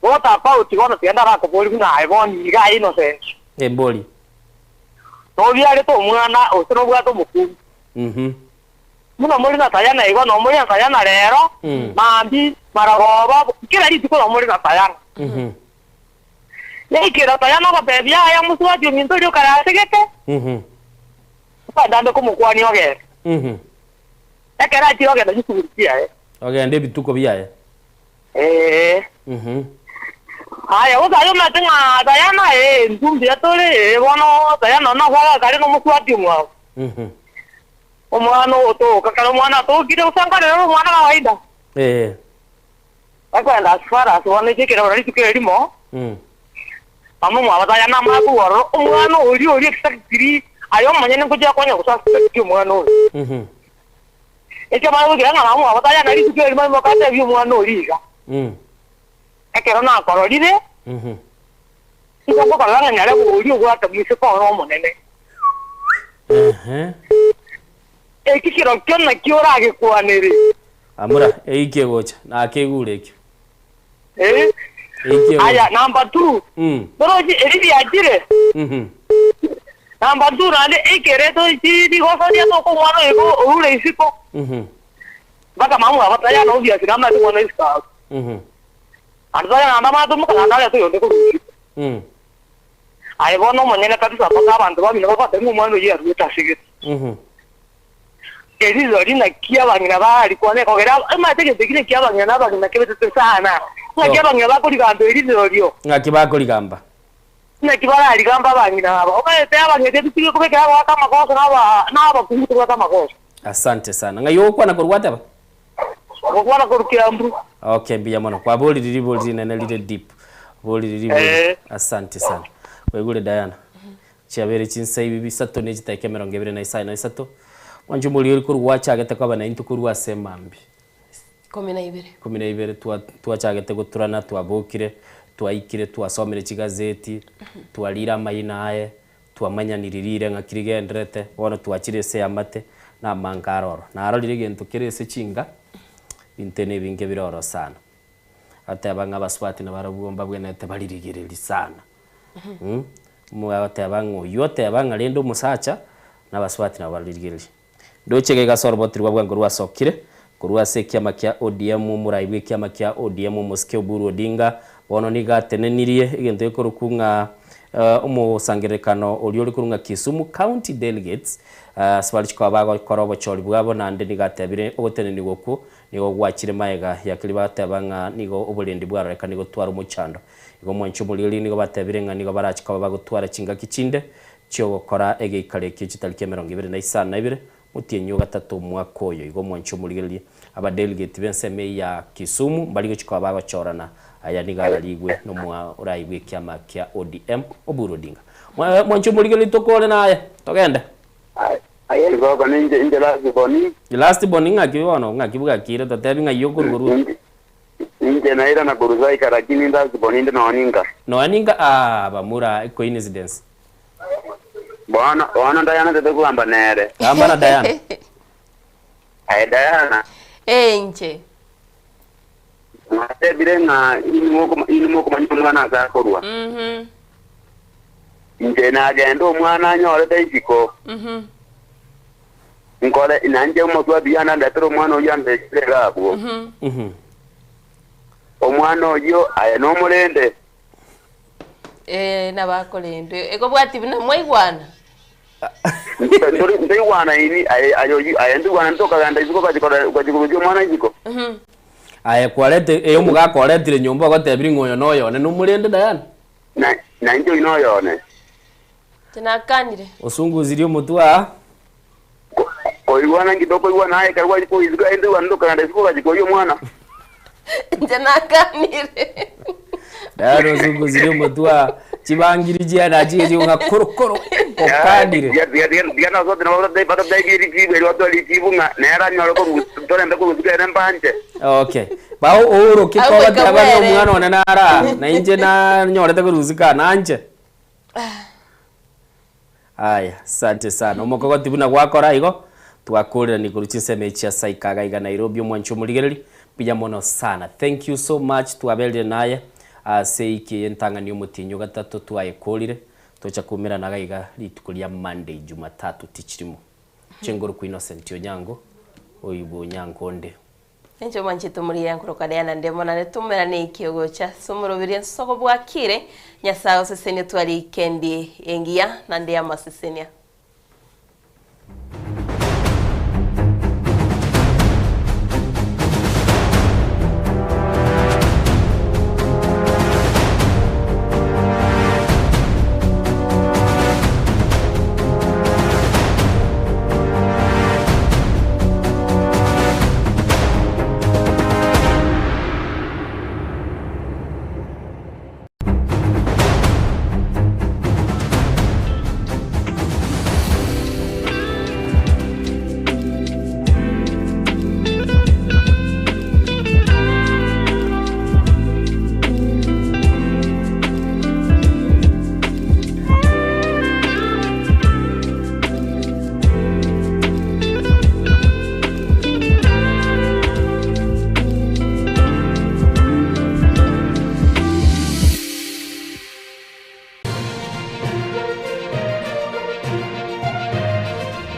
What about bono tiga ndarakoborie buna aye bono iga aye innocent. Embori. Nobiarete omwana gose nobwate omokungu. Buna more na Diana igo nomore na Diana rero, mambi, maragoba, kera rituko nomore na Diana. Yaikera Diana ogotebia yaya mosubati ominto oria okare asegete, okandande komokwania ogende. Ekero achire ogenda chisuguri chiaye. Ogende ebituko biaye. Ee. Aya, gose aye omanyete ng'a Diana, ee, intwe mbuya tore, ee, bono Diana one nabo agakare nomosubati omwabo. Omwana ogotoka, kare omwana atokire, gose nkarere ore omwana kawaida. Ee. Bakoenda as far as bono ekio ekerero rituko erimo, mama omwabo Diana amanye korwa ororo, omwana oria oria exactly aye omonyene ngochia konya gosuspect omwana oyo. Ekio bare gochia ng'a mama tayana rituko erimo imoka atebie omwana oria iga, Ekero nakororire, nigo ngokorora ng'a nyarebe oria obwate moiseke ore omonene. Eki kerokio nakio oragekwanere. Amura, eiki egocha, nakeigure ekio. Eh? Eiki egocha. Aya, number two, torochi eri riachire. Number two naende ekereto eki rigosoria toka omwana oyo igo orure isiko, mpaka mama omwabo tayana obviously namanyete omwana isiko abwo. Naende tayana naende amanyete omoka naende arete oyonde korwa isiko. Aye bono omonyene kabisa mpaka abanto bamino bagotebi ng'a omwana oyio aruete ase gete. Eri rirorio naki abang'ina barikwana ekogera omanyete egento ekio naki abang'ina na abang'ina kebetete sana. Ng'aki abang'ina bakorigamba eri rirorio. Ng'aki bakorigamba? Naki bararigambe abang'ina aba? Omanyete abang'ina titutige kobekera abagoaka amagoso na aba na abakungu tobwate amagoso. Asante sana. Ng'ai ogokwana korwa gwateba? Ogokwana korwa Kiambu. Okay, mbuya mono. Kwaborire ribori rinene rire deep. Borire ribori. Eh. Asante sana. Kwaigure Diana. Chiabeire chinsa ibi isato ne chidakika emerongo ebere na isano na isato. Mwanche omoriri korwa gwachagete koba naintwe korwa ase emambia. Ikomi na ibere. Ikomi na ibere twa twachagete goturana twabokire, twaikire twasomire chigazeti, twarire amaina aye, twamanyaniri rire ng'aki rigenderete, bono twachire ase eamate, na amange aroro. Narorire egento kere ase chinga, ebinto na ebinge bire oro sana. Agateba ng'a abasubati nabarabwo mbabwenerete baririgereria sana. Agoteba ng'a oywo oteba ng'a rende omosacha, na abasubati nabo baririgereria. Ndoche iga ase oroboti rwa bwango rwasokire korwa ase ekiama kia ODM, omorai bw'ekiama kia ODM omosike Oburu Odinga bono nigo atenenirie egento gekorokwa ng'a omosangererekano oria ore korwa ng'a Kisumu County Delegates ase baria chikoba bagokora obochori bwabo naende nigo atebire ogotenenigwa okwo nigo gwachire maega ya keria bagateba ng'a nigo oborendi bwarorekane gotwara omochando. Igo omwanchi omoriri nigo batebire ng'a nigo barache koba bagotwara chingaki chinde chi'ogokora egeikaro ekio chitariki emerongo ebere na isano na ibere, motienyi o gatato omwaka oyo. Igo omwanche omorigererie, abadelegate b'ensemo eyio ya Kisumu mbari gochia koba bagochorana. Aya nigo ararigwe nomorai bw'ekiama kia ODM, Oburu Odinga. Mwanche omorigererie tokore naye, togende. Aye gogo ninche inche last born. Last born ng'aki bono ng'aki bwakire totebi ng'ai okorwa korwa. Inche nairana korwa Zaika lakini last born inde nonya ninka. Nonya ninka aah bamura coincidence. Bono bono Diana tete kogamba nere. Gamba na Diana. Aye Diana. Ee inche. Mwatebire ng'a inwe mokomanya omwana ase akorwa. Inche nagenda omwana anyorete isiko, nkore nainche omosubati oyio anandetere omwana oyio ambekere iga abwo. Omwana oyio aye nomorende. Ee, nabakorendwe. Ekobwati buna mwaigwana. Ntoigwana ini, aye aye oyio, aye ntoigwana ntokagenda isiko okachia kore okachia korusia omwana isiko. Aye kwarete eh omogaka oretire nyomba ogotebirie ng'a oyo noyone nomorende Diana? Na nainche oyio noyone. Tinakanire. Osungusirie omotwe aa. Koigwana nki tokoigwana aye ekero gwachia koyia isiko aye ntoigwana ntokagenda isiko okachia koyia omwana. Inche nakanire. Diana osungusirie omotwe aa. Chibangiri chiaye nachio chigo ng'a korokoro okanire. Tiga nasote nabo batotebi richibu erio batoe richibu ng'a nere anyore koru torente korwa isiko ere mbanche. Okay. Bao ooroke Agwo kobateba ng'a ekabwere. omwana one nare aa, na inche nanyorete korwa isiko aa, nanche. Aya, asante sana. Omokogoti buna gwakora igo, twakorerani korwa chinsemo echi chia Saika iga iga Nairobi omwanchi omorigereri, mbuya mono sana. Thank you so much twaberire naye ase eiki eye entang'ani omotienyi ogatato twayekorire, tocha koumerana iga iga rituko ria Monday Jumatatu tichirimo. Chenguru Innocent Onyango, oywo Onyango onde. Inche mwanchete omorigia nkoroka Diana ndemo naende tomerane ekio gocha ase omoroberi ensogo bwakire Nyasae osesenie tware ikendi engiya naende y'amasesenia.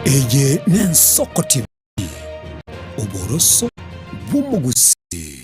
Eye nensoko TV, oboroso bw'omogusii.